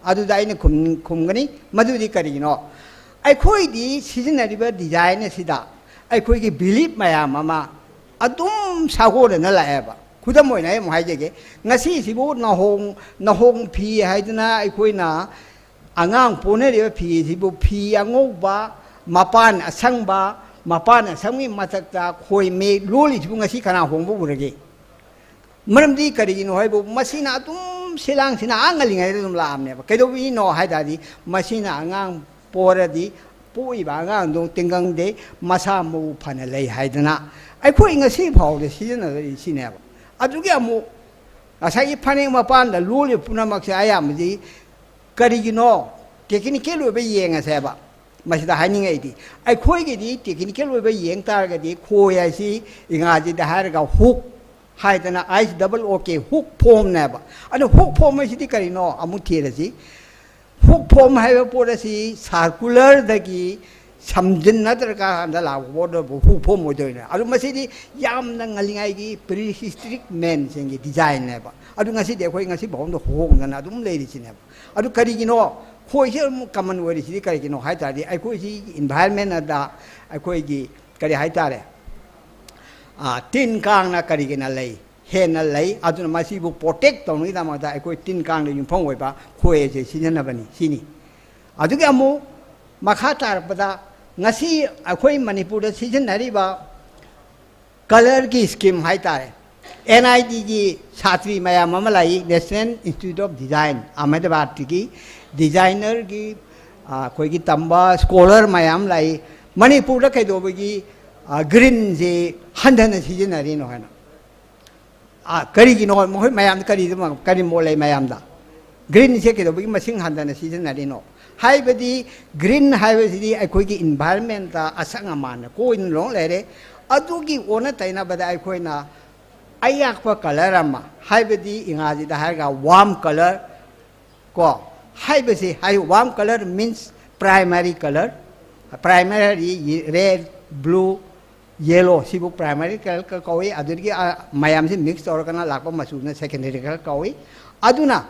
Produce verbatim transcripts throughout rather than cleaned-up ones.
ꯑꯗꯨꯗ ꯑꯩꯅ ꯈꯨꯝ-, ꯈꯨꯝꯒꯅꯤ, ꯃꯗꯨꯗꯤ ꯀꯔꯤꯒꯤꯅꯣ? ꯑꯩꯈꯣꯏꯗꯤ ꯁꯤꯖꯤꯟꯅꯔꯤꯕ design ꯑꯁꯤꯗ ꯑꯩꯈꯣꯏꯒꯤ belief ꯃꯌꯥꯝ ꯑꯃ ꯑꯗꯨꯝ ꯁꯥꯒꯣꯟꯅꯅ ꯂꯥꯛꯑꯦꯕ꯫ ꯈꯨꯗꯝ ꯑꯣꯏꯅ ꯑꯩ ꯑꯃꯨꯛ ꯍꯥꯏꯖꯒꯦ, ꯉꯁꯤꯁꯤꯕꯨ ꯅꯍꯣꯡ, ꯅꯍꯣꯡ ꯐꯤ ꯍꯥꯏꯗꯅ ꯑꯩꯈꯣꯏꯅ ꯑꯉꯥꯡ ꯄꯣꯟꯅꯔꯤꯕ ꯐꯤ ꯑꯁꯤꯕꯨ ꯐꯤ ꯑꯉꯧꯕ, ꯃꯄꯥꯟ ꯑꯁꯪꯕ, ꯃꯄꯥꯟ ꯑꯁꯪꯕꯒꯤ ꯃꯊꯛꯇ ꯈꯣꯏ ꯃꯌꯦꯛ ꯂꯣꯜꯂꯤꯁꯤꯕꯨ ꯉꯁꯤ ꯀꯅꯥ ꯍꯣꯡꯕ ꯎꯔꯒꯦ? ꯃꯔꯝꯗꯤ ꯀꯔꯤꯒꯤꯅꯣ ꯍꯥꯏꯕꯨ, ꯃꯁꯤꯅ ꯑꯗꯨꯝ ꯁꯤꯂꯥꯡꯁꯤꯅ ꯑꯥ ꯉꯜꯂꯤꯉꯩꯗ ꯑꯗꯨꯝ ꯂꯥꯛꯑꯕꯅꯦꯕ꯫ ꯀꯩꯗꯧꯕꯒꯤꯅꯣ ꯍꯥꯏ ꯇꯥꯔꯗꯤ, ꯃꯁꯤꯅ ꯑꯉꯥꯡ ꯄꯣꯔꯗꯤ ꯄꯣꯛꯏꯕ ꯑꯉꯥꯡꯗꯣ ꯇꯤꯡꯒꯪꯗꯦ, ꯃꯁꯥ ꯃꯎ ꯐꯅ ꯂꯩ ꯍꯥꯏꯗꯅ ꯑꯩꯈꯣꯏ ꯉꯁꯤ ꯐꯥꯎꯗ ꯁꯤꯖꯤꯟꯅꯔꯤ ꯁꯤꯅꯦꯕ꯫ ꯑꯗꯨꯒꯤ ꯑꯃꯨꯛ ꯉꯁꯥꯏꯒꯤ ꯐꯅꯦꯛ ꯃꯄꯥꯟꯗ ꯂꯣꯜꯂꯤꯕ ꯄꯨꯝꯅꯃꯛꯁꯦ ꯑꯌꯥꯝꯕꯗꯤ ꯀꯔꯤꯒꯤꯅꯣ? Technical ꯑꯣꯏꯕ ꯌꯦꯡꯉꯁꯦꯕ꯫ ꯃꯁꯤꯗ ꯍꯥꯏꯅꯤꯡꯉꯛꯏꯗꯤ, ꯑꯩꯈꯣꯏꯒꯤꯗꯤ technical ꯑꯣꯏꯕ ꯌꯦꯡ ꯇꯥꯔꯒꯗꯤ ꯈꯣꯏ ꯍꯥꯏꯁꯤ ꯏꯪꯒ꯭ꯔꯥꯖꯤꯗ ꯍꯥꯏꯔꯒ hook ꯍꯥꯏꯗꯅ, H double O K, hook formꯅꯦꯕ꯫ ꯑꯗꯣ hook form ꯍꯥꯏꯁꯤꯗꯤ ꯀꯔꯤꯅꯣ ꯑꯃꯨꯛ ꯊꯤꯔꯁꯤ꯫ Hook form ꯍꯥꯏꯕ ꯄꯣꯠ ꯑꯁꯤ circularꯗꯒꯤ ꯁꯝꯖꯤꯟꯅꯗ꯭ꯔꯀꯥꯟꯗ ꯂꯥꯛꯄ ꯄꯣꯠ ꯑꯗꯨꯕꯨ hook form ꯑꯣꯏꯗꯣꯏꯅꯦ꯫ ꯑꯗꯨ ꯃꯁꯤꯗꯤ ꯌꯥꯝꯅ ꯉꯜꯂꯤꯉꯩꯒꯤ prehistoric manꯁꯤꯡꯒꯤ designꯅꯦꯕ꯫ ꯑꯗꯨ ꯉꯁꯤꯗꯤ ꯑꯩꯈꯣꯏ ꯉꯁꯤ ꯐꯥꯎꯗ ꯍꯣꯡꯗꯅ ꯑꯗꯨꯝ ꯂꯩꯔꯤꯁꯤꯅꯦꯕ꯫ ꯑꯗꯨ ꯀꯔꯤꯒꯤꯅꯣ ꯈꯣꯏꯁꯦ ꯑꯃꯨꯛ common ꯑꯣꯏꯔꯤꯁꯤꯗꯤ ꯀꯔꯤꯒꯤꯅꯣ ꯍꯥꯏ ꯇꯥꯔꯗꯤ, ꯑꯩꯈꯣꯏꯁꯤ environmentꯗ ꯑꯩꯈꯣꯏꯒꯤ ꯀꯔꯤ ꯍꯥꯏ ꯇꯥꯔꯦ, ꯑꯥ, ꯇꯤꯟ ꯀꯥꯡꯅ ꯀꯔꯤꯒꯤꯅ ꯂꯩ, ꯍꯦꯟꯅ ꯂꯩ꯫ ꯑꯗꯨꯅ ꯃꯁꯤꯕꯨ protect ꯇꯧꯅꯕꯒꯤꯗꯃꯛꯇ ꯑꯩꯈꯣꯏ ꯇꯤꯟ ꯀꯥꯡꯗ ꯌꯨꯝꯐꯝ ꯑꯣꯏꯕ ꯈꯣꯏ ꯑꯁꯦ ꯁꯤꯖꯤꯟꯅꯕꯅꯤ ꯁꯤꯅꯤ꯫ ꯑꯗꯨꯒꯤ ꯑꯃꯨꯛ ꯃꯈꯥ ꯇꯥꯔꯛꯄꯗ ꯉꯁꯤ ꯑꯩꯈꯣꯏ ꯃꯅꯤꯄꯨꯔꯗ ꯁꯤꯖꯤꯟꯅꯔꯤꯕ colourꯒꯤ scheme ꯍꯥꯏ ꯇꯥꯔꯦ, NIDꯒꯤ ꯁꯥꯇ꯭ꯔꯤ ꯃꯌꯥꯝ ꯑꯃ ꯂꯥꯛꯏ, National Institute of Design, ꯑꯍꯃꯗꯕꯥꯗꯀꯤ designerꯒꯤ, ꯑꯥ, ꯑꯩꯈꯣꯏꯒꯤ ꯇꯝꯕ scholar ꯃꯌꯥꯝ ꯂꯥꯛꯏ꯫ ꯃꯅꯤꯄꯨꯔꯗ ꯀꯩꯗꯧꯕꯒꯤ, ꯑꯥ, greenꯁꯦ ꯍꯟꯊꯅ ꯁꯤꯖꯤꯟꯅꯔꯤꯅꯣ ꯍꯥꯏꯅ꯫ ꯑꯥ, ꯀꯔꯤꯒꯤꯅꯣ? ꯃꯈꯣꯏ ꯃꯌꯥꯝꯗ ꯀꯔꯤꯗ, ꯀꯔꯤ ꯃꯣꯠ ꯂꯩ ꯃꯌꯥꯝꯗ? Greenꯁꯦ ꯀꯩꯗꯧꯕꯒꯤ ꯃꯁꯤꯡ ꯍꯟꯊꯅ ꯁꯤꯖꯤꯟꯅꯔꯤꯅꯣ? ꯍꯥꯏꯕꯗꯤ green ꯍꯥꯏꯕꯁꯤꯗꯤ ꯑꯩꯈꯣꯏꯒꯤ environmentꯇ ꯑꯁꯪ ꯑꯃꯥꯟꯅ ꯀꯣꯏꯅ ꯂꯣꯡ ꯂꯩꯔꯦ꯫ ꯑꯗꯨꯒꯤ ꯑꯣꯟꯅ ꯇꯩꯅꯕꯗ ꯑꯩꯈꯣꯏꯅ ꯑꯌꯥꯛꯄ colour ꯑꯃ, ꯍꯥꯏꯕꯗꯤ ꯏꯪꯒ꯭ꯔꯥꯖꯤꯗ ꯍꯥꯏꯔꯒ warm colour, ꯀꯣ, ꯍꯥꯏꯕꯁꯤ ꯍꯥꯏ, warm colour means primary colour, primary red, blue, yellow, ꯁꯤꯕꯨ primary colour ꯀ-, ꯀꯧꯏ꯫ ꯑꯗꯨꯗꯒꯤ, ꯑ, ꯃꯌꯥꯝꯁꯤ mix ꯇꯧꯔꯒꯅ ꯂꯥꯛꯄ ꯃꯆꯨꯅ secondary colour ꯀꯧꯏ꯫ ꯑꯗꯨꯅ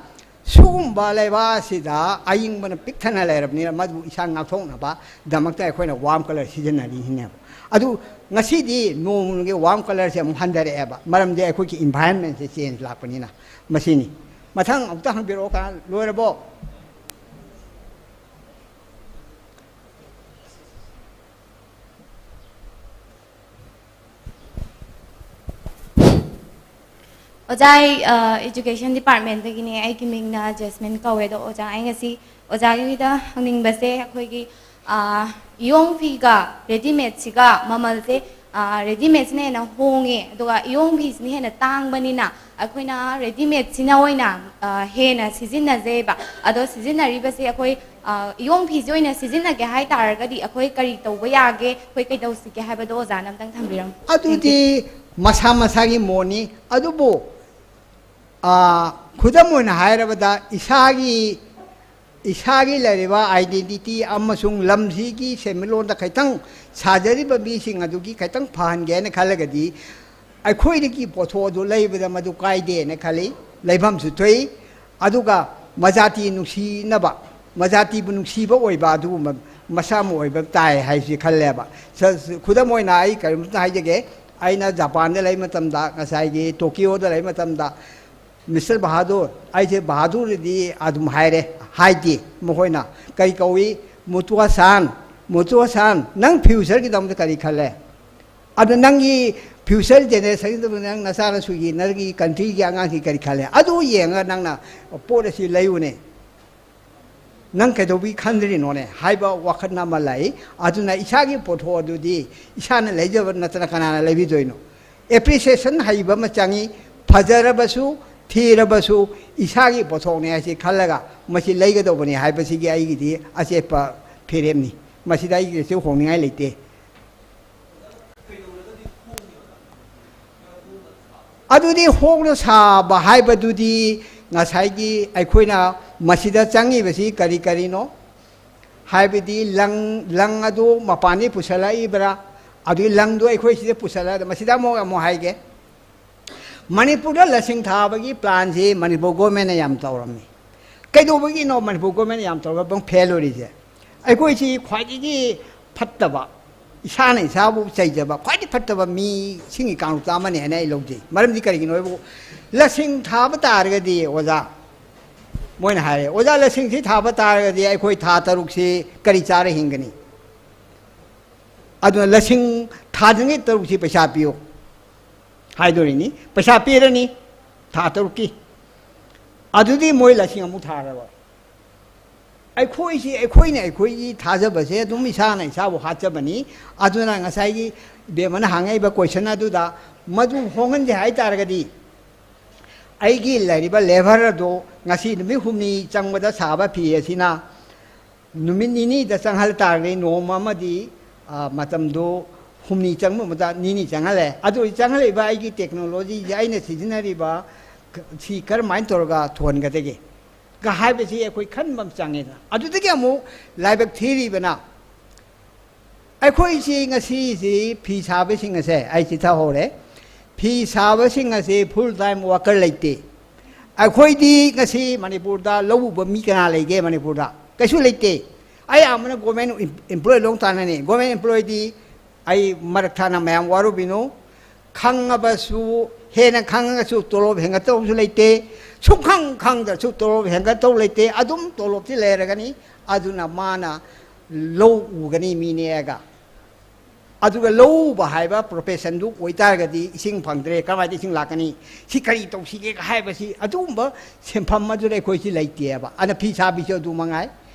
ꯁꯤꯒꯨꯝꯕ ꯂꯩꯕꯥꯛ ꯑꯁꯤꯗ ꯑꯏꯪꯕꯅ ꯄꯤꯛ ꯊꯟꯅ ꯂꯩꯔꯕꯅꯤꯅ, ꯃꯗꯨ ꯏꯁꯥ ꯉꯥꯛꯊꯣꯛꯅꯕꯗꯃꯛꯇ ꯑꯩꯈꯣꯏꯅ ꯋꯥꯔꯝ ꯀꯂꯔ ꯁꯤꯖꯤꯟꯅꯔꯤꯁꯤꯅꯦꯕ꯫ ꯑꯗꯨ ꯉꯁꯤꯗꯤ ꯅꯣꯡꯃꯒꯤ ꯋꯥꯔꯝ ꯀꯂꯔꯁꯦ ꯑꯃꯨꯛ ꯍꯟꯊꯔꯛꯑꯦꯕ, ꯃꯔꯝꯗꯤ ꯑꯩꯈꯣꯏꯒꯤ ꯏꯟꯚꯥꯏꯔꯟꯃꯦꯟꯁꯦ ꯆꯦꯟꯖ ꯂꯥꯛꯄꯅꯤꯅ꯫ ꯃꯁꯤꯅꯤ꯫ ꯃꯊꯪ ꯑꯃꯨꯛꯇ ꯍꯪꯕꯤꯔꯛꯑꯣ, ꯀꯅꯥ? ꯂꯣꯏꯔꯕꯣ? ꯑꯣꯖꯥ, ꯑꯩ, ꯑ, ꯏꯖꯨꯀꯦꯁꯟ ꯗꯤꯄꯥꯔꯠꯃꯦꯟꯗꯒꯤꯅꯦ꯫ ꯑꯩꯒꯤ ꯃꯤꯡꯅ ꯖꯦꯁꯃꯤꯟ ꯀꯧꯋꯦ꯫ ꯑꯗꯣ ꯑꯣꯖꯥ, ꯑꯩ ꯉꯁꯤ ꯑꯣꯖꯥꯒꯤꯗ ꯍꯪꯅꯤꯡꯕꯁꯦ, ꯑꯩꯈꯣꯏꯒꯤ, ꯑ, ꯏꯌꯣꯡ ꯐꯤꯒ ꯔꯦꯗꯤꯃꯦꯗꯁꯤꯒ ꯃꯃꯜꯁꯦ, ꯑ, ꯔꯦꯗꯤꯃꯦꯗꯁꯤꯅ ꯍꯦꯟꯅ ꯍꯣꯡꯉꯦ, ꯑꯗꯨꯒ ꯏꯌꯣꯡ ꯐꯤꯁꯤꯅ ꯍꯦꯟꯅ ꯇꯥꯡꯕꯅꯤꯅ ꯑꯩꯈꯣꯏꯅ ꯔꯦꯗꯤꯃꯦꯗꯁꯤꯅ ꯑꯣꯏꯅ, ꯑ, ꯍꯦꯟꯅ ꯁꯤꯖꯤꯟꯅꯖꯩꯕ꯫ ꯑꯗꯣ ꯁꯤꯖꯤꯟꯅꯔꯤꯕꯁꯦ ꯑꯩꯈꯣꯏ, ꯑ, ꯏꯌꯣꯡ ꯐꯤꯁꯦ ꯑꯣꯏꯅ ꯁꯤꯖꯤꯟꯅꯒꯦ ꯍꯥꯏ ꯇꯥꯔꯒꯗꯤ ꯑꯩꯈꯣꯏ ꯀꯔꯤ ꯇꯧꯕ ꯌꯥꯒꯦ, ꯑꯩꯈꯣꯏ ꯀꯩꯗꯧꯁꯤꯒꯦ ꯍꯥꯏꯕꯗꯣ ꯑꯣꯖꯥꯅ ꯑꯝꯇꯪ ꯊꯝꯕꯤꯔꯝꯃꯨ꯫ ꯑꯗꯨꯗꯤ ꯃꯁꯥ ꯃꯁꯥꯒꯤ ꯃꯣꯠꯅꯤ꯫ ꯑꯗꯨꯕꯨ, ꯑ, ꯈꯨꯗꯝ ꯑꯣꯏꯅ ꯍꯥꯏꯔꯕꯗ, ꯏꯁꯥꯒꯤ, ꯏꯁꯥꯒꯤ ꯂꯩꯔꯤꯕ ꯑꯥꯏꯗꯦꯟꯇꯤꯇꯤ ꯑꯃꯁꯨꯡ ꯂꯝꯁꯤꯒꯤ ꯁꯦꯟꯃꯤꯠꯂꯣꯟꯗ ꯈꯤꯇꯪ ꯁꯥꯖꯔꯤꯕ ꯃꯤꯁꯤꯡ ꯑꯗꯨꯒꯤ ꯈꯤꯇꯪ ꯐꯍꯟꯒꯦ ꯍꯥꯏꯅ ꯈꯜꯂꯒꯗꯤ, ꯑꯩꯈꯣꯏꯗꯒꯤ ꯄꯣꯠꯊꯣꯛ ꯑꯗꯨ ꯂꯩꯕꯗ ꯃꯗꯨ ꯀꯥꯏꯗꯦꯅ ꯈꯜꯂꯤ, ꯂꯩꯐꯝꯁꯨ ꯊꯣꯛꯏ꯫ ꯑꯗꯨꯒ ꯃꯖꯥꯇꯤ ꯅꯨꯡꯁꯤꯅꯕ, ꯃꯖꯥꯇꯤꯕꯨ ꯅꯨꯡꯁꯤꯕ ꯑꯣꯏꯕ ꯑꯗꯨꯒꯨꯝꯕ ꯃꯁꯛ ꯑꯃ ꯑꯣꯏꯕ ꯇꯥꯏ ꯍꯥꯏꯁꯤ ꯈꯜꯂꯦꯕ꯫ ꯁ-, ꯁ-, ꯈꯨꯗꯝ ꯑꯣꯏꯅ ꯑꯩ ꯀꯔꯤꯝꯇ ꯍꯥꯏꯖꯒꯦ, ꯑꯩꯅ ꯖꯄꯥꯟꯗ ꯂꯩ ꯃꯇꯝꯗ, ꯉꯁꯥꯏꯒꯤ ꯇꯣꯀꯤꯌꯣꯗ ꯂꯩ ꯃꯇꯝꯗ, "ꯃꯤꯁꯇꯔ ꯕꯍꯥꯗꯨꯔ, ꯑꯩꯁꯦ ꯕꯍꯥꯗꯨꯔꯗꯤ ꯑꯗꯨꯝ ꯍꯥꯏꯔꯦ", ꯍꯥꯏꯗꯦ ꯃꯈꯣꯏꯅ꯫ ꯀꯔꯤ ꯀꯧꯏ? "ꯃꯨꯇꯨꯋꯥ ꯁꯥꯟ, ꯃꯨꯇꯨꯋꯥ ꯁꯥꯟ, ꯅꯪ ꯐ꯭ꯌꯨꯆꯔꯒꯤꯗꯃꯛꯇ ꯀꯔꯤ ꯈꯜꯂꯦ? ꯑꯗꯨ ꯅꯪꯒꯤ ꯐ꯭ꯌꯨꯆꯔ ꯖꯦꯅꯦꯔꯦꯁꯟꯒꯤꯗꯃꯛꯇ, ꯅꯪ ꯅꯆꯥꯅꯁꯨꯒꯤ, ꯅꯪꯒꯤ ꯀꯟꯇ꯭ꯔꯤꯒꯤ ꯑꯉꯥꯡꯁꯤꯡ ꯀꯔꯤ ꯈꯜꯂꯦ? ꯑꯗꯨ ꯌꯦꯡꯉꯒ ꯅꯪꯅ ꯄꯣꯠ ꯑꯁꯤ ꯂꯩꯌꯨꯅꯦ꯫ ꯅꯪ ꯀꯩꯗꯧꯕꯒꯤ ꯈꯟꯗ꯭ꯔꯤꯅꯣꯅꯦ?" ꯍꯥꯏꯕ ꯋꯥꯈꯜ ꯑꯃ ꯂꯥꯛꯏ꯫ ꯑꯗꯨꯅ ꯏꯁꯥꯒꯤ ꯄꯣꯠꯊꯣꯛ ꯑꯗꯨꯗꯤ ꯏꯁꯥꯅ ꯂꯩꯖꯕ ꯅꯠꯇꯅ ꯀꯅꯥꯅ ꯂꯩꯕꯤꯗꯣꯏꯅꯣ? ꯑꯦꯄ꯭ꯔꯤꯁꯤꯌꯦꯁꯟ ꯍꯩꯕ ꯑꯃ ꯆꯪꯉꯤ꯫ ꯐꯖꯔꯕꯁꯨ, ꯊꯤꯔꯕꯁꯨ, ꯏꯁꯥꯒꯤ ꯄꯣꯠꯊꯣꯛꯅꯤ ꯍꯥꯏꯁꯤ ꯈꯜꯂꯒ ꯃꯁꯤ ꯂꯩꯒꯗꯧꯕꯅꯤ ꯍꯥꯏꯕꯁꯤꯒꯤ ꯑꯩꯒꯤꯗꯤ ꯑꯆꯦꯠꯄ ꯐꯤꯔꯦꯞꯅꯤ꯫ ꯃꯁꯤꯗ ꯑꯩꯒꯤ ꯀꯩꯁꯨ ꯍꯣꯡꯅꯤꯡꯉꯥꯏ ꯂꯩꯇꯦ꯫ ꯑꯗꯨꯗꯤ ꯍꯣꯡꯅ ꯁꯥꯕ ꯍꯥꯏꯕꯗꯨꯗꯤ ꯉꯁꯥꯏꯒꯤ ꯑꯩꯈꯣꯏꯅ ꯃꯁꯤꯗ ꯆꯪꯉꯤꯕꯁꯤ ꯀꯔꯤ ꯀꯔꯤꯅꯣ? ꯍꯥꯏꯕꯗꯤ ꯂꯪ, ꯂꯪ ꯑꯗꯨ ꯃꯄꯥꯟꯗꯒꯤ ꯄꯨꯁꯜꯂꯛꯏꯕ꯭ꯔꯥ? ꯑꯗꯨꯒꯤ ꯂꯪꯗꯨ ꯑꯩꯈꯣꯏ ꯁꯤꯗ ꯄꯨꯁꯜꯂꯛꯑꯒ, ꯃꯁꯤꯗ ꯑꯃꯨꯛ, ꯑꯃꯨꯛ ꯍꯥꯏꯒꯦ꯫ ꯃꯅꯤꯄꯨꯔꯗ ꯂꯁꯤꯡ ꯊꯥꯕꯒꯤ ꯄ꯭ꯂꯥꯟꯁꯤ ꯃꯅꯤꯄꯨꯔ ꯒꯣꯔꯃꯦꯟꯅ ꯌꯥꯝ ꯇꯧꯔꯝꯃꯤ꯫ ꯀꯩꯗꯧꯕꯒꯤꯅꯣ ꯃꯅꯤꯄꯨꯔ ꯒꯣꯔꯃꯦꯟ ꯌꯥꯝ ꯇꯧꯔꯒ ꯄꯪ ꯐꯦꯜ ꯑꯣꯏꯔꯤꯁꯦ? ꯑꯩꯈꯣꯏꯁꯤ ꯈ꯭ꯋꯥꯏꯗꯒꯤ ꯐꯠꯇꯕ, ꯏꯁꯥꯅ ꯏꯁꯥꯕꯨ ꯆꯩꯖꯕ ꯈ꯭ꯋꯥꯏꯗꯒꯤ ꯐꯠꯇꯕ ꯃꯤꯁꯤꯡꯒꯤ ꯀꯥꯡꯂꯨꯞꯇ ꯑꯃꯅꯤ ꯍꯥꯏꯅ ꯑꯩ ꯂꯧꯖꯩ꯫ ꯃꯔꯝꯗꯤ ꯀꯔꯤꯒꯤꯅꯣ ꯍꯥꯏꯕꯨ, ꯂꯁꯤꯡ ꯊꯥꯕ ꯇꯥꯔꯒꯗꯤ ꯑꯣꯖꯥ, ꯃꯣꯏꯅ ꯍꯥꯏꯔꯦ, "ꯑꯣꯖꯥ, ꯂꯁꯤꯡꯁꯤ ꯊꯥꯕ ꯇꯥꯔꯒꯗꯤ ꯑꯩꯈꯣꯏ ꯊꯥ ꯇꯔꯨꯛꯁꯤ ꯀꯔꯤ ꯆꯥꯔ ꯍꯤꯡꯒꯅꯤ?" ꯑꯗꯨꯅ ꯂꯁꯤꯡ ꯊꯥꯗ꯭ꯔꯤꯉꯩ ꯇꯔꯨꯛꯁꯤ ꯄꯩꯁꯥ ꯄꯤꯌꯨ ꯍꯥꯏꯗꯣꯔꯤꯅꯤ꯫ ꯄꯩꯁꯥ ꯄꯤꯔꯅꯤ ꯊꯥ ꯇꯔꯨꯛꯀꯤ꯫ ꯑꯗꯨꯗꯤ ꯃꯣꯏ ꯂꯁꯤꯡ ꯑꯃꯨꯛ ꯊꯥꯔꯔꯣꯏ꯫ ꯑꯩꯈꯣꯏꯁꯤ, ꯑꯩꯈꯣꯏꯅ ꯑꯩꯈꯣꯏꯒꯤ ꯊꯥꯖꯕꯁꯦ ꯑꯗꯨꯝ ꯏꯁꯥꯅ ꯏꯁꯥꯕꯨ ꯍꯥꯠꯆꯕꯅꯤ꯫ ꯑꯗꯨꯅ ꯉꯁꯥꯏꯒꯤ ꯏꯕꯦꯝꯃꯅ ꯍꯪꯉꯛꯏꯕ ꯀꯣꯏꯁꯟ ꯑꯗꯨꯗ ꯃꯗꯨ ꯍꯣꯡꯍꯟꯁꯦ ꯍꯥꯏ ꯇꯥꯔꯒꯗꯤ, ꯑꯩꯒꯤ ꯂꯩꯔꯤꯕ ꯂꯦꯕꯔ ꯑꯗꯨ ꯉꯁꯤ ꯅꯨꯃꯤꯠ ꯍꯨꯝꯅꯤ ꯆꯪꯕꯗ ꯁꯥꯕ ꯐꯤ ꯑꯁꯤꯅ ꯅꯨꯃꯤꯠ ꯅꯤꯅꯤꯗ ꯆꯪꯍꯜ ꯇꯥꯔꯒꯗꯤ, ꯅꯣꯡꯃ ꯑꯃꯗꯤ, ꯑ, ꯃꯇꯝꯗꯨ ꯍꯨꯝꯅꯤ ꯆꯪꯕ ꯃꯍꯨꯠꯇ ꯅꯤꯅꯤ ꯆꯪꯍꯜꯂꯦ꯫ ꯑꯗꯨ ꯑꯣꯏ ꯆꯪꯍꯜꯂꯤꯕ ꯑꯩꯒꯤ ꯇꯦꯛꯅꯣꯂꯣꯖꯤꯁꯦ, ꯑꯩꯅ ꯁꯤꯖꯤꯟꯅꯔꯤꯕ ꯁꯤ ꯀꯔꯝꯍꯥꯏꯅ ꯇꯧꯔꯒ ꯊꯨꯍꯟꯒꯗꯒꯦ ꯀ ꯍꯥꯏꯕꯁꯤ ꯑꯩꯈꯣꯏ ꯈꯟꯕ ꯑꯃ ꯆꯪꯉꯦꯗꯅ꯫ ꯑꯗꯨꯗꯒꯤ ꯑꯃꯨꯛ ꯂꯥꯏꯕꯛ ꯊꯤꯔꯤꯕꯅ, ꯑꯩꯈꯣꯏꯁꯤ ꯉꯁꯤꯁꯤ ꯐꯤ ꯁꯥꯕꯁꯤꯡ ꯑꯁꯦ ꯑꯩ ꯆꯤꯊꯍꯧꯔꯦ꯫ ꯐꯤ ꯁꯥꯕꯁꯤꯡ ꯑꯁꯤ ꯐꯨꯜ ꯇꯥꯏꯝ ꯋꯥꯀꯔ ꯂꯩꯇꯦ꯫ ꯑꯩꯈꯣꯏꯗꯤ ꯉꯁꯤ ꯃꯅꯤꯄꯨꯔꯗ ꯂꯧ ꯎꯕ ꯃꯤ ꯀꯅꯥ ꯂꯩꯒꯦ ꯃꯅꯤꯄꯨꯔꯗ? ꯀꯩꯁꯨ ꯂꯩꯇꯦ꯫ ꯑꯌꯥꯝꯕꯅ ꯒꯣꯔꯃꯦꯟ ꯑꯦꯝꯄ꯭ꯂꯣꯏ ꯂꯣꯏ ꯇꯥꯟꯅꯅꯤ꯫ ꯒꯣꯔꯃꯦꯟ ꯑꯦꯝꯄ꯭ꯂꯣꯏꯗꯤ ꯑꯩ ꯃꯔꯛ ꯊꯥꯅ ꯃꯌꯥꯝ ꯋꯥꯔꯨꯕꯤꯅꯨ꯫ ꯈꯪꯉꯕꯁꯨ, ꯍꯦꯟꯅ ꯈꯪꯉꯒꯁꯨ ꯇꯣꯂꯣꯞ ꯍꯦꯟꯒꯠꯇꯧꯕꯁꯨ ꯂꯩꯇꯦ꯫ ꯁꯨꯡꯈꯪ ꯈꯪꯗ꯭ꯔꯁꯨ ꯇꯣꯂꯣꯞ ꯍꯦꯟꯒꯠꯇꯧ ꯂꯩꯇꯦ꯫ ꯑꯗꯨꯝ ꯇꯣꯂꯣꯞꯇꯤ ꯂꯩꯔꯒꯅꯤ꯫ ꯑꯗꯨꯅ ꯃꯥꯅ ꯂꯧ ꯎꯒꯅꯤ ꯃꯤ ꯅꯦꯛꯑꯒ꯫ ꯑꯗꯨꯒ ꯂꯧ ꯎꯕ ꯍꯥꯏꯕ ꯄ꯭ꯔꯣꯐꯦꯁꯟꯗꯨ ꯑꯣꯏꯇꯥꯔꯒꯗꯤ ꯏꯁꯤꯡ ꯐꯪꯗ꯭ꯔꯦ, ꯀꯔꯝꯍꯥꯏꯅ ꯏꯁꯤꯡ ꯂꯥꯛꯀꯅꯤ? ꯁꯤ ꯀꯔꯤ ꯇꯧꯁꯤꯒꯦ ꯍꯥꯏꯕꯁꯤ ꯑꯗꯨꯒꯨꯝꯕ ꯁꯤꯟꯐꯝ ꯑꯗꯨꯗ ꯑꯩꯈꯣꯏꯁꯤ ꯂꯩꯇꯦꯕ꯫ ꯑꯗꯨꯅ ꯐꯤ ꯁꯥꯕꯤꯁꯨ ꯑꯗꯨ ꯃꯉꯥꯏ꯫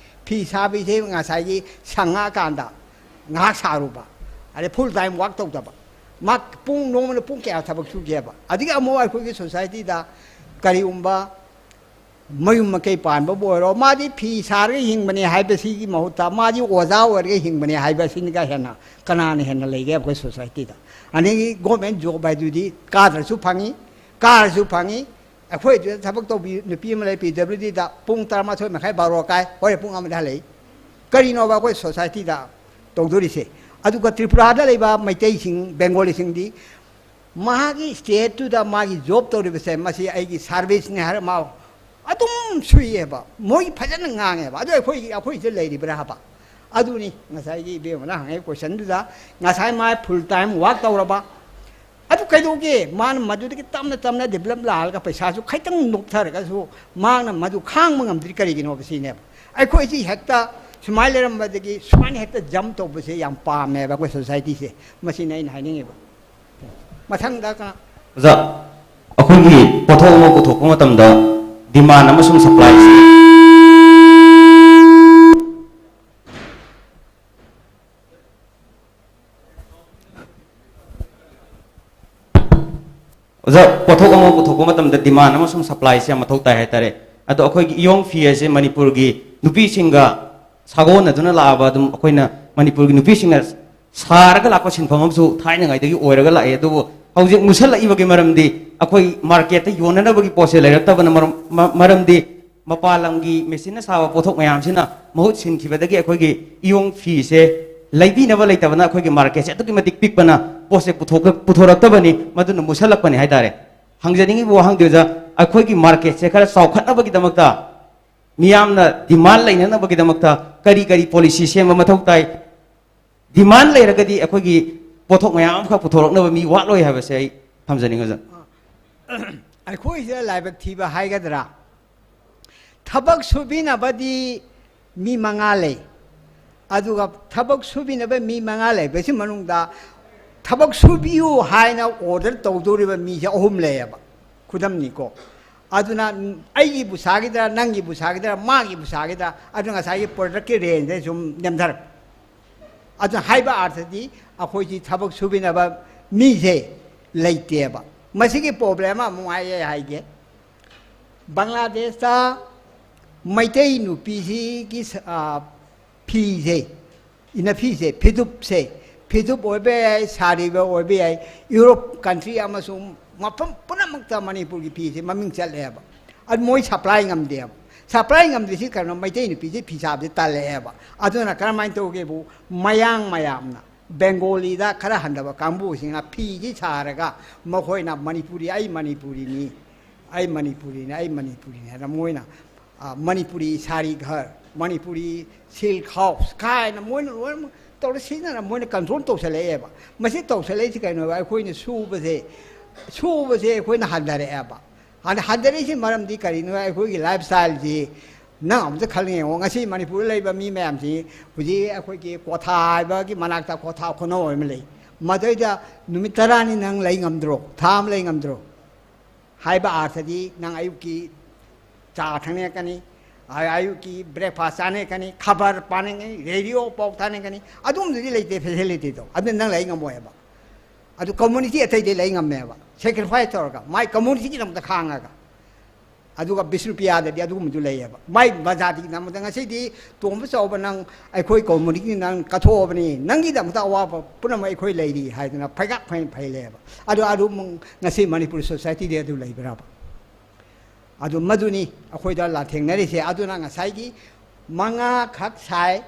ꯐꯤ ꯁꯥꯕꯤꯁꯦ ꯉꯁꯥꯏꯒꯤ ꯁꯪꯉꯛꯑꯀꯥꯟꯗ ꯉꯥꯏꯍꯥꯛ ꯁꯥꯔꯨꯕ, ꯑꯗꯩ ꯐꯨꯜ ꯇꯥꯏꯝ ꯋꯥꯛ ꯇꯧꯗꯕ, ꯃꯥ ꯄꯨꯡ, ꯅꯣꯡꯃꯗ ꯄꯨꯡ ꯀꯌꯥ ꯊꯕꯛ ꯁꯨꯒꯦꯕ? ꯑꯗꯒꯤ ꯑꯃꯨꯛ ꯑꯩꯈꯣꯏꯒꯤ ꯁꯣꯁꯥꯏꯇꯤꯗ ꯀꯔꯤꯒꯨꯝꯕ ꯃꯌꯨꯝ ꯃꯀꯩ ꯄꯥꯟꯕꯕꯨ ꯑꯣꯏꯔꯣ, ꯃꯥꯗꯤ ꯐꯤ ꯁꯥꯔꯒ ꯍꯤꯡꯕꯅꯦ ꯍꯥꯏꯕꯁꯤꯒꯤ ꯃꯍꯨꯠꯇ ꯃꯥꯗꯤ ꯑꯣꯖꯥ ꯑꯣꯏꯔꯒ ꯍꯤꯡꯕꯅꯦ ꯍꯥꯏꯕꯁꯤꯅꯒ ꯍꯦꯟꯅ ꯀꯅꯥꯅ ꯍꯦꯟꯅ ꯂꯩꯒꯦ ꯑꯩꯈꯣꯏ ꯁꯣꯁꯥꯏꯇꯤꯗ? ꯑꯗꯒꯤ ꯒꯣꯔꯃꯦꯟ ꯖꯣꯕ ꯍꯥꯏꯗꯨꯗꯤ ꯀꯥꯗ꯭ꯔꯁꯨ ꯐꯪꯉꯤ, ꯀꯥꯔꯁꯨ ꯐꯪꯉꯤ꯫ ꯑꯩꯈꯣꯏ ꯑꯗꯨꯗ ꯊꯕꯛ ꯇꯧꯕꯤ ꯅꯨꯄꯤ ꯑꯃ ꯂꯩ, ꯄꯤ ꯗꯕ꯭ꯂꯤꯎ ꯗꯤꯗ ꯄꯨꯡ ꯇꯔꯥꯃꯥꯊꯣꯏ ꯃꯈꯥꯏ, ꯕꯥꯔꯣ ꯀꯥꯏ, ꯍꯣꯔꯦꯟ ꯄꯨꯡ ꯑꯃꯗ ꯍꯜꯂꯛꯏ꯫ ꯀꯔꯤꯅꯣꯕ ꯑꯩꯈꯣꯏ ꯁꯣꯁꯥꯏꯇꯤꯗ ꯇꯧꯗꯣꯔꯤꯁꯦ? ꯑꯗꯨꯒ ꯇ꯭ꯔꯤꯄꯨꯔꯥꯗ ꯂꯩꯕ ꯃꯩꯇꯩꯁꯤꯡ, ꯕꯦꯡꯒꯣꯂꯤꯁꯤꯡꯗꯤ ꯃꯍꯥꯛꯀꯤ ꯁ꯭ꯇꯦꯠꯇꯨꯗ ꯃꯥꯒꯤ ꯖꯣꯕ ꯇꯧꯔꯤꯕꯁꯦ, ꯃꯁꯤ ꯑꯩꯒꯤ ꯁꯥꯔꯚꯤꯁꯅꯤ ꯍꯥꯏꯔ ꯃꯥ ꯑꯗꯨꯝ ꯁꯨꯏꯌꯦꯕ, ꯃꯣꯏ ꯐꯖꯅ ꯉꯥꯡꯉꯦꯕ꯫ ꯑꯗꯨ ꯑꯩꯈꯣꯏ, ꯑꯩꯈꯣꯏꯁꯦ ꯂꯩꯔꯤꯕ꯭ꯔꯥ ꯍꯥꯏꯕ? ꯑꯗꯨꯅꯤ ꯉꯁꯥꯏꯒꯤ ꯏꯕꯦꯝꯃꯅ ꯍꯪꯉꯛꯏ ꯀꯣꯏꯁꯟꯗꯨꯗ, ꯉꯁꯥꯏ ꯃꯥ ꯐꯨꯜ ꯇꯥꯏꯝ ꯋꯥꯛ ꯇꯧꯔꯕ, ꯑꯗꯨ ꯀꯩꯗꯧꯒꯦ? ꯃꯥꯅ ꯃꯗꯨꯗꯒꯤ ꯇꯞꯅ ꯇꯞꯅ ꯗꯤꯕꯂꯞ ꯂꯥꯛꯑꯒ ꯄꯩꯁꯥꯁꯨ ꯈꯤꯇꯪ ꯅꯣꯛꯊꯔꯒꯁꯨ ꯃꯥꯅ ꯃꯗꯨ ꯈꯥꯡꯕ ꯉꯝꯗ꯭ꯔꯤ ꯀꯔꯤꯒꯤꯅꯣꯕ ꯁꯤꯅꯦꯕ꯫ ꯑꯩꯈꯣꯏꯁꯤ ꯍꯦꯛꯇ ꯁꯨꯃꯥꯏꯅ ꯂꯩꯔꯝꯕꯗꯒꯤ ꯁꯨꯃꯥꯏꯅ ꯍꯦꯛꯇ ꯖꯝ ꯇꯧꯕꯁꯦ ꯌꯥꯝ ꯄꯥꯝꯃꯦꯕ ꯑꯩꯈꯣꯏ ꯁꯣꯁꯥꯏꯇꯤꯁꯦ꯫ ꯃꯁꯤꯅꯤ ꯑꯩꯅ ꯍꯥꯏꯅꯤꯡꯉꯤꯕ꯫ ꯃꯊꯪꯗ ꯀꯅꯥ? ꯑꯣꯖꯥ, ꯑꯩꯈꯣꯏꯒꯤ ꯄꯣꯠꯊꯣꯛ ꯑꯃ ꯄꯨꯊꯣꯛꯄ ꯃꯇꯝꯗ ꯗꯤꯃꯥꯟ ꯑꯃꯁꯨꯡ ꯁꯄ꯭ꯂꯥꯏ꯫ ꯑꯣꯖꯥ, ꯄꯣꯠꯊꯣꯛ ꯑꯃ ꯄꯨꯊꯣꯛꯄ ꯃꯇꯝꯗ ꯗꯤꯃꯥꯟ ꯑꯃꯁꯨꯡ ꯁꯄ꯭ꯂꯥꯏꯁꯦ ꯌꯥꯝ ꯃꯊꯧ ꯇꯥꯏ ꯍꯥꯏꯇꯥꯔꯦ꯫ ꯑꯗꯣ ꯑꯩꯈꯣꯏꯒꯤ ꯏꯌꯣꯡ ꯐꯤ ꯑꯁꯦ ꯃꯅꯤꯄꯨꯔꯒꯤ ꯅꯨꯄꯤꯁꯤꯡꯒ ꯁꯥꯒꯣꯟꯅꯗꯨꯅ ꯂꯥꯛꯑꯕ, ꯑꯗꯨꯝ ꯑꯩꯈꯣꯏꯅ ꯃꯅꯤꯄꯨꯔꯒꯤ ꯅꯨꯄꯤꯁꯤꯡꯅ ꯁꯥꯔꯒ ꯂꯥꯛꯄ ꯁꯤꯟꯐꯝ ꯑꯃꯁꯨ ꯊꯥꯏꯅꯉꯩꯗꯒꯤ ꯑꯣꯏꯔꯒ ꯂꯥꯛꯑꯦ꯫ ꯑꯗꯨꯕꯨ ꯍꯧꯖꯤꯛ ꯃꯨꯁꯜꯂꯛꯏꯕꯒꯤ ꯃꯔꯝꯗꯤ ꯑꯩꯈꯣꯏ ꯃꯥꯔꯀꯦꯠꯇ ꯌꯣꯟꯅꯅꯕꯒꯤ ꯄꯣꯠꯁꯦ ꯂꯩꯔꯛꯇꯕꯅ ꯃꯔꯝ, ꯃ-, ꯃꯔꯝꯗꯤ ꯃꯄꯥꯟ ꯂꯝꯒꯤ ꯃꯦꯆꯤꯟꯅ ꯁꯥꯕ ꯄꯣꯠꯊꯣꯛ ꯃꯌꯥꯝꯁꯤꯅ ꯃꯍꯨꯠ ꯁꯤꯟꯈꯤꯕꯗꯒꯤ ꯑꯩꯈꯣꯏꯒꯤ ꯏꯌꯣꯡ ꯐꯤꯁꯦ ꯂꯩꯕꯤꯅꯕ ꯂꯩꯇꯕꯅ ꯑꯩꯈꯣꯏꯒꯤ ꯃꯥꯔꯀꯦꯠꯁꯦ ꯑꯗꯨꯛꯀꯤ ꯃꯇꯤꯛ ꯄꯤꯛꯄꯅ ꯄꯣꯠꯁꯦ ꯄꯨꯊꯣꯛ-, ꯄꯨꯊꯣꯔꯛꯇꯕꯅꯤ, ꯃꯗꯨꯅ ꯃꯨꯁꯜꯂꯛꯄꯅꯤ ꯍꯥꯏꯇꯥꯔꯦ꯫ ꯍꯪꯖꯅꯤꯡꯉꯤꯕ ꯋꯥꯍꯪꯗꯤ ꯑꯣꯖꯥ, ꯑꯩꯈꯣꯏꯒꯤ ꯃꯥꯔꯀꯦꯠꯁꯦ ꯈꯔ ꯆꯥꯎꯈꯠꯅꯕꯒꯤꯗꯃꯛꯇ, ꯃꯤꯌꯥꯝꯅ ꯗꯤꯃꯥꯟ ꯂꯩꯅꯅꯕꯒꯤꯗꯃꯛꯇ ꯀꯔꯤ ꯀꯔꯤ ꯄꯣꯂꯤꯁꯤ ꯁꯦꯝꯕ ꯃꯊꯧ ꯇꯥꯏ? ꯗꯤꯃꯥꯟ ꯂꯩꯔꯒꯗꯤ ꯑꯩꯈꯣꯏꯒꯤ ꯄꯣꯠꯊꯣꯛ ꯃꯌꯥꯝ ꯑꯃꯈꯛ ꯄꯨꯊꯣꯔꯛꯅꯕ ꯃꯤ ꯋꯥꯠꯂꯣꯏ ꯍꯥꯏꯕꯁꯦ ꯑꯩ ꯊꯝꯖꯅꯤꯡꯉꯤ ꯑꯣꯖꯥ꯫ ꯑꯩꯈꯣꯏꯁꯤꯗ ꯂꯥꯏꯕꯛ ꯊꯤꯕ ꯍꯥꯏꯒꯗ꯭ꯔꯥ, ꯊꯕꯛ ꯁꯨꯕꯤꯅꯕꯗꯤ ꯃꯤ ꯃꯉꯥ ꯂꯩ, ꯑꯗꯨꯒ ꯊꯕꯛ ꯁꯨꯕꯤꯅꯕ ꯃꯤ ꯃꯉꯥ ꯂꯩꯕꯁꯤ ꯃꯅꯨꯡꯗ ꯊꯕꯛ ꯁꯨꯕꯤꯌꯨ ꯍꯥꯏꯅ ꯑꯣꯔꯗꯔ ꯇꯧꯗꯧꯔꯤꯕ ꯃꯤꯁꯦ ꯑꯍꯨꯝ ꯂꯩꯌꯦꯕ꯫ ꯈꯨꯗꯝꯅꯤꯀꯣ꯫ ꯑꯗꯨꯅ ꯑꯩꯒꯤꯕꯨ ꯁꯥꯒꯗ꯭ꯔꯥ, ꯅꯪꯒꯤꯕꯨ ꯁꯥꯒꯗ꯭ꯔꯥ, ꯃꯥꯒꯤꯕꯨ ꯁꯥꯒꯗ꯭ꯔꯥ, ꯑꯗꯨ ꯉꯁꯥꯏꯒꯤ ꯄ꯭ꯔꯗꯛꯀꯤ ꯔꯦꯟꯖꯁꯦ ꯁꯨꯝ ꯅꯦꯝꯊꯔꯛꯄ꯫ ꯑꯗꯨꯅ ꯍꯥꯏꯕ ꯑꯥꯔꯊꯗꯤ ꯑꯩꯈꯣꯏꯁꯤ ꯊꯕꯛ ꯁꯨꯕꯤꯅꯕ ꯃꯤꯁꯦ ꯂꯩꯇꯦꯕ꯫ ꯃꯁꯤꯒꯤ ꯄ꯭ꯔꯣꯕ꯭ꯂꯦꯝ ꯑꯃ ꯑꯃꯨꯛ ꯍꯥꯏꯌꯦ ꯍꯥꯏꯒꯦ꯫ ꯕꯪꯒ꯭ꯂꯥꯗꯦꯁꯇ ꯃꯩꯇꯩ ꯅꯨꯄꯤꯁꯤꯒꯤ ꯁ-, ꯑ, ꯐꯤꯁꯦ, ꯏꯅꯐꯤꯁꯦ, ꯐꯤꯗꯨꯞꯁꯦ, ꯐꯤꯗꯨꯞ ꯑꯣꯏꯕ ꯌꯥꯏ, ꯁꯥꯔꯤꯕ ꯑꯣꯏꯕ ꯌꯥꯏ, ꯌꯨꯔꯣꯞ ꯀꯟꯇ꯭ꯔꯤ ꯑꯃꯁꯨꯡ ꯃꯐꯝ ꯄꯨꯝꯅꯃꯛꯇ ꯃꯅꯤꯄꯨꯔꯒꯤ ꯐꯤꯁꯦ ꯃꯃꯤꯡ ꯆꯠꯂꯦꯕ꯫ ꯑꯗꯨ ꯃꯣꯏ ꯁꯄ꯭ꯂꯥꯏ ꯉꯝꯗꯦꯕ꯫ ꯁꯄ꯭ꯂꯥꯏ ꯉꯝꯗ꯭ꯔꯤꯁꯤ ꯀꯩꯅꯣ? ꯃꯩꯇꯩ ꯅꯨꯄꯤꯁꯦ ꯐꯤ ꯁꯥꯕꯁꯦ ꯇꯜꯂꯛꯑꯦꯕ꯫ ꯑꯗꯨꯅ ꯀꯔꯝꯍꯥꯏꯅ ꯇꯧꯒꯦꯕꯨ, ꯃꯌꯥꯡ ꯃꯌꯥꯝꯅ, ꯕꯦꯡꯒꯣꯂꯤꯗ ꯈꯔ ꯍꯟꯊꯕ ꯀꯥꯡꯕꯨꯁꯤꯡꯅ ꯐꯤꯁꯤ ꯁꯥꯔꯒ ꯃꯈꯣꯏꯅ ꯃꯅꯤꯄꯨꯔꯤ, ꯑꯩ ꯃꯅꯤꯄꯨꯔꯤꯅꯤ, ꯑꯩ ꯃꯅꯤꯄꯨꯔꯤꯅꯤ, ꯑꯩ ꯃꯅꯤꯄꯨꯔꯤꯅꯤ ꯍꯥꯏꯅ ꯃꯣꯏꯅ, ꯑ, ꯃꯅꯤꯄꯨꯔꯤ ꯁꯥꯔꯤ ꯘꯔ, ꯃꯅꯤꯄꯨꯔꯤ ꯁꯤꯜꯛ ꯍꯥꯎꯁ ꯀꯥꯏꯅ ꯃꯣꯏꯅ ꯂꯣꯏꯅꯃꯛ ꯇꯧꯔ ꯁꯤꯖꯤꯟꯅꯔ ꯃꯣꯏꯅ ꯀꯟꯇ꯭ꯔꯣꯜ ꯇꯧꯁꯜꯂꯛꯑꯦꯕ꯫ ꯃꯁꯤ ꯇꯧꯁꯜꯂꯛꯏꯁꯤ ꯀꯩꯅꯣꯕ? ꯑꯩꯈꯣꯏꯅ ꯁꯨꯕꯁꯦ, ꯁꯨꯕꯁꯦ ꯑꯩꯈꯣꯏꯅ ꯍꯟꯊꯔꯛꯑꯦꯕ꯫ ꯍꯟ-, ꯍꯟꯊꯔꯛꯏꯁꯤ ꯃꯔꯝꯗꯤ ꯀꯔꯤꯅꯣ? ꯑꯩꯈꯣꯏꯒꯤ ꯂꯥꯏꯐ ꯁ꯭ꯇꯥꯏꯜꯁꯤ ꯅꯪ ꯑꯃꯨꯛꯇ ꯈꯜꯂ ꯌꯦꯡꯉꯣ꯫ ꯉꯁꯤ ꯃꯅꯤꯄꯨꯔꯗ ꯂꯩꯕ ꯃꯤ ꯃꯌꯥꯝꯁꯤ ꯍꯧꯖꯤꯛ ꯑꯩꯈꯣꯏꯒꯤ ꯀ꯭ꯋꯥꯊꯥ ꯍꯥꯏꯕꯒꯤ ꯃꯅꯥꯛꯇ ꯀ꯭ꯋꯥꯊꯥ ꯈꯨꯅꯧ ꯑꯃ ꯂꯩ꯫ ꯃꯗꯩꯗ ꯅꯨꯃꯤꯠ ꯇꯔꯥꯅꯤ ꯅꯪ ꯂꯩ ꯉꯝꯗ꯭ꯔꯣ? ꯊꯥ ꯑꯃ ꯂꯩ ꯉꯝꯗ꯭ꯔꯣ? ꯍꯥꯏꯕ ꯑꯥꯔꯊꯗꯤ ꯅꯪ ꯑꯌꯨꯛꯀꯤ ꯆꯥ ꯊꯛꯅꯤꯡꯉꯛꯀꯅꯤ, ꯑ-, ꯑꯌꯨꯛꯀꯤ ꯕ꯭ꯔꯦꯛꯐꯥꯁ ꯆꯥꯅꯤꯡꯉꯛꯀꯅꯤ, ꯈꯕꯔ ꯄꯥꯅꯤꯡꯉꯅꯤ, ꯔꯦꯗꯤꯑꯣ ꯄꯥꯎ ꯇꯥꯅꯤꯡꯉꯛꯀꯅꯤ, ꯑꯗꯨꯒꯨꯝꯕꯗꯨꯗꯤ ꯂꯩꯇꯦ ꯐꯦꯁꯤꯂꯤꯇꯤꯗꯣ꯫ ꯑꯗꯨ ꯅꯪ ꯂꯩ ꯉꯝꯃꯣꯏꯕ꯫ ꯑꯗꯨ ꯀꯝꯃꯨꯅꯤꯇꯤ ꯑꯇꯩꯗꯤ ꯂꯩ ꯉꯝꯃꯦꯕ, ꯁꯦꯀ꯭ꯔꯤꯐꯥꯏꯁ ꯇꯧꯔꯒ, ꯃꯥꯏ ꯀꯝꯃꯨꯅꯤꯇꯤꯒꯤꯗꯃꯛꯇ ꯈꯥꯡꯉꯒ꯫ ꯑꯗꯨꯒ ꯕꯤꯁꯅꯨꯄ꯭ꯔꯤꯌꯥꯗꯗꯤ ꯑꯗꯨꯒꯨꯝꯕꯗꯨ ꯂꯩꯌꯦꯕ꯫ ꯃꯥꯏ ꯕꯖꯥꯔꯗꯒꯤ ꯅꯝꯕꯗ ꯉꯁꯤꯗꯤ ꯇꯣꯝꯕ ꯆꯥꯎꯕ ꯅꯪ ꯑꯩꯈꯣꯏ ꯀꯝꯃꯨꯅꯤꯇꯤ ꯅꯪ ꯀꯠꯊꯣꯛꯑꯕꯅꯤ, ꯅꯪꯒꯤꯗꯃꯛꯇ ꯑꯋꯥꯕ ꯄꯨꯝꯅꯃꯛ ꯑꯩꯈꯣꯏ ꯂꯩꯔꯤ ꯍꯥꯏꯗꯅ ꯐꯩꯒꯥꯛ ꯐꯩꯅ ꯐꯩ ꯂꯩꯌꯦꯕ꯫ ꯑꯗꯨ, ꯑꯗꯨ ꯉꯁꯤ ꯃꯅꯤꯄꯨꯔ ꯁꯣꯁꯥꯏꯇꯤꯗꯤ ꯑꯗꯨ ꯂꯩꯕ꯭ꯔꯕ? ꯑꯗꯨ ꯃꯗꯨꯅꯤ ꯑꯩꯈꯣꯏꯗ ꯂꯥꯟꯊꯦꯡꯅꯔꯤꯁꯦ꯫ ꯑꯗꯨꯅ ꯉꯁꯥꯏꯒꯤ ꯃꯉꯥꯈꯛ ꯁꯥꯏ,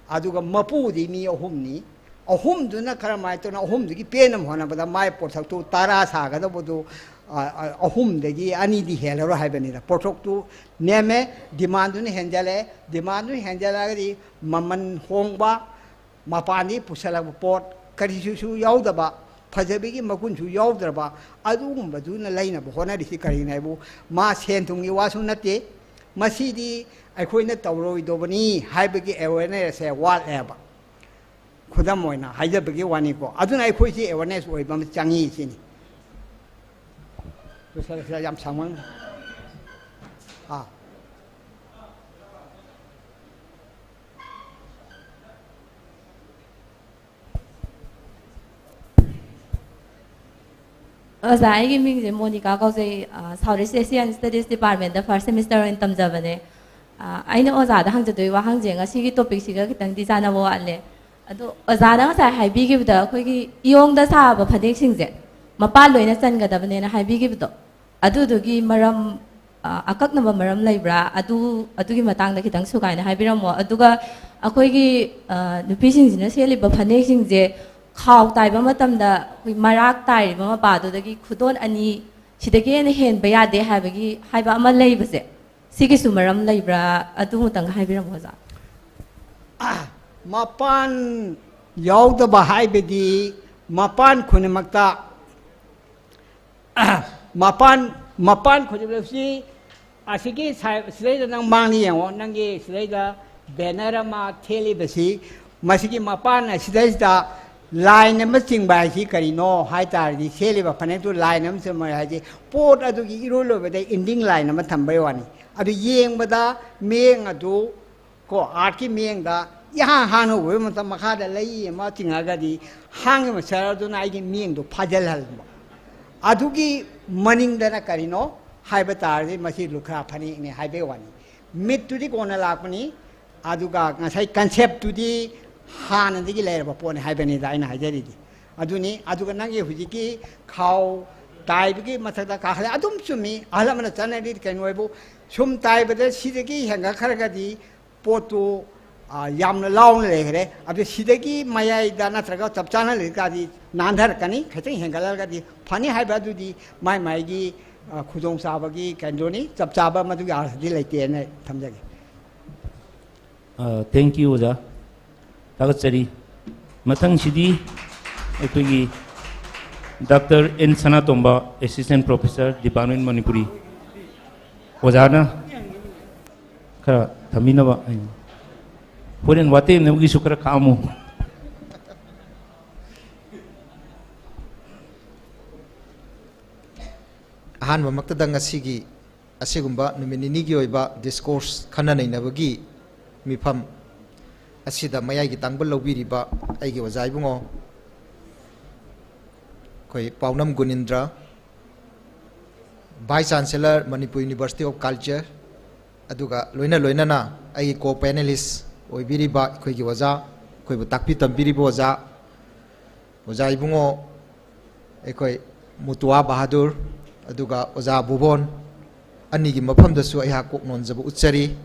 ꯑꯗꯨꯒ ꯃꯄꯨꯗꯤ ꯃꯤ ꯑꯍꯨꯝꯅꯤ꯫ ꯑꯍꯨꯝꯗꯨꯅ ꯀꯔꯝꯍꯥꯏꯅ ꯇꯧꯅ, ꯑꯍꯨꯝꯗꯨꯒꯤ ꯄꯦꯟꯅꯕ ꯍꯣꯠꯅꯕꯗ ꯃꯥꯏ ꯄꯣꯠꯊꯣꯛꯇꯨ ꯇꯔꯥ ꯁꯥꯒꯗꯧꯕꯗꯨ, ꯑ, ꯑ, ꯑꯍꯨꯝꯗꯒꯤ ꯑꯅꯤꯗꯤ ꯍꯦꯜꯂꯔꯣꯏ ꯍꯥꯏꯕꯅꯤꯗ꯫ ꯄꯣꯠꯊꯣꯛꯇꯨ ꯅꯦꯝꯃꯦ, ꯗꯤꯃꯥꯟꯗꯨꯅ ꯍꯦꯟꯖꯜꯂꯦ, ꯗꯤꯃꯥꯟꯗꯨꯅ ꯍꯦꯟꯖꯜꯂꯛꯑꯒꯗꯤ ꯃꯃꯜ ꯍꯣꯡꯕ, ꯃꯄꯥꯟꯗꯒꯤ ꯄꯨꯁꯜꯂꯛꯄ ꯄꯣꯠ ꯀꯔꯤꯁꯨꯁꯨ ꯌꯥꯎꯗꯕ, ꯐꯖꯕꯒꯤ ꯃꯒꯨꯟꯁꯨ ꯌꯥꯎꯗ꯭ꯔꯕ, ꯑꯗꯨꯒꯨꯝꯕꯗꯨꯅ ꯂꯩꯅꯕ ꯍꯣꯠꯅꯔꯤꯁꯤ ꯀꯔꯤꯅꯣ ꯍꯥꯏꯕꯨ, ꯃꯥ ꯁꯦꯟ ꯊꯨꯝꯒꯤ ꯋꯥꯁꯨ ꯅꯠꯇꯦ, ꯃꯁꯤꯗꯤ ꯑꯩꯈꯣꯏꯅ ꯇꯧꯔꯣꯏꯗꯧꯕꯅꯤ ꯍꯥꯏꯕꯒꯤ ꯑꯦꯋꯦꯔꯅꯦꯁꯁꯦ ꯋꯥꯠꯂꯦꯕ꯫ ꯈꯨꯗꯝ ꯑꯣꯏꯅ ꯍꯥꯏꯖꯕꯒꯤ ꯋꯥꯅꯤꯀꯣ꯫ ꯑꯗꯨꯅ ꯑꯩꯈꯣꯏꯁꯤ ꯑꯦꯋꯦꯔꯅꯦꯁ ꯑꯣꯏꯕ ꯑꯃ ꯆꯪꯉꯤ ꯁꯤꯅꯤ꯫ ꯂꯣꯏꯁꯤꯜꯂꯁꯤꯔ? ꯌꯥꯝ ꯁꯥꯡꯃꯟ-, ꯑꯥ꯫ ꯑꯣꯖꯥ, ꯑꯩꯒꯤ ꯃꯤꯡꯁꯦ ꯃꯣꯅꯤꯀꯥ ꯀꯧꯖꯩ꯫ ꯑ, ꯁꯥꯎꯠ ꯏꯁ ꯑꯦꯁꯤꯌꯥꯟ ꯁ꯭ꯇꯗꯤꯁ ꯗꯤꯄꯥꯔꯠꯃꯦꯟꯗ ꯐꯥꯔꯁ ꯁꯦꯃꯤꯁꯇꯔ ꯑꯣꯏꯅ ꯇꯝꯖꯕꯅꯦ꯫ ꯑ, ꯑꯩꯅ ꯑꯣꯖꯥꯗ ꯍꯪꯖꯗꯣꯏ ꯋꯥꯍꯪꯁꯦ ꯉꯁꯤꯒꯤ ꯇꯣꯄꯤꯛꯁꯤꯒ ꯈꯤꯇꯪꯗꯤ ꯆꯥꯟꯅꯕ ꯋꯥꯠꯂꯦ꯫ ꯑꯗꯣ ꯑꯣꯖꯥꯅ ꯉꯁꯥꯏ ꯍꯥꯏꯕꯤꯈꯤꯕꯗ ꯑꯩꯈꯣꯏꯒꯤ ꯏꯌꯣꯡꯗ ꯁꯥꯕ ꯐꯅꯦꯛꯁꯤꯡꯁꯦ ꯃꯄꯥꯟ ꯂꯣꯏꯅ ꯆꯟꯒꯗꯕꯅꯦꯅ ꯍꯥꯏꯕꯤꯈꯤꯕꯗꯣ, ꯑꯗꯨꯗꯨꯒꯤ ꯃꯔꯝ, ꯑ, ꯑꯀꯛꯅꯕ ꯃꯔꯝ ꯂꯩꯕ꯭ꯔꯥ? ꯑꯗꯨ, ꯑꯗꯨꯒꯤ ꯃꯇꯥꯡꯗ ꯈꯤꯇꯪ ꯁꯨꯒꯥꯏꯅ ꯍꯥꯏꯕꯤꯔꯝꯃꯣ꯫ ꯑꯗꯨꯒ ꯑꯩꯈꯣꯏꯒꯤ, ꯑ, ꯅꯨꯄꯤꯁꯤꯡꯁꯤꯅ ꯁꯦꯠꯂꯤꯕ ꯐꯅꯦꯛꯁꯤꯡꯁꯦ ꯈꯥꯎ ꯇꯥꯏꯕ ꯃꯇꯝꯗ ꯑꯩꯈꯣꯏ ꯃꯔꯥꯛ ꯇꯥꯏꯔꯤꯕ ꯃꯄꯥꯗꯨꯗꯒꯤ ꯈꯨꯗꯣꯟ ꯑꯅꯤ ꯁꯤꯗꯒꯤ ꯍꯦꯟꯅ ꯍꯦꯟꯕ ꯌꯥꯗꯦ ꯍꯥꯏꯕꯒꯤ, ꯍꯥꯏꯕ ꯑꯃ ꯂꯩꯕꯁꯦ, ꯁꯤꯒꯤꯁꯨ ꯃꯔꯝ ꯂꯩꯕ꯭ꯔꯥ? ꯑꯗꯨꯃꯇꯪ ꯍꯥꯏꯕꯤꯔꯝꯃꯣ, ꯑꯣꯖꯥ꯫ ꯃꯄꯥꯟ ꯌꯥꯎꯗꯕ ꯍꯥꯏꯕꯗꯤ ꯃꯄꯥꯟ ꯈꯨꯗꯤꯡꯃꯛꯇ, ꯃꯄꯥꯟ, ꯃꯄꯥꯟ ꯈꯨꯗꯤꯡꯃꯛꯁꯤ ꯑꯁꯤꯒꯤ ꯁꯥꯏ-, ꯁꯤꯗꯩꯗ ꯅꯪ ꯃꯥꯡꯗ ꯌꯦꯡꯉꯣ, ꯅꯪꯒꯤ ꯁꯤꯗꯩꯗ banner ꯑꯃ ꯊꯦꯠꯂꯤꯕꯁꯤ, ꯃꯁꯤꯒꯤ ꯃꯄꯥꯟ ꯑꯁꯤꯗꯩꯁꯤꯗ line ꯑꯃ ꯆꯤꯡꯕ ꯍꯥꯏꯁꯤ ꯀꯔꯤꯅꯣ ꯍꯥꯏ ꯇꯥꯔꯗꯤ, ꯊꯦꯠꯂꯤꯕ ꯐꯅꯦꯛꯇꯨ line ꯑꯃ ꯆꯤꯡꯕ ꯍꯥꯏꯁꯤ ꯄꯣꯠ ꯑꯗꯨꯒꯤ ꯏꯔꯣꯏ ꯂꯣꯏꯕꯗ ending line ꯑꯃ ꯊꯝꯕꯩ ꯋꯥꯅꯤ꯫ ꯑꯗꯨ ꯌꯦꯡꯕꯗ ꯃꯤꯠꯌꯦꯡ ꯑꯗꯨ ꯀꯣ, artꯀꯤ ꯃꯤꯠꯌꯦꯡꯗ ꯏꯍꯥꯟ ꯍꯥꯟꯅ ꯎꯕ ꯃꯇꯝ ꯃꯈꯥꯗ ꯂꯩ ꯑꯃ ꯆꯤꯡꯉꯒꯗꯤ ꯍꯥꯡꯉꯤꯕ ꯁꯍꯔꯗꯨꯅ ꯑꯩꯒꯤ ꯃꯤꯠꯌꯦꯡꯗꯨ ꯐꯥꯖꯤꯜꯍꯟꯕ꯫ ꯑꯗꯨꯒꯤ ꯃꯅꯤꯡꯗꯅ ꯀꯔꯤꯅꯣ ꯍꯥꯏꯕ ꯇꯥꯔꯗꯤ ꯃꯁꯤ ꯂꯨꯈ꯭ꯔꯥ ꯐꯅꯦꯛꯅꯤ ꯍꯥꯏꯕꯩ ꯋꯥꯅꯤ꯫ ꯃꯤꯠꯇꯨꯗꯤ ꯀꯣꯟꯅ ꯂꯥꯛꯄꯅꯤ, ꯑꯗꯨꯒ ꯉꯁꯥꯏ conceptꯇꯨꯗꯤ ꯍꯥꯟꯅꯗꯒꯤ ꯂꯩꯔꯕ ꯄꯣꯠꯅꯤ ꯍꯥꯏꯕꯅꯤꯗ ꯑꯩꯅ ꯍꯥꯏꯖꯔꯤꯗꯤ꯫ ꯑꯗꯨꯅꯤ꯫ ꯑꯗꯨꯒ ꯅꯪꯒꯤ ꯍꯧꯖꯤꯛꯀꯤ ꯈꯥꯎ ꯇꯥꯏꯕꯒꯤ ꯃꯊꯛꯇ ꯀꯥꯈꯠꯂꯦ, ꯑꯗꯨꯝ ꯆꯨꯝꯃꯤ꯫ ꯑꯍꯜ ꯑꯃꯅ ꯆꯠꯅꯔꯤ ꯀꯩꯅꯣ ꯍꯥꯏꯕꯨ ꯁꯨꯝ ꯇꯥꯏꯕꯗ ꯁꯤꯗꯒꯤ ꯍꯦꯟꯒꯠꯈ꯭ꯔꯒꯗꯤ ꯄꯣꯠꯇꯨ, ꯑ, ꯌꯥꯝꯅ ꯂꯥꯎꯅ ꯂꯩꯈ꯭ꯔꯦ꯫ ꯑꯗꯨ ꯁꯤꯗꯒꯤ ꯃꯌꯥꯏꯗ ꯅꯠꯇ꯭ꯔꯒ ꯆꯞ ꯆꯥꯅ ꯂꯩꯔꯒꯗꯤ ꯅꯥꯟꯊꯔꯛꯀꯅꯤ, ꯈꯤꯇꯪ ꯍꯦꯟꯒꯠꯂꯒꯗꯤ ꯐꯅꯤ ꯍꯥꯏꯕ ꯑꯗꯨꯗꯤ ꯃꯥꯏ ꯃꯥꯏꯒꯤ, ꯑ, ꯈꯨꯗꯣꯡꯆꯥꯕꯒꯤ ꯀꯩꯅꯣꯅꯤ, ꯆꯞ ꯆꯥꯕ ꯃꯗꯨꯒꯤ ꯑꯥꯔꯊꯗꯤ ꯂꯩꯇꯦꯅ ꯊꯝꯖꯒꯦ꯫ ꯊꯦꯡꯛ ꯌꯨ ꯑꯣꯖꯥ, ꯊꯥꯒꯠꯆꯔꯤ꯫ ꯃꯊꯪꯁꯤꯗꯤ ꯑꯩꯈꯣꯏꯒꯤ doctor N Sanatomba, Assistant Professor, Department Manipuri, ꯑꯣꯖꯥꯅ ꯈꯔ ꯊꯝꯕꯤꯅꯕ꯫ ꯍꯣꯔꯦꯟ ꯋꯥꯇꯦꯝꯅꯕꯒꯤꯁꯨ ꯈꯔ ꯈꯥꯛꯑꯝꯃꯨ꯫ ꯑꯍꯥꯟꯕꯃꯛꯇꯗ ꯉꯁꯤꯒꯤ ꯑꯁꯤꯒꯨꯝꯕ ꯅꯨꯃꯤꯠ ꯅꯤꯅꯤꯒꯤ ꯑꯣꯏꯕ discourse, ꯈꯟꯅ ꯅꯩꯅꯕꯒꯤ ꯃꯤꯐꯝ ꯑꯁꯤꯗ ꯃꯌꯥꯏꯒꯤ ꯇꯥꯡꯕ ꯂꯧꯕꯤꯔꯤꯕ ꯑꯩꯒꯤ ꯑꯣꯖꯥ ꯏꯕꯨꯡꯉꯣ, ꯑꯩꯈꯣꯏ ꯄꯥꯎꯅꯝ ꯒꯨꯅꯤꯟꯗ꯭ꯔ, Vice Chancellor, Manipur University of Culture, ꯑꯗꯨꯒ ꯂꯣꯏꯅ ꯂꯣꯏꯅꯅ ꯑꯩꯒꯤ co panelist ꯑꯣꯏꯕꯤꯔꯤꯕ ꯑꯩꯈꯣꯏꯒꯤ ꯑꯣꯖꯥ, ꯑꯩꯈꯣꯏꯕꯨ ꯇꯥꯛꯄꯤ ꯇꯝꯕꯤꯔꯤꯕ ꯑꯣꯖꯥ, ꯑꯣꯖꯥ ꯏꯕꯨꯡꯉꯣ, ꯑꯩꯈꯣꯏ ꯃꯨꯇꯨꯋꯥ ꯕꯍꯥꯗꯨꯔ, ꯑꯗꯨꯒ ꯑꯣꯖꯥ ꯚꯨꯕꯣꯟ, ꯑꯅꯤꯒꯤ ꯃꯐꯝꯗꯁꯨ ꯑꯩꯍꯥꯛ ꯀꯣꯛ ꯅꯣꯟꯖꯕ ꯎꯠꯆꯔꯤ꯫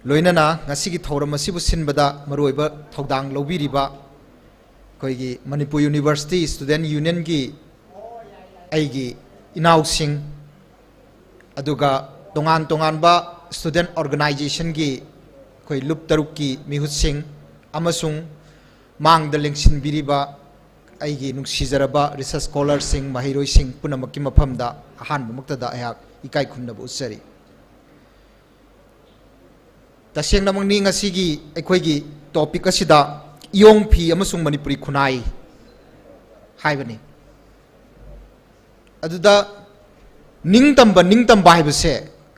ꯂꯣꯏꯅꯅ ꯉꯁꯤꯒꯤ ꯊꯧꯔꯝ ꯑꯁꯤꯕꯨ ꯁꯤꯟꯕꯗ ꯃꯔꯨꯑꯣꯏꯕ ꯊꯧꯗꯥꯡ ꯂꯧꯕꯤꯔꯤꯕ ꯑꯩꯈꯣꯏꯒꯤ ꯃꯅꯤꯄꯨꯔ University Student Unionꯒꯤ ꯑꯩꯒꯤ ꯏꯅꯥꯎꯁꯤꯡ, ꯑꯗꯨꯒ ꯇꯣꯉꯥꯟ ꯇꯣꯉꯥꯟꯕ student organizationꯒꯤ ꯑꯩꯈꯣꯏ ꯂꯨꯞ ꯇꯔꯨꯛꯀꯤ ꯃꯤꯍꯨꯠꯁꯤꯡ ꯑꯃꯁꯨꯡ ꯃꯥꯡꯗ ꯂꯦꯡꯁꯤꯟꯕꯤꯔꯤꯕ ꯑꯩꯒꯤ ꯅꯨꯡꯁꯤꯖꯔꯕ research scholarꯁꯤꯡ, ꯃꯍꯩꯔꯣꯏꯁꯤꯡ ꯄꯨꯝꯅꯃꯛꯀꯤ ꯃꯐꯝꯗ ꯑꯍꯥꯟꯕꯃꯛꯇꯗ ꯑꯩꯍꯥꯛ ꯏꯀꯥꯏ ꯈꯨꯝꯅꯕ ꯎꯠꯆꯔꯤ꯫ ꯇꯁꯦꯡꯅꯃꯛꯅꯤ, ꯉꯁꯤꯒꯤ ꯑꯩꯈꯣꯏꯒꯤ topic ꯑꯁꯤꯗ ꯏꯌꯣꯡ ꯐꯤ ꯑꯃꯁꯨꯡ ꯃꯅꯤꯄꯨꯔꯤ ꯈꯨꯟꯅꯥꯏ ꯍꯥꯏꯕꯅꯤ꯫ ꯑꯗꯨꯗ ꯅꯤꯡꯇꯝꯕ, ꯅꯤꯡꯇꯝꯕ ꯍꯥꯏꯕꯁꯦ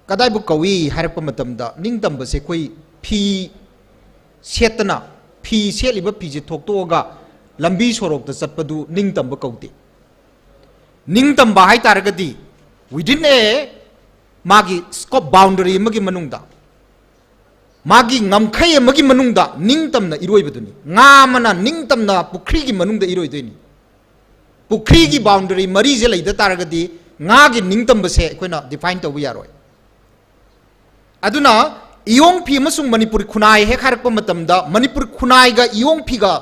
ꯀꯗꯥꯏꯕꯨ ꯀꯧꯏ ꯍꯥꯏꯔꯛꯄ ꯃꯇꯝꯗ, ꯅꯤꯡꯇꯝꯕꯁꯦ ꯑꯩꯈꯣꯏ ꯐꯤ ꯁꯦꯠꯇꯅ, ꯐꯤ ꯁꯦꯠꯂꯤꯕ ꯐꯤꯁꯦ ꯊꯣꯛꯇꯣꯛꯑꯒ ꯂꯝꯕꯤ ꯁꯣꯔꯣꯛꯇ ꯆꯠꯄꯗꯨ ꯅꯤꯡꯇꯝꯕ ꯀꯧꯗꯦ꯫ ꯅꯤꯡꯇꯝꯕ ꯍꯥꯏ ꯇꯥꯔꯒꯗꯤ within a ꯃꯥꯒꯤ scope, boundary ꯑꯃꯒꯤ ꯃꯅꯨꯡꯗ, ꯃꯥꯒꯤ ꯉꯝꯈꯩ ꯑꯃꯒꯤ ꯃꯅꯨꯡꯗ ꯅꯤꯡꯇꯝꯅ ꯏꯔꯣꯏꯕꯗꯨꯅꯤ꯫ ꯉꯥ ꯑꯃꯅ ꯅꯤꯡꯇꯝꯅ ꯄꯨꯈ꯭ꯔꯤꯒꯤ ꯃꯅꯨꯡꯗ ꯏꯔꯣꯏꯗꯣꯏꯅꯤ꯫ ꯄꯨꯈ꯭ꯔꯤꯒꯤ boundary ꯃꯔꯤꯁꯦ ꯂꯩꯗ ꯇꯥꯔꯒꯗꯤ ꯉꯥꯒꯤ ꯅꯤꯡꯇꯝꯕꯁꯦ ꯑꯩꯈꯣꯏꯅ define ꯇꯧꯕ ꯌꯥꯔꯣꯏ꯫ ꯑꯗꯨꯅ ꯏꯌꯣꯡ ꯐꯤ ꯑꯃꯁꯨꯡ ꯃꯅꯤꯄꯨꯔꯤ ꯈꯨꯟꯅꯥꯏ ꯍꯦꯛ ꯍꯥꯏꯔꯛꯄ ꯃꯇꯝꯗ ꯃꯅꯤꯄꯨꯔ ꯈꯨꯟꯅꯥꯏꯒ ꯏꯌꯣꯡ ꯐꯤꯒ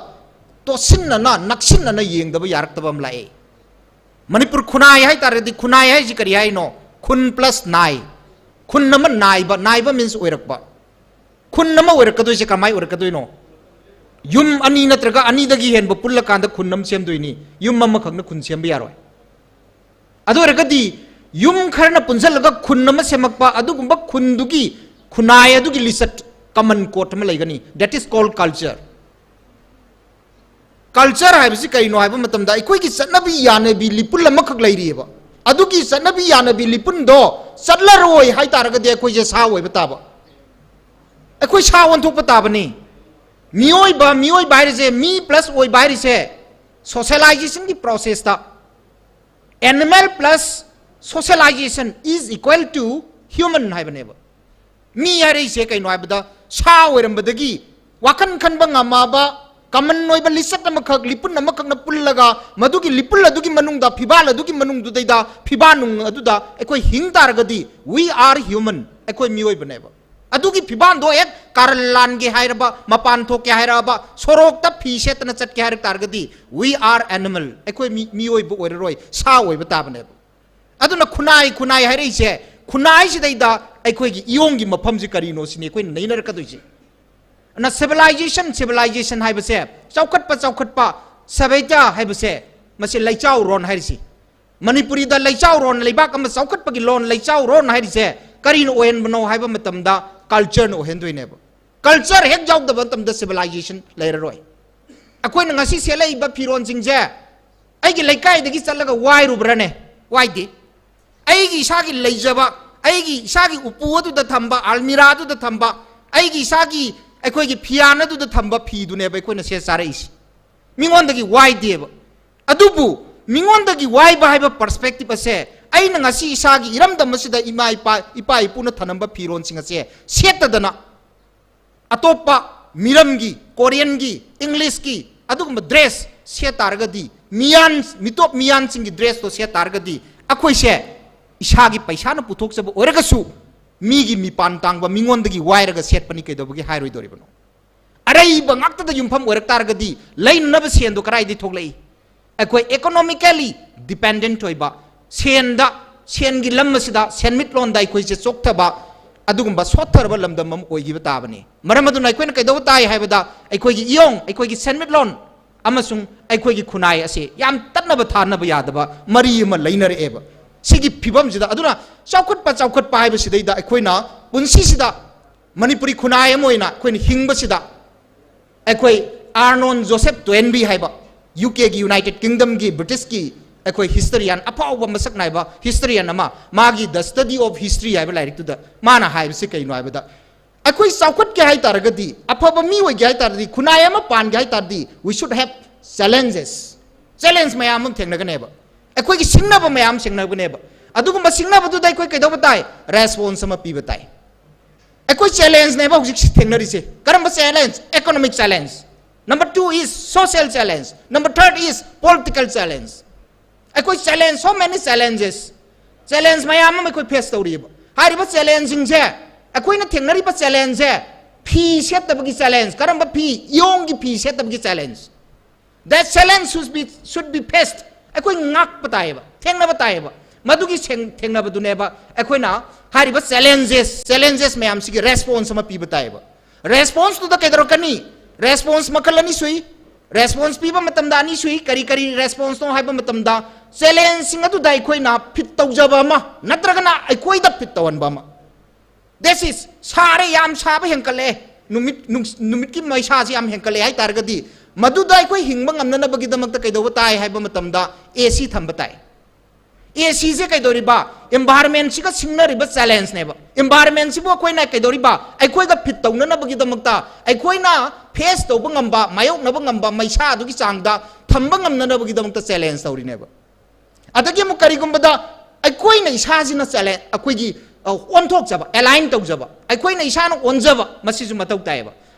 ꯇꯣꯠꯁꯤꯟꯅꯅ, ꯅꯛꯁꯤꯟꯅꯅ ꯌꯦꯡꯗꯕ ꯌꯥꯔꯛꯇꯕ ꯑꯃ ꯂꯥꯛꯑꯦ꯫ ꯃꯅꯤꯄꯨꯔ ꯈꯨꯟꯅꯥꯏ ꯍꯥꯏ ꯇꯥꯔꯒꯗꯤ, ꯈꯨꯟꯅꯥꯏ ꯍꯥꯏꯁꯤ ꯀꯔꯤ ꯍꯥꯏꯅꯣ? ꯈꯨꯟ plus ꯅꯥꯏ꯫ ꯈꯨꯟ ꯑꯃ ꯅꯥꯏꯕ, ꯅꯥꯏꯕ means ꯑꯣꯏꯔꯛꯄ꯫ ꯈꯨꯟ ꯑꯃ ꯑꯣꯏꯔꯛꯀꯗꯣꯏꯁꯦ ꯀꯃꯥꯏ ꯑꯣꯏꯔꯛꯀꯗꯣꯏꯅꯣ? ꯌꯨꯝ ꯑꯅꯤ ꯅꯠꯇ꯭ꯔꯒ ꯑꯅꯤꯗꯒꯤ ꯍꯦꯟꯕ ꯄꯨꯜꯂꯀꯥꯟꯗ ꯈꯨꯟ ꯑꯃ ꯁꯦꯝꯗꯣꯏꯅꯤ꯫ ꯌꯨꯝ ꯑꯃꯈꯛꯅ ꯈꯨꯟ ꯁꯦꯝꯕ ꯌꯥꯔꯣꯏ꯫ ꯑꯗꯨ ꯑꯣꯏꯔꯒꯗꯤ ꯌꯨꯝ ꯈꯔꯅ ꯄꯨꯟꯁꯤꯜꯂꯒ ꯈꯨꯟ ꯑꯃ ꯁꯦꯝꯃꯛꯄ, ꯑꯗꯨꯒꯨꯝꯕ ꯈꯨꯟꯗꯨꯒꯤ ꯈꯨꯟꯅꯥꯏ ꯑꯗꯨꯒꯤ ꯂꯤꯆꯠ, common code ꯑꯃ ꯂꯩꯒꯅꯤ, that is called culture꯫ Culture ꯍꯥꯏꯕꯁꯤ ꯀꯔꯤꯅꯣ ꯍꯥꯏꯕ ꯃꯇꯝꯗ, ꯑꯩꯈꯣꯏꯒꯤ ꯆꯠꯅꯕꯤ ꯌꯥꯅꯕꯤ ꯂꯤꯄꯨꯟ ꯑꯃꯈꯛ ꯂꯩꯔꯤꯑꯕ꯫ ꯑꯗꯨꯒꯤ ꯆꯠꯅꯕꯤ ꯌꯥꯅꯕꯤ ꯂꯤꯄꯨꯟꯗꯣ ꯆꯠꯂꯔꯣꯏ ꯍꯥꯏ ꯇꯥꯔꯒꯗꯤ ꯑꯩꯈꯣꯏꯁꯦ ꯁꯥ ꯑꯣꯏꯕ ꯇꯥꯕ, ꯑꯩꯈꯣꯏ ꯁꯥ ꯑꯣꯟꯊꯣꯛꯄ ꯇꯥꯕꯅꯤ꯫ ꯃꯤꯑꯣꯏꯕ, ꯃꯤꯑꯣꯏꯕ ꯍꯥꯏꯔꯤꯁꯦ, ꯃꯤ plus ꯑꯣꯏꯕ ꯍꯥꯏꯔꯤꯁꯦ socializationꯒꯤ processꯇ animal plus socialization is equal to human ꯍꯥꯏꯕꯅꯦꯕ꯫ ꯃꯤ ꯍꯥꯏꯔꯛꯏꯁꯦ ꯀꯩꯅꯣ ꯍꯥꯏꯕꯗ, ꯁꯥ ꯑꯣꯏꯔꯝꯕꯗꯒꯤ ꯋꯥꯈꯜ ꯈꯟꯕ ꯉꯝꯃꯛꯑꯕ, common ꯑꯣꯏꯕ ꯂꯤꯆꯠ ꯑꯃꯈꯛ, ꯂꯤꯄꯨꯟ ꯑꯃꯈꯛꯅ ꯄꯨꯜꯂꯒ, ꯃꯗꯨꯒꯤ ꯂꯤꯄꯨꯟ ꯑꯗꯨꯒꯤ ꯃꯅꯨꯡꯗ, ꯐꯤꯕꯥꯜ ꯑꯗꯨꯒꯤ ꯃꯅꯨꯡꯗꯨꯗꯩꯗ, ꯐꯤꯕꯥꯜꯅꯨꯡ ꯑꯗꯨꯗ ꯑꯩꯈꯣꯏ ꯍꯤꯡ ꯇꯥꯔꯒꯗꯤ, we are human, ꯑꯩꯈꯣꯏ ꯃꯤꯑꯣꯏꯕꯅꯦꯕ꯫ ꯑꯗꯨꯒꯤ ꯐꯤꯕꯥꯜꯗꯣ ꯍꯦꯛ ꯀꯥꯔꯟ ꯂꯥꯟꯒꯦ ꯍꯥꯏꯔꯕ, ꯃꯄꯥꯟ ꯊꯣꯛꯀꯦ ꯍꯥꯏꯔꯛꯑꯕ, ꯁꯣꯔꯣꯛꯇ ꯐꯤ ꯁꯦꯠꯇꯅ ꯆꯠꯀꯦ ꯍꯥꯏꯔꯛ ꯇꯥꯔꯒꯗꯤ, we are animal, ꯑꯩꯈꯣꯏ ꯃꯤ, ꯃꯤꯑꯣꯏꯕ ꯑꯣꯏꯔꯔꯣꯏ, ꯁꯥ ꯑꯣꯏꯕ ꯇꯥꯕꯅꯦꯕ꯫ ꯑꯗꯨꯅ ꯈꯨꯟꯅꯥꯏ ꯈꯨꯟꯅꯥꯏ ꯍꯥꯏꯔꯛꯏꯁꯦ, ꯈꯨꯟꯅꯥꯏꯁꯤꯗꯩꯗ ꯑꯩꯈꯣꯏꯒꯤ ꯏꯌꯣꯡꯒꯤ ꯃꯐꯝꯁꯤ ꯀꯔꯤꯅꯣ ꯁꯤꯅꯤ ꯑꯩꯈꯣꯏꯅ ꯅꯩꯅꯔꯛꯀꯗꯣꯏꯁꯦ꯫ ꯑꯗꯨꯅ civilization civilization ꯍꯥꯏꯕꯁꯦ, ꯆꯥꯎꯈꯠꯄ ꯆꯥꯎꯈꯠꯄ, ꯁꯚ꯭ꯌꯇꯥ ꯍꯥꯏꯕꯁꯦ, ꯃꯁꯤ ꯂꯩꯆꯥꯎꯔꯣꯟ ꯍꯥꯏꯔꯤꯁꯤ꯫ ꯃꯅꯤꯄꯨꯔꯤꯗ ꯂꯩꯆꯥꯎꯔꯣꯟ, ꯂꯩꯕꯥꯛ ꯑꯃ ꯆꯥꯎꯈꯠꯄꯒꯤ ꯂꯣꯟ, ꯂꯩꯆꯥꯎꯔꯣꯟ ꯍꯥꯏꯔꯤꯁꯦ ꯀꯔꯤꯅ ꯑꯣꯏꯍꯟꯕꯅꯣ ꯍꯥꯏꯕ ꯃꯇꯝꯗ cultureꯅ ꯑꯣꯏꯍꯟꯗꯣꯏꯅꯦꯕ꯫ Culture ꯍꯦꯛ ꯌꯥꯎꯗꯕ ꯃꯇꯝꯗ civilization ꯂꯩꯔꯔꯣꯏ꯫ ꯑꯩꯈꯣꯏꯅ ꯉꯁꯤ ꯁꯦꯠꯂꯛꯏꯕ ꯐꯤꯔꯣꯟꯁꯤꯡꯁꯦ ꯑꯩꯒꯤ ꯂꯩꯀꯥꯏꯗꯒꯤ ꯆꯠꯂꯒ ꯋꯥꯏꯔꯨꯕ꯭ꯔꯥꯅꯦ? ꯋꯥꯏꯗꯦ꯫ ꯑꯩꯒꯤ ꯏꯁꯥꯒꯤ ꯂꯩꯖꯕ, ꯑꯩꯒꯤ ꯏꯁꯥꯒꯤ ꯎꯄꯨ ꯑꯗꯨꯗ ꯊꯝꯕ, ꯑꯜꯃꯤꯔꯥ ꯑꯗꯨꯗ ꯊꯝꯕ, ꯑꯩꯒꯤ ꯏꯁꯥꯒꯤ, ꯑꯩꯈꯣꯏꯒꯤ ꯐꯤꯌꯥꯟ ꯑꯗꯨꯗ ꯊꯝꯕ ꯐꯤꯗꯨꯅꯦꯕ ꯑꯩꯈꯣꯏꯅ ꯁꯦꯠ ꯆꯥꯔꯛꯏꯁꯤ꯫ ꯃꯤꯉꯣꯟꯗꯒꯤ ꯋꯥꯏꯗꯦꯕ꯫ ꯑꯗꯨꯕꯨ ꯃꯤꯉꯣꯟꯗꯒꯤ ꯋꯥꯏꯕ ꯍꯥꯏꯕ perspective ꯑꯁꯦ, ꯑꯩꯅ ꯉꯁꯤ ꯏꯁꯥꯒꯤ ꯏꯔꯝꯗꯝ ꯑꯁꯤꯗ ꯏꯃꯥ ꯏꯄꯥ, ꯏꯄꯥ ꯏꯄꯨꯅ ꯊꯅꯝꯕ ꯐꯤꯔꯣꯟꯁꯤꯡ ꯑꯁꯦ ꯁꯦꯠꯇꯗꯅ ꯑꯇꯣꯞꯄ ꯃꯤꯔꯝꯒꯤ, Koreanꯒꯤ, Englishꯀꯤ ꯑꯗꯨꯒꯨꯝꯕ dress ꯁꯦꯠ ꯇꯥꯔꯒꯗꯤ, ꯃꯤꯌꯥꯟ, ꯃꯤꯇꯣꯞ ꯃꯤꯌꯥꯟꯁꯤꯡꯒꯤ dressꯇꯣ ꯁꯦꯠ ꯇꯥꯔꯒꯗꯤ, ꯑꯩꯈꯣꯏꯁꯦ ꯏꯁꯥꯒꯤ ꯄꯩꯁꯥꯅ ꯄꯨꯊꯣꯛꯆꯕ ꯑꯣꯏꯔꯒꯁꯨ ꯃꯤꯒꯤ ꯃꯤꯄꯥꯟ ꯇꯥꯡꯕ, ꯃꯤꯉꯣꯟꯗꯒꯤ ꯋꯥꯏꯔꯒ ꯁꯦꯠꯄꯅꯤ ꯀꯩꯗꯧꯕꯒꯤ ꯍꯥꯏꯔꯣꯏꯗꯧꯔꯤꯕꯅꯣ? ꯑꯔꯩꯕ ꯉꯥꯛꯇꯗ ꯌꯨꯝꯐꯝ ꯑꯣꯏꯔꯛ ꯇꯥꯔꯒꯗꯤ, ꯂꯩꯅꯅꯕ ꯁꯦꯟꯗꯣ ꯀꯗꯥꯏꯗꯒꯤ ꯊꯣꯛꯂꯛꯏ? ꯑꯩꯈꯣꯏ economically dependent ꯑꯣꯏꯕ, ꯁꯦꯟꯗ, ꯁꯦꯟꯒꯤ ꯂꯝ ꯑꯁꯤꯗ, ꯁꯦꯟꯃꯤꯠꯂꯣꯟꯗ ꯑꯩꯈꯣꯏꯁꯦ ꯆꯣꯛꯊꯕ, ꯑꯗꯨꯒꯨꯝꯕ ꯁꯣꯠꯊꯔꯕ ꯂꯝꯗꯝ ꯑꯃ ꯑꯣꯏꯈꯤꯕ ꯇꯥꯕꯅꯤ꯫ ꯃꯔꯝ ꯑꯗꯨꯅ ꯑꯩꯈꯣꯏꯅ ꯀꯩꯗꯧꯕ ꯇꯥꯏ ꯍꯥꯏꯕꯗ, ꯑꯩꯈꯣꯏꯒꯤ ꯏꯌꯣꯡ, ꯑꯩꯈꯣꯏꯒꯤ ꯁꯦꯟꯃꯤꯠꯂꯣꯟ ꯑꯃꯁꯨꯡ ꯑꯩꯈꯣꯏꯒꯤ ꯈꯨꯟꯅꯥꯏ ꯑꯁꯤ ꯌꯥꯝ ꯇꯠꯅꯕ ꯊꯥꯅꯕ ꯌꯥꯗꯕ ꯃꯔꯤ ꯑꯃ ꯂꯩꯅꯔꯛꯑꯦꯕ꯫ ꯁꯤꯒꯤ ꯐꯤꯕꯝꯁꯤꯗ, ꯑꯗꯨꯅ ꯆꯥꯎꯈꯠꯄ, ꯆꯥꯎꯈꯠꯄ ꯍꯥꯏꯕꯁꯤꯗꯩꯗ ꯑꯩꯈꯣꯏꯅ ꯄꯨꯟꯁꯤꯁꯤꯗ ꯃꯅꯤꯄꯨꯔꯤ ꯈꯨꯟꯅꯥꯏ ꯑꯃ ꯑꯣꯏꯅ ꯑꯩꯈꯣꯏꯅ ꯍꯤꯡꯕꯁꯤꯗ, ꯑꯩꯈꯣꯏ ꯑꯥꯔꯅꯣꯟ ꯖꯣꯁꯦꯐ ꯇꯣꯏꯟꯕꯤ ꯍꯥꯏꯕ, UKꯒꯤ, United Kingdomꯒꯤ, Britishꯀꯤ ꯑꯩꯈꯣꯏ historian, ꯑꯐꯥꯎꯕ ꯃꯁꯛ ꯅꯥꯏꯕ historian ꯑꯃ, ꯃꯥꯒꯤ The Study of History ꯍꯥꯏꯕ ꯂꯥꯏꯔꯤꯛꯇꯨꯗ ꯃꯥꯅ ꯍꯥꯏꯕꯁꯤ ꯀꯩꯅꯣ ꯍꯥꯏꯕꯗ, ꯑꯩꯈꯣꯏ ꯆꯥꯎꯈꯠꯀꯦ ꯍꯥꯏ ꯇꯥꯔꯒꯗꯤ, ꯑꯐꯕ ꯃꯤ ꯑꯣꯏꯒꯦ ꯍꯥꯏ ꯇꯥꯔꯗꯤ, ꯈꯨꯟꯅꯥꯏ ꯑꯃ ꯄꯥꯟꯒꯦ ꯍꯥꯏ ꯇꯥꯔꯗꯤ, we should have challenges꯫ Challenge ꯃꯌꯥꯝ ꯑꯃ ꯊꯦꯡꯅꯒꯅꯦꯕ꯫ ꯑꯩꯈꯣꯏꯒꯤ ꯁꯤꯡꯅꯕ ꯃꯌꯥꯝ ꯊꯦꯡꯅꯒꯅꯦꯕ꯫ ꯑꯗꯨꯒꯨꯝꯕ ꯁꯤꯡꯅꯕꯗꯨꯗ ꯑꯩꯈꯣꯏ ꯀꯩꯗꯧꯕ ꯇꯥꯏ? Response ꯑꯃ ꯄꯤꯕ ꯇꯥꯏ꯫ ꯑꯩꯈꯣꯏ challengeꯅꯦꯕ ꯍꯧꯖꯤꯛ ꯊꯦꯡꯅꯔꯤꯁꯦ꯫ ꯀꯔꯝꯕ challenge? Economic challenge꯫ Number two is social challenge. Number third is political challenge꯫ ꯑꯩꯈꯣꯏ challenge, so many challenges, challenge ꯃꯌꯥꯝ ꯑꯃ ꯑꯩꯈꯣꯏ face ꯇꯧꯔꯤꯕ꯫ ꯍꯥꯏꯔꯤꯕ challengeꯁꯤꯡꯁꯦ, ꯑꯩꯈꯣꯏꯅ ꯊꯦꯡꯅꯔꯤꯕ challengeꯁꯦ, ꯐꯤ ꯁꯦꯠꯇꯕꯒꯤ challenge꯫ ꯀꯔꯝꯕ ꯐꯤ? ꯏꯌꯣꯡꯒꯤ ꯐꯤ ꯁꯦꯠꯇꯕꯒꯤ challenge꯫ That challenge should be, should be faced꯫ ꯑꯩꯈꯣꯏ ꯉꯥꯛꯄ ꯇꯥꯏꯌꯦꯕ, ꯊꯦꯡꯅꯕ ꯇꯥꯏꯌꯦꯕ꯫ ꯃꯗꯨꯒꯤ ꯁꯦꯡ-, ꯊꯦꯡꯅꯕꯗꯨꯅꯦꯕ ꯑꯩꯈꯣꯏꯅ ꯍꯥꯏꯔꯤꯕ challenges, challenges ꯃꯌꯥꯝꯁꯤꯒꯤ response ꯑꯃ ꯄꯤꯕ ꯇꯥꯏꯌꯦꯕ꯫ Response ꯇꯨꯗ ꯀꯩꯗꯧꯔꯛꯀꯅꯤ? Response ꯃꯈꯜ ꯑꯅꯤ ꯁꯨꯏ꯫ Response ꯄꯤꯕ ꯃꯇꯝꯗ ꯑꯅꯤ ꯁꯨꯏ꯫ ꯀꯔꯤ ꯀꯔꯤ response ꯅꯣ ꯍꯥꯏꯕ ꯃꯇꯝꯗ, challenge ꯁꯤꯡ ꯑꯗꯨꯗ ꯑꯩꯈꯣꯏꯅ fit ꯇꯧꯖꯕ ꯑꯃ ꯅꯠꯇ꯭ꯔꯒꯅ ꯑꯩꯈꯣꯏꯗ fit ꯇꯧꯍꯟꯕ ꯑꯃ꯫ That is, ꯁꯥꯔꯦ, ꯌꯥꯝ ꯁꯥꯕ ꯍꯦꯟꯀꯠꯂꯛꯑꯦ, ꯅꯨꯃꯤꯠ, ꯅꯨꯡꯁ-, ꯅꯨꯃꯤꯠꯀꯤ ꯃꯩꯁꯥꯁꯤ ꯌꯥꯝ ꯍꯦꯟꯀꯠꯂꯛꯑꯦ ꯍꯥꯏ ꯇꯥꯔꯒꯗꯤ, ꯃꯗꯨꯗ ꯑꯩꯈꯣꯏ ꯍꯤꯡꯕ ꯉꯝꯅꯅꯕꯒꯤꯗꯃꯛꯇ ꯀꯩꯗꯧꯕ ꯇꯥꯏ ꯍꯥꯏꯕ ꯃꯇꯝꯗ, AC ꯊꯝꯕ ꯇꯥꯏ꯫ AC ꯁꯦ ꯀꯩꯗꯧꯔꯤꯕ? Environment ꯁꯤꯒ ꯁꯤꯡꯅꯔꯤꯕ challenge ꯅꯦꯕ꯫ Environment ꯁꯤꯕꯨ ꯑꯩꯈꯣꯏꯅ ꯀꯩꯗꯧꯔꯤꯕ? ꯑꯩꯈꯣꯏꯒ fit ꯇꯧꯅꯅꯕꯒꯤꯗꯃꯛꯇ, ꯑꯩꯈꯣꯏꯅ face ꯇꯧꯕ ꯉꯝꯕ, ꯃꯥꯌꯣꯛꯅꯕ ꯉꯝꯕ ꯃꯩꯁꯥ ꯑꯗꯨꯒꯤ ꯆꯥꯡꯗ ꯊꯝꯕ ꯉꯝꯅꯅꯕꯒꯤꯗꯃꯛꯇ challenge ꯇꯧꯔꯤꯅꯦꯕ꯫ ꯑꯗꯒꯤ ꯑꯃꯨꯛ ꯀꯔꯤꯒꯨꯝꯕꯗ ꯑꯩꯈꯣꯏꯅ ꯏꯁꯥꯁꯤꯅ challenge, ꯑꯩꯈꯣꯏꯒꯤ, ꯑ, ꯑꯣꯟꯊꯣꯛꯆꯕ, align ꯇꯧꯖꯕ, ꯑꯩꯈꯣꯏꯅ ꯏꯁꯥꯅ ꯑꯣꯟꯖꯕ, ꯃꯁꯤꯁꯨ ꯃꯊꯧ ꯇꯥꯏꯌꯦꯕ꯫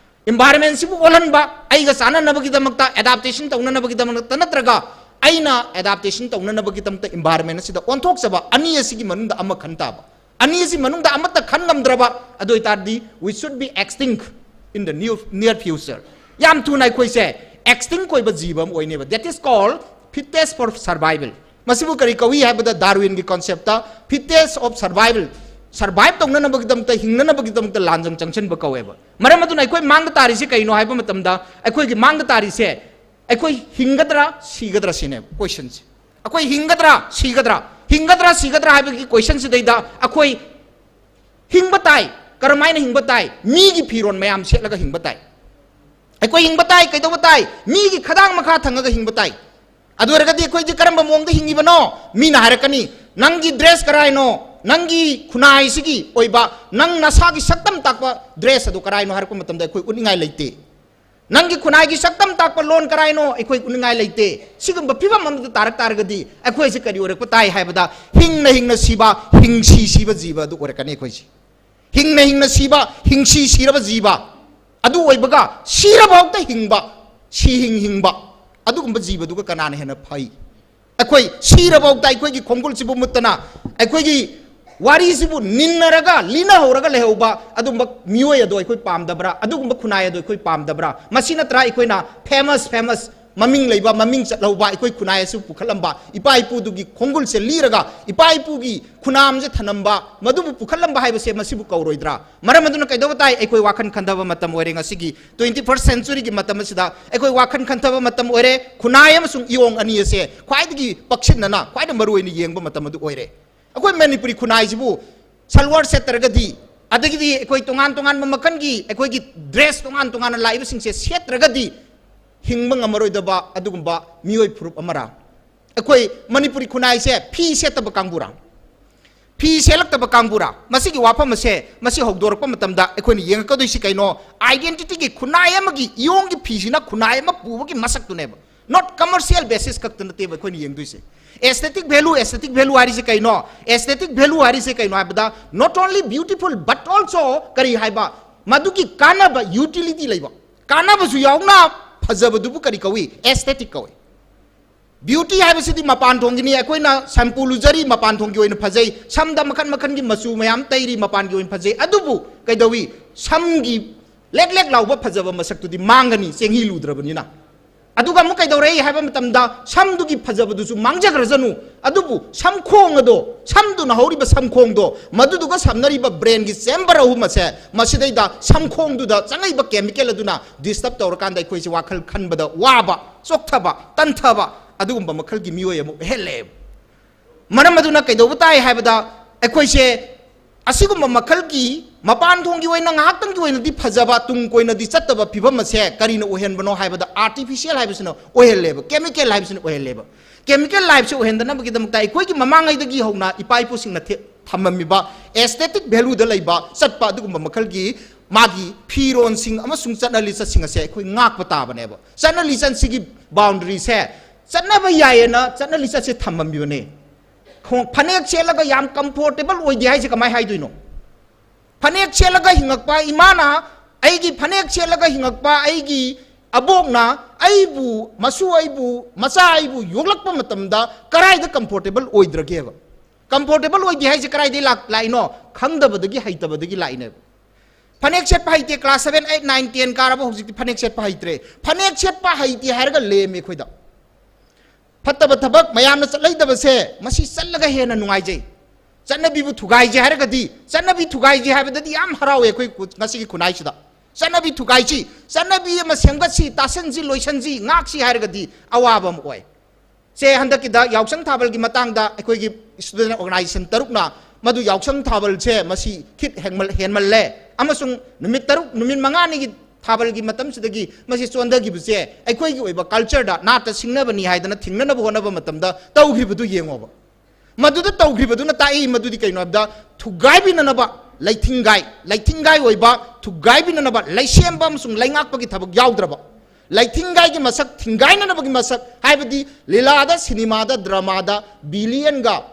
Environment ꯁꯤꯕꯨ ꯑꯣꯜꯍꯟꯕ, ꯑꯩꯒ ꯆꯥꯟꯅꯅꯕꯒꯤꯗꯃꯛꯇ, adaptation ꯇꯧꯅꯅꯕꯒꯤꯗꯃꯛꯇ ꯅꯠꯇ꯭ꯔꯒ ꯑꯩꯅ adaptation ꯇꯧꯅꯅꯕꯒꯤꯗꯃꯛꯇ environment ꯑꯁꯤꯗ ꯑꯣꯟꯊꯣꯛꯆꯕ, ꯑꯅꯤ ꯑꯁꯤꯒꯤ ꯃꯅꯨꯡꯗ ꯑꯃ ꯈꯟ ꯇꯥꯕ꯫ ꯑꯅꯤ ꯑꯁꯤ ꯃꯅꯨꯡꯗ ꯑꯃꯠꯇ ꯈꯟ ꯉꯝꯗ꯭ꯔꯕ ꯑꯗꯨ ꯑꯣꯏꯇꯥꯔꯗꯤ, we should be extinct in the near, near future. ꯌꯥꯝ ꯊꯨꯅ ꯑꯩꯈꯣꯏꯁꯦ extinct ꯑꯣꯏꯕ ꯖꯤꯕ ꯑꯃ ꯑꯣꯏꯅꯦꯕ꯫ That is called fitness for survival. ꯃꯁꯤꯕꯨ ꯀꯔꯤ ꯀꯧꯏ ꯍꯥꯏꯕꯗ, Darwin ꯒꯤ concept ꯇ fitness of survival, survive ꯇꯧꯅꯅꯕꯒꯤꯗꯃꯛꯇ, ꯍꯤꯡꯅꯅꯕꯒꯤꯗꯃꯛꯇ ꯂꯥꯟꯖꯪ ꯆꯪꯁꯤꯟꯕ ꯀꯧꯋꯦꯕ꯫ ꯃꯔꯝ ꯑꯗꯨꯅ ꯑꯩꯈꯣꯏ ꯃꯥꯡꯗ ꯇꯥꯔꯤꯁꯤ ꯀꯩꯅꯣ ꯍꯥꯏꯕ ꯃꯇꯝꯗ, ꯑꯩꯈꯣꯏꯒꯤ ꯃꯥꯡꯗ ꯇꯥꯔꯤꯁꯦ ꯑꯩꯈꯣꯏ ꯍꯤꯡꯒꯗ꯭ꯔꯥ ꯁꯤꯒꯗ꯭ꯔꯥ ꯁꯤꯅꯦꯕ question ꯁꯦ꯫ ꯑꯩꯈꯣꯏ ꯍꯤꯡꯒꯗ꯭ꯔꯥ ꯁꯤꯒꯗ꯭ꯔꯥ? ꯍꯤꯡꯒꯗ꯭ꯔꯥ ꯁꯤꯒꯗ꯭ꯔꯥ ꯍꯥꯏꯕꯒꯤ question ꯁꯤꯗꯩꯗ ꯑꯩꯈꯣꯏ ꯍꯤꯡꯕ ꯇꯥꯏ꯫ ꯀꯔꯝꯍꯥꯏꯅ ꯍꯤꯡꯕ ꯇꯥꯏ? ꯃꯤꯒꯤ ꯐꯤꯔꯣꯜ ꯃꯌꯥꯝ ꯁꯦꯠꯂꯒ ꯍꯤꯡꯕ ꯇꯥꯏ꯫ ꯑꯩꯈꯣꯏ ꯍꯤꯡꯕ ꯇꯥꯏ, ꯀꯩꯗꯧꯕ ꯇꯥꯏ? ꯃꯤꯒꯤ ꯈꯗꯥꯡ ꯃꯈꯥ ꯊꯪꯉꯒ ꯍꯤꯡꯕ ꯇꯥꯏ꯫ ꯑꯗꯨ ꯑꯣꯏꯔꯒꯗꯤ ꯑꯩꯈꯣꯏꯗꯤ ꯀꯔꯝꯕ ꯃꯑꯣꯡꯗ ꯍꯤꯡꯉꯤꯕꯅꯣ? ꯃꯤꯅ ꯍꯥꯏꯔꯛꯀꯅꯤ, "ꯅꯪꯒꯤ dress ꯀꯔꯥꯏꯅꯣ? ꯅꯪꯒꯤ ꯈꯨꯟꯅꯥꯏꯁꯤꯒꯤ ꯑꯣꯏꯕ, ꯅꯪ ꯅꯁꯥꯒꯤ ꯁꯛꯇꯝ ꯇꯥꯛꯄ dress ꯑꯗꯨ ꯀꯔꯥꯏꯅꯣ?" ꯍꯥꯏꯔꯛꯄ ꯃꯇꯝꯗ ꯑꯩꯈꯣꯏ ꯎꯠꯅꯤꯡꯉꯥꯏ ꯂꯩꯇꯦ꯫ "ꯅꯪꯒꯤ ꯈꯨꯟꯅꯥꯏꯒꯤ ꯁꯛꯇꯝ ꯇꯥꯛꯄ ꯂꯣꯟ ꯀꯔꯥꯏꯅꯣ?" ꯑꯩꯈꯣꯏ ꯎꯠꯅꯤꯡꯉꯥꯏ ꯂꯩꯇꯦ꯫ ꯁꯤꯒꯨꯝꯕ ꯐꯤꯕꯝ ꯑꯃꯗ ꯇꯥꯔꯛ ꯇꯥꯔꯒꯗꯤ ꯑꯩꯈꯣꯏꯁꯦ ꯀꯔꯤ ꯑꯣꯏꯔꯛꯄ ꯇꯥꯏ ꯍꯥꯏꯕꯗ, ꯍꯤꯡꯅ ꯍꯤꯡꯅ ꯁꯤꯕ, ꯍꯤꯡꯁꯤ ꯁꯤꯕ ꯖꯤꯕ ꯑꯗꯨ ꯑꯣꯏꯔꯛꯀꯅꯤ ꯑꯩꯈꯣꯏꯁꯦ꯫ ꯍꯤꯡꯅ ꯍꯤꯡꯅ ꯁꯤꯕ, ꯍꯤꯡꯁꯤ ꯁꯤꯔꯕ ꯖꯤꯕ ꯑꯗꯨ ꯑꯣꯏꯕꯒ, ꯁꯤꯔꯐꯥꯎꯗ ꯍꯤꯡꯕ, ꯁꯤ ꯍꯤꯡ ꯍꯤꯡꯕ ꯑꯗꯨꯒꯨꯝꯕ ꯖꯤꯕꯗꯨꯒ ꯀꯅꯥꯅ ꯍꯦꯟꯅ ꯐꯩ? ꯑꯩꯈꯣꯏ ꯁꯤꯔꯐꯥꯎꯗ ꯑꯩꯈꯣꯏꯒꯤ ꯈꯣꯡꯒꯨꯜꯁꯤꯕꯨ ꯃꯨꯠꯇꯅ, ꯑꯩꯈꯣꯏꯒꯤ ꯋꯥꯔꯤꯁꯤꯕꯨ ꯅꯤꯟꯅꯔꯒ ꯂꯤꯅꯍꯧꯔꯒ ꯂꯩꯍꯧꯕ ꯑꯗꯨꯝꯕ ꯃꯤꯑꯣꯏ ꯑꯗꯣ ꯑꯩꯈꯣꯏ ꯄꯥꯝꯗꯕ꯭ꯔꯥ? ꯑꯗꯨꯒꯨꯝꯕ ꯈꯨꯟꯅꯥꯏ ꯑꯗꯣ ꯑꯩꯈꯣꯏ ꯄꯥꯝꯗꯕ꯭ꯔꯥ? ꯃꯁꯤ ꯅꯠꯇ꯭ꯔꯥ ꯑꯩꯈꯣꯏꯅ famous, famous ꯃꯃꯤꯡ ꯂꯩꯕ, ꯃꯃꯤꯡ ꯆꯠꯍꯧꯕ ꯑꯩꯈꯣꯏ ꯈꯨꯟꯅꯥꯏ ꯑꯁꯤ ꯄꯨꯈꯠꯂꯝꯕ, ꯏꯄꯥ ꯏꯄꯨꯗꯨꯒꯤ ꯈꯣꯡꯒꯨꯜꯁꯦ ꯂꯤꯔꯒ ꯏꯄꯥ ꯏꯄꯨꯒꯤ ꯈꯨꯅꯥꯝꯁꯦ ꯊꯅꯝꯕ, ꯃꯗꯨꯕꯨ ꯄꯨꯈꯠꯂꯝꯕ ꯍꯥꯏꯕꯁꯦ ꯃꯁꯤꯕꯨ ꯀꯧꯔꯣꯏꯗ꯭ꯔꯥ? ꯃꯔꯝ ꯑꯗꯨꯅ ꯀꯩꯗꯧꯕ ꯇꯥꯏ? ꯑꯩꯈꯣꯏ ꯋꯥꯈꯜ ꯈꯟꯊꯕ ꯃꯇꯝ ꯑꯣꯏꯔꯦ꯫ ꯉꯁꯤꯒꯤ twenty first centuryꯒꯤ ꯃꯇꯝ ꯑꯁꯤꯗ ꯑꯩꯈꯣꯏ ꯋꯥꯈꯜ ꯈꯟꯊꯕ ꯃꯇꯝ ꯑꯣꯏꯔꯦ꯫ ꯈꯨꯟꯅꯥꯏ ꯑꯃꯁꯨꯡ ꯏꯌꯣꯡ ꯑꯅꯤ ꯑꯁꯦ ꯈ꯭ꯋꯥꯏꯗꯒꯤ ꯄꯛꯁꯤꯟꯅꯅ, ꯈ꯭ꯋꯥꯏꯗꯒꯤ ꯃꯔꯨ ꯑꯣꯏꯅ ꯌꯦꯡꯕ ꯃꯇꯝ ꯑꯗꯨ ꯑꯣꯏꯔꯦ꯫ ꯑꯩꯈꯣꯏ ꯃꯅꯤꯄꯨꯔꯤ ꯈꯨꯟꯅꯥꯏꯁꯤꯕꯨ ꯁꯜꯋꯥꯔ ꯁꯦꯠꯇ꯭ꯔꯒꯗꯤ, ꯑꯗꯒꯤꯗꯤ ꯑꯩꯈꯣꯏ ꯇꯣꯉꯥꯟ ꯇꯣꯉꯥꯟꯕ ꯃꯈꯜꯒꯤ ꯑꯩꯈꯣꯏꯒꯤ dress ꯇꯣꯉꯥꯟ ꯇꯣꯉꯥꯟꯅ ꯂꯥꯛꯏꯕꯁꯤꯡꯁꯦ ꯁꯦꯠꯇ꯭ꯔꯒꯗꯤ ꯍꯤꯡꯕ ꯉꯝꯃꯔꯣꯏꯗꯕ ꯑꯗꯨꯒꯨꯝꯕ ꯃꯤꯑꯣꯏ ꯐꯨꯔꯨꯞ ꯑꯃꯔꯥ? ꯑꯩꯈꯣꯏ ꯃꯅꯤꯄꯨꯔꯤ ꯈꯨꯟꯅꯥꯏꯁꯦ ꯐꯤ ꯁꯦꯠꯇꯕ ꯀꯥꯡꯕꯨꯔꯥ? ꯐꯤ ꯁꯦꯠꯂꯛꯇꯕ ꯀꯥꯡꯕꯨꯔꯥ? ꯃꯁꯤꯒꯤ ꯋꯥꯐꯝ ꯑꯁꯦ, ꯃꯁꯤ ꯍꯧꯗꯣꯔꯛꯄ ꯃꯇꯝꯗ ꯑꯩꯈꯣꯏꯅ ꯌꯦꯡꯉꯛꯀꯗꯣꯏꯁꯤ ꯀꯩꯅꯣ? Identityꯒꯤ, ꯈꯨꯟꯅꯥꯏ ꯑꯃꯒꯤ ꯏꯌꯣꯡꯒꯤ ꯐꯤꯁꯤꯅ ꯈꯨꯟꯅꯥꯏ ꯑꯃ ꯄꯨꯕꯒꯤ ꯃꯁꯛꯇꯨꯅꯦꯕ꯫ Not commercial basis ꯈꯛꯇ ꯅꯠꯇꯦꯕ ꯑꯩꯈꯣꯏꯅ ꯌꯦꯡꯗꯣꯏꯁꯦ꯫ Aesthetic value, aesthetic value ꯍꯥꯏꯔꯤꯁꯦ ꯀꯩꯅꯣ? Aesthetic value ꯍꯥꯏꯔꯤꯁꯦ ꯀꯩꯅꯣ ꯍꯥꯏꯕꯗ, not only beautiful but also ꯀꯔꯤ ꯍꯥꯏꯕ? ꯃꯗꯨꯒꯤ ꯀꯥꯟꯅꯕ, utility ꯂꯩꯕ, ꯀꯥꯟꯅꯕꯁꯨ ꯌꯥꯎꯅ ꯐꯖꯕꯗꯨꯕꯨ ꯀꯔꯤ ꯀꯧꯏ? Aesthetic ꯀꯧꯏ꯫ Beauty ꯍꯥꯏꯕꯁꯤꯗꯤ ꯃꯄꯥꯟ ꯊꯣꯡꯒꯤꯅꯤ꯫ ꯑꯩꯈꯣꯏꯅ shampoo ꯂꯨꯖꯔꯤ, ꯃꯄꯥꯟ ꯊꯣꯡꯒꯤ ꯑꯣꯏꯅ ꯐꯖꯩ꯫ ꯁꯝꯗ ꯃꯈꯟ ꯃꯈꯟꯒꯤ ꯃꯆꯨ ꯃꯌꯥꯝ ꯇꯩꯔꯤ, ꯃꯄꯥꯟꯒꯤ ꯑꯣꯏꯅ ꯐꯖꯩ꯫ ꯑꯗꯨꯕꯨ ꯀꯩꯗꯧꯏ? ꯁꯝꯒꯤ ꯂꯦꯛ ꯂꯦꯛ ꯂꯥꯎꯕ ꯐꯖꯕ ꯃꯁꯛꯇꯨꯗꯤ ꯃꯥꯡꯒꯅꯤ, ꯆꯦꯡꯍꯤ ꯂꯨꯗ꯭ꯔꯕꯅꯤꯅ꯫ ꯑꯗꯨꯒ ꯑꯃꯨꯛ ꯀꯩꯗꯧꯔꯛꯏ ꯍꯥꯏꯕ ꯃꯇꯝꯗ, ꯁꯝꯗꯨꯒꯤ ꯐꯖꯕꯗꯨꯁꯨ ꯃꯥꯡꯖꯈ꯭ꯔꯖꯅꯨ, ꯑꯗꯨꯕꯨ ꯁꯝꯈꯣꯡ ꯑꯗꯣ, ꯁꯝꯗꯨꯅ ꯍꯧꯔꯤꯕ ꯁꯝꯈꯣꯡꯗꯣ, ꯃꯗꯨꯗꯨꯒ ꯁꯝꯅꯔꯤꯕ brainꯒꯤ chamber ꯑꯍꯨꯝ ꯑꯁꯦ, ꯃꯁꯤꯗꯩꯗ ꯁꯝꯈꯣꯡꯗꯨꯗ ꯆꯪꯉꯛꯏꯕ chemical ꯑꯗꯨꯅ disturb ꯇꯧꯔꯀꯥꯟꯗ ꯑꯩꯈꯣꯏꯁꯦ ꯋꯥꯈꯜ ꯈꯟꯕꯗ ꯋꯥꯕ, ꯆꯣꯛꯊꯕ, ꯇꯟꯊꯕ, ꯑꯗꯨꯒꯨꯝꯕ ꯃꯈꯜꯒꯤ ꯃꯤꯑꯣꯏ ꯑꯃ ꯑꯣꯏꯍꯜꯂꯦꯕ꯫ ꯃꯔꯝ ꯑꯗꯨꯅ ꯀꯩꯗꯧꯕ ꯇꯥꯏ ꯍꯥꯏꯕꯗ, ꯑꯩꯈꯣꯏꯁꯦ ꯑꯁꯤꯒꯨꯝꯕ ꯃꯈꯜꯒꯤ ꯃꯄꯥꯟ ꯊꯣꯡꯒꯤ ꯑꯣꯏꯅ ꯉꯥꯏꯍꯥꯛꯇꯪꯒꯤ ꯑꯣꯏꯅꯗꯤ ꯐꯖꯕ, ꯇꯨꯡ ꯀꯣꯏꯅꯗꯤ ꯆꯠꯇꯕ ꯐꯤꯕꯝ ꯑꯁꯦ ꯀꯔꯤꯅ ꯑꯣꯏꯍꯟꯕꯅꯣ ꯍꯥꯏꯕꯗ, artificial ꯍꯥꯏꯕꯁꯤꯅ ꯑꯣꯏꯍꯜꯂꯦꯕ, chemical ꯍꯥꯏꯕꯁꯤꯅ ꯑꯣꯏꯍꯜꯂꯦꯕ꯫ Chemical ꯍꯥꯏꯕꯁꯤ ꯑꯣꯏꯍꯟꯗꯅꯕꯒꯤꯗꯃꯛꯇ ꯑꯩꯈꯣꯏꯒꯤ ꯃꯃꯥꯡꯉꯩꯗꯒꯤ ꯍꯧꯅ ꯏꯄꯥ ꯏꯄꯨꯁꯤꯡꯅ ꯊꯦ-, ꯊꯝꯃꯝꯃꯤꯕ aesthetic valueꯗ ꯂꯩꯕ ꯆꯠꯄ ꯑꯗꯨꯒꯨꯝꯕ ꯃꯈꯜꯒꯤ ꯃꯥꯒꯤ ꯐꯤꯔꯣꯟꯁꯤꯡ ꯑꯃꯁꯨꯡ ꯆꯠꯅ ꯂꯤꯆꯠꯁꯤꯡ ꯑꯁꯦ ꯑꯩꯈꯣꯏ ꯉꯥꯛꯄ ꯇꯥꯕꯅꯦꯕ꯫ ꯆꯠꯅ ꯂꯤꯆꯠꯁꯤꯒꯤ boundaryꯁꯦ, ꯆꯠꯅꯕ ꯌꯥꯏꯌꯦꯅ ꯆꯠꯅ ꯂꯤꯆꯠꯁꯦ ꯊꯝꯃꯝꯃꯤꯕꯅꯦ꯫ ꯈꯣꯡ-, ꯐꯅꯦꯛ ꯁꯦꯠꯂꯒ ꯌꯥꯝ comfortable ꯑꯣꯏꯗꯦ ꯍꯥꯏꯁꯦ ꯀꯃꯥꯏ ꯍꯥꯏꯗꯣꯏꯅꯣ? ꯐꯅꯦꯛ ꯁꯦꯠꯂꯒ ꯍꯤꯡꯉꯛꯄ ꯏꯃꯥꯅ, ꯑꯩꯒꯤ ꯐꯅꯦꯛ ꯁꯦꯠꯂꯒ ꯍꯤꯡꯉꯛꯄ ꯑꯩꯒꯤ ꯑꯕꯣꯛꯅ ꯑꯩꯕꯨ, ꯃꯁꯨ ꯑꯩꯕꯨ, ꯃꯆꯥ ꯑꯩꯕꯨ ꯌꯣꯛꯂꯛꯄ ꯃꯇꯝꯗ ꯀꯔꯥꯏꯗ comfortable ꯑꯣꯏꯗ꯭ꯔꯒꯦꯕ? Comfortable ꯑꯣꯏꯗꯦ ꯍꯥꯏꯁꯦ ꯀꯔꯥꯏꯗꯒꯤ ꯂꯥꯛ-, ꯂꯥꯛꯏꯅꯣ? ꯈꯪꯗꯕꯗꯒꯤ, ꯍꯩꯇꯕꯗꯒꯤ ꯂꯥꯛꯏꯅꯦꯕ꯫ ꯐꯅꯦꯛ ꯁꯦꯠꯄ ꯍꯩꯇꯦ, class seven, eight, nine, ten ꯀꯥꯔꯕ ꯍꯧꯖꯤꯛꯇꯤ ꯐꯅꯦꯛ ꯁꯦꯠꯄ ꯍꯩꯇ꯭ꯔꯦ꯫ ꯐꯅꯦꯛ ꯁꯦꯠꯄ ꯍꯩꯇꯦ ꯍꯥꯏꯔꯒ ꯂꯦꯝꯃꯦ ꯑꯩꯈꯣꯏꯗ꯫ ꯐꯠꯇꯕ ꯊꯕꯛ ꯃꯌꯥꯝꯅ ꯆꯠꯂꯩꯗꯕꯁꯦ, ꯃꯁꯤ ꯆꯠꯂꯒ ꯍꯦꯟꯅ ꯅꯨꯡꯉꯥꯏꯖꯩ꯫ ꯆꯠꯅꯕꯤꯕꯨ ꯊꯨꯒꯥꯏꯁꯦ ꯍꯥꯏꯔꯒꯗꯤ, ꯆꯠꯅꯕꯤ ꯊꯨꯒꯥꯏꯁꯦ ꯍꯥꯏꯕꯗꯗꯤ ꯌꯥꯝ ꯍꯔꯥꯎꯋꯦ ꯑꯩꯈꯣꯏ ꯉꯁꯤꯒꯤ ꯈꯨꯟꯅꯥꯏꯁꯤꯗ꯫ ꯆꯠꯅꯕꯤ ꯊꯨꯒꯥꯏꯁꯤ, ꯆꯠꯅꯕꯤ ꯑꯃ ꯁꯦꯝꯒꯠꯁꯤ, ꯇꯥꯁꯟꯁꯤ, ꯂꯣꯏꯁꯟꯁꯤ, ꯉꯥꯛꯁꯤ ꯍꯥꯏꯔꯒꯗꯤ ꯑꯋꯥꯕ ꯑꯃ ꯑꯣꯏ꯫ ꯁꯦ, ꯍꯟꯗꯛꯀꯤꯗ ꯌꯥꯎꯁꯪ ꯊꯥꯕꯜꯒꯤ ꯃꯇꯥꯡꯗ ꯑꯩꯈꯣꯏꯒꯤ student organization ꯇꯔꯨꯛꯅ ꯃꯗꯨ ꯌꯥꯎꯁꯪ ꯊꯥꯕꯜꯁꯦ ꯃꯁꯤ ꯈꯤꯠ ꯍꯦꯟꯃꯜ-, ꯍꯦꯟꯃꯜꯂꯦ, ꯑꯃꯁꯨꯡ ꯅꯨꯃꯤꯠ ꯇꯔꯨꯛ, ꯅꯨꯃꯤꯠ ꯃꯉꯥꯅꯤꯒꯤ ꯊꯥꯕꯜꯒꯤ ꯃꯇꯝꯁꯤꯗꯒꯤ ꯃꯁꯤ ꯆꯣꯟꯊꯈꯤꯕꯁꯦ ꯑꯩꯈꯣꯏꯒꯤ ꯑꯣꯏꯕ cultureꯗ ꯅꯥꯠꯇ ꯁꯤꯡꯅꯕꯅꯤ ꯍꯥꯏꯗꯅ ꯊꯤꯡꯅꯅꯕ ꯍꯣꯠꯅꯕ ꯃꯇꯝꯗ ꯇꯧꯈꯤꯕꯗꯨ ꯌꯦꯡꯉꯣꯕ꯫ ꯃꯗꯨꯗ ꯇꯧꯈꯤꯕꯗꯨꯅ ꯇꯥꯛꯏ ꯃꯗꯨꯗꯤ ꯀꯩꯅꯣ ꯍꯥꯏꯕꯗ, ꯊꯨꯒꯥꯏꯕꯤꯅꯅꯕ ꯂꯩꯊꯤꯡꯒꯥꯏ, ꯂꯩꯊꯤꯡꯒꯥꯏ ꯑꯣꯏꯕ, ꯊꯨꯒꯥꯏꯕꯤꯅꯅꯕ ꯂꯩꯁꯦꯝꯕ ꯑꯃꯁꯨꯡ ꯂꯩꯉꯥꯛꯄꯒꯤ ꯊꯕꯛ ꯌꯥꯎꯗ꯭ꯔꯕ, ꯂꯩꯊꯤꯡꯒꯥꯏꯒꯤ ꯃꯁꯛ, ꯊꯤꯡꯒꯥꯏꯅꯅꯕꯒꯤ ꯃꯁꯛ, ꯍꯥꯏꯕꯗꯤ ꯂꯤꯂꯥꯗ, ꯁꯤꯅꯦꯃꯥꯗ, dramaꯗ villainꯒ,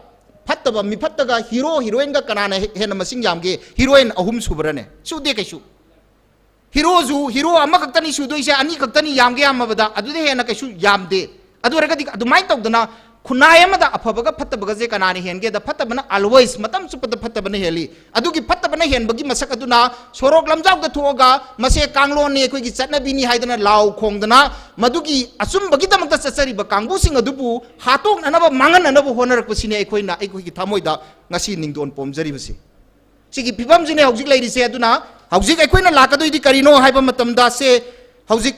ꯐꯠꯇꯕ ꯃꯤꯐꯠꯇꯒ, hero heroineꯒ ꯀꯅꯥꯅ ꯍꯦ-, ꯍꯦꯟꯅ ꯃꯁꯤꯡ ꯌꯥꯝꯒꯦ? Heroine ꯑꯍꯨꯝ ꯁꯨꯕ꯭ꯔꯅꯦ? ꯁꯨꯗꯦ ꯀꯩꯁꯨ꯫ Heroꯁꯨ hero ꯑꯃꯈꯛꯇꯅꯤ ꯁꯨꯗꯣꯏꯁꯦ, ꯑꯅꯤ ꯈꯛꯇꯅꯤ ꯌꯥꯝꯒꯦ ꯌꯥꯝꯃꯕꯗ, ꯑꯗꯨꯗ ꯍꯦꯟꯅ ꯀꯩꯁꯨ ꯌꯥꯝꯗꯦ꯫ ꯑꯗꯨ ꯑꯣꯏꯔꯒꯗꯤ ꯑꯗꯨꯃꯥꯏꯅ ꯇꯧꯗꯅ ꯈꯨꯟꯅꯥꯏ ꯑꯃꯗ ꯑꯐꯕꯒ ꯐꯠꯇꯕꯒꯁꯦ ꯀꯅꯥꯅ ꯍꯦꯟꯒꯦꯗ, ꯐꯠꯇꯕꯅ always, ꯃꯇꯝ ꯆꯨꯞꯄꯗ ꯐꯠꯇꯕꯅ ꯍꯦꯜꯂꯤ꯫ ꯑꯗꯨꯒꯤ ꯐꯠꯇꯕꯅ ꯍꯦꯟꯕꯒꯤ ꯃꯁꯛ ꯑꯗꯨꯅ ꯁꯣꯔꯣꯛ ꯂꯝꯖꯥꯎꯗ ꯊꯣꯛꯑꯒ ꯃꯁꯦ ꯀꯥꯡꯂꯣꯟꯅꯤ, ꯑꯩꯈꯣꯏꯒꯤ ꯆꯠꯅꯕꯤꯅꯤ ꯍꯥꯏꯗꯅ ꯂꯥꯎ ꯈꯣꯡꯗꯅ ꯃꯗꯨꯒꯤ ꯑꯆꯨꯝꯕꯒꯤꯗꯃꯛꯇ ꯆꯠꯆꯔꯤꯕ ꯀꯥꯡꯕꯨꯁꯤꯡ ꯑꯗꯨꯕꯨ ꯍꯥꯠꯇꯣꯛꯅꯅꯕ, ꯃꯥꯡꯍꯟꯅꯅꯕ ꯍꯣꯠꯅꯔꯛꯄꯁꯤꯅꯦ ꯑꯩꯈꯣꯏꯅ ꯑꯩꯈꯣꯏꯒꯤ ꯊꯃꯣꯏꯗ ꯉꯁꯤ ꯅꯤꯡꯗꯣꯟ ꯄꯣꯝꯖꯔꯤꯕꯁꯤ꯫ ꯁꯤꯒꯤ ꯐꯤꯕꯝꯁꯤꯅꯦ ꯍꯧꯖꯤꯛ ꯂꯩꯔꯤꯁꯦ꯫ ꯑꯗꯨꯅ ꯍꯧꯖꯤꯛ ꯑꯩꯈꯣꯏꯅ ꯂꯥꯛꯀꯗꯣꯏꯗꯤ ꯀꯔꯤꯅꯣ ꯍꯥꯏꯕ ꯃꯇꯝꯗ, ꯁꯦ, ꯍꯧꯖꯤꯛ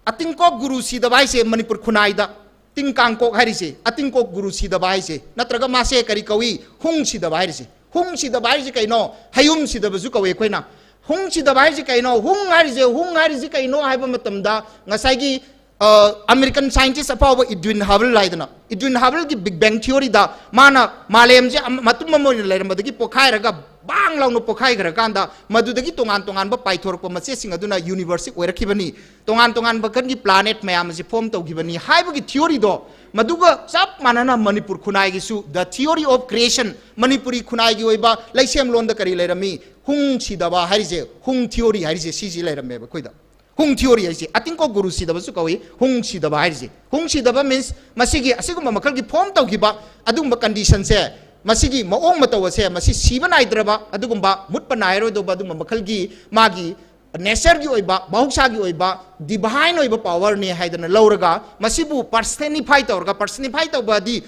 ꯑꯇꯤꯡꯀꯣꯛ ꯒꯨꯔꯨ ꯁꯤꯗꯕ ꯍꯥꯏꯁꯦ, ꯃꯅꯤꯄꯨꯔ ꯈꯨꯟꯅꯥꯏꯗ ꯇꯤꯡ ꯀꯥꯡꯀꯣꯛ ꯍꯥꯏꯔꯤꯁꯦ, ꯑꯇꯤꯡꯀꯣꯛ ꯒꯨꯔꯨ ꯁꯤꯗꯕ ꯍꯥꯏꯁꯦ, ꯅꯠꯇ꯭ꯔꯒ ꯃꯥꯁꯦ ꯀꯔꯤ ꯀꯧꯏ? ꯍꯨꯡ ꯁꯤꯗꯕ ꯍꯥꯏꯔꯤꯁꯦ꯫ ꯍꯨꯡ ꯁꯤꯗꯕ ꯍꯥꯏꯔꯤꯁꯦ ꯀꯩꯅꯣ? ꯍꯌꯨꯝ ꯁꯤꯗꯕꯁꯨ ꯀꯧꯏ ꯑꯩꯈꯣꯏꯅ꯫ ꯍꯨꯡ ꯁꯤꯗꯕ ꯍꯥꯏꯔꯤꯁꯦ ꯀꯩꯅꯣ? ꯍꯨꯡ ꯍꯥꯏꯔꯤꯁꯦ, ꯍꯨꯡ ꯍꯥꯏꯔꯤꯁꯦ ꯀꯩꯅꯣ ꯍꯥꯏꯕ ꯃꯇꯝꯗ, ꯉꯁꯥꯏꯒꯤ, ꯑ, American scientist ꯑꯐꯥꯎꯕ Edwin Hubble ꯍꯥꯏꯗꯅ, Edwin Hubbleꯒꯤ Big Bang Theoryꯗ ꯃꯥꯅ ꯃꯥꯂꯦꯝꯁꯦ ꯑꯃ-, ꯃꯇꯨꯝ ꯑꯃ ꯑꯣꯏꯅ ꯂꯩꯔꯝꯕꯗꯒꯤ ꯄꯣꯛꯈꯥꯏꯔꯒ ꯕꯥꯡ ꯂꯥꯎꯅ ꯄꯣꯛꯈꯥꯏꯈ꯭ꯔꯀꯥꯟꯗ, ꯃꯗꯨꯗꯒꯤ ꯇꯣꯉꯥꯟ ꯇꯣꯉꯥꯟꯕ ꯄꯥꯏꯊꯣꯔꯛꯄ ꯃꯆꯦꯠꯁꯤꯡ ꯑꯗꯨꯅ universeꯁꯤ ꯑꯣꯏꯔꯛꯈꯤꯕꯅꯤ, ꯇꯣꯉꯥꯟ ꯇꯣꯉꯥꯟꯕ ꯃꯈꯜꯒꯤ planet ꯃꯌꯥꯝ ꯑꯁꯤ form ꯇꯧꯈꯤꯕꯅꯤ ꯍꯥꯏꯕꯒꯤ theoryꯗꯣ, ꯃꯗꯨꯒ ꯆꯞ ꯃꯥꯟꯅꯅ Manipur ꯈꯨꯟꯅꯥꯏꯒꯤꯁꯨ the theory of creation, Manipuri ꯈꯨꯟꯅꯥꯏꯒꯤ ꯑꯣꯏꯕ ꯂꯩꯁꯦꯝꯂꯣꯟꯗ ꯀꯔꯤ ꯂꯩꯔꯝꯃꯤ? ꯍꯨꯡ ꯁꯤꯗꯕ ꯍꯥꯏꯔꯤꯁꯦ, ꯍꯨꯡ theory ꯍꯥꯏꯔꯤꯁꯦ, ꯁꯤꯁꯤ ꯂꯩꯔꯝꯃꯦꯕ ꯑꯩꯈꯣꯏꯗ꯫ ꯍꯨꯡ theory ꯍꯥꯏꯁꯦ, ꯑꯇꯤꯡꯀꯣꯛ ꯒꯨꯔꯨ ꯁꯤꯗꯕꯁꯨ ꯀꯧꯏ, ꯍꯨꯡ ꯁꯤꯗꯕ ꯍꯥꯏꯔꯤꯁꯦ꯫ ꯍꯨꯡ ꯁꯤꯗꯕ means ꯃꯁꯤꯒꯤ ꯑꯁꯤꯒꯨꯝꯕ ꯃꯈꯜꯒꯤ form ꯇꯧꯈꯤꯕ ꯑꯗꯨꯒꯨꯝꯕ conditionꯁꯦ ꯃꯁꯤꯒꯤ ꯃꯑꯣꯡ ꯃꯇꯧ ꯑꯁꯦ ꯃꯁꯤ ꯁꯤꯕ ꯅꯥꯏꯗ꯭ꯔꯕ ꯑꯗꯨꯒꯨꯝꯕ ꯃꯨꯠꯄ ꯅꯥꯏꯔꯣꯏꯗꯧꯕ ꯑꯗꯨꯒꯨꯝꯕ ꯃꯈꯜꯒꯤ ꯃꯥꯒꯤ natureꯒꯤ ꯑꯣꯏꯕ, ꯃꯍꯧꯁꯥꯒꯤ ꯑꯣꯏꯕ, divine ꯑꯣꯏꯕ powerꯅꯤ ꯍꯥꯏꯗꯅ ꯂꯧꯔꯒ, ꯃꯁꯤꯕꯨ personify ꯇꯧꯔꯒ, personify ꯇꯧꯕꯗꯤ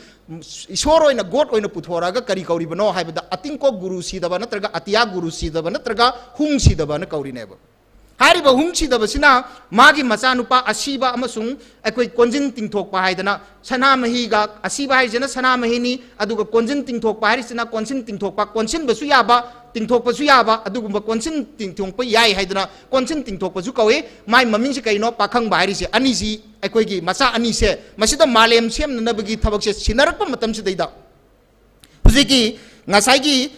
ꯏꯁꯣꯔ ꯑꯣꯏꯅ, God ꯑꯣꯏꯅ ꯄꯨꯊꯣꯔꯛꯑꯒ ꯀꯔꯤ ꯀꯧꯔꯤꯕꯅꯣ ꯍꯥꯏꯕꯗ, ꯑꯇꯤꯡꯀꯣꯛ ꯒꯨꯔꯨ ꯁꯤꯗꯕ ꯅꯠꯇ꯭ꯔꯒ ꯑꯇꯤꯌꯥ ꯒꯨꯔꯨ ꯁꯤꯗꯕ ꯅꯠꯇ꯭ꯔꯒ ꯍꯨꯡ ꯁꯤꯗꯕꯅ ꯀꯧꯔꯤꯅꯦꯕ꯫ ꯍꯥꯏꯔꯤꯕ ꯍꯨꯡ ꯁꯤꯗꯕꯁꯤꯅ ꯃꯥꯒꯤ ꯃꯆꯥꯅꯨꯄꯥ ꯑꯁꯤꯕ ꯑꯃꯁꯨꯡ ꯑꯩꯈꯣꯏ ꯀꯣꯟꯖꯤꯟ ꯇꯤꯡꯊꯣꯛꯄ ꯍꯥꯏꯗꯅ, ꯁꯅꯥꯃꯍꯤꯒ, ꯑꯁꯤꯕ ꯍꯥꯏꯁꯤꯅ ꯁꯅꯥꯃꯍꯤꯅꯤ, ꯑꯗꯨꯒ ꯀꯣꯟꯖꯤꯟ ꯇꯤꯡꯊꯣꯛꯄ ꯍꯥꯏꯔꯤꯁꯤꯅ ꯀꯣꯟꯁꯤꯟ ꯇꯤꯡꯊꯣꯛꯄ, ꯀꯣꯟꯁꯤꯟꯕꯁꯨ ꯌꯥꯕ, ꯇꯤꯡꯊꯣꯛꯄꯁꯨ ꯌꯥꯕ, ꯑꯗꯨꯒꯨꯝꯕ ꯀꯣꯟꯁꯤꯟ ꯇꯤꯡꯊꯣꯛꯄ ꯌꯥꯏ ꯍꯥꯏꯗꯅ ꯀꯣꯟꯁꯤꯟ ꯇꯤꯡꯊꯣꯛꯄꯁꯨ ꯀꯧꯏ꯫ ꯃꯥꯏ ꯃꯃꯤꯡꯁꯤ ꯀꯩꯅꯣ? ꯄꯥꯈꯪꯕ ꯍꯥꯏꯔꯤꯁꯦ꯫ ꯑꯅꯤꯁꯤ ꯑꯩꯈꯣꯏꯒꯤ ꯃꯆꯥ ꯑꯅꯤꯁꯦ ꯃꯁꯤꯗ ꯃꯥꯂꯦꯝ ꯁꯦꯝꯅꯅꯕꯒꯤ ꯊꯕꯛꯁꯦ ꯁꯤꯟꯅꯔꯛꯄ ꯃꯇꯝꯁꯤꯗꯩꯗ ꯍꯧꯖꯤꯛꯀꯤ ꯉꯁꯥꯏꯒꯤ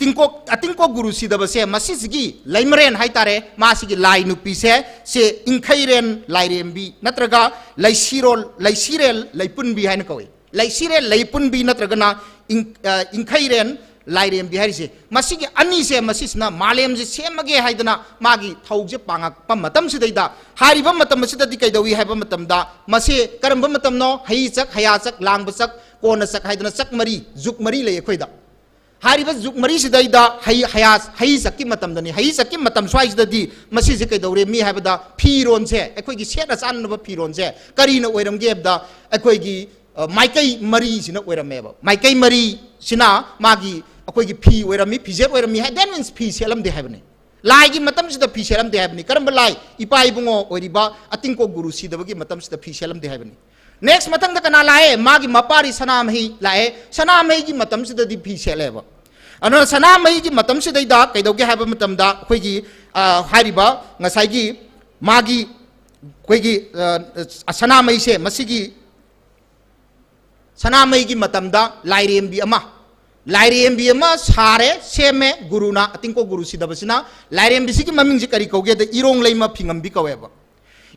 ꯇꯤꯡꯀꯣꯛ, ꯑꯇꯤꯡꯀꯣꯛ ꯒꯨꯔꯨ ꯁꯤꯗꯕꯁꯦ, ꯃꯁꯤꯁꯤꯒꯤ ꯂꯩꯃꯔꯦꯟ ꯍꯥꯏꯇꯥꯔꯦ, ꯃꯥꯁꯤꯒꯤ ꯂꯥꯏ ꯅꯨꯄꯤꯁꯦ, ꯁꯦ ꯏꯪꯈꯩꯔꯦꯟ ꯂꯥꯏꯔꯦꯝꯕꯤ ꯅꯠꯇ꯭ꯔꯒ ꯂꯩꯁꯤꯔꯣꯜ, ꯂꯩꯁꯤꯔꯦꯜ ꯂꯩꯄꯨꯟꯕꯤ ꯍꯥꯏꯅ ꯀꯧꯏ꯫ ꯂꯩꯁꯤꯔꯦꯜ ꯂꯩꯄꯨꯟꯕꯤ ꯅꯠꯇ꯭ꯔꯒꯅ ꯏꯪ-, ꯑ, ꯏꯪꯈꯩꯔꯦꯟ ꯂꯥꯏꯔꯦꯝꯕꯤ ꯍꯥꯏꯔꯤꯁꯦ, ꯃꯁꯤꯒꯤ ꯑꯅꯤꯁꯦ, ꯃꯁꯤꯁꯤꯅ ꯃꯥꯂꯦꯝꯁꯦ ꯁꯦꯝꯃꯒꯦ ꯍꯥꯏꯗꯅ ꯃꯥꯒꯤ ꯊꯧꯁꯦ ꯄꯥꯡꯉꯛꯄ ꯃꯇꯝꯁꯤꯗꯩꯗ, ꯍꯥꯏꯔꯤꯕ ꯃꯇꯝ ꯑꯁꯤꯗꯗꯤ ꯀꯩꯗꯧꯏ ꯍꯥꯏꯕ ꯃꯇꯝꯗ, ꯃꯁꯤ ꯀꯔꯝꯕ ꯃꯇꯝꯅꯣ? ꯍꯩ ꯆꯛ, ꯍꯌꯥ ꯆꯛ, ꯂꯥꯡꯕ ꯆꯛ, ꯀꯣꯟꯅ ꯆꯛ ꯍꯥꯏꯗꯅ ꯆꯛ ꯃꯔꯤ, ꯖꯨꯛ ꯃꯔꯤ ꯂꯩ ꯑꯩꯈꯣꯏꯗ꯫ ꯍꯥꯏꯔꯤꯕ ꯖꯨꯛ ꯃꯔꯤꯁꯤꯗꯩꯗ ꯍꯩ, ꯍꯌꯥ, ꯍꯩ ꯆꯛꯀꯤ ꯃꯇꯝꯗꯅꯤ꯫ ꯍꯩ ꯆꯛꯀꯤ ꯃꯇꯝ ꯁ꯭ꯋꯥꯏꯁꯤꯗꯗꯤ ꯃꯁꯤꯁꯦ ꯀꯩꯗꯧꯔꯦ ꯃꯤ ꯍꯥꯏꯕꯗ, ꯐꯤꯔꯣꯟꯁꯦ, ꯑꯩꯈꯣꯏꯒꯤ ꯁꯦꯠꯅ ꯆꯥꯅꯅꯕ ꯐꯤꯔꯣꯟꯁꯦ ꯀꯔꯤꯅ ꯑꯣꯏꯔꯝꯒꯦ ꯍꯥꯏꯕꯗ, ꯑꯩꯈꯣꯏꯒꯤ, ꯑ, ꯃꯥꯏꯀꯩ ꯃꯔꯤꯁꯤꯅ ꯑꯣꯏꯔꯝꯃꯦꯕ꯫ ꯃꯥꯏꯀꯩ ꯃꯔꯤꯁꯤꯅ ꯃꯥꯒꯤ ꯑꯩꯈꯣꯏꯒꯤ ꯐꯤ ꯑꯣꯏꯔꯝꯃꯤ, ꯐꯤꯖꯦꯠ ꯑꯣꯏꯔꯝꯃꯤ ꯍꯥꯏ, that means ꯐꯤ ꯁꯦꯠꯂꯝꯗꯦ ꯍꯥꯏꯕꯅꯤ꯫ ꯂꯥꯏꯒꯤ ꯃꯇꯝꯁꯤꯗ ꯐꯤ ꯁꯦꯠꯂꯝꯗꯦ ꯍꯥꯏꯕꯅꯤ꯫ ꯀꯔꯝꯕ ꯂꯥꯏ? ꯏꯄꯥ ꯏꯕꯨꯡꯉꯣ ꯑꯣꯏꯔꯤꯕ ꯑꯇꯤꯡꯀꯣꯛ ꯒꯨꯔꯨ ꯁꯤꯗꯕꯒꯤ ꯃꯇꯝꯁꯤꯗ ꯐꯤ ꯁꯦꯠꯂꯝꯗꯦ ꯍꯥꯏꯕꯅꯤ꯫ Next ꯃꯊꯪꯗ ꯀꯅꯥ ꯂꯥꯛꯑꯦ? ꯃꯥꯒꯤ ꯃꯄꯥꯔꯤ ꯁꯅꯥꯃꯍꯤ ꯂꯥꯛꯑꯦ꯫ ꯁꯅꯥꯃꯍꯤꯒꯤ ꯃꯇꯝꯁꯤꯗꯗꯤ ꯐꯤ ꯁꯦꯠꯂꯦꯕ꯫ ꯑꯗꯨꯅ ꯁꯅꯥꯃꯍꯤꯒꯤ ꯃꯇꯝꯁꯤꯗꯩꯗ ꯀꯩꯗꯧꯒꯦ ꯍꯥꯏꯕ ꯃꯇꯝꯗ, ꯑꯩꯈꯣꯏꯒꯤ, ꯑ, ꯍꯥꯏꯔꯤꯕ ꯉꯁꯥꯏꯒꯤ ꯃꯥꯒꯤ, ꯑꯩꯈꯣꯏꯒꯤ, ꯑ, ꯁꯅꯥꯃꯍꯤꯁꯦ, ꯃꯁꯤꯒꯤ ꯁꯅꯥꯃꯍꯤꯒꯤ ꯃꯇꯝꯗ ꯂꯥꯏꯔꯦꯝꯕꯤ ꯑꯃ, ꯂꯥꯏꯔꯦꯝꯕꯤ ꯑꯃ ꯁꯥꯔꯦ, ꯁꯦꯝꯃꯦ ꯒꯨꯔꯨꯅ, ꯑꯇꯤꯡꯀꯣꯛ ꯒꯨꯔꯨ ꯁꯤꯗꯕꯁꯤꯅ꯫ ꯂꯥꯏꯔꯦꯝꯕꯤꯁꯤꯒꯤ ꯃꯃꯤꯡꯁꯤ ꯀꯔꯤ ꯀꯧꯒꯦꯗ, ꯏꯔꯣꯡ ꯂꯩꯃ ꯐꯤꯉꯝꯕꯤ ꯀꯧꯋꯦꯕ꯫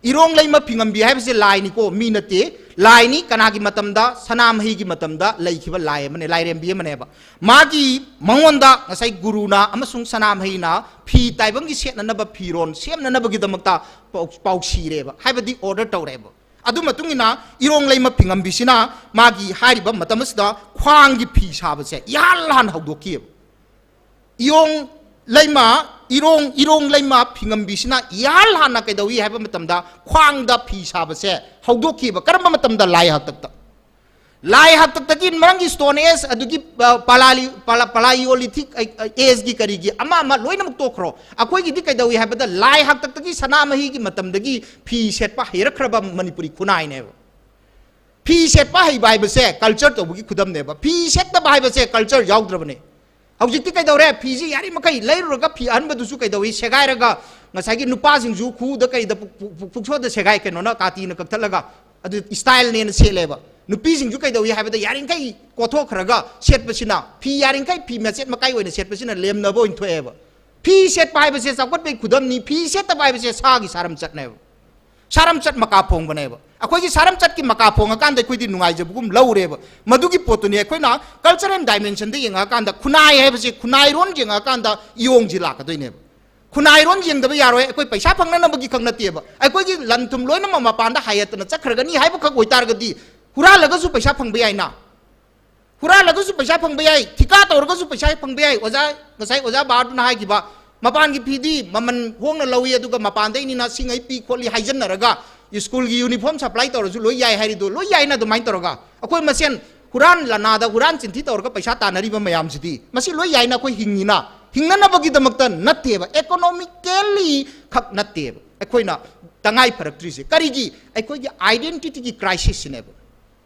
ꯏꯔꯣꯡ ꯂꯩꯃ ꯐꯤꯉꯝꯕꯤ ꯍꯥꯏꯕꯁꯦ ꯂꯥꯏꯅꯤꯀꯣ, ꯃꯤ ꯅꯠꯇꯦ꯫ ꯂꯥꯏꯅꯤ꯫ ꯀꯅꯥꯒꯤ ꯃꯇꯝꯗ? ꯁꯅꯥꯃꯍꯤꯒꯤ ꯃꯇꯝꯗ ꯂꯩꯈꯤꯕ ꯂꯥꯏ ꯑꯃꯅꯦ, ꯂꯥꯏꯔꯦꯝꯕꯤ ꯑꯃꯅꯦꯕ꯫ ꯃꯥꯒꯤ, ꯃꯉꯣꯟꯗ ꯉꯁꯥꯏ ꯒꯨꯔꯨꯅ ꯑꯃꯁꯨꯡ ꯁꯅꯥꯃꯍꯤꯅ ꯐꯤ ꯇꯥꯏꯕꯪꯒꯤ ꯁꯦꯠꯅꯅꯕ ꯐꯤꯔꯣꯟ ꯁꯦꯝꯅꯅꯕꯒꯤꯗꯃꯛꯇ ꯄꯥꯎ-, ꯄꯥꯎꯁꯤꯔꯦꯕ, ꯍꯥꯏꯕꯗꯤ order ꯇꯧꯔꯦꯕ꯫ ꯑꯗꯨ ꯃꯇꯨꯡ ꯏꯟꯅ ꯏꯔꯣꯡ ꯂꯩꯃ ꯐꯤꯉꯝꯕꯤꯁꯤꯅ ꯃꯥꯒꯤ ꯍꯥꯏꯔꯤꯕ ꯃꯇꯝ ꯑꯁꯤꯗ ꯈ꯭ꯋꯥꯡꯒꯤ ꯐꯤ ꯁꯥꯕꯁꯦ ꯏꯍꯥꯟ ꯍꯥꯟꯅ ꯍꯧꯗꯣꯛꯈꯤꯑꯕ꯫ ꯏꯌꯣꯡ ꯂꯩꯃ, ꯏꯔꯣꯡ, ꯏꯔꯣꯡ ꯂꯩꯃ ꯐꯤꯉꯝꯕꯤꯁꯤꯅ ꯏꯍꯥꯟ ꯍꯥꯟꯅ ꯀꯩꯗꯧꯏ ꯍꯥꯏꯕ ꯃꯇꯝꯗ ꯈ꯭ꯋꯥꯡꯗ ꯐꯤ ꯁꯥꯕꯁꯦ ꯍꯧꯗꯣꯛꯈꯤꯕ꯫ ꯀꯔꯝꯕ ꯃꯇꯝꯗ? ꯂꯥꯏ ꯍꯥꯛꯇꯛꯇ꯫ ꯂꯥꯏ ꯍꯥꯛꯇꯛꯇꯒꯤ ꯃꯔꯝꯒꯤ Stone Age, ꯑꯗꯨꯒꯤ, ꯑ, ꯄꯂꯥꯂꯤ-, ꯄꯂꯥ-, Paleolithic, ꯑ, ꯑ, Ageꯒꯤ ꯀꯔꯤꯒꯤ ꯑꯃ ꯑꯃ ꯂꯣꯏꯅꯃꯛ ꯇꯣꯛꯈ꯭ꯔꯣ꯫ ꯑꯩꯈꯣꯏꯒꯤꯗꯤ ꯀꯩꯗꯧꯏ ꯍꯥꯏꯕꯗ ꯂꯥꯏ ꯍꯥꯛꯇꯛꯇꯒꯤ ꯁꯅꯥꯃꯍꯤꯒꯤ ꯃꯇꯝꯗꯒꯤ ꯐꯤ ꯁꯦꯠꯄ ꯍꯩꯔꯛꯈ꯭ꯔꯕ ꯃꯅꯤꯄꯨꯔꯤ ꯈꯨꯟꯅꯥꯏꯅꯦꯕ꯫ ꯐꯤ ꯁꯦꯠꯄ ꯍꯩꯕ ꯍꯥꯏꯕꯁꯦ culture ꯇꯧꯕꯒꯤ ꯈꯨꯗꯝꯅꯦꯕ꯫ ꯐꯤ ꯁꯦꯠꯇꯕ ꯍꯥꯏꯕꯁꯦ culture ꯌꯥꯎꯗ꯭ꯔꯕꯅꯦ꯫ ꯍꯧꯖꯤꯛꯇꯤ ꯀꯩꯗꯧꯔꯦ? ꯐꯤꯁꯤ ꯌꯥꯔꯤꯃꯈꯩ ꯂꯩꯔꯨꯔꯒ ꯐꯤ ꯑꯍꯟꯕꯗꯨꯁꯨ ꯀꯩꯗꯧꯏ? ꯁꯦꯒꯥꯏꯔꯒ ꯉꯁꯥꯏꯒꯤ ꯅꯨꯄꯥꯁꯤꯡꯁꯨ ꯈꯨꯗ ꯀꯩꯗ ꯄꯨꯛ-, ꯄꯨꯛ-, ꯄꯨꯛ-, ꯄꯨꯛꯁꯣꯗ ꯁꯦꯒꯥꯏ, ꯀꯩꯅꯣꯅ ꯀꯥꯇꯤꯅ ꯀꯛꯊꯠꯂꯒ ꯑꯗꯨ styleꯅꯦꯅ ꯁꯦꯠꯂꯦꯕ꯫ ꯅꯨꯄꯤꯁꯤꯡꯁꯨ ꯀꯩꯗꯧꯏ ꯍꯥꯏꯕꯗ ꯌꯥꯔꯤꯃꯈꯩ ꯀꯣꯠꯊꯣꯛꯈ꯭ꯔꯒ ꯁꯦꯠꯄꯁꯤꯅ, ꯐꯤ ꯌꯥꯔꯤꯃꯈꯩ ꯐꯤ ꯃꯆꯦꯠ ꯃꯀꯥꯏ ꯑꯣꯏꯅ ꯁꯦꯠꯄꯁꯤꯅ ꯂꯦꯝꯅꯕ ꯑꯣꯏꯅ ꯊꯣꯛꯑꯦꯕ꯫ ꯐꯤ ꯁꯦꯠꯄ ꯍꯥꯏꯕꯁꯦ ꯆꯥꯎꯈꯠꯄꯒꯤ ꯈꯨꯗꯝꯅꯤ, ꯐꯤ ꯁꯦꯠꯇꯕ ꯍꯥꯏꯕꯁꯦ ꯁꯥꯒꯤ ꯁꯥꯔꯝꯆꯠꯅꯦꯕ꯫ ꯁꯥꯔꯝꯆꯠ ꯃꯀꯥ ꯐꯣꯡꯕꯅꯦꯕ꯫ ꯑꯩꯈꯣꯏꯒꯤ ꯁꯥꯔꯝꯆꯠꯀꯤ ꯃꯀꯥ ꯐꯣꯡꯉꯀꯥꯟꯗ ꯑꯩꯈꯣꯏꯗꯤ ꯅꯨꯡꯉꯥꯏꯖꯕꯒꯨꯝ ꯂꯧꯔꯦꯕ꯫ ꯃꯗꯨꯒꯤ ꯄꯣꯠꯇꯨꯅꯤ ꯑꯩꯈꯣꯏꯅ cultural dimensionꯗ ꯌꯦꯡꯉꯛꯑꯀꯥꯟꯗ, ꯈꯨꯟꯅꯥꯏ ꯍꯥꯏꯕꯁꯦ, ꯈꯨꯟꯅꯥꯏꯔꯣꯟ ꯌꯦꯡꯉꯛꯑꯀꯥꯟꯗ ꯏꯌꯣꯡꯁꯤ ꯂꯥꯛꯀꯗꯣꯏꯅꯦꯕ꯫ ꯈꯨꯟꯅꯥꯏꯔꯣꯟ ꯌꯦꯡꯗꯕ ꯌꯥꯔꯣꯏ꯫ ꯑꯩꯈꯣꯏ ꯄꯩꯁꯥ ꯐꯪꯅꯅꯕꯒꯤ ꯈꯛ ꯅꯠꯇꯦꯕ꯫ ꯑꯩꯈꯣꯏꯒꯤ ꯂꯟ ꯊꯨꯝ ꯂꯣꯏꯅꯃꯛ ꯃꯄꯥꯟꯗ ꯍꯥꯏꯒꯠꯇꯅ ꯆꯠꯈ꯭ꯔꯒꯅꯤ ꯍꯥꯏꯕꯈꯛ ꯑꯣꯏꯇꯥꯔꯒꯗꯤ, ꯍꯨꯔꯥꯜꯂꯒꯁꯨ ꯄꯩꯁꯥ ꯐꯪꯕ ꯌꯥꯏꯅ꯫ ꯍꯨꯔꯥꯜꯂꯒꯁꯨ ꯄꯩꯁꯥ ꯐꯪꯕ ꯌꯥꯏ, ꯊꯤꯀꯥ ꯇꯧꯔꯒꯁꯨ ꯄꯩꯁꯥ ꯐꯪꯕ ꯌꯥꯏ꯫ ꯑꯣꯖꯥ, ꯉꯁꯥꯏ ꯑꯣꯖꯥ ꯕꯥꯔꯗꯨꯅ ꯍꯥꯏꯈꯤꯕ, ꯃꯄꯥꯟꯒꯤ ꯐꯤꯗꯤ ꯃꯃꯜ ꯍꯣꯡꯅ ꯂꯧꯏ, ꯑꯗꯨꯒ ꯃꯄꯥꯟꯗꯩꯅꯤꯅ ꯁꯤꯡꯉꯩ ꯄꯤ ꯈꯣꯠꯂꯤ ꯍꯥꯏꯖꯟꯅꯔꯒ ꯁ꯭ꯀꯨꯜꯒꯤ uniform supply ꯇꯧꯔꯁꯨ ꯂꯣꯏ ꯌꯥꯏ ꯍꯥꯏꯔꯤꯗꯣ, ꯂꯣꯏ ꯌꯥꯏꯅ ꯑꯗꯨꯃꯥꯏꯅ ꯇꯧꯔꯒ꯫ ꯑꯩꯈꯣꯏ ꯃꯁꯦꯟ ꯍꯨꯔꯥꯟ ꯂꯅꯥꯗ ꯍꯨꯔꯥꯟ ꯆꯤꯟꯊꯤ ꯇꯧꯔꯒ ꯄꯩꯁꯥ ꯇꯥꯟꯅꯔꯤꯕ ꯃꯌꯥꯝꯁꯤꯗꯤ, ꯃꯁꯤ ꯂꯣꯏ ꯌꯥꯏꯅ ꯑꯩꯈꯣꯏ ꯍꯤꯡꯉꯤꯅ, ꯍꯤꯡꯅꯅꯕꯒꯤꯗꯃꯛꯇ ꯅꯠꯇꯦꯕ, economically ꯈꯛ ꯅꯠꯇꯦꯕ ꯑꯩꯈꯣꯏꯅ ꯇꯉꯥꯏ ꯐꯔꯛꯇ꯭ꯔꯤꯁꯦ꯫ ꯀꯔꯤꯒꯤ? ꯑꯩꯈꯣꯏꯒꯤ identityꯒꯤ crisisꯁꯤꯅꯦꯕ꯫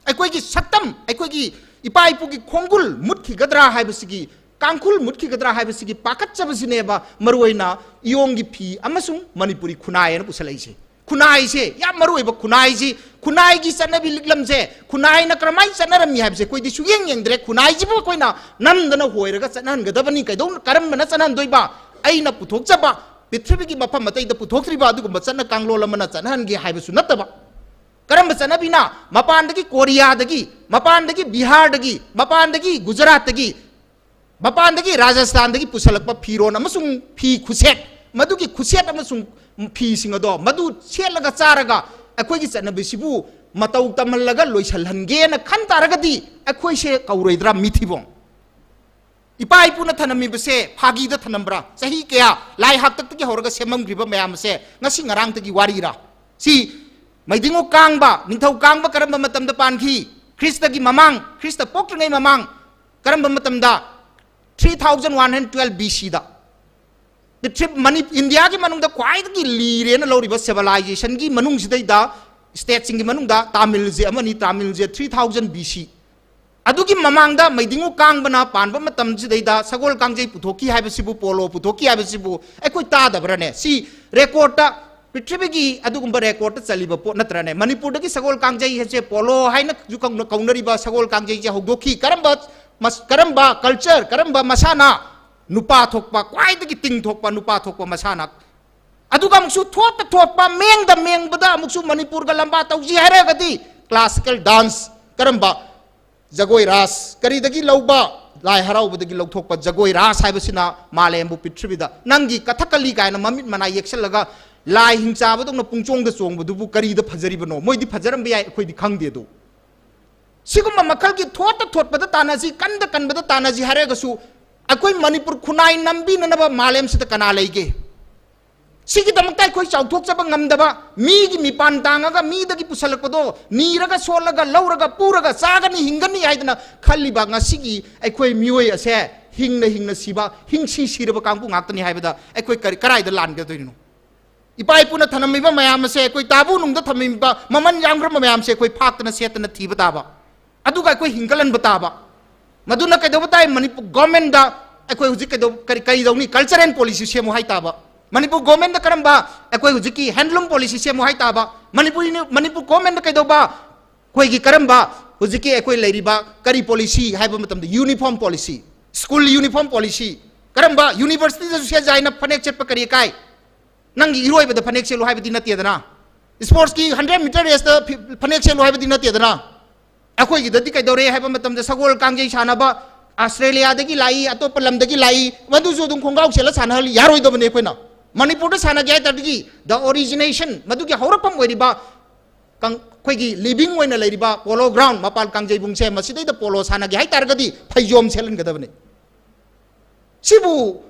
ꯑꯩꯈꯣꯏꯒꯤ ꯁꯛꯇꯝ, ꯑꯩꯈꯣꯏꯒꯤ ꯏꯄꯥ ꯏꯄꯨꯒꯤ ꯈꯣꯡꯒꯨꯜ ꯃꯨꯠꯈꯤꯒꯗ꯭ꯔꯥ ꯍꯥꯏꯕꯁꯤꯒꯤ, ꯀꯥꯡꯈꯨꯜ ꯃꯨꯠꯈꯤꯒꯗ꯭ꯔꯥ ꯍꯥꯏꯕꯁꯤꯒꯤ ꯄꯥꯈꯠꯆꯕꯁꯤꯅꯦꯕ ꯃꯔꯨꯑꯣꯏꯅ ꯏꯌꯣꯡꯒꯤ ꯐꯤ ꯑꯃꯁꯨꯡ ꯃꯅꯤꯄꯨꯔꯤ ꯈꯨꯟꯅꯥꯏ ꯍꯥꯏꯅ ꯄꯨꯁꯜꯂꯛꯏꯁꯦ꯫ ꯈꯨꯟꯅꯥꯏꯁꯦ ꯌꯥꯝ ꯃꯔꯨꯑꯣꯏꯕ ꯈꯨꯟꯅꯥꯏꯁꯤ, ꯈꯨꯟꯅꯥꯏꯒꯤ ꯆꯠꯅꯕꯤ ꯂꯤꯛꯂꯝꯁꯦ, ꯈꯨꯟꯅꯥꯏꯅ ꯀꯔꯝꯍꯥꯏꯅ ꯆꯠꯅꯔꯝꯃꯤ ꯍꯥꯏꯕꯁꯦ ꯑꯩꯈꯣꯏꯗꯤ ꯁꯨꯛꯌꯦꯡ ꯌꯦꯡꯗ꯭ꯔꯦ꯫ ꯈꯨꯟꯅꯥꯏꯁꯤꯕꯨ ꯑꯩꯈꯣꯏꯅ ꯅꯝꯗꯅ ꯍꯣꯏꯔꯒ ꯆꯠꯅꯍꯟꯒꯗꯕꯅꯤ꯫ ꯀꯩꯗꯧ-, ꯀꯔꯝꯕꯅ ꯆꯠꯅꯍꯟꯗꯣꯏꯕ? ꯑꯩꯅ ꯄꯨꯊꯣꯛꯆꯕ, ꯄ꯭ꯔꯤꯊꯤꯕꯤꯒꯤ ꯃꯐꯝ ꯑꯇꯩꯗ ꯄꯨꯊꯣꯛꯇ꯭ꯔꯤꯕ ꯑꯗꯨꯒꯨꯝꯕ ꯆꯠꯅ ꯀꯥꯡꯂꯣꯟ ꯑꯃꯅ ꯆꯠꯅꯍꯟꯒꯦ ꯍꯥꯏꯕꯁꯨ ꯅꯠꯇꯕ꯫ ꯀꯔꯝꯕ ꯆꯠꯅꯕꯤꯅ? ꯃꯄꯥꯟꯗꯒꯤ, ꯀꯣꯔꯤꯌꯥꯗꯒꯤ, ꯃꯄꯥꯟꯗꯒꯤ ꯕꯤꯍꯥꯔꯗꯒꯤ, ꯃꯄꯥꯟꯗꯒꯤ ꯒꯨꯖꯔꯥꯠꯇꯒꯤ, ꯃꯄꯥꯟꯗꯒꯤ ꯔꯥꯖꯁꯊꯥꯟꯗꯒꯤ ꯄꯨꯁꯜꯂꯛꯄ ꯐꯤꯔꯣꯟ ꯑꯃꯁꯨꯡ ꯐꯤ ꯈꯨꯁꯦꯠ, ꯃꯗꯨꯒꯤ ꯈꯨꯁꯦꯠ ꯑꯃꯁꯨꯡ ꯐꯤꯁꯤꯡ ꯑꯗꯣ ꯃꯗꯨ ꯁꯦꯠꯂꯒ ꯆꯥꯔꯒ ꯑꯩꯈꯣꯏꯒꯤ ꯆꯠꯅꯕꯤꯁꯤꯕꯨ ꯃꯇꯧ ꯇꯝꯍꯜꯂꯒ ꯂꯣꯏꯁꯤꯜꯍꯟꯒꯦꯅ ꯈꯟ ꯇꯥꯔꯒꯗꯤ ꯑꯩꯈꯣꯏꯁꯦ ꯀꯧꯔꯣꯏꯗ꯭ꯔꯥ ꯃꯤꯊꯤꯕꯣꯡ? ꯏꯄꯥ ꯏꯄꯨꯅ ꯊꯅꯝꯃꯤꯕꯁꯦ ꯐꯥꯒꯤꯗ ꯊꯅꯝꯕ꯭ꯔꯥ? ꯆꯍꯤ ꯀꯌꯥ ꯂꯥꯏ ꯍꯥꯛꯇꯛꯇꯒꯤ ꯍꯧꯔꯒ ꯁꯦꯝꯃꯝꯈ꯭ꯔꯤꯕ ꯃꯌꯥꯝ ꯑꯁꯦ ꯉꯁꯤ ꯉꯔꯥꯡꯇꯒꯤ ꯋꯥꯔꯤꯔꯥ? ꯁꯤ ꯃꯩꯗꯤꯡꯉꯨ ꯀꯥꯡꯕ, ꯅꯤꯡꯊꯧ ꯀꯥꯡꯕ ꯀꯔꯝꯕ ꯃꯇꯝꯗ ꯄꯥꯟꯈꯤ? ꯈ꯭ꯔꯤꯁꯇꯒꯤ ꯃꯃꯥꯡ, ꯈ꯭ꯔꯤꯁꯇ ꯄꯣꯛꯇ꯭ꯔꯤꯉꯩ ꯃꯃꯥꯡ ꯀꯔꯝꯕ ꯃꯇꯝꯗ? Three thousand one hundred twelve B C ꯗ꯫ ꯄ꯭ꯔꯤꯊꯤꯕꯤ, ꯃꯅꯤ-, ꯏꯟꯗꯤꯌꯥꯒꯤ ꯃꯅꯨꯡꯗ ꯈ꯭ꯋꯥꯏꯗꯒꯤ ꯂꯤꯔꯦꯅ ꯂꯧꯔꯤꯕ ꯁꯤꯚꯤꯂꯥꯏꯖꯦꯁꯟꯒꯤ ꯃꯅꯨꯡꯁꯤꯗꯩꯗ, ꯁ꯭ꯇꯦꯠꯁꯤꯡꯒꯤ ꯃꯅꯨꯡꯗ ꯇꯥꯃꯤꯜꯁꯦ ꯑꯃꯅꯤ, ꯇꯥꯃꯤꯜꯁꯦ three thousand B C꯫ ꯑꯗꯨꯒꯤ ꯃꯃꯥꯡꯗ ꯃꯩꯗꯤꯡꯉꯨ ꯀꯥꯡꯕꯅ ꯄꯥꯟꯕ ꯃꯇꯝꯁꯤꯗꯩꯗ ꯁꯒꯣꯜ ꯀꯥꯡꯖꯩ ꯄꯨꯊꯣꯛꯈꯤ ꯍꯥꯏꯕꯁꯤꯕꯨ, ꯄꯣꯂꯣ ꯄꯨꯊꯣꯛꯈꯤ ꯍꯥꯏꯕꯁꯤꯕꯨ ꯑꯩꯈꯣꯏ ꯇꯥꯗꯕ꯭ꯔꯅꯦ? ꯁꯤ ꯔꯦꯀꯣꯔꯠꯇ, ꯄ꯭ꯔꯤꯊꯤꯕꯤꯒꯤ ꯑꯗꯨꯒꯨꯝꯕ ꯔꯦꯀꯣꯔꯠꯇ ꯆꯜꯂꯤꯕ ꯄꯣꯠ ꯅꯠꯇ꯭ꯔꯅꯦ? ꯃꯅꯤꯄꯨꯔꯗꯒꯤ ꯁꯒꯣꯜ ꯀꯥꯡꯖꯩ ꯍꯥꯏꯁꯦ, ꯄꯣꯂꯣ ꯍꯥꯏꯅꯁꯨ ꯀꯧꯅ-, ꯀꯧꯅꯔꯤꯕ ꯁꯒꯣꯜ ꯀꯥꯡꯖꯩꯁꯦ ꯍꯧꯗꯣꯛꯈꯤ꯫ ꯀꯔꯝꯕ ꯃꯁ-, ꯀꯔꯝꯕ ꯀꯜꯆꯔ, ꯀꯔꯝꯕ ꯃꯁꯥꯟꯅ? ꯅꯨꯄꯥ ꯊꯣꯛꯄ, ꯈ꯭ꯋꯥꯏꯗꯒꯤ ꯇꯤꯡ ꯊꯣꯛꯄ ꯅꯨꯄꯥ ꯊꯣꯛꯄ ꯃꯁꯥꯟꯅ꯫ ꯑꯗꯨꯒ ꯑꯃꯨꯛꯁꯨ ꯊꯣꯠꯇ ꯊꯣꯠꯄ, ꯃꯦꯡꯗ ꯃꯦꯡꯕꯗ ꯑꯃꯨꯛꯁꯨ ꯃꯅꯤꯄꯨꯔꯒ ꯂꯝꯕꯥ ꯇꯧꯁꯤ ꯍꯥꯏꯔꯒꯗꯤ classical dance, ꯀꯔꯝꯕ? ꯖꯒꯣꯏ ꯔꯥꯁ꯫ ꯀꯔꯤꯗꯒꯤ ꯂꯧꯕ? ꯂꯥꯏ ꯍꯔꯥꯎꯕꯗꯒꯤ ꯂꯧꯊꯣꯛꯄ ꯖꯒꯣꯏ ꯔꯥꯁ ꯍꯥꯏꯕꯁꯤꯅ ꯃꯥꯂꯦꯝꯕꯨ, ꯄ꯭ꯔꯤꯊꯤꯕꯤꯗ ꯅꯪꯒꯤ ꯀꯊꯛꯀꯂꯤ ꯀꯥꯏꯅ ꯃꯃꯤꯠ ꯃꯅꯥ ꯌꯦꯛꯁꯜꯂꯒ ꯂꯥꯏ ꯍꯤꯡꯆꯥꯕꯗꯧꯅ ꯄꯨꯡꯆꯣꯡꯗ ꯆꯣꯡꯕꯗꯨꯕꯨ ꯀꯔꯤꯗ ꯐꯖꯔꯤꯕꯅꯣ? ꯃꯣꯏꯗꯤ ꯐꯖꯔꯝꯕ ꯌꯥꯏ, ꯑꯩꯈꯣꯏꯗꯤ ꯈꯪꯗꯦ꯫ ꯑꯗꯨ ꯁꯤꯒꯨꯝꯕ ꯃꯈꯜꯒꯤ ꯊꯣꯠꯇ ꯊꯣꯠꯄꯗ ꯇꯥꯟꯅꯁꯤ, ꯀꯟꯗ ꯀꯟꯕꯗ ꯇꯥꯟꯅꯁꯤ ꯍꯥꯏꯔꯒꯁꯨ ꯑꯩꯈꯣꯏ ꯃꯅꯤꯄꯨꯔ ꯈꯨꯟꯅꯥꯏ ꯅꯝꯕꯤꯅꯅꯕ ꯃꯥꯂꯦꯝꯁꯤꯗ ꯀꯅꯥ ꯂꯩꯒꯦ? ꯁꯤꯒꯤꯗꯃꯛꯇ ꯑꯩꯈꯣꯏ ꯆꯥꯎꯊꯣꯛꯆꯕ ꯉꯝꯗꯕ, ꯃꯤꯒꯤ ꯃꯤꯄꯥꯟ ꯇꯥꯡꯉꯒ ꯃꯤꯗꯒꯤ ꯄꯨꯁꯜꯂꯛꯄꯗꯣ ꯅꯤꯔꯒ ꯁꯣꯜꯂꯒ ꯂꯧꯔꯒ ꯄꯨꯔꯒ ꯆꯥꯒꯅꯤ ꯍꯤꯡꯒꯅꯤ ꯍꯥꯏꯗꯅ ꯈꯜꯂꯤꯕ ꯉꯁꯤꯒꯤ ꯑꯩꯈꯣꯏ ꯃꯤꯑꯣꯏ ꯑꯁꯦ ꯍꯤꯡꯅ ꯍꯤꯡꯅ ꯁꯤꯕ, ꯍꯤꯡꯁꯤ ꯁꯤꯔꯕ ꯀꯥꯡꯕꯨ ꯉꯥꯛꯇꯅꯤ ꯍꯥꯏꯕꯗ ꯑꯩꯈꯣꯏ ꯀꯔꯤ, ꯀꯔꯥꯏꯗ ꯂꯥꯟꯒꯗꯣꯏꯅꯣ? ꯏꯄꯥ ꯏꯄꯨꯅ ꯊꯝꯂꯝꯃꯤꯕ ꯃꯌꯥꯝ ꯑꯁꯦ, ꯑꯩꯈꯣꯏ ꯇꯥꯕꯨ ꯅꯨꯡꯗ ꯊꯝꯂꯝꯃꯤꯕ ꯃꯃꯜ ꯌꯥꯝꯈ꯭ꯔꯕ ꯃꯌꯥꯝꯁꯦ ꯑꯩꯈꯣꯏ ꯐꯥꯛꯇꯅ ꯁꯦꯠꯇꯅ ꯊꯤꯕ ꯇꯥꯕ, ꯑꯗꯨꯒ ꯑꯩꯈꯣꯏ ꯍꯤꯡꯒꯠꯍꯟꯕ ꯇꯥꯕ꯫ ꯃꯗꯨꯅ ꯀꯩꯗꯧꯕ ꯇꯥꯏ? ꯃꯅꯤꯄꯨꯔ ꯒꯣꯔꯃꯦꯟꯗ ꯑꯩꯈꯣꯏ ꯍꯧꯖꯤꯛ ꯀꯩꯗꯧ-, ꯀꯔꯤ, ꯀꯔꯤ ꯇꯧꯅꯤ? Culture and policy ꯁꯦꯝꯃꯨ ꯍꯥꯏ ꯇꯥꯕ꯫ ꯃꯅꯤꯄꯨꯔ ꯒꯣꯔꯃꯦꯟꯗ ꯀꯔꯝꯕ ꯑꯩꯈꯣꯏ ꯍꯧꯖꯤꯛꯀꯤ handloom policy ꯁꯦꯝꯃꯨ ꯍꯥꯏ ꯇꯥꯕ꯫ ꯃꯅꯤꯄꯨꯔ ꯌꯨꯅꯤ-, ꯃꯅꯤꯄꯨꯔ ꯒꯣꯔꯃꯦꯟꯗ ꯀꯩꯗꯧꯕ? ꯑꯩꯈꯣꯏꯒꯤ ꯀꯔꯝꯕ ꯍꯧꯖꯤꯛꯀꯤ ꯑꯩꯈꯣꯏ ꯂꯩꯔꯤꯕ ꯀꯔꯤ policy ꯍꯥꯏꯕ ꯃꯇꯝꯗ uniform policy, school uniform policy, ꯀꯔꯝꯕ universityꯗꯁꯨ ꯁꯦꯠ ꯌꯥꯏꯅ ꯐꯅꯦꯛ ꯁꯦꯠꯄ ꯀꯔꯤ ꯀꯥꯏ? ꯅꯪꯒꯤ ꯏꯔꯣꯏꯕꯗ ꯐꯅꯦꯛ ꯁꯦꯠꯂꯨ ꯍꯥꯏꯕꯗꯤ ꯅꯠꯇꯦꯗꯅ, sportsꯀꯤ hundred meter raceꯇ ꯐꯤ-, ꯐꯅꯦꯛ ꯁꯦꯠꯂꯨ ꯍꯥꯏꯕꯗꯤ ꯅꯠꯇꯦꯗꯅ꯫ ꯑꯩꯈꯣꯏꯒꯤꯗꯗꯤ ꯀꯩꯗꯧꯔꯦ ꯍꯥꯏꯕ ꯃꯇꯝꯗ ꯁꯒꯣꯜ ꯀꯥꯡꯖꯩ ꯁꯥꯟꯅꯕ ꯑꯁꯇ꯭ꯔꯦꯂꯤꯌꯥꯗꯒꯤ ꯂꯥꯛꯏ, ꯑꯇꯣꯞꯄ ꯂꯝꯗꯒꯤ ꯂꯥꯛꯏ, ꯃꯗꯨꯁꯨ ꯑꯗꯨꯝ ꯈꯣꯡꯒ꯭ꯔꯥꯎ ꯁꯦꯠꯂ ꯁꯥꯟꯅꯍꯜꯂꯤ, ꯌꯥꯔꯣꯏꯗꯕꯅꯤ꯫ ꯑꯩꯈꯣꯏꯅ ꯃꯅꯤꯄꯨꯔꯗ ꯁꯥꯟꯅꯒꯦ ꯍꯥꯏ ꯇꯥꯔꯗꯤ the origination, ꯃꯗꯨꯒꯤ ꯍꯧꯔꯛꯐꯝ ꯑꯣꯏꯔꯤꯕ ꯑꯩꯈꯣꯏꯒꯤ ꯂꯤꯚꯤꯡ ꯑꯣꯏꯅ ꯂꯩꯔꯤꯕ ꯄꯣꯂꯣ ꯒ꯭ꯔꯥꯎꯟ, ꯃꯄꯥꯟ ꯀꯥꯡꯖꯩꯕꯨꯡꯁꯦ, ꯃꯁꯤꯗꯩꯗ ꯄꯣꯂꯣ ꯁꯥꯟꯅꯒꯦ ꯍꯥꯏꯇꯥꯔꯒꯗꯤ ꯐꯩꯖꯣꯝ ꯁꯦꯠꯍꯟꯒꯗꯕꯅꯤ꯫ ꯁꯤꯕꯨ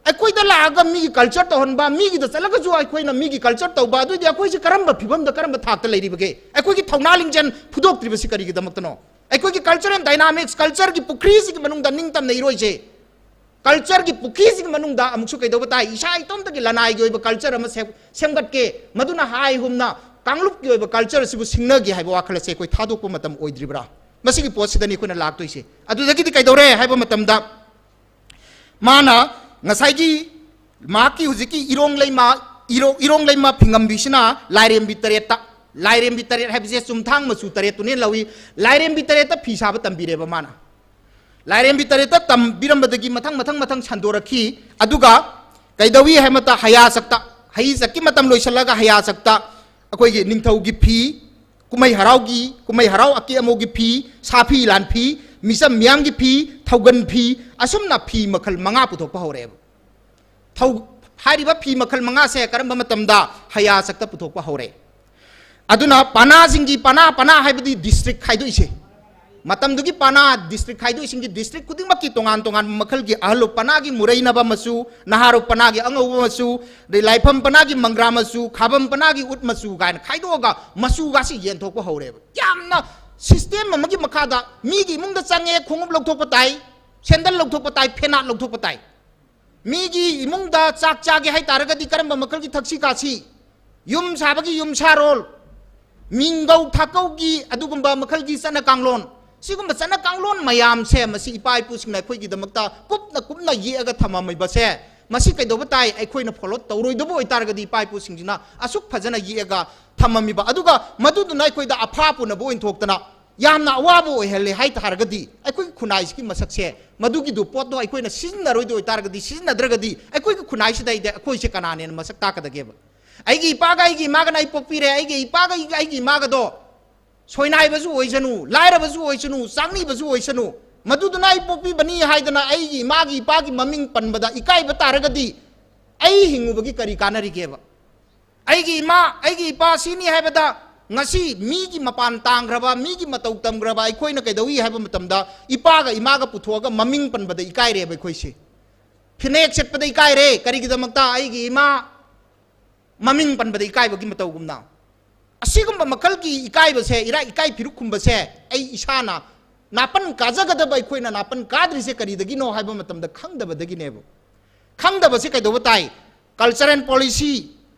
ꯑꯩꯈꯣꯏꯗ ꯂꯥꯛꯑꯒ ꯃꯤꯒꯤ ꯀꯜꯆꯔ ꯇꯧꯍꯟꯕ, ꯃꯤꯒꯤꯗ ꯆꯠꯂꯒꯁꯨ ꯑꯩꯈꯣꯏꯅ ꯃꯤꯒꯤ ꯀꯜꯆꯔ ꯇꯧꯕ, ꯑꯗꯨꯑꯣꯏꯗꯤ ꯑꯩꯈꯣꯏꯁꯦ ꯀꯔꯝꯕ ꯐꯤꯕꯝꯗ, ꯀꯔꯝꯕ ꯊꯥꯛꯇ ꯂꯩꯔꯤꯕꯒꯦ? ꯑꯩꯈꯣꯏꯒꯤ ꯊꯧꯅꯥ ꯂꯤꯡꯖꯦꯜ ꯐꯨꯗꯣꯛꯇ꯭ꯔꯤꯕꯁꯤ ꯀꯔꯤꯒꯤꯗꯃꯛꯇꯅꯣ? ꯑꯩꯈꯣꯏꯒꯤ ꯀꯜꯆꯔꯦꯜ ꯗꯥꯏꯅꯥꯃꯤꯛꯁ, ꯀꯜꯆꯔꯒꯤ ꯄꯨꯈ꯭ꯔꯤꯁꯤꯒꯤ ꯃꯅꯨꯡꯗ ꯅꯤꯡꯇꯝꯅ ꯏꯔꯣꯏꯁꯦ꯫ ꯀꯜꯆꯔꯒꯤ ꯄꯨꯈ꯭ꯔꯤꯁꯤꯒꯤ ꯃꯅꯨꯡꯗ ꯑꯃꯨꯛꯁꯨ ꯀꯩꯗꯧꯕ ꯇꯥꯏ? ꯏꯁꯥ ꯏꯇꯣꯝꯇꯒꯤ ꯂꯅꯥꯏꯒꯤ ꯑꯣꯏꯕ ꯀꯜꯆꯔ ꯑꯃ ꯁꯦꯝ-, ꯁꯦꯝꯒꯠꯀꯦ, ꯃꯗꯨꯅ ꯍꯥꯏ ꯍꯨꯝꯅ ꯀꯥꯡꯂꯨꯞꯀꯤ ꯑꯣꯏꯕ ꯀꯜꯆꯔ ꯑꯁꯤꯕꯨ ꯁꯤꯡꯅꯒꯦ ꯍꯥꯏꯕ ꯋꯥꯈꯜ ꯑꯁꯦ ꯑꯩꯈꯣꯏ ꯊꯥꯗꯣꯛꯄ ꯃꯇꯝ ꯑꯣꯏꯗ꯭ꯔꯤꯕ꯭ꯔꯥ? ꯃꯁꯤꯒꯤ ꯄꯣꯠꯁꯤꯗꯅꯤ ꯑꯩꯈꯣꯏꯅ ꯂꯥꯛꯇꯣꯏꯁꯦ꯫ ꯑꯗꯨꯗꯒꯤꯗꯤ ꯀꯩꯗꯧꯔꯦ ꯍꯥꯏꯕ ꯃꯇꯝꯗ, ꯃꯥꯅ ꯉꯁꯥꯏꯒꯤ ꯃꯍꯥꯛꯀꯤ ꯍꯧꯖꯤꯛꯀꯤ ꯏꯔꯣꯡ ꯂꯩꯃ, ꯏꯔꯣ-, ꯏꯔꯣꯡ ꯂꯩꯃ ꯐꯤꯡꯉꯝꯕꯤꯁꯤꯅ ꯂꯥꯏꯔꯦꯝꯕꯤ ꯇꯔꯦꯠꯇ, ꯂꯥꯏꯔꯦꯝꯕꯤ ꯇꯔꯦꯠ ꯍꯥꯏꯕꯁꯦ ꯆꯨꯝꯊꯥꯡ ꯃꯆꯨ ꯇꯔꯦꯠꯇꯨꯅꯦ ꯂꯧꯏ, ꯂꯥꯏꯔꯦꯝꯕꯤ ꯇꯔꯦꯠꯇ ꯐꯤ ꯁꯥꯕ ꯇꯝꯕꯤꯔꯦꯕ ꯃꯥꯅ꯫ ꯂꯥꯏꯔꯦꯝꯕꯤ ꯇꯔꯦꯠꯇ ꯇꯝꯕꯤꯔꯝꯕꯗꯒꯤ ꯃꯊꯪ, ꯃꯊꯪ, ꯃꯊꯪ ꯁꯟꯗꯣꯔꯛꯈꯤ꯫ ꯑꯗꯨꯒ ꯀꯩꯗꯧꯏ ꯍꯥꯏꯕ ꯃꯇꯝꯗ ꯍꯌꯥꯆꯛꯇ, ꯍꯩꯆꯛꯀꯤ ꯃꯇꯝ ꯂꯣꯏꯁꯤꯜꯂꯒ ꯍꯌꯥꯆꯛꯇ ꯑꯩꯈꯣꯏꯒꯤ ꯅꯤꯡꯊꯧꯒꯤ ꯐꯤ, ꯀꯨꯝꯍꯩ ꯍꯔꯥꯎꯒꯤ, ꯀꯨꯝꯍꯩ ꯍꯔꯥꯎ ꯑꯀꯦ ꯑꯃꯧꯒꯤ ꯐꯤ, ꯁꯥꯐꯤ ꯂꯥꯟꯐꯤ, ꯃꯤꯆꯝ ꯃꯤꯌꯥꯝꯒꯤ ꯐꯤ, ꯊꯧꯒꯟ ꯐꯤ, ꯑꯁꯨꯝꯅ ꯐꯤ ꯃꯈꯜ ꯃꯉꯥ ꯄꯨꯊꯣꯛꯄ ꯍꯧꯔꯛꯑꯦꯕ꯫ ꯊꯧ-, ꯍꯥꯏꯔꯤꯕ ꯐꯤ ꯃꯈꯜ ꯃꯉꯥꯁꯦ ꯀꯔꯝꯕ ꯃꯇꯝꯗ? ꯍꯌꯥꯆꯛꯇ ꯄꯨꯊꯣꯛꯄ ꯍꯧꯔꯦ꯫ ꯑꯗꯨꯅ ꯄꯅꯥꯁꯤꯡꯒꯤ ꯄꯅꯥ, ꯄꯅꯥ ꯍꯥꯏꯕꯗꯤ ꯗꯤꯁꯇ꯭ꯔꯤꯛ ꯈꯥꯏꯗꯣꯛꯏꯁꯦ꯫ ꯃꯇꯝꯗꯨꯒꯤ ꯄꯅꯥ ꯗꯤꯁꯇ꯭ꯔꯤꯛ ꯈꯥꯏꯗꯣꯛꯏꯁꯤꯡꯒꯤ ꯗꯤꯁꯇ꯭ꯔꯤꯛ ꯈꯨꯗꯤꯡꯃꯛꯀꯤ ꯇꯣꯉꯥꯟ ꯇꯣꯉꯥꯟꯕ ꯃꯈꯜꯒꯤ ꯑꯍꯜꯂꯨꯞ ꯄꯅꯥꯒꯤ ꯃꯨꯔꯩꯅꯕ ꯃꯆꯨ, ꯅꯍꯥꯔꯨꯞ ꯄꯅꯥꯒꯤ ꯑꯉꯧꯕ ꯃꯆꯨ, ꯑꯗꯩ ꯂꯥꯏꯐꯝ ꯄꯅꯥꯒꯤ ꯃꯪꯒ꯭ꯔꯥ ꯃꯆꯨ, ꯈꯥꯕꯝ ꯄꯅꯥꯒꯤ ꯎꯠ ꯃꯆꯨ ꯀꯥꯏꯅ ꯈꯥꯏꯗꯣꯛꯑꯒ ꯃꯆꯨꯒꯁꯤ ꯌꯦꯟꯊꯣꯛꯄ ꯍꯧꯔꯦꯕ꯫ ꯌꯥꯝꯅ ꯁꯤꯁꯇꯦꯝ ꯑꯃꯒꯤ ꯃꯈꯥꯗ ꯃꯤꯒꯤ ꯏꯃꯨꯡꯗ ꯆꯪꯉꯦ, ꯈꯣꯡꯎꯞ ꯂꯧꯊꯣꯛꯄ ꯇꯥꯏ, ꯁꯦꯟꯗꯜ ꯂꯧꯊꯣꯛꯄ ꯇꯥꯏ, ꯐꯦꯅꯥꯠ ꯂꯧꯊꯣꯛꯄ ꯇꯥꯏ꯫ ꯃꯤꯒꯤ ꯏꯃꯨꯡꯗ ꯆꯥꯛ ꯆꯥꯒꯦ ꯍꯥꯏꯇꯥꯔꯒꯗꯤ ꯀꯔꯝꯕ ꯃꯈꯜꯒꯤ ꯊꯛꯁꯤ ꯈꯥꯁꯤ, ꯌꯨꯝ ꯁꯥꯕꯒꯤ ꯌꯨꯝꯁꯥꯔꯣꯜ, ꯃꯤꯡꯒꯧ ꯊꯥꯀꯧꯒꯤ ꯑꯗꯨꯒꯨꯝꯕ ꯃꯈꯜꯒꯤ ꯆꯠꯅ ꯀꯥꯡꯂꯣꯟ, ꯁꯤꯒꯨꯝꯕ ꯆꯠꯅ ꯀꯥꯡꯂꯣꯟ ꯃꯌꯥꯝꯁꯦ, ꯃꯁꯤ ꯏꯄꯥ ꯏꯄꯨꯁꯤꯡꯅ ꯑꯩꯈꯣꯏꯒꯤꯗꯃꯛꯇ ꯀꯨꯞꯅ ꯀꯨꯞꯅ ꯌꯦꯛꯑꯒ ꯊꯝꯃꯝꯃꯤꯕꯁꯦ, ꯃꯁꯤ ꯀꯩꯗꯧꯕ ꯇꯥꯏ? ꯑꯩꯈꯣꯏꯅ ꯐꯣꯂꯣ ꯇꯧꯔꯣꯏꯗꯕ ꯑꯣꯏꯇꯥꯔꯒꯗꯤ, ꯏꯄꯥ ꯏꯄꯨꯁꯤꯡꯁꯤꯅ ꯑꯁꯨꯛ ꯐꯖꯅ ꯌꯦꯛꯑꯒ ꯊꯝꯃꯝꯃꯤꯕ, ꯑꯗꯨꯒ ꯃꯗꯨꯗꯨꯅ ꯑꯩꯈꯣꯏꯗ ꯑꯐꯥ ꯄꯨꯅꯕ ꯑꯣꯏꯅ ꯊꯣꯛꯇꯅ ꯌꯥꯝꯅ ꯑꯋꯥꯕ ꯑꯣꯏꯍꯜꯂꯦ ꯍꯥꯏ ꯇꯥꯔꯒꯗꯤ, ꯑꯩꯈꯣꯏꯒꯤ ꯈꯨꯟꯅꯥꯏꯁꯤꯒꯤ ꯃꯁꯛꯁꯦ, ꯃꯗꯨꯒꯤꯗꯨ ꯄꯣꯠꯇꯣ ꯑꯩꯈꯣꯏꯅ ꯁꯤꯖꯤꯟꯅꯔꯣꯏꯗꯣꯏ ꯑꯣꯏꯇꯥꯔꯒꯗꯤ, ꯁꯤꯖꯤꯟꯅꯗ꯭ꯔꯒꯗꯤ, ꯑꯩꯈꯣꯏꯒꯤ ꯈꯨꯟꯅꯥꯏꯁꯤꯗꯩꯗ ꯑꯩꯈꯣꯏꯁꯦ ꯀꯅꯥꯅꯦꯅ ꯃꯁꯛ ꯇꯥꯛꯀꯗꯒꯦꯕ? ꯑꯩꯒꯤ ꯏꯄꯥꯒ ꯑꯩꯒꯤ ꯏꯃꯥꯒꯅ ꯑꯩ ꯄꯣꯛꯄꯤꯔꯦ, ꯑꯩꯒꯤ ꯏꯄꯥꯒ ꯑꯩꯒꯤ, ꯑꯩꯒꯤ ꯏꯃꯥꯒꯗꯣ ꯁꯣꯏꯅꯥꯏꯕꯁꯨ ꯑꯣꯏꯁꯅꯨ, ꯂꯥꯏꯔꯕꯁꯨ ꯑꯣꯏꯁꯅꯨ, ꯆꯥꯡꯅꯤꯕꯁꯨ ꯑꯣꯏꯁꯅꯨ, ꯃꯗꯨꯗꯨꯅ ꯑꯩ ꯄꯣꯛꯄꯤꯕꯅꯤ ꯍꯥꯏꯗꯅ ꯑꯩꯒꯤ ꯏꯃꯥꯒꯤ ꯏꯄꯥꯒꯤ ꯃꯃꯤꯡ ꯄꯟꯕꯗ ꯏꯀꯥꯏꯕ ꯇꯥꯔꯒꯗꯤ, ꯑꯩ ꯍꯤꯡꯉꯨꯕꯒꯤ ꯀꯔꯤ ꯀꯥꯟꯅꯔꯤꯒꯦꯕ? ꯑꯩꯒꯤ ꯏꯃꯥ, ꯑꯩꯒꯤ ꯏꯄꯥ ꯁꯤꯅꯤ ꯍꯥꯏꯕꯗ ꯉꯁꯤ ꯃꯤꯒꯤ ꯃꯄꯥꯟ ꯇꯥꯡꯈ꯭ꯔꯕ, ꯃꯤꯒꯤ ꯃꯇꯧ ꯇꯝꯈ꯭ꯔꯕ ꯑꯩꯈꯣꯏꯅ ꯀꯩꯗꯧꯏ ꯍꯥꯏꯕ ꯃꯇꯝꯗ, ꯏꯄꯥꯒ ꯏꯃꯥꯒ ꯄꯨꯊꯣꯛꯑꯒ ꯃꯃꯤꯡ ꯄꯟꯕꯗ ꯏꯀꯥꯏꯔꯦꯕ ꯑꯩꯈꯣꯏꯁꯦ꯫ ꯐꯤꯅꯦꯛ ꯁꯦꯠꯄꯗ ꯏꯀꯥꯏꯔꯦ, ꯀꯔꯤꯒꯤꯗꯃꯛꯇ? ꯑꯩꯒꯤ ꯏꯃꯥ ꯃꯃꯤꯡ ꯄꯟꯕꯗ ꯏꯀꯥꯏꯕꯒꯤ ꯃꯇꯧꯒꯨꯝꯅ꯫ ꯑꯁꯤꯒꯨꯝꯕ ꯃꯈꯜꯒꯤ ꯏꯀꯥꯏꯕꯁꯦ, ꯏꯔꯥ-, ꯏꯀꯥꯏ ꯐꯤꯔꯨꯛ ꯈꯨꯝꯕꯁꯦ ꯑꯩ ꯏꯁꯥꯅ ꯅꯥꯄꯟ ꯀꯥꯖꯒꯗꯕ, ꯑꯩꯈꯣꯏꯅ ꯅꯥꯄꯟ ꯀꯥꯗ꯭ꯔꯤꯁꯦ ꯀꯔꯤꯗꯒꯤꯅꯣ ꯍꯥꯏꯕ ꯃꯇꯝꯗ ꯈꯪꯗꯕꯗꯒꯤꯅꯦꯕ꯫ ꯈꯪꯗꯕꯁꯤ ꯀꯩꯗꯧꯕ ꯇꯥꯏ? Culture and policy,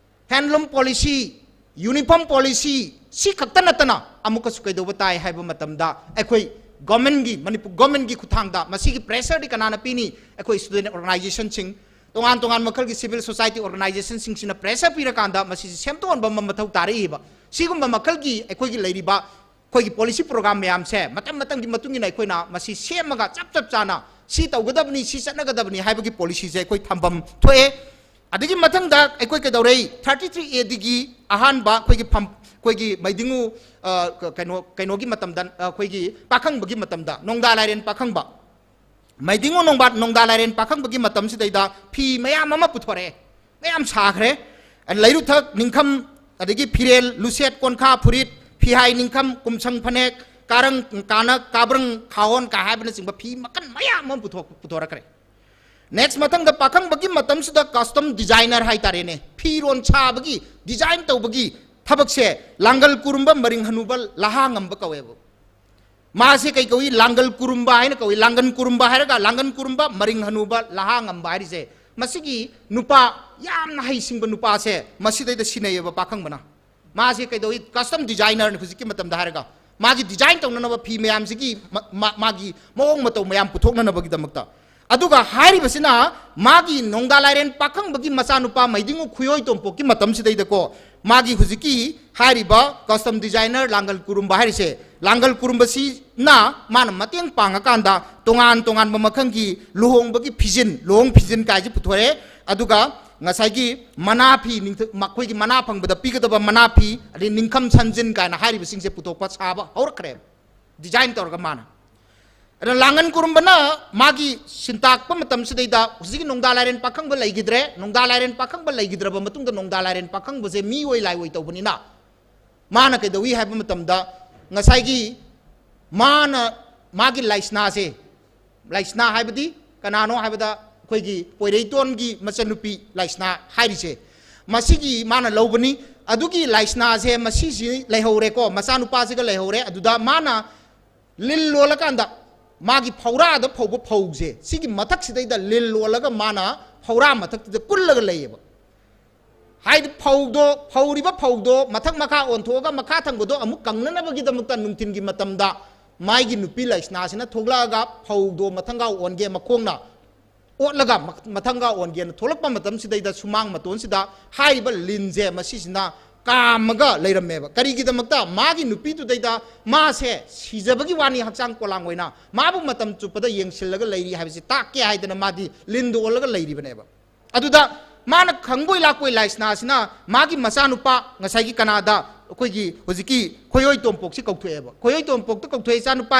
handloom policy, uniform policy, ꯁꯤ ꯈꯛꯇ ꯅꯠꯇꯅ ꯑꯃꯨꯛꯀꯁꯨ ꯀꯩꯗꯧꯕ ꯇꯥꯏ ꯍꯥꯏꯕ ꯃꯇꯝꯗ, ꯑꯩꯈꯣꯏ governmentꯀꯤ, ꯃꯅꯤꯄꯨꯔ governmentꯀꯤ ꯈꯨꯠꯊꯥꯡꯗ ꯃꯁꯤꯒꯤ pressureꯗꯤ ꯀꯅꯥꯅ ꯄꯤꯅꯤ? ꯑꯩꯈꯣꯏ student organizationꯁꯤꯡ, ꯇꯣꯉꯥꯟ ꯇꯣꯉꯥꯟ ꯃꯈꯜꯒꯤ civil society organizationꯁꯤꯡꯁꯤꯅ pressure ꯄꯤꯔꯀꯥꯟꯗ ꯃꯁꯤꯁꯤ ꯁꯦꯝꯗꯣꯛꯍꯟꯕ ꯑꯃ ꯃꯊꯧ ꯇꯥꯔꯛꯏꯕ꯫ ꯁꯤꯒꯨꯝꯕ ꯃꯈꯜꯒꯤ ꯑꯩꯈꯣꯏꯒꯤ ꯂꯩꯔꯤꯕ ꯑꯩꯈꯣꯏꯒꯤ policy program ꯃꯌꯥꯝꯁꯦ ꯃꯇꯝ ꯃꯇꯝꯒꯤ ꯃꯇꯨꯡ ꯏꯟꯅ ꯑꯩꯈꯣꯏꯅ ꯃꯁꯤ ꯁꯦꯝꯃꯒ ꯆꯞ ꯆꯞ ꯆꯥꯅ ꯁꯤ ꯇꯧꯒꯗꯕꯅꯤ, ꯁꯤ ꯆꯠꯅꯒꯗꯕꯅꯤ ꯍꯥꯏꯕꯒꯤ policyꯁꯦ ꯑꯩꯈꯣꯏ ꯊꯝꯐꯝ ꯊꯣꯛꯑꯦ꯫ ꯑꯗꯒꯤ ꯃꯊꯪꯗ ꯑꯩꯈꯣꯏ ꯀꯩꯗꯧꯔꯦ, thirty three Aꯗꯒꯤ ꯑꯍꯥꯟꯕ ꯑꯩꯈꯣꯏꯒꯤ ꯐꯝ-, ꯑꯩꯈꯣꯏꯒꯤ ꯃꯩꯗꯤꯡꯉꯨ, ꯑ, ꯀ-, ꯀꯩꯅꯣ, ꯀꯩꯅꯣꯒꯤ ꯃꯇꯝꯗ, ꯑ, ꯑꯩꯈꯣꯏꯒꯤ ꯄꯥꯈꯪꯕꯒꯤ ꯃꯇꯝꯗ, ꯅꯣꯡꯗꯥ ꯂꯥꯏꯔꯦꯟ ꯄꯥꯈꯪꯕ, ꯃꯩꯗꯤꯡꯉꯨ ꯅꯣꯡꯕꯥ-, ꯅꯣꯡꯗꯥ ꯂꯥꯏꯔꯦꯟ ꯄꯥꯈꯪꯕꯒꯤ ꯃꯇꯝꯁꯤꯗꯩꯗ ꯐꯤ ꯃꯌꯥꯝ ꯑꯃ ꯄꯨꯊꯣꯔꯛꯑꯦ, ꯃꯌꯥꯝ ꯁꯥꯈ꯭ꯔꯦ꯫ ꯂꯩꯔꯨꯊꯛ, ꯅꯤꯡꯈꯝ, ꯑꯗꯒꯤ ꯐꯤꯔꯦꯜ, ꯂꯨꯁꯦꯠ, ꯀꯣꯟꯈꯥ, ꯐꯨꯔꯤꯠ, ꯐꯤꯍꯥꯏ, ꯅꯤꯡꯈꯝ, ꯀꯨꯝꯁꯪ ꯐꯅꯦꯛ, ꯀꯥꯔꯪ, ꯀꯥꯅꯛ, ꯀꯥꯕ꯭ꯔꯪ, ꯈꯥꯍꯣꯟ ꯀꯥꯏ ꯍꯥꯏꯕꯅꯆꯤꯡꯕ ꯐꯤ ꯃꯈꯜ ꯃꯌꯥꯝ ꯑꯃ ꯄꯨꯊꯣꯛ-, ꯄꯨꯊꯣꯔꯛꯈ꯭ꯔꯦ꯫ Next, ꯃꯊꯪꯗ ꯄꯥꯈꯪꯕꯒꯤ ꯃꯇꯝꯁꯤꯗ costume designer ꯍꯥꯏꯇꯥꯔꯦꯅꯦ, ꯐꯤꯔꯣꯟ ꯁꯥꯕꯒꯤ, design ꯇꯧꯕꯒꯤ ꯊꯕꯛꯁꯦ ꯂꯥꯡꯒꯜ ꯀꯨꯔꯨꯝꯕ, ꯃꯔꯤꯡ ꯍꯅꯨꯕ, ꯂꯍꯥ ꯉꯝꯕ ꯀꯧꯋꯦꯕ꯫ ꯃꯥꯁꯦ ꯀꯩ ꯀꯧꯏ? ꯂꯥꯡꯒꯜ ꯀꯨꯔꯨꯝꯕ ꯍꯥꯏꯅ ꯀꯧꯏ꯫ ꯂꯥꯡꯒꯜ ꯀꯨꯔꯨꯝꯕ ꯍꯥꯏꯔꯒ, ꯂꯥꯡꯒꯜ ꯀꯨꯔꯨꯝꯕ, ꯃꯔꯤꯡ ꯍꯅꯨꯕ, ꯂꯍꯥ ꯉꯝꯕ ꯍꯥꯏꯔꯤꯁꯦ, ꯃꯁꯤꯒꯤ ꯅꯨꯄꯥ, ꯌꯥꯝꯅ ꯍꯩꯁꯤꯡꯕ ꯅꯨꯄꯥꯁꯦ ꯃꯁꯤꯗꯩꯗ ꯁꯤꯟꯅꯩꯌꯦꯕ ꯄꯥꯈꯪꯕꯅ꯫ ꯃꯥꯁꯦ ꯀꯩꯗꯧꯏ? Costume designerꯅꯤ ꯍꯧꯖꯤꯛꯀꯤ ꯃꯇꯝꯗ ꯍꯥꯏꯔꯒ꯫ ꯃꯥꯒꯤ design ꯇꯧꯅꯅꯕ ꯐꯤ ꯃꯌꯥꯝꯁꯤꯒꯤ ꯃ-, ꯃ-, ꯃꯥꯒꯤ ꯃꯑꯣꯡ ꯃꯇꯧ ꯃꯌꯥꯝ ꯄꯨꯊꯣꯛꯅꯅꯕꯒꯤꯗꯃꯛꯇ꯫ ꯑꯗꯨꯒ ꯍꯥꯏꯔꯤꯕꯁꯤꯅ ꯃꯥꯒꯤ ꯅꯣꯡꯗꯥ ꯂꯥꯏꯔꯦꯟ ꯄꯥꯈꯪꯕꯒꯤ ꯃꯆꯥꯅꯨꯄꯥ ꯃꯩꯗꯤꯡꯉꯨ ꯈꯨꯌꯣꯏ ꯇꯣꯝꯄꯣꯛꯀꯤ ꯃꯇꯝꯁꯤꯗꯩꯗꯀꯣ, ꯃꯥꯒꯤ ꯍꯧꯖꯤꯛꯀꯤ ꯍꯥꯏꯔꯤꯕ costume designer ꯂꯥꯡꯒꯜ ꯀꯨꯔꯨꯝꯕ ꯍꯥꯏꯔꯤꯁꯦ, ꯂꯥꯡꯒꯜ ꯀꯨꯔꯨꯝꯕꯁꯤꯅ ꯃꯥꯅ ꯃꯇꯦꯡ ꯄꯥꯡꯉꯀꯥꯟꯗ ꯇꯣꯉꯥꯟ ꯇꯣꯉꯥꯟꯕ ꯃꯈꯜꯒꯤ ꯂꯨꯍꯣꯡꯕꯒꯤ ꯐꯤꯖꯤꯟ, ꯂꯨꯍꯣꯡ ꯐꯤꯖꯤꯟ ꯀꯥꯏꯁꯦ ꯄꯨꯊꯣꯔꯛꯑꯦ꯫ ꯑꯗꯨꯒ ꯉꯁꯥꯏꯒꯤ ꯃꯅꯥ ꯐꯤ, ꯅꯤꯡꯊ-, ꯃꯈꯣꯏꯒꯤ ꯃꯅꯥ ꯐꯪꯕꯗ ꯄꯤꯒꯗꯕ ꯃꯅꯥ ꯐꯤ, ꯑꯗꯩ ꯅꯤꯡꯈꯝ ꯁꯟꯖꯤꯟ ꯀꯥꯏꯅ ꯍꯥꯏꯔꯤꯕꯁꯤꯡꯁꯦ ꯄꯨꯊꯣꯛꯄ ꯁꯥꯕ ꯍꯧꯔꯛꯈ꯭ꯔꯦ, design ꯇꯧꯔꯒ ꯃꯥꯅ꯫ ꯑꯗ ꯂꯥꯡꯒꯟ ꯀꯨꯔꯨꯝꯕꯅ ꯃꯥꯒꯤ ꯁꯤꯟꯇꯥꯛꯄ ꯃꯇꯝꯁꯤꯗꯩꯗ ꯍꯧꯖꯤꯛꯀꯤ ꯅꯣꯡꯗꯥ ꯂꯥꯏꯔꯦꯟ ꯄꯥꯈꯪꯕ ꯂꯩꯈꯤꯗ꯭ꯔꯦ꯫ ꯅꯣꯡꯗꯥ ꯂꯥꯏꯔꯦꯟ ꯄꯥꯈꯪꯕ ꯂꯩꯈꯤꯗ꯭ꯔꯕ ꯃꯇꯨꯡꯗ ꯅꯣꯡꯗꯥ ꯂꯥꯏꯔꯦꯟ ꯄꯥꯈꯪꯕꯁꯦ ꯃꯤ ꯑꯣꯏ ꯂꯥꯏ ꯑꯣꯏ ꯇꯧꯕꯅꯤꯅ ꯃꯥꯅ ꯀꯩꯗꯧꯏ ꯍꯥꯏꯕ ꯃꯇꯝꯗ, ꯉꯁꯥꯏꯒꯤ ꯃꯥꯅ, ꯃꯥꯒꯤ ꯂꯥꯏꯁꯅꯥꯁꯦ, ꯂꯥꯏꯁꯅꯥ ꯍꯥꯏꯕꯗꯤ ꯀꯅꯥꯅꯣ ꯍꯥꯏꯕꯗ, ꯑꯩꯈꯣꯏꯒꯤ ꯄꯣꯏꯔꯩꯇꯣꯟꯒꯤ ꯃꯆꯟꯅꯨꯄꯤ ꯂꯥꯏꯁꯅꯥ ꯍꯥꯏꯔꯤꯁꯦ, ꯃꯁꯤꯒꯤ ꯃꯥꯅ ꯂꯧꯕꯅꯤ꯫ ꯑꯗꯨꯒꯤ ꯂꯥꯏꯁꯅꯥꯁꯦ ꯃꯁꯤꯁꯤ ꯂꯩꯍꯧꯔꯦꯀꯣ, ꯃꯆꯥꯅꯨꯄꯥꯁꯤꯒ ꯂꯩꯍꯧꯔꯦ꯫ ꯑꯗꯨꯗ ꯃꯥꯅ ꯂꯤꯟ ꯂꯣꯜꯂꯀꯥꯟꯗ ꯃꯥꯒꯤ ꯐꯧꯔꯥꯗ ꯐꯧꯕ ꯐꯧꯁꯦ, ꯁꯤꯒꯤ ꯃꯊꯛꯁꯤꯗꯩꯗ ꯂꯤꯟ ꯂꯣꯜꯂꯒ ꯃꯥꯅ ꯐꯧꯔꯥ ꯃꯊꯛꯇꯨꯗ ꯀꯨꯜꯂꯒ ꯂꯩꯌꯦꯕ꯫ ꯍꯥꯏꯗꯤ ꯐꯧꯗꯣ, ꯐꯧꯔꯤꯕ ꯐꯧꯗꯣ ꯃꯊꯛ ꯃꯈꯥ ꯑꯣꯟꯊꯣꯛꯑꯒ ꯃꯈꯥ ꯊꯪꯕꯗꯣ ꯑꯃꯨꯛ ꯀꯪꯅꯅꯕꯒꯤꯗꯃꯛꯇ ꯅꯨꯡꯊꯤꯟꯒꯤ ꯃꯇꯝꯗ ꯃꯥꯒꯤ ꯅꯨꯄꯤ ꯂꯥꯏꯁꯅꯥꯁꯤꯅ ꯊꯣꯛꯂꯛꯑꯒ ꯐꯧꯗꯣ ꯃꯊꯪꯒꯥꯎ ꯑꯣꯟꯒꯦ, ꯃꯈꯣꯡꯅ ꯑꯣꯠꯂꯒ ꯃ-, ꯃꯊꯪꯒꯥꯎ ꯑꯣꯟꯒꯦꯅ ꯊꯣꯛꯂꯛꯄ ꯃꯇꯝꯁꯤꯗꯩꯗ ꯁꯨꯃꯥꯡ ꯃꯇꯣꯟꯁꯤꯗ ꯍꯥꯏꯔꯤꯕ ꯂꯤꯟꯁꯦ ꯃꯁꯤꯁꯤꯅ ꯀꯥꯝꯃꯒ ꯂꯩꯔꯝꯃꯦꯕ꯫ ꯀꯔꯤꯒꯤꯗꯃꯛꯇ? ꯃꯥꯒꯤ ꯅꯨꯄꯤꯗꯨꯗꯩꯗ ꯃꯥꯁꯦ ꯁꯤꯖꯕꯒꯤ ꯋꯥꯅꯤ, ꯍꯛꯆꯥꯡ ꯄꯣꯂꯥꯡ ꯑꯣꯏꯅ ꯃꯥꯕꯨ ꯃꯇꯝ ꯆꯨꯞꯄꯗ ꯌꯦꯡꯁꯤꯜꯂꯒ ꯂꯩꯔꯤ ꯍꯥꯏꯕꯁꯤ ꯇꯥꯛꯀꯦ ꯍꯥꯏꯗꯅ ꯃꯥꯗꯤ ꯂꯤꯟꯗꯨ ꯑꯣꯜꯂꯒ ꯂꯩꯔꯤꯕꯅꯦꯕ꯫ ꯑꯗꯨꯗ ꯃꯥꯅ ꯈꯪꯕꯣꯏ ꯂꯥꯛꯄꯣꯏ ꯂꯥꯏꯁꯅꯥꯁꯤꯅ ꯃꯥꯒꯤ ꯃꯆꯥꯅꯨꯄꯥ, ꯉꯁꯥꯏꯒꯤ ꯀꯅꯥꯗ, ꯑꯩꯈꯣꯏꯒꯤ ꯍꯧꯖꯤꯛꯀꯤ ꯈꯣꯏꯌꯣꯏ ꯇꯣꯝꯄꯣꯛꯁꯤ ꯀꯧꯊꯣꯛꯑꯦꯕ꯫ ꯈꯣꯏꯌꯣꯏ ꯇꯣꯝꯄꯣꯛꯇ ꯀꯧꯊꯣꯛꯑꯦ, "ꯏꯆꯥꯅꯨꯄꯥ,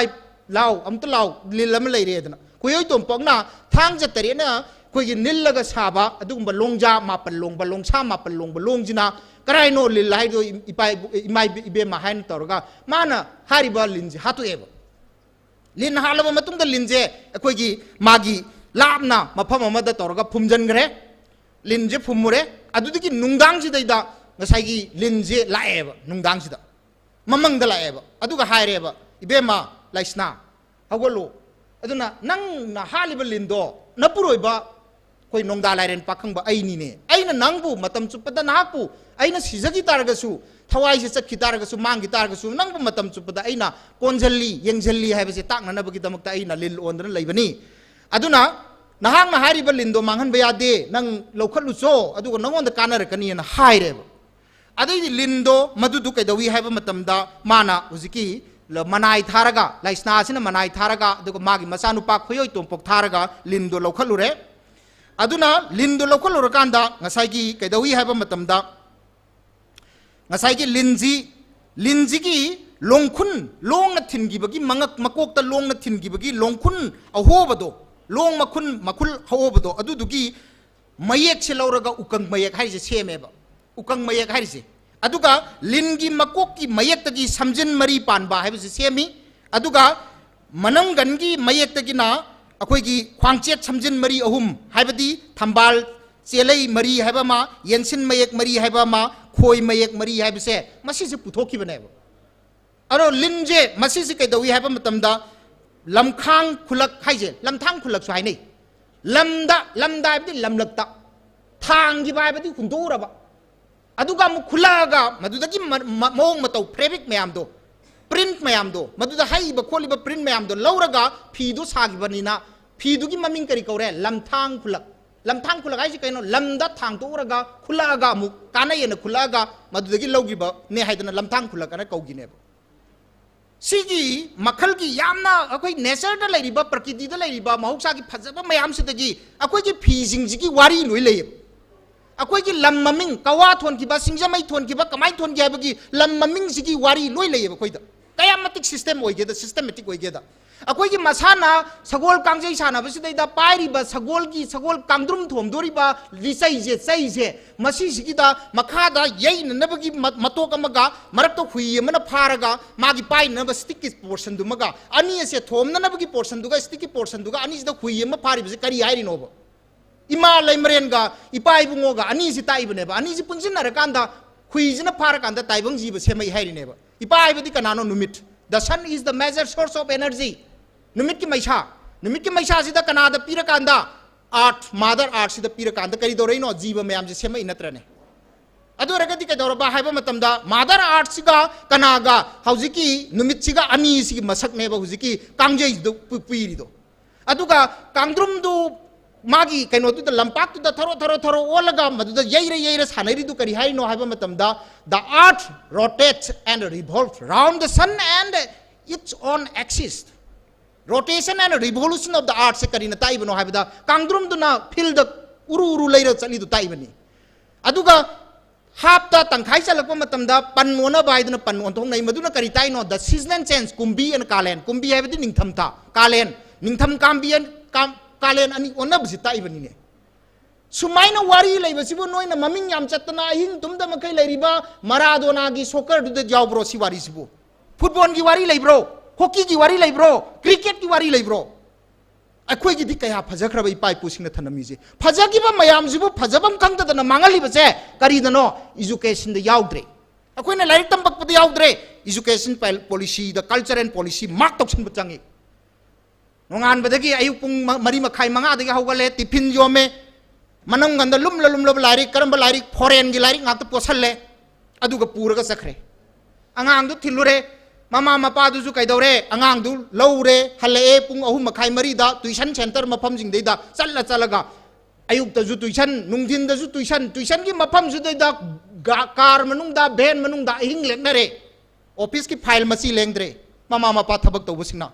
ꯂꯥꯎ, ꯑꯝꯇ ꯂꯥꯎ, ꯂꯤꯟ ꯑꯃ ꯂꯩꯔꯦꯗꯅ"꯫ ꯈꯣꯏꯌꯣꯏ ꯇꯣꯝꯄꯣꯛꯅ ꯊꯥꯡꯖ ꯇꯔꯦꯠꯅ ꯑꯩꯈꯣꯏꯒꯤ ꯅꯤꯜꯂꯒ ꯁꯥꯕ ꯑꯗꯨꯒꯨꯝꯕ ꯂꯣꯡꯖꯥ ꯃꯥꯄꯜ ꯂꯣꯡꯕ, ꯂꯣꯡꯁꯥ ꯃꯥꯄꯜ ꯂꯣꯡꯕ ꯂꯣꯡꯁꯤꯅ, "ꯀꯔꯥꯏꯅꯣ ꯂꯤꯟ ꯍꯥꯏꯗꯣ, ꯏꯄꯥ ꯏꯕꯨ-, ꯏꯃꯥ ꯏꯕꯦꯝꯃ?" ꯍꯥꯏꯅ ꯇꯧꯔꯒ ꯃꯥꯅ ꯍꯥꯏꯔꯤꯕ ꯂꯤꯟꯁꯤ ꯍꯥꯠꯇꯣꯛꯑꯦꯕ꯫ ꯂꯤꯟ ꯍꯥꯠꯂꯕ ꯃꯇꯨꯡꯗ ꯂꯤꯟꯁꯦ ꯑꯩꯈꯣꯏꯒꯤ ꯃꯥꯒꯤ ꯂꯥꯞꯅ ꯃꯐꯝ ꯑꯃꯗ ꯇꯧꯔꯒ ꯐꯨꯝꯖꯤꯟꯈ꯭ꯔꯦ꯫ ꯂꯤꯟꯁꯦ ꯐꯨꯝꯃꯨꯔꯦ꯫ ꯑꯗꯨꯗꯒꯤ ꯅꯨꯡꯗꯥꯡꯁꯤꯗꯩꯗ ꯉꯁꯥꯏꯒꯤ ꯂꯤꯟꯁꯦ ꯂꯥꯛꯑꯦꯕ꯫ ꯅꯨꯡꯗꯥꯡꯁꯤꯗ ꯃꯃꯪꯗ ꯂꯥꯛꯑꯦꯕ꯫ ꯑꯗꯨꯒ ꯍꯥꯏꯔꯦꯕ, "ꯏꯕꯦꯝꯃ ꯂꯥꯏꯁꯅꯥ, ꯍꯧꯒꯠꯂꯣ꯫ ꯑꯗꯨꯅ ꯅꯪꯅ ꯍꯥꯠꯂꯤꯕ ꯂꯤꯟꯗꯣ ꯅꯄꯨꯔꯣꯏꯕ ꯑꯩꯈꯣꯏ ꯅꯣꯡꯗꯥ ꯂꯥꯏꯔꯦꯟ ꯄꯥꯈꯪꯕ ꯑꯩꯅꯤꯅꯦ꯫ ꯑꯩꯅ ꯅꯪꯕꯨ ꯃꯇꯝ ꯆꯨꯞꯄꯗ, ꯅꯍꯥꯛꯄꯨ, ꯑꯩꯅ ꯁꯤꯖꯈꯤ ꯇꯥꯔꯒꯁꯨ, ꯊꯋꯥꯏꯁꯦ ꯆꯠꯈꯤ ꯇꯥꯔꯒꯁꯨ, ꯃꯥꯡꯈꯤ ꯇꯥꯔꯒꯁꯨ, ꯅꯪꯕꯨ ꯃꯇꯝ ꯆꯨꯞꯄꯗ ꯑꯩꯅ ꯀꯣꯟꯁꯤꯜꯂꯤ, ꯌꯦꯡꯁꯤꯜꯂꯤ ꯍꯥꯏꯕꯁꯦ ꯇꯥꯛꯅꯅꯕꯒꯤꯗꯃꯛꯇ ꯑꯩꯅ ꯂꯤꯟ ꯑꯣꯟꯗꯨꯅ ꯂꯩꯕꯅꯤ꯫ ꯑꯗꯨꯅ ꯅꯍꯥꯛꯅ ꯍꯥꯏꯔꯤꯕ ꯂꯤꯟꯗꯣ ꯃꯥꯡꯍꯟꯕ ꯌꯥꯗꯦ, ꯅꯪ ꯂꯧꯈꯠꯂꯨꯆꯣ, ꯑꯗꯨꯒ ꯅꯪꯉꯣꯟꯗ ꯀꯥꯟꯅꯔꯛꯀꯅꯤꯅ" ꯍꯥꯏꯔꯦꯕ꯫ ꯑꯗꯩꯗꯤ ꯂꯤꯟꯗꯣ ꯃꯗꯨꯗꯨ ꯀꯩꯗꯧꯏ ꯍꯥꯏꯕ ꯃꯇꯝꯗ, ꯃꯥꯅ ꯍꯧꯖꯤꯛꯀꯤ ꯂ-, ꯃꯅꯥꯏ ꯊꯥꯔꯒ, ꯂꯥꯏꯁꯅꯥꯁꯤꯅ ꯃꯅꯥꯏ ꯊꯥꯔꯒ, ꯑꯗꯨꯒ ꯃꯥꯒꯤ ꯃꯆꯥꯅꯨꯄꯥ ꯈꯣꯏꯌꯣꯏ ꯇꯣꯝꯄꯣꯛ ꯊꯥꯔꯒ ꯂꯤꯟꯗꯣ ꯂꯧꯈꯠꯂꯨꯔꯦ꯫ ꯑꯗꯨꯅ ꯂꯤꯟꯗꯣ ꯂꯧꯈꯠꯂꯨꯔꯀꯥꯟꯗ ꯉꯁꯥꯏꯒꯤ ꯀꯩꯗꯧꯏ ꯍꯥꯏꯕ ꯃꯇꯝꯗ, ꯉꯁꯥꯏꯒꯤ ꯂꯤꯟꯁꯤ, ꯂꯤꯟꯁꯤꯒꯤ ꯂꯣꯡꯈꯨꯟ, ꯂꯣꯡꯅ ꯊꯤꯟꯈꯤꯕꯒꯤ ꯃꯉꯛ, ꯃꯀꯣꯛꯇ ꯂꯣꯡꯅ ꯊꯤꯟꯈꯤꯕꯒꯤ ꯂꯣꯡꯈꯨꯟ ꯑꯍꯣꯕꯗꯣ, ꯂꯣꯡ ꯃꯈꯨꯟ, ꯃꯈꯨꯜ ꯑꯍꯣꯕꯗꯣ, ꯑꯗꯨꯗꯨꯒꯤ ꯃꯌꯦꯛꯁꯦ ꯂꯧꯔꯒ ꯎꯀꯪ ꯃꯌꯦꯛ ꯍꯥꯏꯔꯤꯁꯦ ꯁꯦꯝꯃꯦꯕ꯫ ꯎꯀꯪ ꯃꯌꯦꯛ ꯍꯥꯏꯔꯤꯁꯦ, ꯑꯗꯨꯒ ꯂꯤꯟꯒꯤ ꯃꯀꯣꯛꯀꯤ ꯃꯌꯦꯛꯇꯒꯤ ꯁꯝꯖꯤꯟ ꯃꯔꯤ ꯄꯥꯟꯕ ꯍꯥꯏꯕꯁꯤ ꯁꯦꯝꯃꯤ꯫ ꯑꯗꯨꯒ ꯃꯅꯪꯒꯟꯒꯤ ꯃꯌꯦꯛꯇꯒꯤꯅ ꯑꯩꯈꯣꯏꯒꯤ ꯈ꯭ꯋꯥꯡꯆꯦꯠ ꯁꯝꯖꯤꯟ ꯃꯔꯤ ꯑꯍꯨꯝ, ꯍꯥꯏꯕꯗꯤ ꯊꯝꯕꯥꯜ ꯆꯦꯂꯩ ꯃꯔꯤ ꯍꯥꯏꯕ ꯑꯃ, ꯌꯦꯟꯁꯤꯟ ꯃꯌꯦꯛ ꯃꯔꯤ ꯍꯥꯏꯕ ꯑꯃ, ꯈꯣꯏ ꯃꯌꯦꯛ ꯃꯔꯤ ꯍꯥꯏꯕꯁꯦ ꯃꯁꯤꯁꯦ ꯄꯨꯊꯣꯛꯈꯤꯕꯅꯦꯕ꯫ ꯑꯗꯣ ꯂꯤꯟꯁꯦ ꯃꯁꯤꯁꯦ ꯀꯩꯗꯧꯏ ꯍꯥꯏꯕ ꯃꯇꯝꯗ, ꯂꯝꯈꯥꯡ ꯈꯨꯂꯛ ꯍꯥꯏꯁꯦ, ꯂꯝꯊꯥꯡ ꯈꯨꯂꯛꯁꯨ ꯍꯥꯏꯅꯩ꯫ ꯂꯝꯗ, ꯂꯝꯗ ꯍꯥꯏꯕꯗꯤ ꯂꯝꯂꯛꯇ, ꯊꯥꯡꯈꯤꯕ ꯍꯥꯏꯕꯗꯤ ꯍꯨꯟꯗꯣꯛꯎꯔꯕ, ꯑꯗꯨꯒ ꯑꯃꯨꯛ ꯈꯨꯜꯂꯛꯑꯒ ꯃꯗꯨꯗꯒꯤ ꯃ-, ꯃ-, ꯃꯑꯣꯡ ꯃꯇꯧ, ꯐꯦꯕ꯭ꯔꯤꯛ ꯃꯌꯥꯝꯗꯣ, ꯄ꯭ꯔꯤꯟꯠ ꯃꯌꯥꯝꯗꯣ, ꯃꯗꯨꯗ ꯍꯛꯏꯕ ꯈꯣꯠꯂꯤꯕ ꯄ꯭ꯔꯤꯟꯠ ꯃꯌꯥꯝꯗꯣ ꯂꯧꯔꯒ ꯐꯤꯗꯨ ꯁꯥꯈꯤꯕꯅꯤꯅ, ꯐꯤꯗꯨꯒꯤ ꯃꯃꯤꯡ ꯀꯔꯤ ꯀꯧꯔꯦ? ꯂꯝꯊꯥꯡ ꯈꯨꯜꯂꯛ꯫ ꯂꯝꯊꯥꯡ ꯈꯨꯜꯂꯛ ꯍꯥꯏꯁꯤ ꯀꯩꯅꯣ? ꯂꯝꯗ ꯊꯥꯡꯗꯣꯛꯎꯔꯒ ꯈꯨꯜꯂꯛꯑꯒ ꯑꯃꯨꯛ ꯀꯥꯟꯅꯩꯌꯦꯅ ꯈꯨꯜꯂꯛꯑꯒ ꯃꯗꯨꯗꯒꯤ ꯂꯧꯈꯤꯕꯅꯦ ꯍꯥꯏꯗꯅ ꯂꯝꯊꯥꯡ ꯈꯨꯜꯂꯛ ꯑꯅ ꯀꯧꯈꯤꯅꯦꯕ꯫ ꯁꯤꯒꯤ ꯃꯈꯜꯒꯤ ꯌꯥꯝꯅ ꯑꯩꯈꯣꯏ ꯅꯦꯆꯔꯗ ꯂꯩꯔꯤꯕ, ꯄ꯭ꯔꯀꯤꯇꯤꯗ ꯂꯩꯔꯤꯕ ꯃꯍꯧꯁꯥꯒꯤ ꯐꯖꯕ ꯃꯌꯥꯝꯁꯤꯗꯒꯤ ꯑꯩꯈꯣꯏꯒꯤ ꯐꯤꯁꯤꯡꯁꯤꯒꯤ ꯋꯥꯔꯤ ꯂꯣꯏ ꯂꯩꯌꯦꯕ꯫ ꯑꯩꯈꯣꯏꯒꯤ ꯂꯝ ꯃꯃꯤꯡ, ꯀꯋꯥ ꯊꯣꯟꯈꯤꯕ, ꯁꯤꯡꯖꯃꯩ ꯊꯣꯟꯈꯤꯕ, ꯀꯃꯥꯏꯅ ꯊꯣꯟꯒꯦ ꯍꯥꯏꯕꯒꯤ ꯂꯝ ꯃꯃꯤꯡꯁꯤꯒꯤ ꯋꯥꯔꯤ ꯂꯣꯏ ꯂꯩꯌꯦꯕ ꯑꯩꯈꯣꯏꯗ꯫ ꯀꯌꯥꯝ ꯃꯇꯤꯛ ꯁꯤꯁꯇꯦꯝ ꯑꯣꯏꯒꯦꯗ, ꯁꯤꯁꯇꯦꯃꯦꯇꯤꯛ ꯑꯣꯏꯒꯦꯗ꯫ ꯑꯩꯈꯣꯏꯒꯤ ꯃꯁꯥꯟꯅ ꯁꯒꯣꯜ ꯀꯥꯡꯖꯩ ꯁꯥꯟꯅꯕꯁꯤꯗꯩꯗ ꯄꯥꯏꯔꯤꯕ ꯁꯒꯣꯜꯒꯤ, ꯁꯒꯣꯜ ꯀꯥꯡꯗ꯭ꯔꯨꯝ ꯊꯣꯝꯗꯣꯔꯤꯕ ꯂꯤꯆꯩꯁꯦ, ꯆꯩꯁꯦ, ꯃꯁꯤꯁꯤꯒꯤꯗ ꯃꯈꯥꯗ ꯌꯩꯅꯅꯕꯒꯤ ꯃ-, ꯃꯇꯣꯛ ꯑꯃꯒ, ꯃꯔꯛꯇ ꯍꯨꯏ ꯑꯃꯅ ꯐꯥꯔꯒ ꯃꯥꯒꯤ ꯄꯥꯏꯅꯅꯕ ꯁ꯭ꯇꯤꯛꯀꯤ ꯄꯣꯔꯁꯟꯗꯨꯃꯒ, ꯑꯅꯤ ꯑꯁꯦ ꯊꯣꯝꯅꯅꯕꯒꯤ ꯄꯣꯔꯁꯟꯗꯨꯒ, ꯁ꯭ꯇꯤꯛꯀꯤ ꯄꯣꯔꯁꯟꯗꯨꯒ, ꯑꯅꯤꯁꯤꯗ ꯍꯨꯏ ꯑꯃ ꯐꯥꯔꯤꯕꯁꯦ ꯀꯔꯤ ꯍꯥꯏꯔꯤꯅꯣꯕ? ꯏꯃꯥ ꯂꯩꯃꯔꯦꯟꯒ ꯏꯄꯥ ꯏꯕꯨꯡꯉꯣꯒ ꯑꯅꯤꯁꯤ ꯇꯥꯛꯏꯕꯅꯦꯕ꯫ ꯑꯅꯤꯁꯤ ꯄꯨꯟꯁꯤꯟꯅꯔꯀꯥꯟꯗ ꯍꯨꯏꯁꯤꯅ ꯐꯥꯔꯀꯥꯟꯗ ꯇꯥꯏꯕꯪ ꯖꯤꯕ ꯁꯦꯝꯃꯛꯏ ꯍꯥꯏꯔꯤꯅꯦꯕ꯫ ꯏꯄꯥ ꯍꯥꯏꯕꯗꯤ ꯀꯅꯥꯅꯣ? ꯅꯨꯃꯤꯠ꯫ The sun is the major source of energy. ꯅꯨꯃꯤꯠꯀꯤ ꯃꯩꯁꯥ, ꯅꯨꯃꯤꯠꯀꯤ ꯃꯩꯁꯥꯁꯤꯗ ꯀꯅꯥꯗ ꯄꯤꯔꯀꯥꯟꯗ? Earth, mother earth ꯁꯤꯗ ꯄꯤꯔꯀꯥꯟꯗ ꯀꯔꯤ ꯇꯧꯔꯛꯏꯅꯣ? ꯖꯤꯕ ꯃꯌꯥꯝꯁꯦ ꯁꯦꯝꯃꯛꯏ ꯅꯠꯇ꯭ꯔꯅꯦ? ꯑꯗꯨ ꯑꯣꯏꯔꯒꯗꯤ ꯀꯩꯗꯧꯔꯕ ꯍꯥꯏꯕ ꯃꯇꯝꯗ, mother earth ꯁꯤꯒ ꯀꯅꯥꯒ? ꯍꯧꯖꯤꯛꯀꯤ ꯅꯨꯃꯤꯠꯁꯤꯒ ꯑꯅꯤꯁꯤꯒꯤ ꯃꯁꯛꯅꯦꯕ ꯍꯧꯖꯤꯛꯀꯤ ꯀꯥꯡꯖꯩꯗꯨ ꯄꯨ-, ꯄꯨꯏꯔꯤꯗꯣ꯫ ꯑꯗꯨꯒ ꯀꯥꯡꯗ꯭ꯔꯨꯝꯗꯨ ꯃꯥꯒꯤ ꯀꯩꯅꯣꯗꯨꯗ, ꯂꯝꯄꯥꯛꯇꯨꯗ ꯊꯔꯣ ꯊꯔꯣ ꯊꯔꯣ ꯑꯣꯜꯂꯒ ꯃꯗꯨꯗ ꯌꯩꯔ ꯌꯩꯔ ꯁꯥꯟꯅꯔꯤꯗꯨ ꯀꯔꯤ ꯍꯥꯏꯔꯤꯅꯣ ꯍꯥꯏꯕ ꯃꯇꯝꯗ, "The earth rotates and revolves round the sun and its own axis." Rotation and revolution of the earth ꯁꯦ ꯀꯔꯤꯅ ꯇꯥꯛꯏꯕꯅꯣ ꯍꯥꯏꯕꯗ, ꯀꯥꯡꯗ꯭ꯔꯨꯝꯗꯨꯅ ꯐꯤꯜꯗ ꯎꯔꯨ ꯎꯔꯨ ꯂꯩꯔ ꯆꯠꯂꯤꯗꯨ ꯇꯥꯛꯏꯕꯅꯤ꯫ ꯑꯗꯨꯒ ꯍꯥꯞꯇ ꯇꯪꯈꯥꯏ ꯆꯜꯂꯛꯄ ꯃꯇꯝꯗ ꯄꯟ ꯑꯣꯟꯅꯕ ꯍꯥꯏꯗꯨꯅ ꯄꯟ ꯑꯣꯟꯊꯣꯛꯅꯩ꯫ ꯃꯗꯨꯅ ꯀꯔꯤ ꯇꯥꯛꯏꯅꯣ? The season change, ꯀꯨꯝꯕꯤ ꯑꯅ ꯀꯥꯂꯦꯟ꯫ ꯀꯨꯝꯕꯤ ꯍꯥꯏꯕꯗꯤ ꯅꯤꯡꯊꯝꯊꯥ, ꯀꯥꯂꯦꯟ꯫ ꯅꯤꯡꯊꯝ ꯀꯥꯝꯕꯤ ꯑꯅ, ꯀꯥꯝ-, ꯀꯥꯂꯦꯟ ꯑꯅꯤ ꯑꯣꯟꯅꯕꯁꯤ ꯇꯥꯛꯏꯕꯅꯤꯅꯦ꯫ ꯁꯨꯃꯥꯏꯅ ꯋꯥꯔꯤ ꯂꯩꯕꯁꯤꯕꯨ ꯅꯣꯏꯅ ꯃꯃꯤꯡ ꯌꯥꯝ ꯆꯠꯇꯅ ꯑꯍꯤꯡ ꯇꯨꯝꯗ ꯃꯈꯩ ꯂꯩꯔꯤꯕ ꯃꯔꯥꯗꯣꯅꯥꯒꯤ ꯁꯣꯀꯔꯗꯨꯗ ꯌꯥꯎꯕ꯭ꯔꯣ ꯁꯤ ꯋꯥꯔꯤꯁꯤꯕꯨ? ꯐꯨꯠꯕꯣꯜꯒꯤ ꯋꯥꯔꯤ ꯂꯩꯕ꯭ꯔꯣ? ꯍꯣꯀꯤꯒꯤ ꯋꯥꯔꯤ ꯂꯩꯕ꯭ꯔꯣ? ꯀ꯭ꯔꯤꯀꯦꯠꯀꯤ ꯋꯥꯔꯤ ꯂꯩꯕ꯭ꯔꯣ? ꯑꯩꯈꯣꯏꯒꯤꯗꯤ ꯀꯌꯥ ꯐꯖꯈ꯭ꯔꯕ ꯏꯄꯥ ꯏꯄꯨꯁꯤꯡꯅ ꯊꯝꯂꯝꯃꯤꯁꯦ꯫ ꯐꯖꯈꯤꯕ ꯃꯌꯥꯝꯁꯤꯕꯨ ꯐꯖꯐꯝ ꯈꯪꯗꯗꯅ ꯃꯥꯡꯍꯜꯂꯤꯕꯁꯦ ꯀꯔꯤꯗꯅꯣ? ꯏꯖꯨꯀꯦꯁꯟꯗ ꯌꯥꯎꯗ꯭ꯔꯦ꯫ ꯑꯩꯈꯣꯏꯅ ꯂꯥꯏꯔꯤꯛ ꯇꯝꯕꯛꯄꯗ ꯌꯥꯎꯗ꯭ꯔꯦ꯫ ꯏꯖꯨꯀꯦꯁꯟ ꯄꯣꯂꯤꯁꯤꯗ, ꯀꯜꯆꯔ ꯑꯦꯟ ꯄꯣꯂꯤꯁꯤ ꯃꯥꯔꯛ ꯇꯧꯁꯟꯕ ꯆꯪꯉꯤ꯫ ꯅꯣꯡꯉꯥꯟꯕꯗꯒꯤ ꯑꯌꯨꯛ ꯄꯨꯡ ꯃ-, ꯃꯔꯤ ꯃꯈꯥꯏ, ꯃꯉꯥꯗꯒꯤ ꯍꯧꯒꯠꯂꯦ, ꯇꯤꯐꯤꯟ ꯌꯣꯝꯃꯦ, ꯃꯅꯨꯡꯒꯟꯗ ꯂꯨꯝꯂ ꯂꯨꯝꯂꯕ ꯂꯥꯏꯔꯤꯛ, ꯀꯔꯝꯕ ꯂꯥꯏꯔꯤꯛ? ꯐꯣꯔꯦꯟꯒꯤ ꯂꯥꯏꯔꯤꯛ ꯉꯥꯛꯇ ꯄꯣꯠꯁꯜꯂꯦ, ꯑꯗꯨꯒ ꯄꯨꯔꯒ ꯆꯠꯈ꯭ꯔꯦ꯫ ꯑꯉꯥꯡꯗꯨ ꯊꯤꯜꯂꯨꯔꯦ, ꯃꯃꯥ ꯃꯄꯥꯗꯨꯁꯨ ꯀꯩꯗꯧꯔꯦ? ꯑꯉꯥꯡꯗꯨ ꯂꯧꯔꯦ, ꯍꯜꯂꯛꯑꯦ ꯄꯨꯡ ꯑꯍꯨꯝ ꯃꯈꯥꯏ, ꯃꯔꯤꯗ ꯇꯨꯏꯁꯟ ꯁꯦꯟꯇꯔ ꯃꯐꯝꯁꯤꯡꯗꯩꯗ ꯆꯠꯂ ꯆꯠꯂꯒ ꯑꯌꯨꯛꯇꯁꯨ ꯇꯨꯏꯁꯟ, ꯅꯨꯡꯊꯤꯟꯗꯁꯨ ꯇꯨꯏꯁꯟ, ꯇꯨꯏꯁꯟꯒꯤ ꯃꯐꯝꯁꯤꯗꯩꯗ ꯒꯥ-, ꯀꯥꯔ ꯃꯅꯨꯡꯗ, ꯚꯦꯟ ꯃꯅꯨꯡꯗ ꯑꯍꯤꯡ ꯂꯦꯛꯅꯔꯦ꯫ ꯑꯣꯐꯤꯁꯀꯤ ꯐꯥꯏꯜ ꯃꯆꯤ ꯂꯦꯡꯗ꯭ꯔꯦ꯫ ꯃꯃꯥ ꯃꯄꯥ ꯊꯕꯛ ꯇꯧꯕꯁꯤꯡꯅ,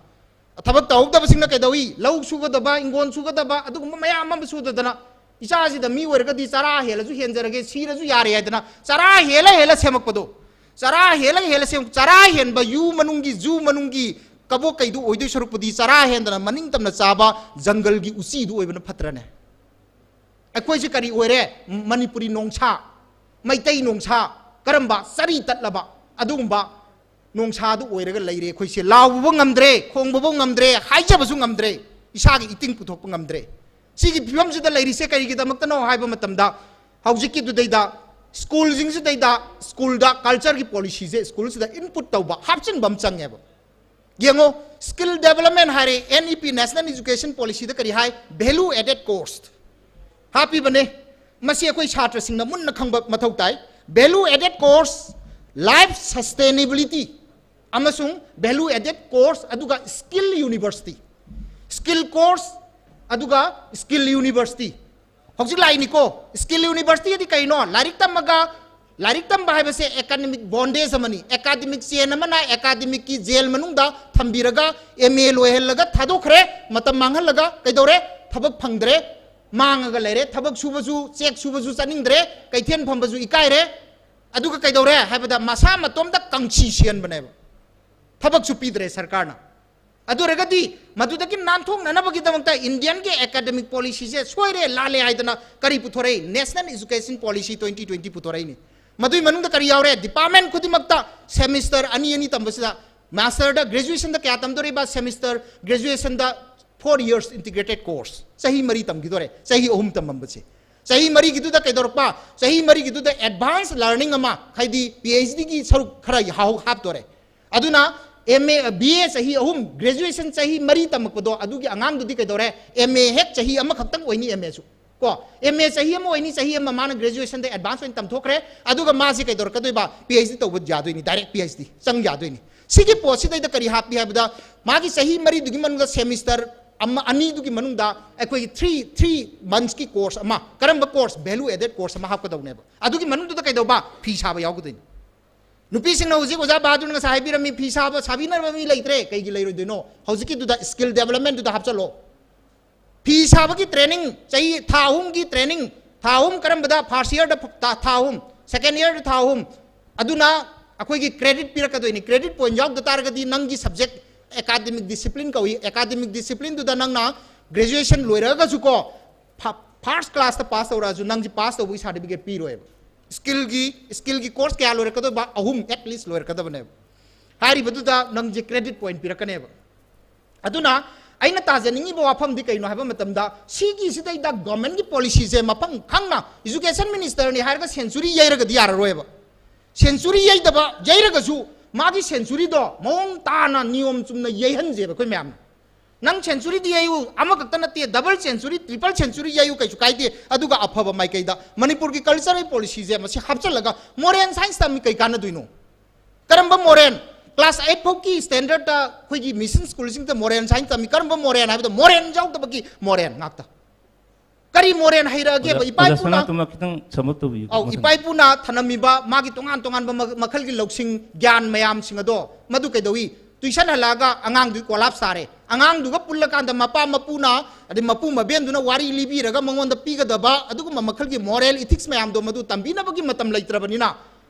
ꯊꯕꯛ ꯇꯧꯍꯧꯗꯕꯁꯤꯡꯅ ꯀꯩꯗꯧꯏ? ꯂꯧ ꯁꯨꯒꯗꯕ, ꯏꯪꯒꯣꯟ ꯁꯨꯒꯗꯕ, ꯑꯗꯨꯒꯨꯝꯕ ꯃꯌꯥꯝ ꯑꯃ ꯁꯨꯗꯗꯅ ꯏꯆꯥꯁꯤꯗ ꯃꯤ ꯑꯣꯏꯔꯒꯗꯤ ꯆꯔꯥ ꯍꯦꯜꯂꯁꯨ ꯍꯦꯟꯖꯔꯒꯦ, ꯁꯤꯔꯁꯨ ꯌꯥꯔꯦ ꯍꯥꯏꯗꯅ ꯆꯔꯥ ꯍꯦꯜꯂ ꯍꯦꯜꯂ ꯁꯦꯝꯃꯛꯄꯗꯣ, ꯆꯔꯥ ꯍꯦꯜꯂ ꯍꯦꯜꯂ ꯁꯦꯝ-, ꯆꯔꯥ ꯍꯦꯟꯕ ꯌꯨ ꯃꯅꯨꯡꯒꯤ, ꯖꯨ ꯃꯅꯨꯡꯒꯤ ꯀꯕꯣꯛ ꯀꯩꯗꯨ ꯑꯣꯏꯗꯣꯏ ꯁꯔꯨꯛꯄꯨꯗꯤ ꯆꯔꯥ ꯍꯦꯟꯗꯅ ꯃꯅꯤꯡ ꯇꯝꯅ ꯆꯥꯕ ꯖꯪꯒꯜꯒꯤ ꯎꯆꯤꯗꯨ ꯑꯣꯏꯕꯅ ꯐꯠꯇ꯭ꯔꯅꯦ? ꯑꯩꯈꯣꯏꯁꯦ ꯀꯔꯤ ꯑꯣꯏꯔꯦ? ꯃꯅꯤꯄꯨꯔꯤ ꯅꯣꯡꯁꯥ, ꯃꯩꯇꯩ ꯅꯣꯡꯁꯥ, ꯀꯔꯝꯕ ꯆꯔꯤ ꯇꯠꯂꯕ ꯑꯗꯨꯒꯨꯝꯕ ꯅꯣꯡꯁꯥꯗꯨ ꯑꯣꯏꯔꯒ ꯂꯩꯔꯦ꯫ ꯑꯩꯈꯣꯏꯁꯦ ꯂꯥꯎꯕꯕꯨ ꯉꯝꯗ꯭ꯔꯦ, ꯈꯣꯡꯕꯕꯨ ꯉꯝꯗ꯭ꯔꯦ, ꯍꯥꯏꯖꯕꯁꯨ ꯉꯝꯗ꯭ꯔꯦ, ꯏꯁꯥꯒꯤ ꯏꯇꯤꯡ ꯄꯨꯊꯣꯛꯄ ꯉꯝꯗ꯭ꯔꯦ꯫ ꯁꯤꯒꯤ ꯐꯤꯕꯝꯁꯤꯗ ꯂꯩꯔꯤꯁꯦ ꯀꯔꯤꯒꯤꯗꯃꯛꯇꯅꯣ ꯍꯥꯏꯕ ꯃꯇꯝꯗ, ꯍꯧꯖꯤꯛꯀꯤꯗꯨꯗꯩꯗ ꯁ꯭ꯀꯨꯜꯁꯤꯡꯁꯤꯗꯩꯗ, ꯁ꯭ꯀꯨꯜꯗ ꯀꯜꯆꯔꯒꯤ ꯄꯣꯂꯤꯁꯤꯁꯦ ꯁ꯭ꯀꯨꯜꯁꯤꯗ ꯏꯟꯄꯨꯠ ꯇꯧꯕ, ꯍꯥꯞꯆꯤꯟꯕ ꯑꯃ ꯆꯪꯉꯦꯕ꯫ ꯌꯦꯡꯉꯣ, ꯁ꯭ꯀꯤꯜ ꯗꯦꯕꯂꯞꯃꯦꯟ ꯍꯥꯏꯔꯦ, N E P, national education ꯄꯣꯂꯤꯁꯤꯗ ꯀꯔꯤ ꯍꯥꯏ? ꯚꯦꯂꯨ ꯑꯦꯗꯦꯠ ꯀꯣꯔꯁ ꯍꯥꯞꯄꯤꯕꯅꯦ꯫ ꯃꯁꯤ ꯑꯩꯈꯣꯏ ꯁꯥꯇ꯭ꯔꯁꯤꯡꯅ ꯃꯨꯟꯅ ꯈꯪꯕ ꯃꯊꯧ ꯇꯥꯏ꯫ Value added course, life sustainability ꯑꯃꯁꯨꯡ ꯚꯦꯂꯨ ꯑꯦꯗꯦꯠ ꯀꯣꯔꯁ, ꯑꯗꯨꯒ ꯁ꯭ꯀꯤꯜ ꯌꯨꯅꯤꯚꯔꯁꯤꯇꯤ꯫ ꯁ꯭ꯀꯤꯜ ꯀꯣꯔꯁ, ꯑꯗꯨꯒ ꯁ꯭ꯀꯤꯜ ꯌꯨꯅꯤꯚꯔꯁꯤꯇꯤ꯫ ꯍꯧꯖꯤꯛ ꯂꯥꯛꯏꯅꯤꯀꯣ꯫ ꯁ꯭ꯀꯤꯜ ꯌꯨꯅꯤꯚꯔꯁꯤꯇꯤ ꯑꯗꯤ ꯀꯩꯅꯣ? ꯂꯥꯏꯔꯤꯛ ꯇꯝꯃꯒ, ꯂꯥꯏꯔꯤꯛ ꯇꯝꯕ ꯍꯥꯏꯕꯁꯦ ꯑꯦꯀꯥꯗꯃꯤꯛ ꯕꯣꯟꯗꯦꯖ ꯑꯃꯅꯤ꯫ ꯑꯦꯀꯥꯗꯃꯤꯛ ꯆꯦꯟ ꯑꯃꯅ ꯑꯦꯀꯥꯗꯃꯤꯛꯀꯤ ꯖꯦꯜ ꯃꯅꯨꯡꯗ ꯊꯝꯕꯤꯔꯒ, ꯑꯦꯝ ꯑꯦ ꯂꯣꯏꯍꯜꯂꯒ ꯊꯥꯗꯣꯛꯈ꯭ꯔꯦ, ꯃꯇꯝ ꯃꯥꯡꯍꯜꯂꯒ꯫ ꯀꯩꯗꯧꯔꯦ? ꯊꯕꯛ ꯐꯪꯗ꯭ꯔꯦ, ꯃꯥꯡꯉꯒ ꯂꯩꯔꯦ꯫ ꯊꯕꯛ ꯁꯨꯕꯁꯨ, ꯆꯦꯛ ꯁꯨꯕꯁꯨ ꯆꯠꯅꯤꯡꯗ꯭ꯔꯦ, ꯀꯩꯊꯦꯜ ꯐꯝꯕꯁꯨ ꯏꯀꯥꯏꯔꯦ꯫ ꯑꯗꯨꯒ ꯀꯩꯗꯧꯔꯦ ꯍꯥꯏꯕꯗ ꯃꯁꯥ ꯃꯇꯣꯝꯇ ꯀꯪꯁꯤ ꯁꯦꯟꯕꯅꯦꯕ꯫ ꯊꯕꯛꯁꯨ ꯄꯤꯗ꯭ꯔꯦ ꯁꯔꯀꯥꯔꯅ꯫ ꯑꯗꯨ ꯑꯣꯏꯔꯒꯗꯤ ꯃꯗꯨꯗꯒꯤ ꯅꯥꯟꯊꯣꯛꯅꯅꯕꯒꯤꯗꯃꯛꯇ ꯏꯟꯗꯤꯌꯟꯒꯤ ꯑꯦꯀꯥꯗꯃꯤꯛ ꯄꯣꯂꯤꯁꯤꯁꯦ ꯁꯣꯏꯔꯦ, ꯂꯥꯜꯂꯦ ꯍꯥꯏꯗꯅ ꯀꯔꯤ ꯄꯨꯊꯣꯔꯛꯏ? National Education Policy twenty twenty ꯄꯨꯊꯣꯔꯛꯏꯅꯤ꯫ ꯃꯗꯨꯒꯤ ꯃꯅꯨꯡꯗ ꯀꯔꯤ ꯌꯥꯎꯔꯦ? ꯗꯤꯄꯥꯔꯠꯃꯦꯟ ꯈꯨꯗꯤꯡꯃꯛꯇ ꯁꯦꯃꯤꯁꯇꯔ ꯑꯅꯤ ꯑꯅꯤ ꯇꯝꯕꯁꯤꯗ, ꯃꯥꯁꯇꯔꯗ, ꯒ꯭ꯔꯦꯖꯨꯑꯦꯁꯟꯗ ꯀꯌꯥ ꯇꯝꯗꯣꯔꯤꯕ? ꯁꯦꯃꯤꯁꯇꯔ, ꯒ꯭ꯔꯦꯖꯨꯑꯦꯁꯟꯗ four years integrated course, ꯆꯍꯤ ꯃꯔꯤ ꯇꯝꯈꯤꯗꯣꯔꯦ, ꯆꯍꯤ ꯑꯍꯨꯝ ꯇꯝꯃꯝꯕꯁꯦ꯫ ꯆꯍꯤ ꯃꯔꯤꯒꯤꯗꯨꯗ ꯀꯩꯗꯧꯔꯛꯄ? ꯆꯍꯤ ꯃꯔꯤꯒꯤꯗꯨꯗ ꯑꯦꯗꯚꯥꯟꯁ ꯂꯔꯅꯤꯡ ꯑꯃ, ꯍꯥꯏꯗꯤ ꯄꯤ ꯑꯩꯆ ꯗꯤꯒꯤ ꯁꯔꯨꯛ ꯈꯔ ꯍꯥꯎ-, ꯍꯥꯞꯇꯣꯔꯦ꯫ ꯑꯗꯨꯅ ꯑꯦꯝ ꯑꯦ, ꯕꯤ ꯑꯦ ꯆꯍꯤ ꯑꯍꯨꯝ, ꯒ꯭ꯔꯦꯖꯨꯑꯦꯁꯟ ꯆꯍꯤ ꯃꯔꯤ ꯇꯝꯃꯛꯄꯗꯣ, ꯑꯗꯨꯒꯤ ꯑꯉꯥꯡꯗꯨꯗꯤ ꯀꯩꯗꯧꯔꯦ? ꯑꯦꯝ ꯑꯦ ꯍꯦꯛ ꯆꯍꯤ ꯑꯃꯈꯛꯇꯪ ꯑꯣꯏꯅꯤ, ꯑꯦꯝ ꯑꯦꯁꯨ꯫ ꯀꯣ, ꯑꯦꯝ ꯑꯦ ꯆꯍꯤ ꯑꯃ ꯑꯣꯏꯅꯤ, ꯆꯍꯤ ꯑꯃ ꯃꯥꯅ ꯒ꯭ꯔꯦꯖꯨꯑꯦꯁꯟꯗ ꯑꯦꯗꯚꯥꯟꯁ ꯑꯣꯏꯅ ꯇꯝꯊꯣꯛꯈ꯭ꯔꯦ꯫ ꯑꯗꯨꯒ ꯃꯥꯁꯤ ꯀꯩꯗꯧꯔꯛꯀꯗꯣꯏꯕ? ꯄꯤ ꯑꯩꯆ ꯗꯤ ꯇꯧꯕ ꯌꯥꯗꯣꯏꯅꯤ, ꯗꯥꯏꯔꯦꯛ ꯄꯤ ꯑꯩꯆ ꯗꯤ ꯆꯪ ꯌꯥꯗꯣꯏꯅꯤ꯫ ꯁꯤꯒꯤ ꯄꯣꯠꯁꯤꯗꯩꯗ ꯀꯔꯤ ꯍꯥꯞꯄꯤ ꯍꯥꯏꯕꯗ, ꯃꯥꯒꯤ ꯆꯍꯤ ꯃꯔꯤꯗꯨꯒꯤ ꯃꯅꯨꯡꯗ ꯁꯦꯃꯤꯁꯇꯔ ꯑꯃ, ꯑꯅꯤꯗꯨꯒꯤ ꯃꯅꯨꯡꯗ ꯑꯩꯈꯣꯏꯒꯤ three, three monthsꯀꯤ course ꯑꯃ, ꯀꯔꯝꯕ course? Value added course ꯑꯃ ꯍꯥꯞꯀꯗꯧꯅꯦꯕ꯫ ꯑꯗꯨꯒꯤ ꯃꯅꯨꯡꯗꯨꯗ ꯀꯩꯗꯧꯕ? ꯐꯤ ꯁꯥꯕ ꯌꯥꯎꯒꯗꯣꯏꯅꯤ꯫ ꯅꯨꯄꯤꯁꯤꯡꯅ ꯍꯧꯖꯤꯛ ꯑꯣꯖꯥ ꯕꯍꯥꯗꯨꯔꯅ ꯉꯁꯥꯏ ꯍꯥꯏꯕꯤꯔꯝꯃꯤ, ꯐꯤ ꯁꯥꯕ, ꯁꯥꯕꯤꯅꯕ ꯃꯤ ꯂꯩꯇ꯭ꯔꯦ꯫ ꯀꯩꯒꯤ ꯂꯩꯔꯣꯏꯗꯣꯏꯅꯣ? ꯍꯧꯖꯤꯛꯀꯤꯗꯨꯗ skill developmentꯗꯨꯗ ꯍꯥꯞꯆꯜꯂꯣ꯫ ꯐꯤ ꯁꯥꯕꯒꯤ training, ꯆꯍꯤ ꯊꯥ ꯑꯍꯨꯝꯒꯤ training, ꯊꯥ ꯑꯍꯨꯝ ꯀꯔꯝꯕꯗ? First yearꯗ ꯊꯥ, ꯊꯥ ꯑꯍꯨꯝ, second yearꯗ ꯊꯥ ꯑꯍꯨꯝ꯫ ꯑꯗꯨꯅ ꯑꯩꯈꯣꯏꯒꯤ credit ꯄꯤꯔꯛꯀꯗꯣꯏꯅꯤ꯫ Credit point ꯌꯥꯎꯗ ꯇꯥꯔꯒꯗꯤ ꯅꯪꯒꯤ subject academic discipline ꯀꯧꯏ꯫ Academic disciplineꯗꯨꯗ ꯅꯪꯅ graduation ꯂꯣꯏꯔꯒꯁꯨꯀꯣ, ꯐ-, first classꯇ pass ꯇꯧꯔꯛꯑꯁꯨ ꯅꯪꯁꯤ pass ꯇꯧꯕꯒꯤ certificate ꯄꯤꯔꯣꯏꯕ꯫ Skillꯒꯤ, skillꯒꯤ course ꯀꯌꯥ ꯂꯣꯏꯔꯛꯀꯗꯣꯏꯕ? ꯑꯍꯨꯝ at least ꯂꯣꯏꯔꯛꯀꯗꯕꯅꯦꯕ꯫ ꯍꯥꯏꯔꯤꯕꯗꯨꯗ ꯅꯪꯁꯦ credit point ꯄꯤꯔꯛꯀꯅꯦꯕ꯫ ꯑꯗꯨꯅ ꯑꯩꯅ ꯇꯥꯖꯅꯤꯡꯉꯤꯕ ꯋꯥꯐꯝꯗꯤ ꯀꯩꯅꯣ ꯍꯥꯏꯕ ꯃꯇꯝꯗ, ꯁꯤꯒꯤꯁꯤꯗꯩꯗ governmentꯀꯤ policyꯁꯦ ꯃꯐꯝ ꯈꯪꯅ, education ministerꯅꯤ ꯍꯥꯏꯔꯒ century ꯌꯩꯔꯒꯗꯤ ꯌꯥꯔꯔꯣꯏꯕ꯫ Century ꯌꯩꯗꯕ, ꯌꯩꯔꯒꯁꯨ ꯃꯥꯒꯤ centuryꯗꯣ ꯃꯑꯣꯡ ꯇꯥꯅ ꯅꯤꯌꯣꯝ ꯆꯨꯝꯅ ꯌꯩꯍꯟꯁꯦꯕ ꯑꯩꯈꯣꯏ ꯃꯌꯥꯝꯅ꯫ ꯅꯪ centuryꯗꯤ ꯌꯩꯌꯨ, ꯑꯃꯈꯛꯇ ꯅꯠꯇꯦ, double century, triple century ꯌꯩꯌꯨ, ꯀꯩꯁꯨ ꯀꯥꯏꯗꯦ꯫ ꯑꯗꯨꯒ ꯑꯐꯕ ꯃꯥꯏꯀꯩꯗ ꯃꯅꯤꯄꯨꯔꯒꯤ cultural policyꯁꯦ ꯃꯁꯤ ꯍꯥꯞꯆꯜꯂꯒ modern science ꯇꯝꯃꯤ ꯀꯩ ꯀꯥꯟꯅꯗꯣꯏꯅꯣ? ꯀꯔꯝꯕ modern? Class eight ꯐꯥꯎꯒꯤ standardꯇ ꯑꯩꯈꯣꯏꯒꯤ mission schoolꯁꯤꯡꯗ modern science ꯇꯝꯃꯤ꯫ ꯀꯔꯝꯕ modern ꯍꯥꯏꯕꯗ modern ꯌꯥꯎꯗꯕꯒꯤ modern ꯉꯥꯛꯇ꯫ ꯀꯔꯤ modern ꯍꯩꯔꯛꯑꯒꯦꯕ? ꯑꯣꯖꯥ, ꯏꯄꯥ ꯑꯣꯖꯥ ꯏꯄꯨꯅ ꯁꯅꯥꯇꯣꯝꯕ ꯈꯤꯇꯪ sum up ꯇꯧꯕꯤꯌꯨ ꯑꯧ, ꯃꯊꯪ꯫ ꯏꯄꯥ ꯏꯄꯨꯅ ꯊꯅꯝꯃꯤꯕ ꯃꯥꯒꯤ ꯇꯣꯉꯥꯟ ꯇꯣꯉꯥꯟꯕ ꯃ-, ꯃꯈꯜꯒꯤ ꯂꯧꯁꯤꯡ, ꯒ꯭ꯌꯥꯟ ꯃꯌꯥꯝꯁꯤꯡ ꯑꯗꯣ, ꯃꯗꯨ ꯀꯩꯗꯧꯏ? Tuition ꯍꯜꯂꯛꯑꯒ ꯑꯉꯥꯡꯗꯨꯒꯤ collapse ꯇꯥꯔꯦ꯫ ꯑꯉꯥꯡꯗꯨꯒ ꯄꯨꯜꯂꯀꯥꯟꯗ ꯃꯄꯥ ꯃꯄꯨꯅ, ꯑꯗꯩ ꯃꯄꯨ ꯃꯕꯦꯟꯗꯨꯅ ꯋꯥꯔꯤ ꯂꯤꯕꯤꯔꯒ ꯃꯉꯣꯟꯗ ꯄꯤꯒꯗꯕ ꯑꯗꯨꯒꯨꯝꯕ ꯃꯈꯜꯒꯤ moral ethics ꯃꯌꯥꯝꯗꯣ ꯃꯗꯨ ꯇꯝꯕꯤꯅꯕꯒꯤ ꯃꯇꯝ ꯂꯩꯇ꯭ꯔꯕꯅꯤꯅ,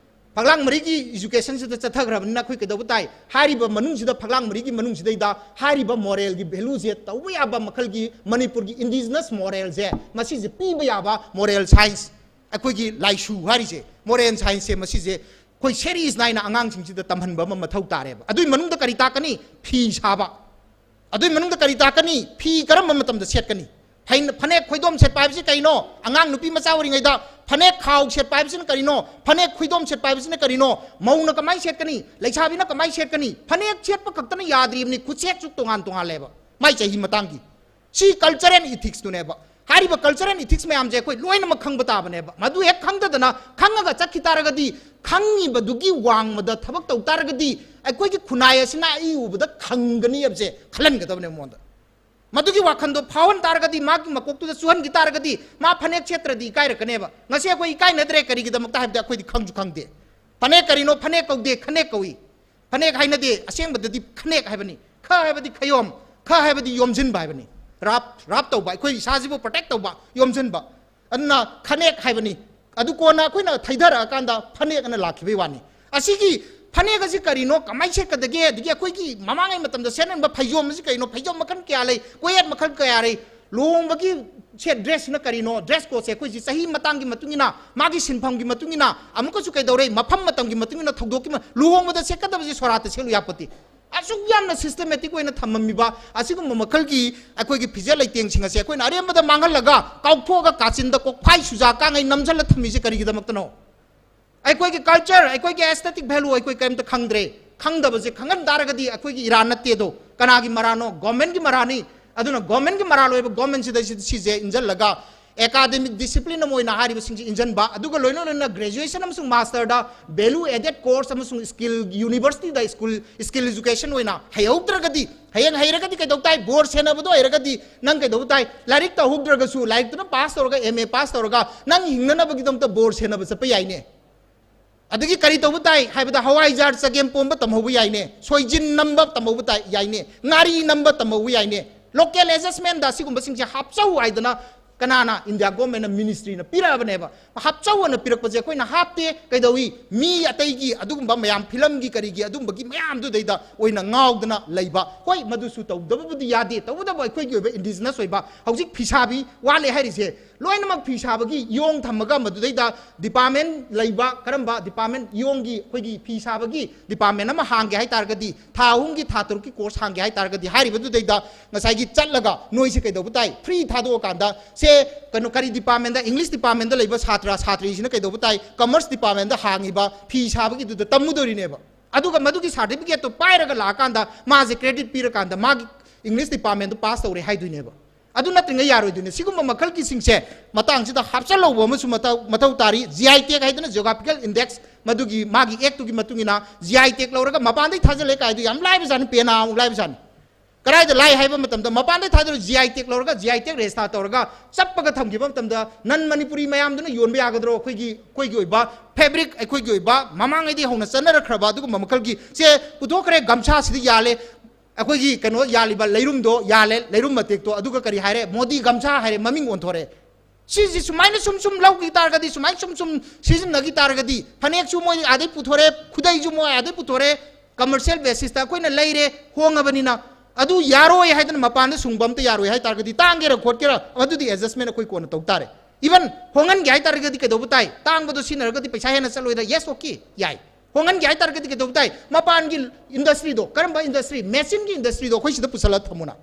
ꯐꯛꯂꯥꯡ ꯃꯔꯤꯒꯤ educationꯁꯤꯗ ꯆꯠꯊꯈ꯭ꯔꯕꯅꯤꯅ ꯑꯩꯈꯣꯏ ꯀꯩꯗꯧꯕ ꯇꯥꯏ? ꯍꯥꯏꯔꯤꯕ ꯃꯅꯨꯡꯁꯤꯗ, ꯐꯛꯂꯥꯡ ꯃꯔꯤꯒꯤ ꯃꯅꯨꯡꯁꯤꯗꯩꯗ ꯍꯥꯏꯔꯤꯕ moralꯒꯤ valueꯁꯦ, ꯇꯧꯕ ꯌꯥꯕ ꯃꯈꯜꯒꯤ ꯃꯅꯤꯄꯨꯔꯒꯤ indigenous moralꯁꯦ, ꯃꯁꯤꯁꯦ ꯄꯤꯕ ꯌꯥꯕ moral science, ꯑꯩꯈꯣꯏꯒꯤ ꯂꯥꯏꯁꯨ ꯍꯥꯏꯔꯤꯁꯦ, moral scienceꯁꯦ, ꯃꯁꯤꯁꯦ ꯑꯩꯈꯣꯏ series ꯅꯥꯏꯅ ꯑꯉꯥꯡꯁꯤꯡꯁꯤꯗ ꯇꯝꯍꯟꯕ ꯑꯃ ꯃꯊꯧ ꯇꯥꯔꯦꯕ꯫ ꯑꯗꯨꯒꯤ ꯃꯅꯨꯡꯗ ꯀꯔꯤ ꯇꯥꯛꯀꯅꯤ? ꯐꯤ ꯁꯥꯕ꯫ ꯑꯗꯨꯒꯤ ꯃꯅꯨꯡꯗ ꯀꯔꯤ ꯇꯥꯛꯀꯅꯤ? ꯐꯤ ꯀꯔꯝꯕ ꯃꯇꯝꯗ ꯁꯦꯠꯀꯅꯤ? ꯐꯩ-, ꯐꯅꯦꯛ ꯈꯣꯏꯗꯣꯝ ꯁꯦꯠꯄ ꯍꯥꯏꯕꯁꯤ ꯀꯩꯅꯣ? ꯑꯉꯥꯡ ꯅꯨꯄꯤ ꯃꯆꯥ ꯑꯣꯏꯔꯤꯉꯩꯗ ꯐꯅꯦꯛ ꯈꯥꯎ ꯁꯦꯠꯄ ꯍꯥꯏꯕꯁꯤꯅ ꯀꯔꯤꯅꯣ? ꯐꯅꯦꯛ ꯈꯣꯏꯗꯣꯝ ꯁꯦꯠꯄ ꯍꯥꯏꯕꯁꯤꯅ ꯀꯔꯤꯅꯣ? ꯃꯧꯅ ꯀꯃꯥꯏꯅ ꯁꯦꯠꯀꯅꯤ? ꯂꯩꯁꯥꯕꯤꯅ ꯀꯃꯥꯏꯅ ꯁꯦꯠꯀꯅꯤ? ꯐꯅꯦꯛ ꯁꯦꯠꯄ ꯈꯛꯇꯅ ꯌꯥꯗ꯭ꯔꯤꯕꯅꯤ, ꯈꯨꯠꯁꯦꯠꯁꯨ ꯇꯣꯉꯥꯟ ꯇꯣꯉꯥꯜꯂꯦꯕ ꯃꯥꯏ ꯆꯍꯤ ꯃꯇꯥꯡꯒꯤ꯫ ꯁꯤ culture and ethicsꯇꯨꯅꯦꯕ꯫ ꯍꯥꯏꯔꯤꯕ culture and ethics ꯃꯌꯥꯝꯁꯦ ꯑꯩꯈꯣꯏ ꯂꯣꯏꯅꯃꯛ ꯈꯪꯕ ꯇꯥꯕꯅꯦꯕ꯫ ꯃꯗꯨ ꯍꯦꯛ ꯈꯪꯗꯗꯅ, ꯈꯪꯉꯒ ꯆꯠꯈꯤ ꯇꯥꯔꯒꯗꯤ, ꯈꯪꯉꯤꯕꯗꯨꯒꯤ ꯋꯥꯡꯃꯗ ꯊꯕꯛ ꯇꯧ ꯇꯥꯔꯒꯗꯤ, ꯑꯩꯈꯣꯏꯒꯤ ꯈꯨꯟꯅꯥꯏ ꯑꯁꯤꯅ ꯑꯩ ꯎꯕꯗ ꯈꯪꯒꯅꯤ ꯍꯥꯏꯕꯁꯦ ꯈꯜꯍꯟꯒꯗꯕꯅꯦ ꯃꯉꯣꯟꯗ꯫ ꯃꯗꯨꯒꯤ ꯋꯥꯈꯜꯗꯣ ꯐꯥꯎꯍꯟ ꯇꯥꯔꯒꯗꯤ, ꯃꯥꯒꯤ ꯃꯀꯣꯛꯇꯨꯗ ꯆꯨꯍꯟꯈꯤ ꯇꯥꯔꯒꯗꯤ, ꯃꯥ ꯐꯅꯦꯛ ꯁꯦꯠꯇ꯭ꯔꯗꯤ ꯏꯀꯥꯏꯔꯛꯀꯅꯦꯕ꯫ ꯉꯁꯤ ꯑꯩꯈꯣꯏ ꯏꯀꯥꯏꯅꯗ꯭ꯔꯦ, ꯀꯔꯤꯒꯤꯗꯃꯛꯇ ꯍꯥꯏꯕꯗꯤ ꯑꯩꯈꯣꯏꯗꯤ ꯈꯪꯁꯨ ꯈꯪꯗꯦ꯫ ꯐꯅꯦꯛ ꯀꯔꯤꯅꯣ? ꯐꯅꯦꯛ ꯀꯧꯗꯦ, ꯈꯅꯦꯛ ꯀꯧꯏ꯫ ꯐꯅꯦꯛ ꯍꯥꯏꯅꯗꯦ, ꯑꯁꯦꯡꯕꯗꯗꯤ ꯈꯅꯦꯛ ꯍꯥꯏꯕꯅꯤ꯫ ꯈ ꯍꯥꯏꯕꯗꯤ ꯈꯌꯣꯝ, ꯈ ꯍꯥꯏꯕꯗꯤ ꯌꯣꯝꯁꯤꯟꯕ ꯍꯥꯏꯕꯅꯤ꯫ Wrap, wrap ꯇꯧꯕ, ꯑꯩꯈꯣꯏ ꯏꯁꯥꯁꯤꯕꯨ protect ꯇꯧꯕ, ꯌꯣꯝꯁꯤꯟꯕ꯫ ꯑꯗꯨꯅ ꯈꯅꯦꯛ ꯍꯥꯏꯕꯅꯤ꯫ ꯑꯗꯨ ꯀꯣꯟꯅ ꯑꯩꯈꯣꯏꯅ ꯊꯩꯊꯔꯛꯑꯀꯥꯟꯗ ꯐꯅꯦꯛ ꯑꯅ ꯂꯥꯛꯈꯤꯕꯒꯤ ꯋꯥꯅꯤ꯫ ꯑꯁꯤꯒꯤ ꯐꯅꯦꯛ ꯑꯁꯤ ꯀꯔꯤꯅꯣ, ꯀꯃꯥꯏꯅ ꯁꯦꯠꯀꯗꯒꯦ, ꯑꯗꯒꯤ ꯑꯩꯈꯣꯏꯒꯤ ꯃꯃꯥꯡꯉꯩ ꯃꯇꯝꯗ ꯁꯦꯠꯅꯔꯝꯕ ꯐꯩꯖꯣꯝ ꯑꯁꯤ ꯀꯔꯤꯅꯣ, ꯐꯩꯖꯣꯝ ꯃꯈꯜ ꯀꯌꯥ ꯂꯩ, ꯀꯣꯌꯦꯠ ꯃꯈꯜ ꯀꯌꯥ ꯂꯩ, ꯂꯨꯍꯣꯡꯕꯒꯤ ꯁꯦꯠ dressꯁꯤꯅ ꯀꯔꯤꯅꯣ, dress codeꯁꯦ ꯑꯩꯈꯣꯏꯁꯤ ꯆꯍꯤ ꯃꯇꯥꯡꯒꯤ ꯃꯇꯨꯡ ꯏꯟꯅ, ꯃꯥꯒꯤ ꯁꯤꯟꯐꯝꯒꯤ ꯃꯇꯨꯡ ꯏꯟꯅ ꯑꯃꯨꯛꯀꯁꯨ ꯀꯩꯗꯧꯔꯦ, ꯃꯐꯝ ꯃꯇꯝꯒꯤ ꯃꯇꯨꯡ ꯏꯟꯅ ꯊꯧꯗꯣꯛꯀꯤ ꯃ-, ꯂꯨꯍꯣꯡꯕꯗ ꯁꯦꯠꯀꯗꯕꯁꯤ ꯁꯣꯔꯥꯠꯇ ꯁꯦꯠꯂꯨ ꯌꯥꯄꯣꯠꯇꯦ꯫ ꯑꯁꯨꯛ ꯌꯥꯝꯅ systematic ꯑꯣꯏꯅ ꯊꯝꯃꯝꯃꯤꯕ ꯑꯁꯤꯒꯨꯝꯕ ꯃꯈꯜꯒꯤ ꯑꯩꯈꯣꯏꯒꯤ ꯐꯤꯖꯦꯠ ꯂꯩꯇꯦꯡꯁꯤꯡ ꯑꯁꯦ ꯑꯩꯈꯣꯏꯅ ꯑꯔꯦꯝꯕꯗ ꯃꯥꯡꯍꯜꯂꯒ ꯀꯥꯎꯊꯣꯛꯑꯒ ꯀꯥꯆꯤꯟꯗ ꯀꯣꯛꯐꯥꯏ ꯁꯨꯖꯥ ꯀꯥꯡꯉꯩ ꯅꯝꯁꯤꯜꯂ ꯊꯝꯃꯤꯁꯦ ꯀꯔꯤꯒꯤꯗꯃꯛꯇꯅꯣ? ꯑꯩꯈꯣꯏꯒꯤ culture, ꯑꯩꯈꯣꯏꯒꯤ aesthetic value ꯑꯩꯈꯣꯏ ꯀꯔꯤꯝꯇ ꯈꯪꯗ꯭ꯔꯦ꯫ ꯈꯪꯗꯕꯁꯦ ꯈꯪꯍꯟ ꯇꯥꯔꯒꯗꯤ ꯑꯩꯈꯣꯏꯒꯤ ꯏꯔꯥꯟ ꯅꯠꯇꯦ ꯑꯗꯣ꯫ ꯀꯅꯥꯒꯤ ꯃꯔꯥꯅꯣ? Governmentꯀꯤ ꯃꯔꯥꯅꯤ꯫ ꯑꯗꯨꯅ governmentꯀꯤ ꯃꯔꯥꯜ ꯑꯣꯏꯕ government ꯁꯤꯗ ꯁꯤ-, ꯁꯤꯁꯦ ꯏꯟꯁꯤꯜꯂꯒ academic discipline ꯑꯃ ꯑꯣꯏꯅ ꯍꯥꯏꯔꯤꯕꯁꯤꯡꯁꯤ ꯏꯟꯁꯤꯟꯕ, ꯑꯗꯨꯒ ꯂꯣꯏꯅ ꯂꯣꯏꯅꯅ graduation ꯑꯃꯁꯨꯡ masterꯗ value added course ꯑꯃꯁꯨꯡ skill, universityꯗ school, skill education ꯑꯣꯏꯅ ꯍꯩꯍꯧꯗ꯭ꯔꯒꯗꯤ, ꯍꯌꯦꯡ ꯍꯩꯔꯒꯗꯤ ꯀꯩꯗꯧ ꯇꯥꯏ? ꯕꯣꯔ ꯁꯦꯟꯅꯕꯗꯣ ꯍꯩꯔꯒꯗꯤ ꯅꯪ ꯀꯩꯗꯧ ꯇꯥꯏ? ꯂꯥꯏꯔꯤꯛ ꯇꯧꯍꯧꯗ꯭ꯔꯒꯁꯨ, ꯂꯥꯏꯔꯤꯛꯇꯨꯅ pass ꯇꯧꯔꯒ, M A pass ꯇꯧꯔꯒ ꯅꯪ ꯍꯤꯡꯅꯅꯕꯒꯤꯗꯃꯛꯇ ꯕꯣꯔ ꯁꯦꯟꯅꯕ ꯆꯠꯄ ꯌꯥꯏꯅꯦ꯫ ꯑꯗꯒꯤ ꯀꯔꯤ ꯇꯧꯕ ꯇꯥꯏ ꯍꯥꯏꯕꯗ ꯍꯋꯥꯏꯖꯥꯔ ꯆꯒꯦꯝ ꯄꯣꯝꯕ ꯇꯝꯍꯧꯕ ꯌꯥꯏꯅꯦ, ꯁꯣꯏꯖꯤꯟ ꯅꯝꯕ ꯇꯝꯍꯧꯕ ꯇꯥꯏ, ꯌꯥꯏꯅꯦ, ꯉꯥꯔꯤ ꯅꯝꯕ ꯇꯝꯍꯧꯕ ꯌꯥꯏꯅꯦ꯫ Local adjustmentꯗ ꯑꯁꯤꯒꯨꯝꯕꯁꯤꯡꯁꯦ ꯍꯥꯞꯆꯧ ꯍꯥꯏꯗꯅ ꯀꯅꯥꯅ? ꯏꯟꯗꯤꯌꯥ ꯒꯣꯔꯃꯦꯟꯅ, ꯃꯤꯅꯤꯁꯇ꯭ꯔꯤꯅ ꯄꯤꯔꯛꯑꯕꯅꯦꯕ꯫ ꯍꯥꯞꯆꯧ ꯑꯅ ꯄꯤꯔꯛꯄꯁꯦ ꯑꯩꯈꯣꯏꯅ ꯍꯥꯞꯇꯦ꯫ ꯀꯩꯗꯧꯏ? ꯃꯤ ꯑꯇꯩꯒꯤ ꯑꯗꯨꯒꯨꯝꯕ ꯃꯌꯥꯝ, ꯐꯤꯂꯝꯒꯤ ꯀꯔꯤꯒꯤ ꯑꯗꯨꯝꯕꯒꯤ ꯃꯌꯥꯝꯗꯨꯗꯩꯗ ꯑꯣꯏꯅ ꯉꯥꯎꯗꯅ ꯂꯩꯕ꯫ ꯍꯣꯏ, ꯃꯗꯨꯁꯨ ꯇꯧꯗꯕꯕꯨꯗꯤ ꯌꯥꯗꯦ꯫ ꯇꯧꯕꯇꯕꯨ ꯑꯩꯈꯣꯏꯒꯤ ꯑꯣꯏꯕ ꯏꯟꯗꯤꯖꯤꯅꯁ ꯑꯣꯏꯕ ꯍꯧꯖꯤꯛ ꯐꯤꯁꯥꯕꯤ ꯋꯥꯠꯂꯦ ꯍꯥꯏꯔꯤꯁꯦ ꯂꯣꯏꯅꯃꯛ ꯐꯤꯁꯥꯕꯒꯤ ꯏꯌꯣꯡ ꯊꯝꯃꯒ ꯃꯗꯨꯗꯩꯗ ꯗꯤꯄꯥꯔꯠꯃꯦꯟ ꯂꯩꯕ, ꯀꯔꯝꯕ ꯗꯤꯄꯥꯔꯠꯃꯦꯟ? ꯏꯌꯣꯡꯒꯤ, ꯑꯩꯈꯣꯏꯒꯤ ꯐꯤꯁꯥꯕꯒꯤ ꯗꯤꯄꯥꯔꯠꯃꯦꯟ ꯑꯃ ꯍꯥꯡꯒꯦ ꯍꯥꯏ ꯇꯥꯔꯒꯗꯤ, ꯊꯥ ꯑꯍꯨꯝꯒꯤ, ꯊꯥ ꯇꯔꯨꯛꯀꯤ ꯀꯣꯔꯁ ꯍꯥꯡꯒꯦ ꯍꯥꯏ ꯇꯥꯔꯒꯗꯤ, ꯍꯥꯏꯔꯤꯕꯗꯨꯗꯩꯗ ꯉꯁꯥꯏꯒꯤ ꯆꯠꯂꯒ ꯅꯣꯏꯁꯦ ꯀꯩꯗꯧꯕ ꯇꯥꯏ? ꯐ꯭ꯔꯤ ꯊꯥꯗꯣꯛꯑꯀꯥꯟꯗ ꯁꯦ ꯀꯩꯅꯣ, ꯀꯔꯤ ꯗꯤꯄꯥꯔꯠꯃꯦꯟꯗ? ꯏꯪꯂꯤꯁ ꯗꯤꯄꯥꯔꯠꯃꯦꯟꯗ ꯂꯩꯕ ꯁꯥꯇ꯭ꯔ ꯁꯥꯇ꯭ꯔꯤꯁꯤꯅ ꯀꯩꯗꯧꯕ ꯇꯥꯏ? ꯀꯃꯔꯁ ꯗꯤꯄꯥꯔꯠꯃꯦꯟꯗ ꯍꯥꯡꯉꯤꯕ ꯐꯤ ꯁꯥꯕꯒꯤꯗꯨꯗ ꯇꯝꯃꯨꯗꯣꯔꯤꯅꯦꯕ꯫ ꯑꯗꯨꯒ ꯃꯗꯨꯒꯤ ꯁꯥꯔꯇꯤꯐꯤꯀꯦꯠꯇꯣ ꯄꯥꯏꯔꯒ ꯂꯥꯛꯑꯀꯥꯟꯗ ꯃꯥꯁꯦ ꯀ꯭ꯔꯦꯗꯤꯠ ꯄꯤꯔꯀꯥꯟꯗ ꯃꯥꯒꯤ ꯏꯪꯂꯤꯁ ꯗꯤꯄꯥꯔꯠꯃꯦꯟꯗꯣ ꯄꯥꯁ ꯇꯧꯔꯦ ꯍꯥꯏꯗꯣꯏꯅꯦꯕ꯫ ꯑꯗꯨ ꯅꯠꯇ꯭ꯔꯤꯉꯩ ꯌꯥꯔꯣꯏꯗꯣꯏꯅꯦ꯫ ꯁꯤꯒꯨꯝꯕ ꯃꯈꯜꯒꯤꯁꯤꯡꯁꯦ ꯃꯇꯥꯡꯁꯤꯗ ꯍꯥꯞꯆꯜꯍꯧꯕ ꯑꯃꯁꯨ ꯃꯊꯧ, ꯃꯊꯧ ꯇꯥꯔꯤ꯫ ꯖꯤ ꯑꯥꯏ ꯇꯦꯛ ꯍꯥꯏꯗꯅ, ꯖꯤꯑꯣꯒ꯭ꯔꯥꯐꯤꯀꯦꯜ ꯏꯟꯗꯦꯛꯁ, ꯃꯗꯨꯒꯤ ꯃꯥꯒꯤ ꯑꯦꯛꯇꯨꯒꯤ ꯃꯇꯨꯡ ꯏꯟꯅ ꯖꯤ ꯑꯥꯏ ꯇꯦꯛ ꯂꯧꯔꯒ ꯃꯄꯥꯟꯗꯩ ꯊꯥꯖꯤꯜꯂꯦ ꯀꯥꯏꯗꯨ ꯌꯥꯝ ꯂꯥꯏꯕꯖꯥꯠꯅꯤ, ꯄꯦꯅꯥꯃꯨꯛ ꯂꯥꯏꯕꯖꯥꯠꯅꯤ꯫ ꯀꯗꯥꯏꯗ ꯂꯥꯏ ꯍꯥꯏꯕ ꯃꯇꯝꯗ, ꯃꯄꯥꯟꯗꯩ ꯊꯥꯖꯤꯜꯂ ꯖꯤ ꯑꯥꯏ ꯇꯦꯛ ꯂꯧꯔꯒ, ꯖꯤ ꯑꯥꯏ ꯇꯦꯛ ꯔꯦꯖꯤꯁꯇꯥꯔ ꯇꯧꯔꯒ ꯆꯞꯄꯒ ꯊꯝꯈꯤꯕ ꯃꯇꯝꯗ ꯅꯟ ꯃꯅꯤꯄꯨꯔꯤ ꯃꯌꯥꯝꯗꯨꯅ ꯌꯣꯟꯕ ꯌꯥꯒꯗ꯭ꯔꯣ? ꯑꯩꯈꯣꯏꯒꯤ, ꯑꯩꯈꯣꯏꯒꯤ ꯑꯣꯏꯕ ꯐꯦꯕ꯭ꯔꯤꯛ, ꯑꯩꯈꯣꯏꯒꯤ ꯑꯣꯏꯕ ꯃꯃꯥꯡꯉꯩꯗꯒꯤ ꯍꯧꯅ ꯆꯠꯅꯔꯛꯈ꯭ꯔꯕ ꯑꯗꯨꯒꯨꯝꯕ ꯃꯈꯜꯒꯤ ꯁꯦ ꯄꯨꯊꯣꯛꯈ꯭ꯔꯦ, ꯒꯝꯁꯥꯁꯤꯗ ꯌꯥꯜꯂꯦ, ꯑꯩꯈꯣꯏꯒꯤ ꯀꯩꯅꯣ ꯌꯥꯜꯂꯤꯕ ꯂꯩꯔꯨꯝꯗꯣ ꯌꯥꯜꯂꯦ, ꯂꯩꯔꯨꯝ ꯃꯇꯦꯛꯇꯣ, ꯑꯗꯨꯒ ꯀꯔꯤ ꯍꯥꯏꯔꯦ? ꯃꯣꯗꯤ ꯒꯝꯁꯥ ꯍꯥꯏꯔꯦ, ꯃꯃꯤꯡ ꯑꯣꯟꯊꯣꯔꯛꯑꯦ꯫ ꯁꯤꯁꯤ ꯁꯨꯃꯥꯏꯅ ꯁꯨꯝ ꯁꯨꯝ ꯂꯧꯈꯤ ꯇꯥꯔꯒꯗꯤ, ꯁꯨꯃꯥꯏꯅ ꯁꯨꯝ ꯁꯨꯝ ꯁꯤꯖꯤꯟꯅꯈꯤ ꯇꯥꯔꯒꯗꯤ, ꯐꯅꯦꯛꯁꯨ ꯃꯣꯏ ꯑꯥꯗꯩ ꯄꯨꯊꯣꯔꯛꯑꯦ, ꯈꯨꯗꯩꯁꯨ ꯃꯣꯏ ꯑꯥꯗꯩ ꯄꯨꯊꯣꯔꯛꯑꯦ, ꯀꯃꯔꯁꯤꯌꯦꯜ ꯕꯦꯁꯤꯁꯇ ꯑꯩꯈꯣꯏꯅ ꯂꯩꯔꯦ, ꯍꯣꯡꯉꯕꯅꯤꯅ꯫ ꯑꯗꯨ ꯌꯥꯔꯣꯏ ꯍꯥꯏꯗꯅ ꯃꯄꯥꯟꯗ ꯁꯨꯡꯕ ꯑꯝꯇ ꯌꯥꯔꯣꯏ ꯍꯥꯏ ꯇꯥꯔꯒꯗꯤ, ꯇꯥꯡꯒꯦꯔꯥ ꯈꯣꯠꯀꯦꯔꯥ, ꯑꯗꯨꯗꯤ ꯑꯦꯗꯖꯁꯃꯦꯟ ꯑꯩꯈꯣꯏ ꯀꯣꯟꯅ ꯇꯧ ꯇꯥꯔꯦ꯫ ꯏꯚꯟ ꯍꯣꯡꯍꯟꯒꯦ ꯍꯥꯏ ꯇꯥꯔꯒꯗꯤ ꯀꯩꯗꯧꯕ ꯇꯥꯏ? ꯇꯥꯡꯕꯗꯣ ꯁꯤꯖꯤꯟꯅꯔꯒꯗꯤ ꯄꯩꯁꯥ ꯍꯦꯟꯅ ꯆꯠꯂꯣꯏꯗ꯭ꯔꯥ? ꯌꯦꯁ, ꯑꯣꯀꯦ, ꯌꯥꯏ꯫ ꯍꯣꯡꯍꯟꯒꯦ ꯍꯥꯏ ꯇꯥꯔꯒꯗꯤ ꯀꯩꯗꯧꯕ ꯇꯥꯏ? ꯃꯄꯥꯟꯒꯤ ꯏꯟꯗꯁꯇ꯭ꯔꯤꯗꯣ, ꯀꯔꯝꯕ ꯏꯟꯗꯁꯇ꯭ꯔꯤ? ꯃꯦꯆꯤꯟꯒꯤ ꯏꯟꯗꯁꯇ꯭ꯔꯤꯗꯣ ꯑꯩꯈꯣꯏ ꯁꯤꯗ ꯄꯨꯁꯜꯂꯒ ꯊꯝꯃꯨꯅ꯫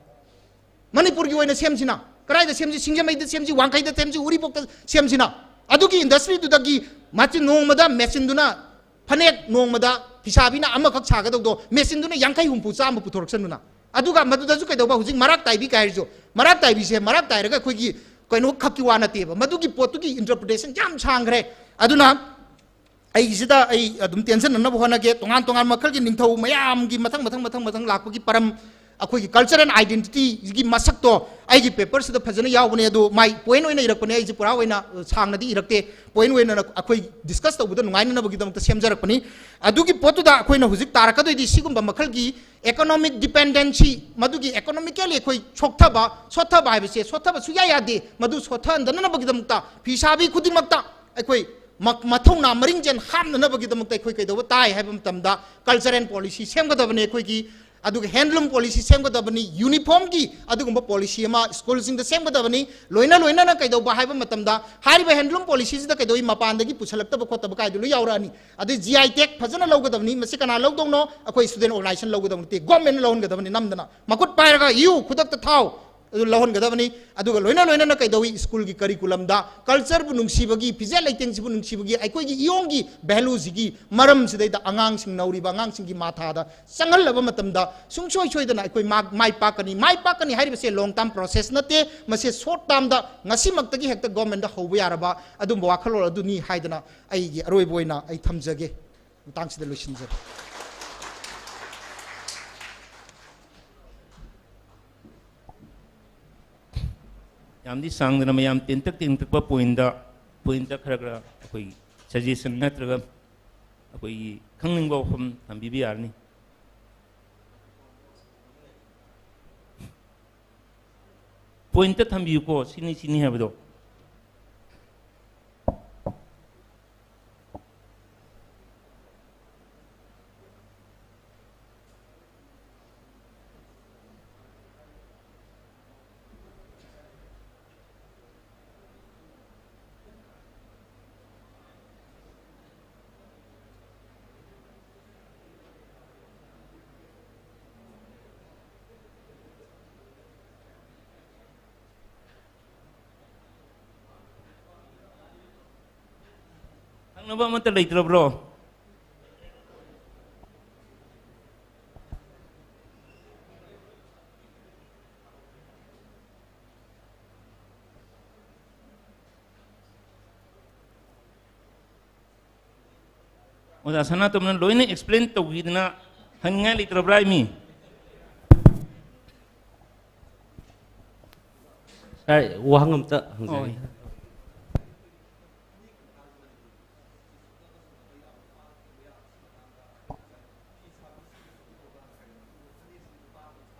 ꯃꯅꯤꯄꯨꯔꯒꯤ ꯑꯣꯏꯅ ꯁꯦꯝꯁꯤꯅ꯫ ꯀꯗꯥꯏꯗ ꯁꯦꯝꯁꯤ? ꯁꯤꯡꯖꯃꯩꯗ ꯁꯦꯝꯁꯤ, ꯋꯥꯡꯈꯩꯗ ꯁꯦꯝꯁꯤ, ꯎꯔꯤꯄꯣꯛꯇ ꯁꯦꯝꯁꯤꯅ꯫ ꯑꯗꯨꯒꯤ ꯏꯟꯗꯁꯇ꯭ꯔꯤꯗꯨꯗꯒꯤ ꯃꯆꯤꯟ ꯅꯣꯡꯃꯗ ꯃꯦꯆꯤꯟꯗꯨꯅ ꯐꯅꯦꯛ ꯅꯣꯡꯃꯗ ꯐꯤꯁꯥꯕꯤꯅ ꯑꯃꯈꯛ ꯁꯥꯒꯗꯧꯗꯣ ꯃꯦꯆꯤꯟꯗꯨꯅ ꯌꯥꯡꯈꯩ, ꯍꯨꯝꯐꯨ, ꯆꯥꯝꯃ ꯄꯨꯊꯣꯔꯛꯁꯅꯨꯅ꯫ ꯑꯗꯨꯒ ꯃꯗꯨꯗꯁꯨ ꯀꯩꯗꯧꯕ? ꯍꯧꯖꯤꯛ ꯃꯔꯥꯛ ꯇꯥꯏꯕꯤ ꯀꯥꯏ ꯍꯥꯏꯔꯤꯁꯨ, ꯃꯔꯥꯛ ꯇꯥꯏꯕꯤꯁꯦ ꯃꯔꯥꯛ ꯇꯥꯏꯔꯒ ꯑꯩꯈꯣꯏꯒꯤ ꯀꯩꯅꯣ ꯈꯛꯀꯤ ꯋꯥ ꯅꯠꯇꯦꯕ, ꯃꯗꯨꯒꯤ ꯄꯣꯠꯇꯨꯒꯤ ꯏꯟꯇꯔꯄ꯭ꯔꯤꯇꯦꯁꯟ ꯌꯥꯝ ꯁꯥꯡꯈ꯭ꯔꯦ꯫ ꯑꯗꯨꯅ ꯑꯩꯒꯤꯁꯤꯗ ꯑꯩ ꯑꯗꯨꯝ ꯇꯦꯟꯁꯤꯟꯅꯅꯕ ꯍꯣꯠꯅꯒꯦ꯫ ꯇꯣꯉꯥꯟ ꯇꯣꯉꯥꯟꯕ ꯃꯈꯜꯒꯤ ꯅꯤꯡꯊꯧ ꯃꯌꯥꯝꯒꯤ ꯃꯊꯪ ꯃꯊꯪ ꯃꯊꯪ ꯃꯊꯪ ꯂꯥꯛꯄꯒꯤ ꯄꯔꯝ, ꯑꯩꯈꯣꯏꯒꯤ ꯀꯜꯆꯔ ꯑꯦꯟ ꯑꯥꯏꯗꯦꯟꯇꯤꯇꯤꯒꯤ ꯃꯁꯛꯇꯣ ꯑꯩꯒꯤ ꯄꯦꯄꯔꯁꯤꯗ ꯐꯖꯅ ꯌꯥꯎꯕꯅꯦ꯫ ꯑꯗꯣ ꯃꯥꯏ ꯄꯣꯏꯟ ꯑꯣꯏꯅ ꯏꯔꯛꯄꯅꯦ, ꯑꯩꯁꯦ ꯄꯨꯔꯥ ꯑꯣꯏꯅ, ꯑ, ꯁꯥꯡꯅꯗꯤ ꯏꯔꯛꯇꯦ꯫ ꯄꯣꯏꯟ ꯑꯣꯏꯅ ꯑꯩꯈꯣꯏ ꯗꯤꯁꯀꯁ ꯇꯧꯕꯗ ꯅꯨꯡꯉꯥꯏꯅꯅꯕꯒꯤꯗꯃꯛꯇ ꯁꯦꯝꯖꯔꯛꯄꯅꯤ꯫ ꯑꯗꯨꯒꯤ ꯄꯣꯠꯇꯨꯗ ꯑꯩꯈꯣꯏꯅ ꯍꯧꯖꯤꯛ ꯇꯥꯔꯛꯀꯗꯣꯏꯗꯤ ꯁꯤꯒꯨꯝꯕ ꯃꯈꯜꯒꯤ economic dependency, ꯃꯗꯨꯒꯤ economically ꯑꯩꯈꯣꯏ ꯁꯣꯛꯊꯕ, ꯁꯣꯠꯊꯕ ꯍꯥꯏꯕꯁꯦ ꯁꯣꯠꯊꯕ ꯁꯨꯡꯌꯥ ꯌꯥꯗꯦ꯫ ꯃꯗꯨ ꯁꯣꯠꯊꯍꯟꯗꯅꯕꯒꯤꯗꯃꯛꯇ ꯐꯤꯁꯥꯕꯤ ꯈꯨꯗꯤꯡꯃꯛꯇ ꯑꯩꯈꯣꯏ ꯃ-, ꯃꯊꯧꯅꯥ ꯃꯔꯤꯡꯖꯦꯜ ꯍꯥꯞꯅꯅꯕꯒꯤꯗꯃꯛꯇ ꯑꯩꯈꯣꯏ ꯀꯩꯗꯧꯕ ꯇꯥꯏ ꯍꯥꯏꯕ ꯃꯇꯝꯗ culture and policy ꯁꯦꯝꯒꯗꯕꯅꯤ ꯑꯩꯈꯣꯏꯒꯤ, ꯑꯗꯨꯒ handloom policy ꯁꯦꯝꯒꯗꯕꯅꯤ, uniformꯒꯤ ꯑꯗꯨꯒꯨꯝꯕ policy ꯑꯃ schoolꯁꯤꯡꯗ ꯁꯦꯝꯒꯗꯕꯅꯤ꯫ ꯂꯣꯏꯅ ꯂꯣꯏꯅꯅ ꯀꯩꯗꯧꯕ ꯍꯥꯏꯕ ꯃꯇꯝꯗ ꯍꯥꯏꯔꯤꯕ handloom policyꯁꯤꯗ ꯀꯩꯗꯧꯏ, ꯃꯄꯥꯟꯗꯒꯤ ꯄꯨꯁꯜꯂꯛꯇꯕ ꯈꯣꯠꯇꯕ ꯀꯥꯏꯗꯣ ꯂꯣꯏ ꯌꯥꯎꯔꯛꯑꯅꯤ꯫ ꯑꯗꯩ G I tag ꯐꯖꯅ ꯂꯧꯒꯗꯕꯅꯤ꯫ ꯃꯁꯤ ꯀꯅꯥ ꯂꯧꯗꯧꯅꯣ? ꯑꯩꯈꯣꯏ student organisation ꯂꯧꯒꯗꯕ ꯅꯠꯇꯦ, governmentꯅ ꯂꯧꯍꯟꯒꯗꯕꯅꯤ꯫ ꯅꯝꯗꯅ ꯃꯈꯨꯠ ꯄꯥꯏꯔꯒ "ꯏꯌꯨ, ꯈꯨꯗꯛꯇ ꯊꯥꯎ", ꯑꯗꯨ ꯂꯧꯍꯟꯒꯗꯕꯅꯤ꯫ ꯑꯗꯨꯒ ꯂꯣꯏꯅ ꯂꯣꯏꯅꯅ ꯀꯩꯗꯧꯏ, schoolꯒꯤ curriculumꯗ cultureꯕꯨ ꯅꯨꯡꯁꯤꯕꯒꯤ, ꯐꯤꯖꯦꯠ ꯂꯩꯇꯦꯡꯁꯤꯕꯨ ꯅꯨꯡꯁꯤꯕꯒꯤ, ꯑꯩꯈꯣꯏꯒꯤ ꯏꯌꯣꯡꯒꯤ valueꯁꯤꯒꯤ ꯃꯔꯝꯁꯤꯗꯩꯗ ꯑꯉꯥꯡꯁꯤꯡ, ꯅꯧꯔꯤꯕ ꯑꯉꯥꯡꯁꯤꯡꯒꯤ ꯃꯊꯥꯗ ꯆꯪꯍꯜꯂꯕ ꯃꯇꯝꯗ ꯁꯨꯡꯁꯣꯏ ꯁꯣꯏꯗꯅ ꯑꯩꯈꯣꯏ ꯃꯥ-, ꯃꯥꯏ ꯄꯥꯛꯀꯅꯤ꯫ ꯃꯥꯏ ꯄꯥꯛꯀꯅꯤ ꯍꯥꯏꯔꯤꯕꯁꯦ long term process ꯅꯠꯇꯦ, ꯃꯁꯦ short termꯗ ꯉꯁꯤꯃꯛꯇꯒꯤ ꯍꯦꯛꯇ governmentꯗ ꯍꯧꯕ ꯌꯥꯔꯕ ꯑꯗꯨꯝꯕ ꯋꯥꯈꯜꯂꯣꯟ ꯑꯗꯨꯅꯤ ꯍꯥꯏꯗꯅ ꯑꯩꯒꯤ ꯑꯔꯣꯏꯕ ꯑꯣꯏꯅ ꯑꯩ ꯊꯝꯖꯒꯦ꯫ ꯃꯇꯥꯡꯁꯤꯗ ꯂꯣꯏꯁꯤꯟꯖꯔꯦ꯫ ꯌꯥꯝꯗꯤ ꯁꯥꯡꯗꯅ ꯃꯌꯥꯝ ꯇꯦꯟꯇꯛ ꯇꯦꯟꯇꯛꯄ pointꯇ, pointꯇ ꯈꯔ ꯈꯔ ꯑꯩꯈꯣꯏ suggestion ꯅꯠꯇ꯭ꯔꯒ ꯑꯩꯈꯣꯏꯒꯤ ꯈꯪꯅꯤꯡꯕ ꯋꯥꯐꯝ ꯊꯝꯕꯤꯕ ꯌꯥꯔꯅꯤ꯫ Pointꯇ ꯊꯝꯕꯤꯌꯨꯀꯣ, ꯁꯤꯅꯤ ꯁꯤꯅꯤ ꯍꯥꯏꯕꯗꯣ꯫ ꯍꯪꯅꯕ ꯑꯃꯠꯇ ꯂꯩꯇ꯭ꯔꯕ꯭ꯔꯣ? ꯑꯣꯖꯥ ꯁꯅꯥꯇꯣꯝꯕꯅ ꯂꯣꯏꯅ explain ꯇꯧꯈꯤꯗꯅ ꯍꯪꯅꯤꯡꯉꯥꯏ ꯂꯩꯇ꯭ꯔꯕ꯭ꯔꯥ ꯍꯥꯏꯃꯤ? ꯁꯥꯔ, ꯋꯥꯍꯪ ꯑꯝꯇ ꯍꯪꯖꯒꯦ꯫ ꯍꯣꯏ꯫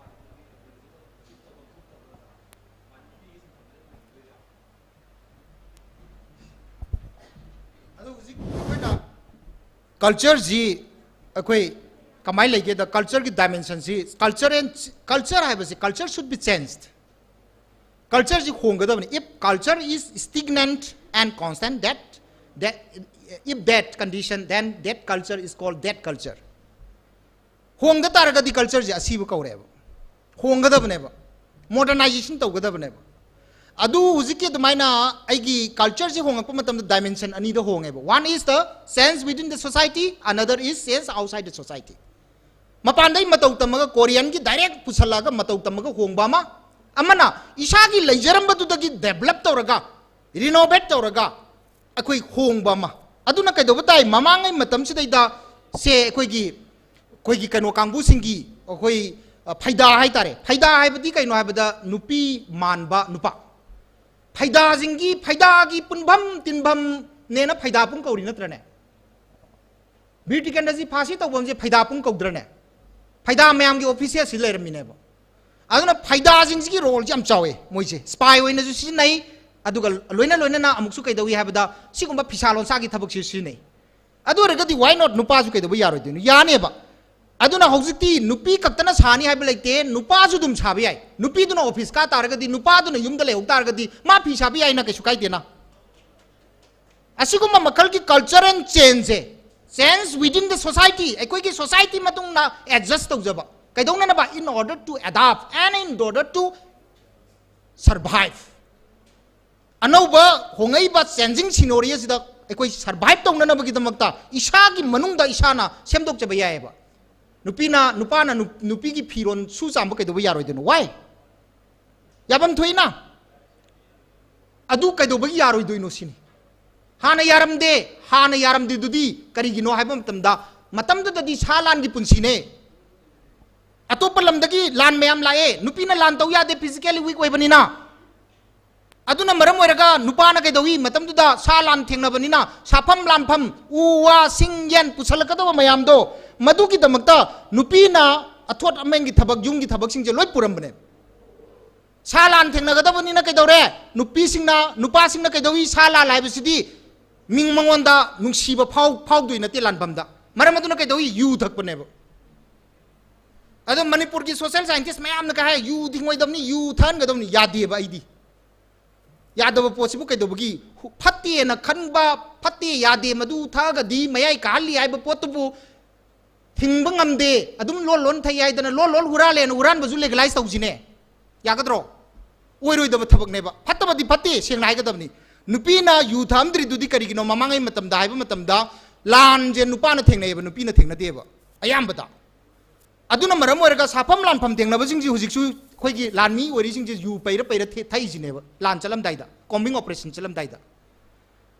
ꯀꯜꯆꯔꯁꯤ ꯑꯩꯈꯣꯏ ꯀꯃꯥꯏꯅ ꯂꯩꯒꯦꯗ, ꯀꯜꯆꯔꯒꯤ ꯗꯥꯏꯃꯦꯟꯁꯟꯁꯤ, ꯀꯜꯆꯔ ꯑꯦꯟ ꯀꯜꯆꯔ ꯍꯥꯏꯕꯁꯤ, culture should be changed. ꯀꯜꯆꯔꯁꯤ ꯍꯣꯡꯒꯗꯕꯅꯤ. If culture is stagnant and constant, that, that, if that condition, then that culture is called dead culture. ꯍꯣꯡꯗ ꯇꯥꯔꯒꯗꯤ ꯀꯜꯆꯔꯁꯦ ꯑꯁꯤꯕ ꯀꯧꯔꯦꯕ. ꯍꯣꯡꯒꯗꯕꯅꯦꯕ, ꯃꯣꯗꯔꯅꯥꯏꯖꯦꯁꯟ ꯇꯧꯒꯗꯕꯅꯦꯕ. ꯑꯗꯨ ꯍꯧꯖꯤꯛꯀꯤ ꯑꯗꯨꯃꯥꯏꯅ ꯑꯩꯒꯤ ꯀꯜꯆꯔꯁꯦ ꯍꯣꯡꯉꯛꯄ ꯃꯇꯝꯗ ꯗꯥꯏꯃꯦꯟꯁꯟ ꯑꯅꯤꯗ ꯍꯣꯡꯉꯦꯕ. One is the change within the society, another is change outside the society. ꯃꯄꯥꯟꯗꯩ ꯃꯇꯧ ꯇꯝꯃꯒ, ꯀꯣꯔꯤꯌꯟꯒꯤ ꯗꯥꯏꯔꯦꯛ ꯄꯨꯁꯜꯂꯛꯑꯒ ꯃꯇꯧ ꯇꯝꯃꯒ ꯍꯣꯡꯕ ꯑꯃ, ꯑꯃꯅ ꯏꯁꯥꯒꯤ ꯂꯩꯖꯔꯝꯕꯗꯨꯗꯒꯤ ꯗꯦꯕꯂꯞ ꯇꯧꯔꯒ, ꯔꯤꯅꯣꯚꯦꯠ ꯇꯧꯔꯒ ꯑꯩꯈꯣꯏ ꯍꯣꯡꯕ ꯑꯃ꯫ ꯑꯗꯨꯅ ꯀꯩꯗꯧꯕ ꯇꯥꯏ? ꯃꯃꯥꯡꯉꯩ ꯃꯇꯝꯁꯤꯗꯩꯗ ꯁꯦ ꯑꯩꯈꯣꯏꯒꯤ, ꯑꯩꯈꯣꯏꯒꯤ ꯀꯩꯅꯣ ꯀꯥꯡꯕꯨꯁꯤꯡꯒꯤ ꯑꯩꯈꯣꯏ, ꯑ, ꯐꯩꯗꯥ ꯍꯥꯏꯇꯥꯔꯦ꯫ ꯐꯩꯗꯥ ꯍꯥꯏꯕꯗꯤ ꯀꯩꯅꯣ ꯍꯥꯏꯕꯗ ꯅꯨꯄꯤ ꯃꯥꯟꯕ ꯅꯨꯄꯥ꯫ ꯐꯩꯗꯥꯁꯤꯡꯒꯤ, ꯐꯩꯗꯥꯒꯤ ꯄꯨꯟꯐꯝ ꯇꯤꯟꯐꯝꯅꯦꯅ ꯐꯩꯗꯥ ꯄꯨꯡ ꯀꯧꯔꯤ ꯅꯠꯇ꯭ꯔꯅꯦ? ꯕꯤꯔ ꯇꯤꯀꯦꯟꯗ꯭ꯔꯖꯤ ꯐꯥꯁꯤ ꯇꯧꯐꯝꯁꯦ ꯐꯩꯗꯥ ꯄꯨꯡ ꯀꯧꯗ꯭ꯔꯅꯦ? ꯐꯩꯗꯥ ꯃꯌꯥꯝꯒꯤ ꯑꯣꯐꯤꯁꯦꯜꯁꯤ ꯂꯩꯔꯝꯃꯤꯅꯦꯕ꯫ ꯑꯗꯨꯅ ꯐꯩꯗꯥꯁꯤꯡꯁꯤꯒꯤ ꯔꯣꯜꯁꯤ ꯌꯥꯝ ꯆꯥꯎꯋꯦ꯫ ꯃꯣꯏꯁꯦ ꯁ꯭ꯄꯥꯏ ꯑꯣꯏꯅꯁꯨ ꯁꯤꯖꯤꯟꯅꯩ, ꯑꯗꯨꯒ ꯂꯣꯏꯅ ꯂꯣꯏꯅꯅ ꯑꯃꯨꯛꯁꯨ ꯀꯩꯗꯧꯏ ꯍꯥꯏꯕꯗ ꯁꯤꯒꯨꯝꯕ ꯐꯤꯁꯥ ꯂꯣꯟꯁꯥꯒꯤ ꯊꯕꯛꯁꯨ ꯁꯤꯖꯤꯟꯅꯩ꯫ ꯑꯗꯨ ꯑꯣꯏꯔꯒꯗꯤ why not ꯅꯨꯄꯥꯁꯨ ꯀꯩꯗꯧꯕ ꯌꯥꯔꯣꯏꯗꯣꯏꯅꯣ? ꯌꯥꯅꯦꯕ꯫ ꯑꯗꯨꯅ ꯍꯧꯖꯤꯛꯇꯤ ꯅꯨꯄꯤ ꯈꯛꯇꯅ ꯁꯥꯅꯤ ꯍꯥꯏꯕ ꯂꯩꯇꯦ, ꯅꯨꯄꯥꯁꯨ ꯑꯗꯨꯝ ꯁꯥꯕ ꯌꯥꯏ꯫ ꯅꯨꯄꯤꯗꯨꯅ ꯑꯣꯐꯤꯁ ꯀꯥ ꯇꯥꯔꯒꯗꯤ, ꯅꯨꯄꯥꯗꯨꯅ ꯌꯨꯝꯗ ꯂꯩꯍꯧ ꯇꯥꯔꯒꯗꯤ ꯃꯥ ꯐꯤ ꯁꯥꯕ ꯌꯥꯏꯅ, ꯀꯩꯁꯨ ꯀꯥꯏꯗꯦꯅ꯫ ꯑꯁꯤꯒꯨꯝꯕ ꯃꯈꯜꯒꯤ ꯀꯜꯆꯔꯦꯜ ꯆꯦꯟꯖꯁꯦ, change within the society, ꯑꯩꯈꯣꯏꯒꯤ ꯁꯣꯁꯥꯏꯇꯤ ꯃꯇꯨꯡꯅ ꯑꯦꯗꯖꯁ ꯇꯧꯖꯕ꯫ ꯀꯩꯗꯧꯅꯅꯕ? In order to adapt and in order to survive. ꯑꯅꯧꯕ ꯍꯣꯡꯉꯛꯏꯕ ꯆꯦꯟꯖꯤꯡ ꯁꯤꯅꯣꯔꯤ ꯑꯁꯤꯗ ꯑꯩꯈꯣꯏ ꯁꯔꯚꯥꯏꯚ ꯇꯧꯅꯅꯕꯒꯤꯗꯃꯛꯇ ꯏꯁꯥꯒꯤ ꯃꯅꯨꯡꯗ ꯏꯁꯥꯅ ꯁꯦꯝꯗꯣꯛꯆꯕ ꯌꯥꯏꯑꯕ꯫ ꯅꯨꯄꯤꯅ, ꯅꯨꯄꯥꯅ ꯅꯨ-, ꯅꯨꯄꯤꯒꯤ ꯐꯤꯔꯣꯜ ꯁꯨ ꯆꯥꯝꯕ ꯀꯩꯗꯧꯕ ꯌꯥꯔꯣꯏꯗꯣꯏꯅꯣ? Why? ꯌꯥꯐꯝ ꯊꯣꯛꯏꯅ꯫ ꯑꯗꯨ ꯀꯩꯗꯧꯕꯒꯤ ꯌꯥꯔꯣꯏꯗꯣꯏꯅꯣ ꯁꯤꯅꯤ꯫ ꯍꯥꯟꯅ ꯌꯥꯔꯝꯗꯦ, ꯍꯥꯟꯅ ꯌꯥꯔꯝꯗꯦꯗꯨꯗꯤ ꯀꯔꯤꯒꯤꯅꯣ ꯍꯥꯏꯕ ꯃꯇꯝꯗ, ꯃꯇꯝꯗꯨꯗꯗꯤ ꯁꯥ ꯂꯥꯟꯒꯤ ꯄꯨꯟꯁꯤꯅꯦ꯫ ꯑꯇꯣꯞꯄ ꯂꯝꯗꯒꯤ ꯂꯥꯟ ꯃꯌꯥꯝ ꯂꯥꯛꯑꯦ, ꯅꯨꯄꯤꯅ ꯂꯥꯟ ꯇꯧ ꯌꯥꯗꯦ, ꯐꯤꯖꯤꯀꯦꯜꯂꯤ ꯋꯤꯛ ꯑꯣꯏꯕꯅꯤꯅ꯫ ꯑꯗꯨꯅ ꯃꯔꯝ ꯑꯣꯏꯔꯒ ꯅꯨꯄꯥꯅ ꯀꯩꯗꯧꯏ? ꯃꯇꯝꯗꯨꯗ ꯁꯥ ꯂꯥꯟ ꯊꯦꯡꯅꯕꯅꯤꯅ ꯁꯥꯐꯝ ꯂꯥꯟꯐꯝ, ꯎ ꯋꯥ, ꯁꯤꯡ ꯌꯦꯟ ꯄꯨꯁꯜꯂꯛꯀꯗꯕ ꯃꯌꯥꯝꯗꯣ, ꯃꯗꯨꯒꯤꯗꯃꯛꯇ ꯅꯨꯄꯤꯅ ꯑꯊꯣꯠ ꯑꯃꯦꯟꯒꯤ ꯊꯕꯛ, ꯌꯨꯝꯒꯤ ꯊꯕꯛꯁꯤꯡꯁꯦ ꯂꯣꯏ ꯄꯨꯔꯝꯕꯅꯦ꯫ ꯁꯥ ꯂꯥꯟ ꯊꯦꯡꯅꯒꯗꯕꯅꯤꯅ ꯀꯩꯗꯧꯔꯦ? ꯅꯨꯄꯤꯁꯤꯡꯅ, ꯅꯨꯄꯥꯁꯤꯡꯅ ꯀꯩꯗꯧꯏ? ꯁꯥ ꯂꯥꯟ ꯍꯥꯏꯕꯁꯤꯗꯤ ꯃꯤꯡ ꯃꯉꯣꯟꯗ ꯅꯨꯡꯁꯤꯕ ꯐꯥꯎ ꯐꯥꯎꯗꯣꯏ ꯅꯠꯇꯦ ꯂꯥꯟꯐꯝꯗ꯫ ꯃꯔꯝ ꯑꯗꯨꯅ ꯀꯩꯗꯧꯏ? ꯌꯨ ꯊꯛꯄꯅꯦꯕ꯫ ꯑꯗꯣ ꯃꯅꯤꯄꯨꯔꯒꯤ social scientist ꯃꯌꯥꯝꯅ ꯀꯩ ꯍꯥꯏ? U ꯊꯤꯡꯉꯣꯏꯗꯕꯅꯤ, U ꯊꯛꯍꯟꯒꯗꯕꯅꯤ꯫ ꯌꯥꯗꯦꯕ ꯑꯩꯗꯤ꯫ ꯌꯥꯗꯕ ꯄꯣꯠꯁꯤꯕꯨ ꯀꯩꯗꯧꯕꯒꯤ? ꯍꯨ-, ꯐꯠꯇꯦꯅ ꯈꯟꯕ, ꯐꯠꯇꯦ, ꯌꯥꯗꯦ, ꯃꯗꯨ ꯊꯛꯑꯒꯗꯤ ꯃꯌꯥꯏ ꯀꯥꯍꯜꯂꯤ ꯍꯥꯏꯕ ꯄꯣꯠꯇꯨꯕꯨ ꯊꯤꯡꯕ ꯉꯝꯗꯦ꯫ ꯑꯗꯨꯝ ꯂꯣꯟ ꯂꯣꯟ ꯊꯛꯏ ꯍꯥꯏꯗꯅ ꯂꯣꯟ ꯂꯣꯟ ꯍꯨꯔꯥꯜꯂꯦꯅ ꯍꯨꯔꯥꯟꯕꯁꯨ legalize ꯇꯧꯁꯤꯅꯦ꯫ ꯌꯥꯒꯗ꯭ꯔꯣ? ꯑꯣꯏꯔꯣꯏꯗꯕ ꯊꯕꯛꯅꯦꯕ꯫ ꯐꯠꯇꯕꯗꯤ ꯐꯠꯇꯦ, ꯁꯦꯡꯅ ꯍꯥꯏꯒꯗꯕꯅꯤ꯫ ꯅꯨꯄꯤꯅ ꯌꯨ ꯊꯛꯑꯝꯗ꯭ꯔꯤꯗꯨꯗꯤ ꯀꯔꯤꯒꯤꯅꯣ? ꯃꯃꯥꯡꯉꯩ ꯃꯇꯝꯗ ꯍꯥꯏꯕ ꯃꯇꯝꯗ ꯂꯥꯟꯁꯦ ꯅꯨꯄꯥꯅ ꯊꯦꯡꯅꯩꯌꯦꯕ, ꯅꯨꯄꯤꯅ ꯊꯦꯡꯅꯗꯦꯕ ꯑꯌꯥꯝꯕꯗ꯫ ꯑꯗꯨꯅ ꯃꯔꯝ ꯑꯣꯏꯔꯒ ꯁꯥꯐꯝ ꯂꯥꯟꯐꯝ ꯊꯦꯡꯅꯕꯁꯤꯡꯁꯤ ꯍꯧꯖꯤꯛꯁꯨ ꯑꯩꯈꯣꯏꯒꯤ ꯂꯥꯟꯃꯤ ꯑꯣꯏꯔꯤꯁꯤꯡꯁꯦ ꯌꯨ ꯄꯩꯔ ꯄꯩꯔ ꯊꯦ-, ꯊꯛꯏꯁꯤꯅꯦꯕ, ꯂꯥꯟ ꯆꯠꯂꯝꯗꯥꯏꯗ, combing operation ꯆꯠꯂꯝꯗꯥꯏꯗ꯫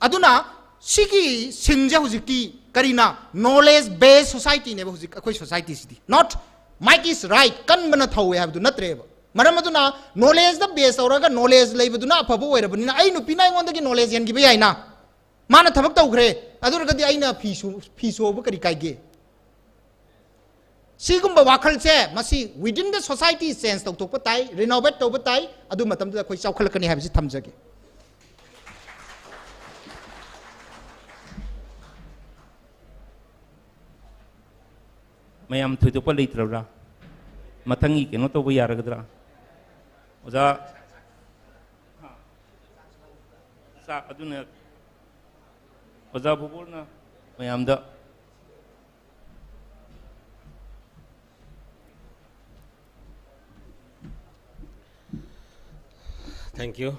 ꯑꯗꯨꯅ ꯁꯤꯒꯤ ꯁꯤꯟꯁꯦ ꯍꯧꯖꯤꯛꯇꯤ ꯀꯔꯤꯅ? Knowledge based societyꯅꯦꯕ ꯍꯧꯖꯤꯛ ꯑꯩꯈꯣꯏ societyꯁꯤꯗꯤ꯫ Not Mike is right, ꯀꯟꯕꯅ ꯊꯧꯋꯦ ꯍꯥꯏꯕꯗꯨ ꯅꯠꯇ꯭ꯔꯦꯕ꯫ ꯃꯔꯝ ꯑꯗꯨꯅ knowledgeꯗ base ꯇꯧꯔꯒ knowledge ꯂꯩꯕꯗꯨꯅ ꯑꯐꯕ ꯑꯣꯏꯔꯕꯅꯤꯅ ꯑꯩ ꯅꯨꯄꯤꯅ ꯑꯩꯉꯣꯟꯗꯒꯤ knowledge ꯍꯦꯟꯈꯤꯕ ꯌꯥꯏꯅ꯫ ꯃꯥꯅ ꯊꯕꯛ ꯇꯧꯈ꯭ꯔꯦ, ꯑꯗꯨ ꯑꯣꯏꯔꯒꯗꯤ ꯑꯩꯅ ꯐꯤ ꯁꯨ-, ꯐꯤ ꯁꯨꯍꯧꯕ ꯀꯔꯤ ꯀꯥꯏꯒꯦ? ꯁꯤꯒꯨꯝꯕ ꯋꯥꯈꯜꯁꯦ ꯃꯁꯤ within the society change ꯇꯧꯊꯣꯛꯄ ꯇꯥꯏ, renovate ꯇꯧꯕ ꯇꯥꯏ, ꯑꯗꯨ ꯃꯇꯝꯗꯨꯗ ꯑꯩꯈꯣꯏ ꯆꯥꯎꯈꯠꯂꯛꯀꯅꯤ ꯍꯥꯏꯕꯁꯤ ꯊꯝꯖꯒꯦ꯫ ꯃꯌꯥꯝ ꯊꯣꯏꯗꯣꯛꯄ ꯂꯩꯇ꯭ꯔꯕ꯭ꯔꯥ? ꯃꯊꯪꯒꯤ ꯀꯩꯅꯣ ꯇꯧꯕ ꯌꯥꯔꯒꯗ꯭ꯔꯥ? ꯑꯣꯖꯥ, ꯆꯥꯛ ꯑꯗꯨꯅ ꯑꯣꯖꯥ ꯚꯨꯕꯣꯔꯅ ꯃꯌꯥꯝꯗ Thank you.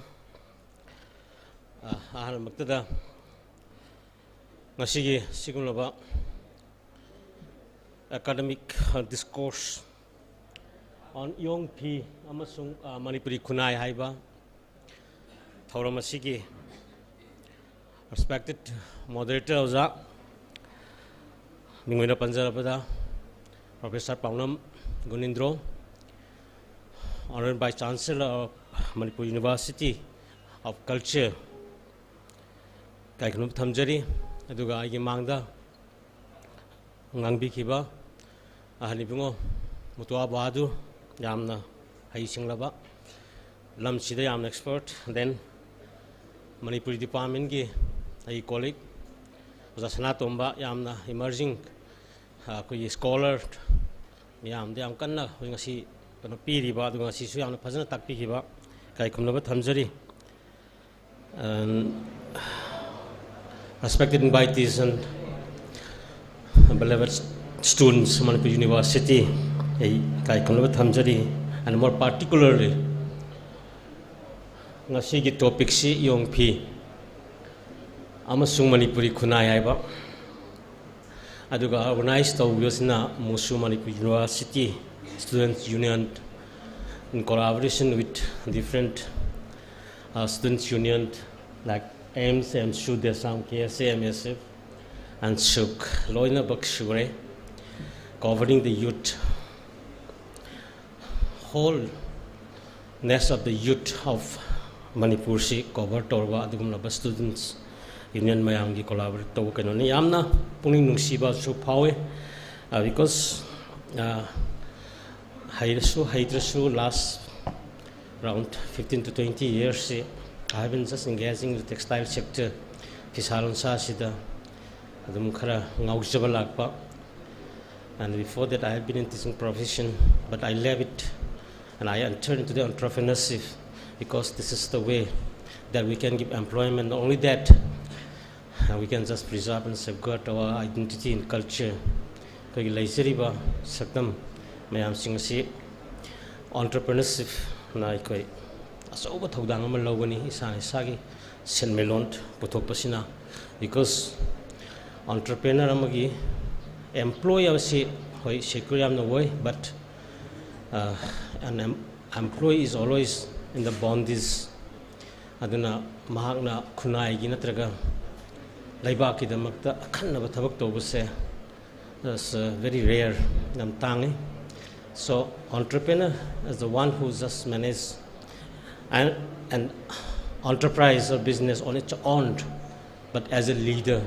ꯑ, ꯑꯍꯥꯟꯕꯃꯛꯇꯗ ꯉꯁꯤꯒꯤ ꯁꯤꯒꯨꯝꯂꯕ academic discourse on ꯏꯌꯣꯡ ꯐꯤ ꯑꯃꯁꯨꯡ, ꯑ, ꯃꯅꯤꯄꯨꯔꯤ ꯈꯨꯟꯅꯥꯏ ꯍꯥꯏꯕ ꯊꯧꯔꯝ ꯑꯁꯤꯒꯤ respected moderator ꯑꯣꯖꯥ, ꯃꯤꯡ ꯑꯣꯏꯅ ꯄꯟꯖꯔꯕꯗ Professor ꯄꯥꯎꯅꯝ ꯒꯨꯅꯤꯟꯗ꯭ꯔꯣ, Honorary Vice Chancellor of Manipur University of Culture, ꯏꯀꯥꯏ ꯈꯨꯝꯅꯕ ꯊꯝꯖꯔꯤ꯫ ꯑꯗꯨꯒ ꯑꯩꯒꯤ ꯃꯥꯡꯗ ꯉꯥꯡꯕꯤꯈꯤꯕ ꯑꯍꯜ ꯏꯕꯨꯡꯉꯣ ꯃꯨꯇꯨꯋꯥ ꯕꯍꯥꯗꯨꯔ, ꯌꯥꯝꯅ ꯍꯩꯁꯤꯡꯂꯕ, ꯂꯝꯁꯤꯗ ꯌꯥꯝꯅ expert, then ꯃꯅꯤꯄꯨꯔꯤ departmentꯀꯤ ꯑꯩ colleague ꯑꯣꯖꯥ ꯁꯅꯥꯇꯣꯝꯕ, ꯌꯥꯝꯅ emerging, ꯑ, ꯑꯩꯈꯣꯏꯒꯤ scholar ꯃꯌꯥꯝꯗ ꯌꯥꯝ ꯀꯟꯅ ꯑꯩꯈꯣꯏ ꯉꯁꯤ ꯀꯩꯅꯣ ꯄꯤꯔꯤꯕ, ꯑꯗꯨꯒ ꯉꯁꯤꯁꯨ ꯌꯥꯝꯅ ꯐꯖꯅ ꯇꯥꯛꯄꯤꯈꯤꯕ, ꯏꯀꯥꯏ ꯈꯨꯝꯅꯕ ꯊꯝꯖꯔꯤ꯫ And respected invitees and beloved students, Manipur University, ꯑꯩ ꯏꯀꯥꯏ ꯈꯨꯝꯅꯕ ꯊꯝꯖꯔꯤ꯫ And more particularly, ꯉꯁꯤꯒꯤ topicꯁꯤ ꯏꯌꯣꯡ ꯐꯤ ꯑꯃꯁꯨꯡ ꯃꯅꯤꯄꯨꯔꯤ ꯈꯨꯟꯅꯥꯏ ꯍꯥꯏꯕ, ꯑꯗꯨꯒ organize ꯇꯧꯕꯤꯕꯁꯤꯅ ꯃꯨꯁꯨ Manipur University Students Union in collaboration with different, uh, students union like AIMS, AMSU, DESAM, KSA, MSF, and SUK, ꯂꯣꯏꯅꯃꯛ ꯁꯨꯔꯦ, covering the youth, wholeness of the youth of ꯃꯅꯤꯄꯨꯔꯁꯤ cover ꯇꯧꯔꯕ ꯑꯗꯨꯒꯨꯝꯂꯕ students union ꯃꯌꯥꯝꯒꯤ collaborate ꯇꯧꯕ ꯀꯩꯅꯣꯅꯤ꯫ ꯌꯥꯝꯅ ꯄꯨꯛꯅꯤꯡ ꯅꯨꯡꯁꯤꯕꯁꯨ ꯐꯥꯎꯏ, uh, because, uh, ꯍꯩꯔꯁꯨ ꯍꯩꯇ꯭ꯔꯁꯨ, last around fifteen to twenty yearsꯁꯤ I have been just engaging in the textile sector, ꯐꯤꯁꯥ ꯂꯣꯟꯁꯥꯁꯤꯗ ꯑꯗꯨꯝ ꯈꯔ ꯉꯥꯎꯖꯕ ꯂꯥꯛꯄ꯫ And before that, I have been in teaching profession, but I left it and I entered into the entrepreneurship because this is the way that we can give employment. Not only that, uh, we can just preserve and safeguard our identity and culture. ꯑꯩꯈꯣꯏꯒꯤ ꯂꯩꯖꯔꯤꯕ ꯁꯛꯇꯝ ꯃꯌꯥꯝꯁꯤꯡ ꯑꯁꯤ entrepreneurshipꯅ ꯑꯩꯈꯣꯏ ꯑꯆꯧꯕ ꯊꯧꯗꯥꯡ ꯑꯃ ꯂꯧꯒꯅꯤ, ꯏꯁꯥꯅ ꯏꯁꯥꯒꯤ ꯁꯦꯟꯃꯤꯠꯂꯣꯟ ꯄꯨꯊꯣꯛꯄꯁꯤꯅ꯫ Because entrepreneur ꯑꯃꯒꯤ employee ꯑꯁꯤ ꯍꯣꯏ secure ꯌꯥꯝꯅ ꯑꯣꯏ, but, uh, an em-, employee is always in the bondage. ꯑꯗꯨꯅ ꯃꯍꯥꯛꯅ ꯈꯨꯟꯅꯥꯏꯒꯤ ꯅꯠꯇ꯭ꯔꯒ ꯂꯩꯕꯥꯛꯀꯤꯗꯃꯛꯇ ꯑꯈꯟꯅꯕ ꯊꯕꯛ ꯇꯧꯕꯁꯦ, that's, uh, very rare, ꯌꯥꯝ ꯇꯥꯡꯉꯤ꯫ So entrepreneur is the one who just manage an, an enterprise or business on its own, but as a leader,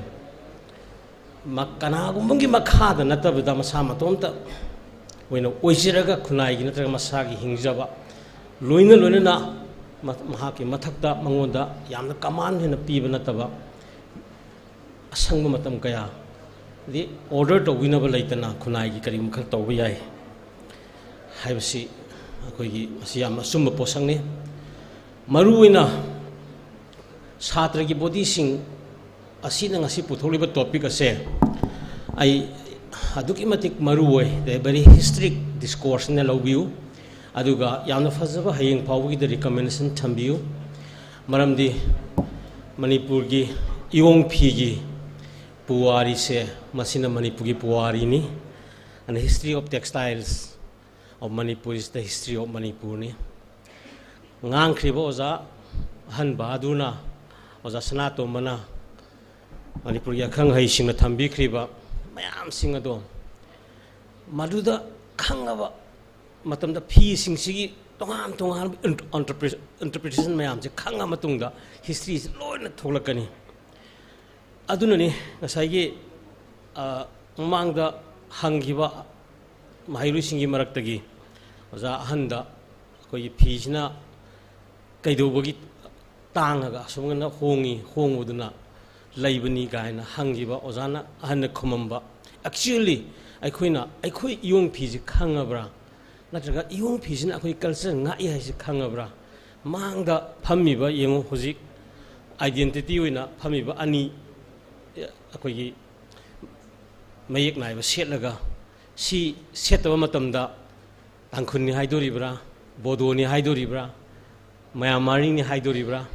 ꯃ-, ꯀꯅꯥꯒꯨꯝꯕꯒꯤ ꯃꯈꯥꯗ ꯅꯠꯇꯕꯗ ꯃꯁꯥ ꯃꯇꯣꯝꯇ ꯑꯣꯏꯅ ꯑꯣꯏꯖꯔꯒ ꯈꯨꯟꯅꯥꯏꯒꯤ ꯅꯠꯇ꯭ꯔꯒ ꯃꯁꯥꯒꯤ ꯍꯤꯡꯖꯕ, ꯂꯣꯏꯅ ꯂꯣꯏꯅꯅ ꯃ-, ꯃꯍꯥꯛꯀꯤ ꯃꯊꯛꯇ ꯃꯉꯣꯟꯗ ꯌꯥꯝꯅ command ꯍꯦꯟꯅ ꯄꯤꯕ ꯅꯠꯇꯕ, ꯑꯁꯪꯕ ꯃꯇꯝ ꯀꯌꯥꯗꯤ ꯑꯣꯔꯗꯔ ꯇꯧꯕꯤꯅꯕ ꯂꯩꯇꯅ ꯈꯨꯟꯅꯥꯏꯒꯤ ꯀꯔꯤꯒꯨꯝꯕ ꯈꯔ ꯇꯧꯕ ꯌꯥꯏ ꯍꯥꯏꯕꯁꯤ ꯑꯩꯈꯣꯏꯒꯤ ꯃꯁꯤ ꯌꯥꯝꯅ ꯑꯆꯨꯝꯕ ꯄꯣꯠꯁꯛꯅꯤ꯫ ꯃꯔꯨꯑꯣꯏꯅ ꯁꯥꯇ꯭ꯔꯒꯤ ꯕꯣꯗꯤꯁꯤꯡ ꯑꯁꯤꯅ ꯉꯁꯤ ꯄꯨꯊꯣꯛꯂꯤꯕ ꯇꯣꯄꯤꯛ ꯑꯁꯦ ꯑꯩ ꯑꯗꯨꯛꯀꯤ ꯃꯇꯤꯛ ꯃꯔꯨ ꯑꯣꯏ, ꯚꯦꯔꯤ ꯍꯤꯁꯇ꯭ꯔꯤꯛ ꯗꯤꯁꯀꯣꯔꯁꯅ ꯂꯧꯕꯤꯌꯨ꯫ ꯑꯗꯨꯒ ꯌꯥꯝꯅ ꯐꯖꯕ ꯍꯌꯦꯡ ꯐꯥꯎꯕꯒꯤꯗ ꯔꯤꯀꯃꯦꯟꯗꯦꯁꯟ ꯊꯝꯕꯤꯌꯨ꯫ ꯃꯔꯝꯗꯤ ꯃꯅꯤꯄꯨꯔꯒꯤ ꯏꯌꯣꯡ ꯐꯤꯒꯤ ꯄꯨꯋꯥꯔꯤꯁꯦ, ꯃꯁꯤꯅ ꯃꯅꯤꯄꯨꯔꯒꯤ ꯄꯨꯋꯥꯔꯤꯅꯤ꯫ And history of textiles of Manipur is the history of ꯃꯅꯤꯄꯨꯔꯅꯤ꯫ ꯉꯥꯡꯈ꯭ꯔꯤꯕ ꯑꯣꯖꯥ ꯑꯍꯟ ꯕꯍꯥꯗꯨꯔꯅ, ꯑꯣꯖꯥ ꯁꯅꯥꯇꯣꯝꯕꯅ ꯃꯅꯤꯄꯨꯔꯒꯤ ꯑꯈꯪ ꯑꯍꯩꯁꯤꯡꯅ ꯊꯝꯕꯤꯈ꯭ꯔꯤꯕ ꯃꯌꯥꯝꯁꯤꯡ ꯑꯗꯣ, ꯃꯗꯨꯗ ꯈꯪꯉꯕ ꯃꯇꯝꯗ ꯐꯤꯁꯤꯡꯁꯤꯒꯤ ꯇꯣꯉꯥꯟ ꯇꯣꯉꯥꯟꯕ ꯏꯟꯇꯔꯄ꯭ꯔꯤꯇꯦꯁꯟ ꯃꯌꯥꯝꯁꯦ ꯈꯪꯉ ꯃꯇꯨꯡꯗ ꯍꯤꯁꯇ꯭ꯔꯤꯁꯤ ꯂꯣꯏꯅ ꯊꯣꯛꯂꯛꯀꯅꯤ꯫ ꯑꯗꯨꯅꯅꯤ ꯉꯁꯥꯏꯒꯤ, ꯑ, ꯃꯃꯥꯡꯗ ꯍꯪꯈꯤꯕ ꯃꯍꯩꯔꯣꯏꯁꯤꯡꯒꯤ ꯃꯔꯛꯇꯒꯤ ꯑꯣꯖꯥ ꯑꯍꯟꯗ ꯑꯩꯈꯣꯏꯒꯤ ꯐꯤꯁꯤꯅ ꯀꯩꯗꯧꯕꯒꯤ ꯇꯥꯡꯉꯒ ꯑꯁꯨꯝꯅ ꯍꯣꯡꯉꯤ, ꯍꯣꯡꯕꯗꯨꯅ ꯂꯩꯕꯅꯤ ꯀꯥꯏꯅ ꯍꯪꯈꯤꯕ ꯑꯣꯖꯥꯅ ꯑꯍꯟꯅ ꯈꯨꯝꯃꯝꯕ꯫ Actually, ꯑꯩꯈꯣꯏꯅ ꯑꯩꯈꯣꯏ ꯏꯌꯣꯡ ꯐꯤꯁꯤ ꯈꯪꯉꯕ꯭ꯔꯥ? ꯅꯠꯇ꯭ꯔꯒ ꯏꯌꯣꯡ ꯐꯤꯁꯤꯅ ꯑꯩꯈꯣꯏ ꯀꯜꯆꯔ ꯉꯥꯛꯏ ꯍꯥꯏꯁꯤ ꯈꯪꯉꯕ꯭ꯔꯥ? ꯃꯥꯡꯗ ꯐꯝꯃꯤꯕ ꯌꯦꯡꯉꯨ, ꯍꯧꯖꯤꯛ ꯑꯥꯏꯗꯦꯟꯇꯤꯇꯤ ꯑꯣꯏꯅ ꯐꯝꯃꯤꯕ ꯑꯅꯤ, ꯑꯩꯈꯣꯏꯒꯤ ꯃꯌꯦꯛ ꯅꯥꯏꯕ ꯁꯦꯠꯂꯒ, ꯁꯤ ꯁꯦꯠꯇꯕ ꯃꯇꯝꯗ ꯇꯥꯡꯈꯨꯜꯅꯤ ꯍꯥꯏꯗꯣꯔꯤꯕ꯭ꯔꯥ, ꯕꯣꯗꯣꯅꯤ ꯍꯥꯏꯗꯣꯔꯤꯕ꯭ꯔꯥ, ꯃꯌꯥꯟꯃꯥꯔꯤꯅꯤ ꯍꯥꯏꯗꯣꯔꯤꯕ꯭ꯔꯥ,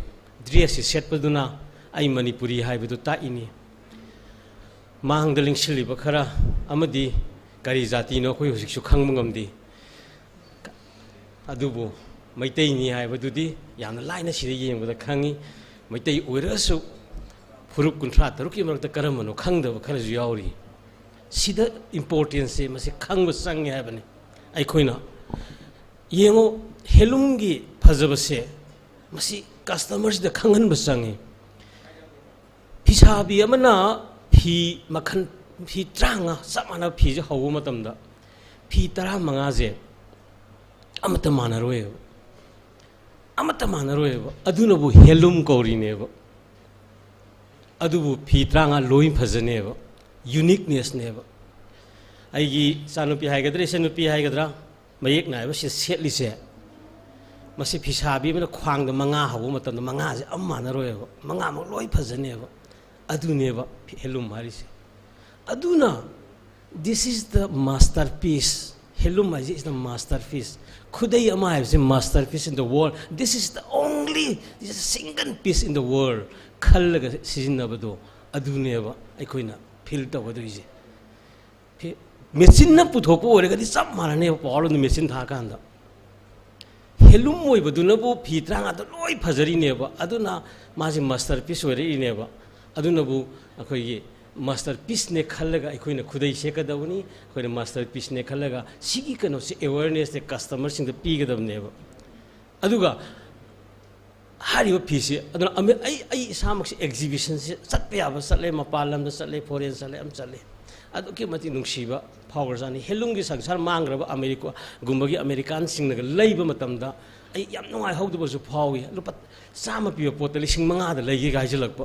ꯗ꯭ꯔꯦꯁꯁꯤ ꯁꯦꯠꯄꯗꯨꯅ ꯑꯩ ꯃꯅꯤꯄꯨꯔꯤ ꯍꯥꯏꯕꯗꯨ ꯇꯥꯛꯏꯅꯤ꯫ ꯃꯥꯡꯗ ꯂꯦꯡꯁꯤꯜꯂꯤꯕ ꯈꯔ ꯑꯃꯗꯤ ꯀꯔꯤ ꯖꯥꯇꯤꯅꯣ ꯑꯩꯈꯣꯏ ꯍꯧꯖꯤꯛꯁꯨ ꯈꯪꯕ ꯉꯝꯗꯦ꯫ ꯑꯗꯨꯕꯨ ꯃꯩꯇꯩꯅꯤ ꯍꯥꯏꯕꯗꯨꯗꯤ ꯌꯥꯝꯅ ꯂꯥꯏꯅ ꯁꯤꯗ ꯌꯦꯡꯕꯗ ꯈꯪꯉꯤ꯫ ꯃꯩꯇꯩ ꯑꯣꯏꯔꯒꯁꯨ ꯐꯨꯔꯨꯞ ꯀꯨꯟꯊ꯭ꯔꯥ ꯇꯔꯨꯛꯀꯤ ꯃꯔꯛꯇ ꯀꯔꯝꯕꯅꯣ ꯈꯪꯗꯕ ꯈꯔꯁꯨ ꯌꯥꯎꯔꯤ꯫ ꯁꯤꯗ ꯏꯝꯄꯣꯔꯇꯦꯟꯁꯁꯦ ꯃꯁꯤ ꯈꯪꯕ ꯆꯪꯉꯦ ꯍꯥꯏꯕꯅꯤ꯫ ꯑꯩꯈꯣꯏꯅ ꯌꯦꯡꯉꯣ, ꯍꯦꯟꯂꯨꯝꯒꯤ ꯐꯖꯕꯁꯦ ꯃꯁꯤ ꯀꯁꯇꯃꯔꯁꯤꯗ ꯈꯪꯍꯟꯕ ꯆꯪꯉꯤ꯫ ꯐꯤꯁꯥꯕꯤ ꯑꯃꯅ ꯐꯤ ꯃꯈꯜ, ꯐꯤ ꯇꯔꯥꯃꯉꯥ ꯆꯞ ꯃꯥꯟꯅꯕ ꯐꯤꯁꯦ ꯍꯧꯕ ꯃꯇꯝꯗ ꯐꯤ ꯇꯔꯥꯃꯉꯥꯁꯦ ꯑꯃꯠꯇ ꯃꯥꯟꯅꯔꯣꯏꯕ, ꯑꯃꯠꯇ ꯃꯥꯟꯅꯔꯣꯏꯕ꯫ ꯑꯗꯨꯅꯕꯨ ꯍꯦꯟꯂꯨꯝ ꯀꯧꯔꯤꯅꯦꯕ꯫ ꯑꯗꯨꯕꯨ ꯐꯤ ꯇꯔꯥꯃꯉꯥ ꯂꯣꯏ ꯐꯖꯅꯦꯕ, ꯌꯨꯅꯤꯛꯅꯦꯁꯅꯦꯕ꯫ ꯑꯩꯒꯤ ꯏꯆꯥꯅꯨꯄꯤ ꯍꯥꯏꯒꯗ꯭ꯔꯥ, ꯏꯆꯟꯅꯨꯄꯤ ꯍꯥꯏꯒꯗ꯭ꯔꯥ, ꯃꯌꯦꯛ ꯅꯥꯏꯕ ꯁꯤ ꯁꯦꯠꯂꯤꯁꯦ, ꯃꯁꯤ ꯐꯤꯁꯥꯕꯤ ꯑꯃꯅ ꯈ꯭ꯋꯥꯡꯗ ꯃꯉꯥ ꯍꯧꯕ ꯃꯇꯝꯗ ꯃꯉꯥꯁꯦ ꯑꯃ ꯃꯥꯟꯅꯔꯣꯏꯕ, ꯃꯉꯥꯃꯛ ꯂꯣꯏ ꯐꯖꯅꯦꯕ꯫ ꯑꯗꯨꯅꯦꯕ ꯍꯦꯂꯨꯝ ꯍꯥꯏꯔꯤꯁꯦ꯫ ꯑꯗꯨꯅ this is the masterpiece, handloom ꯍꯥꯏꯁꯦ is the masterpiece꯫ ꯈꯨꯗꯩ ꯑꯃ ꯍꯥꯏꯕꯁꯦ masterpiece in the world, this is the only, this is a single piece in the world ꯈꯜꯂꯒ ꯁꯤꯖꯤꯟꯅꯕꯗꯣ, ꯑꯗꯨꯅꯦꯕ ꯑꯩꯈꯣꯏꯅ ꯐꯤꯜ ꯇꯧꯒꯗꯣꯏꯁꯦ꯫ ꯐꯤ-, ꯃꯦꯆꯤꯟꯅ ꯄꯨꯊꯣꯛꯄ ꯑꯣꯏꯔꯒꯗꯤ ꯆꯞ ꯃꯥꯟꯅꯅꯦꯕ, ꯄꯥꯋꯔ ꯂꯨꯝꯗ ꯃꯦꯆꯤꯟ ꯊꯥꯀꯥꯟꯗ꯫ ꯍꯦꯂꯨꯝ ꯑꯣꯏꯕꯗꯨꯅꯕꯨ ꯐꯤ ꯇꯔꯥꯃꯉꯥꯗꯣ ꯂꯣꯏ ꯐꯖꯔꯤꯅꯦꯕ, ꯑꯗꯨꯅ ꯃꯥꯁꯦ ꯃꯥꯁꯇꯔ ꯄꯤꯁ ꯑꯣꯏꯔꯛꯏꯅꯦꯕ꯫ ꯑꯗꯨꯅꯕꯨ ꯑꯩꯈꯣꯏꯒꯤ ꯃꯥꯁꯇꯔ ꯄꯤꯁꯅꯦ ꯈꯜꯂꯒ ꯑꯩꯈꯣꯏꯅ ꯈꯨꯗꯩ ꯁꯦꯠꯀꯗꯕꯅꯤ, ꯑꯩꯈꯣꯏꯅ ꯃꯥꯁꯇꯔ ꯄꯤꯁꯅꯦ ꯈꯜꯂꯒ ꯁꯤꯒꯤ ꯀꯩꯅꯣꯁꯦ ꯑꯦꯋꯦꯔꯅꯦꯁꯁꯦ ꯀꯁꯇꯃꯔꯁꯤꯡꯗ ꯄꯤꯒꯗꯕꯅꯦꯕ꯫ ꯑꯗꯨꯒ ꯍꯥꯏꯔꯤꯕ ꯐꯤꯁꯤ, ꯑꯗꯨꯅ ꯑꯃꯦ-, ꯑꯩ, ꯑꯩ ꯏꯁꯥꯃꯛꯁꯦ ꯑꯦꯛꯖꯤꯕꯤꯁꯟꯁꯦ ꯆꯠꯄ ꯌꯥꯕ ꯆꯠꯂꯦ, ꯃꯄꯥꯟ ꯂꯝꯗ ꯆꯠꯂꯦ, ꯐꯣꯔꯦꯟ ꯆꯠꯂꯦ, ꯌꯥꯝ ꯆꯠꯂꯦ꯫ ꯑꯗꯨꯛꯀꯤ ꯃꯇꯤꯛ ꯅꯨꯡꯁꯤꯕ ꯐꯥꯎꯈ꯭ꯔꯖꯥꯠꯅꯤ꯫ ꯍꯦꯂꯨꯝꯒꯤ ꯁꯪꯁꯥꯔ ꯃꯥꯡꯈ꯭ꯔꯕ ꯑꯃꯦꯔꯤꯀꯥꯒꯨꯝꯕꯒꯤ ꯑꯃꯦꯔꯤꯀꯥꯟꯁꯤꯡꯅꯒ ꯂꯩꯕ ꯃꯇꯝꯗ ꯑꯩ ꯌꯥꯝ ꯅꯨꯡꯉꯥꯏꯍꯧꯗꯕꯁꯨ ꯐꯥꯎꯏ꯫ ꯂꯨꯄꯥ ꯆꯥꯝꯃ ꯄꯤꯕ ꯄꯣꯠꯇ ꯂꯤꯁꯤꯡ ꯃꯉꯥꯗ ꯂꯩꯒꯦꯒ ꯍꯥꯏꯖꯤꯜꯂꯛꯄ꯫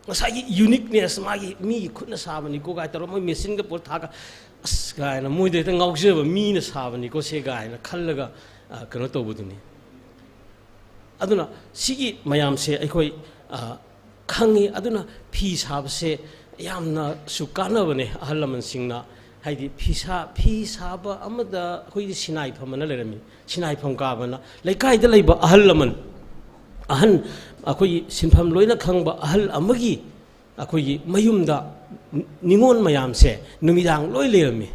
ꯉꯁꯥꯏꯒꯤ ꯌꯨꯅꯤꯛꯅꯦꯁ, ꯃꯥꯒꯤ ꯃꯤꯒꯤ ꯈꯨꯠꯅ ꯁꯥꯕꯅꯤꯀꯣ ꯀꯥꯏ ꯇꯧꯔꯒ, ꯃꯣꯏ ꯃꯦꯆꯤꯟꯒ ꯄꯨꯔ ꯊꯥꯒ, ꯑꯁ ꯀꯥꯏꯅ ꯃꯣꯏꯗ ꯍꯦꯛꯇ ꯉꯥꯎꯖꯕ, ꯃꯤꯅ ꯁꯥꯕꯅꯤꯀꯣ ꯁꯦ ꯀꯥꯏꯅ ꯈꯜꯂꯒ, ꯑ, ꯀꯩꯅꯣ ꯇꯧꯕꯗꯨꯅꯤ꯫ ꯑꯗꯨꯅ ꯁꯤꯒꯤ ꯃꯌꯥꯝꯁꯦ ꯑꯩꯈꯣꯏ, ꯑ, ꯈꯪꯉꯤ꯫ ꯑꯗꯨꯅ ꯐꯤ ꯁꯥꯕꯁꯦ ꯌꯥꯝꯅꯁꯨ ꯀꯥꯟꯅꯕꯅꯦ꯫ ꯑꯍꯜ ꯂꯃꯟꯁꯤꯡꯅ, ꯍꯥꯏꯗꯤ ꯐꯤꯁꯥ-, ꯐꯤ ꯁꯥꯕ ꯑꯃꯗ ꯑꯩꯈꯣꯏꯗꯤ ꯁꯤꯅꯥꯏꯐꯝ ꯑꯅ ꯂꯩꯔꯝꯃꯤ꯫ ꯁꯤꯅꯥꯏꯐꯝ ꯀꯥꯕꯅ ꯂꯩꯀꯥꯏꯗ ꯂꯩꯕ ꯑꯍꯜ ꯂꯃꯟ, ꯑꯍꯟ, ꯑꯩꯈꯣꯏꯒꯤ ꯁꯤꯟꯐꯝ ꯂꯣꯏꯅ ꯈꯪꯕ ꯑꯍꯜ ꯑꯃꯒꯤ ꯑꯩꯈꯣꯏꯒꯤ ꯃꯌꯨꯝꯗ ꯅꯤꯉꯣꯜ ꯃꯌꯥꯝꯁꯦ ꯅꯨꯃꯤꯗꯥꯡ ꯂꯣꯏ ꯂꯩꯔꯝꯃꯤ꯫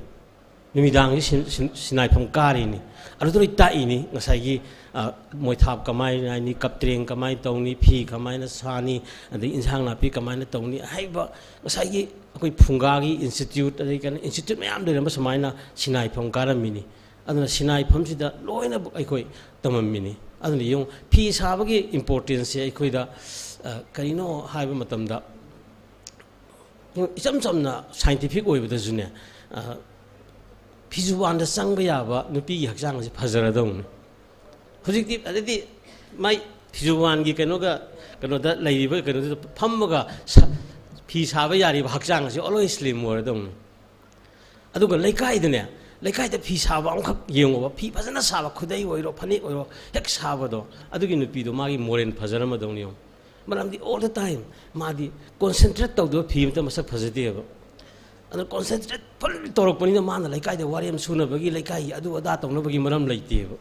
ꯅꯨꯃꯤꯗꯥꯡꯁꯤ ꯁꯤꯟ-, ꯁꯤꯟ-, ꯁꯤꯟꯅꯥꯏꯐꯝ ꯀꯥꯔꯤꯅꯤ꯫ ꯑꯗꯨꯗ ꯂꯣꯏ ꯇꯥꯛꯏꯅꯤ꯫ ꯉꯁꯥꯏꯒꯤ, ꯑ, ꯃꯣꯏꯊꯥꯞ ꯀꯃꯥꯏꯅ ꯍꯥꯏꯅꯤ, ꯀꯞꯇ꯭ꯔꯦꯡ ꯀꯃꯥꯏꯅ ꯇꯧꯅꯤ, ꯐꯤ ꯀꯃꯥꯏꯅ ꯁꯥꯅꯤ, ꯑꯗꯩ ꯏꯟꯁꯥꯡ ꯅꯥꯄꯤ ꯀꯃꯥꯏꯅ ꯇꯧꯅꯤ ꯍꯥꯏꯕ, ꯉꯁꯥꯏꯒꯤ ꯑꯩꯈꯣꯏ ꯐꯨꯡꯒꯥꯒꯤ ꯏꯟꯁꯇꯤꯇ꯭ꯌꯨꯠ, ꯑꯗꯩ ꯀꯩꯅꯣ ꯏꯟꯁꯇꯤꯇ꯭ꯌꯨꯠ ꯃꯌꯥꯝ ꯂꯩꯔꯝꯕ ꯁꯨꯃꯥꯏꯅ ꯁꯤꯟꯅꯥꯏꯐꯝ ꯀꯥꯔꯝꯃꯤꯅꯤ꯫ ꯑꯗꯨꯅ ꯁꯤꯟꯅꯥꯏꯐꯝꯁꯤꯗ ꯂꯣꯏꯅꯃꯛ ꯑꯩꯈꯣꯏ ꯇꯝꯃꯝꯃꯤꯅꯤ꯫ ꯑꯗꯨꯅ ꯌꯦꯡꯉꯨ, ꯐꯤ ꯁꯥꯕꯒꯤ ꯏꯝꯄꯣꯔꯇꯦꯟꯁꯁꯦ ꯑꯩꯈꯣꯏꯗ, ꯑ, ꯀꯔꯤꯅꯣ ꯍꯥꯏꯕ ꯃꯇꯝꯗ, ꯏꯆꯝ ꯆꯝꯅ ꯁꯥꯏꯟꯇꯤꯐꯤꯛ ꯑꯣꯏꯕꯗꯁꯨꯅꯦ, ꯑ, ꯐꯤꯖꯨꯕꯥꯟꯗ ꯆꯪꯕ ꯌꯥꯕ ꯅꯨꯄꯤꯒꯤ ꯍꯛꯆꯥꯡ ꯑꯁꯤ ꯐꯖꯔꯗꯧꯅꯤ꯫ ꯍꯧꯖꯤꯛꯇꯤ ꯑꯗꯩꯗꯤ ꯃꯥꯏ ꯐꯤꯖꯨꯋꯥꯟꯒꯤ ꯀꯩꯅꯣꯒ, ꯀꯩꯅꯣꯗ ꯂꯩꯔꯤꯕ ꯀꯩꯅꯣꯗꯨꯗ ꯐꯝꯃꯒ ꯁꯥ-, ꯐꯤ ꯁꯥꯕ ꯌꯥꯔꯤꯕ ꯍꯛꯆꯥꯡ ꯑꯁꯤ always slim ꯑꯣꯏꯔꯗꯧꯅꯤ꯫ ꯑꯗꯨꯒ ꯂꯩꯀꯥꯏꯗꯅꯦ, ꯂꯩꯀꯥꯏꯗ ꯐꯤ ꯁꯥꯕ ꯑꯃꯈꯛ ꯌꯦꯡꯉꯣꯕ, ꯐꯤ ꯐꯖꯅ ꯁꯥꯕ, ꯈꯨꯗꯩ ꯑꯣꯏꯔꯣ, ꯐꯅꯦꯛ ꯑꯣꯏꯔꯣ, ꯍꯦꯛ ꯁꯥꯕꯗꯣ, ꯑꯗꯨꯒꯤ ꯅꯨꯄꯤꯗꯣ ꯃꯥꯒꯤ ꯃꯣꯔꯦꯜ ꯐꯖꯔꯝꯃꯗꯧꯅꯤ ꯌꯦꯡꯉꯣ꯫ ꯃꯔꯝꯗꯤ all the time ꯃꯥꯗꯤ concentrate ꯇꯧꯗꯕ ꯐꯤ ꯑꯃꯇ ꯃꯁꯛ ꯐꯖꯗꯦꯕ꯫ ꯑꯗꯨꯅ concentrate full ꯇꯧꯔꯛꯄꯅꯤꯅ ꯃꯥꯅ ꯂꯩꯀꯥꯏꯗ ꯋꯥꯔꯦꯝ ꯁꯨꯅꯕꯒꯤ, ꯂꯩꯀꯥꯏꯒꯤ ꯑꯗꯨ ꯑꯗꯥ ꯇꯧꯅꯕꯒꯤ ꯃꯔꯝ ꯂꯩꯇꯦꯕ꯫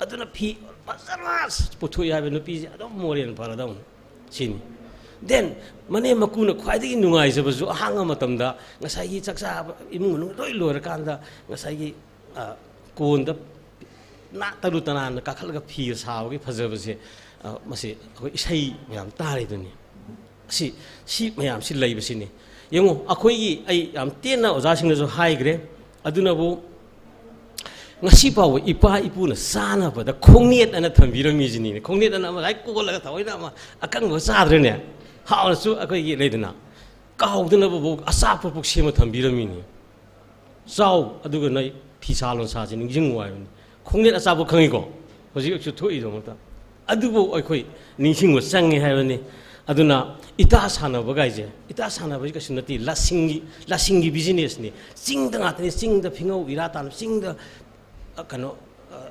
ꯑꯗꯨꯅ ꯐꯤ ꯐꯖꯅ ꯄꯨꯊꯣꯛꯏ ꯍꯥꯏꯕ ꯅꯨꯄꯤꯁꯦ ꯑꯗꯨꯝ ꯃꯣꯔꯦꯅ ꯐꯔꯗꯧꯅꯤ ꯁꯤꯅꯤ꯫ Then ꯃꯅꯦꯝ ꯃꯀꯨꯅ ꯈ꯭ꯋꯥꯏꯗꯒꯤ ꯅꯨꯡꯉꯥꯏꯖꯕꯁꯨ ꯑꯍꯥꯡꯕ ꯃꯇꯝꯗ ꯉꯁꯥꯏꯒꯤ ꯆꯥꯛ ꯆꯥꯕ ꯏꯃꯨꯡ ꯃꯅꯨꯡ ꯂꯣꯏ ꯂꯣꯏꯔꯀꯥꯟꯗ ꯉꯁꯥꯏꯒꯤ, ꯑ, ꯀꯣꯟꯗ ꯅꯥ ꯇꯔꯨ ꯇꯅꯥꯟꯅ ꯀꯥꯈꯠꯂꯒ ꯐꯤꯒ ꯁꯥꯕꯒꯤ ꯐꯖꯕꯁꯦ, ꯑ, ꯃꯁꯤ ꯑꯩꯈꯣꯏ ꯏꯁꯩ ꯃꯌꯥꯝ ꯇꯥꯔꯤꯗꯨꯅꯤ꯫ ꯁꯤ, ꯁꯤ ꯃꯌꯥꯝꯁꯤ ꯂꯩꯕꯁꯤꯅꯤ꯫ ꯌꯦꯡꯉꯨ, ꯑꯩꯈꯣꯏꯒꯤ, ꯑꯩ ꯌꯥꯝ ꯇꯦꯟꯅ ꯑꯣꯖꯥꯁꯤꯡꯅꯁꯨ ꯍꯥꯏꯈ꯭ꯔꯦ, ꯑꯗꯨꯅꯕꯨ ꯉꯁꯤ ꯐꯥꯎꯕ ꯏꯄꯥ ꯏꯄꯨꯅ ꯆꯥꯅꯕꯗ ꯈꯣꯡꯅꯦꯠ ꯑꯅ ꯊꯝꯕꯤꯔꯝꯃꯤꯁꯤꯅꯤꯅꯦ꯫ ꯈꯣꯡꯅꯦꯠ ꯑꯅ ꯑꯃ ꯂꯥꯏ ꯀꯣꯜꯂꯒ ꯊꯑꯣꯏꯅ ꯑꯃ ꯑꯀꯪꯕ ꯆꯥꯗ꯭ꯔꯦꯅꯦ꯫ ꯍꯥꯎꯅꯁꯨ ꯑꯩꯈꯣꯏꯒꯤ ꯂꯩꯗꯅ ꯀꯥꯎꯗꯅꯕ ꯑꯆꯥꯄꯣꯠ ꯁꯦꯝꯃ ꯊꯝꯕꯤꯔꯝꯃꯤꯅꯤ꯫ ꯆꯥꯎ, ꯑꯗꯨꯒ ꯅꯣꯏ ꯐꯤꯁꯥ ꯂꯣꯟꯁꯥꯁꯦ ꯅꯤꯡꯁꯤꯡꯉꯨ ꯍꯥꯏꯕꯅꯤ꯫ ꯈꯣꯡꯅꯦꯠ ꯑꯆꯥꯄꯣꯠ ꯈꯪꯉꯤꯀꯣ? ꯍꯧꯖꯤꯛ ꯍꯧꯖꯤꯛꯁꯨ ꯊꯣꯛꯏꯗꯃꯛꯇ꯫ ꯑꯗꯨꯕꯨ ꯑꯩꯈꯣꯏ ꯅꯤꯡꯁꯤꯡꯕ ꯆꯪꯉꯦ ꯍꯥꯏꯕꯅꯤ꯫ ꯑꯗꯨꯅ ꯏꯇꯥ ꯁꯥꯟꯅꯕꯒꯥꯏꯁꯦ, ꯏꯇꯥ ꯁꯥꯟꯅꯕꯁꯤ ꯀꯩꯁꯨ ꯅꯠꯇꯦ, ꯂꯁꯤꯡꯒꯤ, ꯂꯁꯤꯡꯒꯤ businessꯅꯤ꯫ ꯆꯤꯡꯗ ꯉꯥꯛꯇꯅꯤ, ꯆꯤꯡꯗ ꯐꯤꯉꯧ ꯏꯔꯥ ꯇꯥꯟꯅꯕ, ꯆꯤꯡꯗ, ꯑ, ꯀꯩꯅꯣ, ꯑ,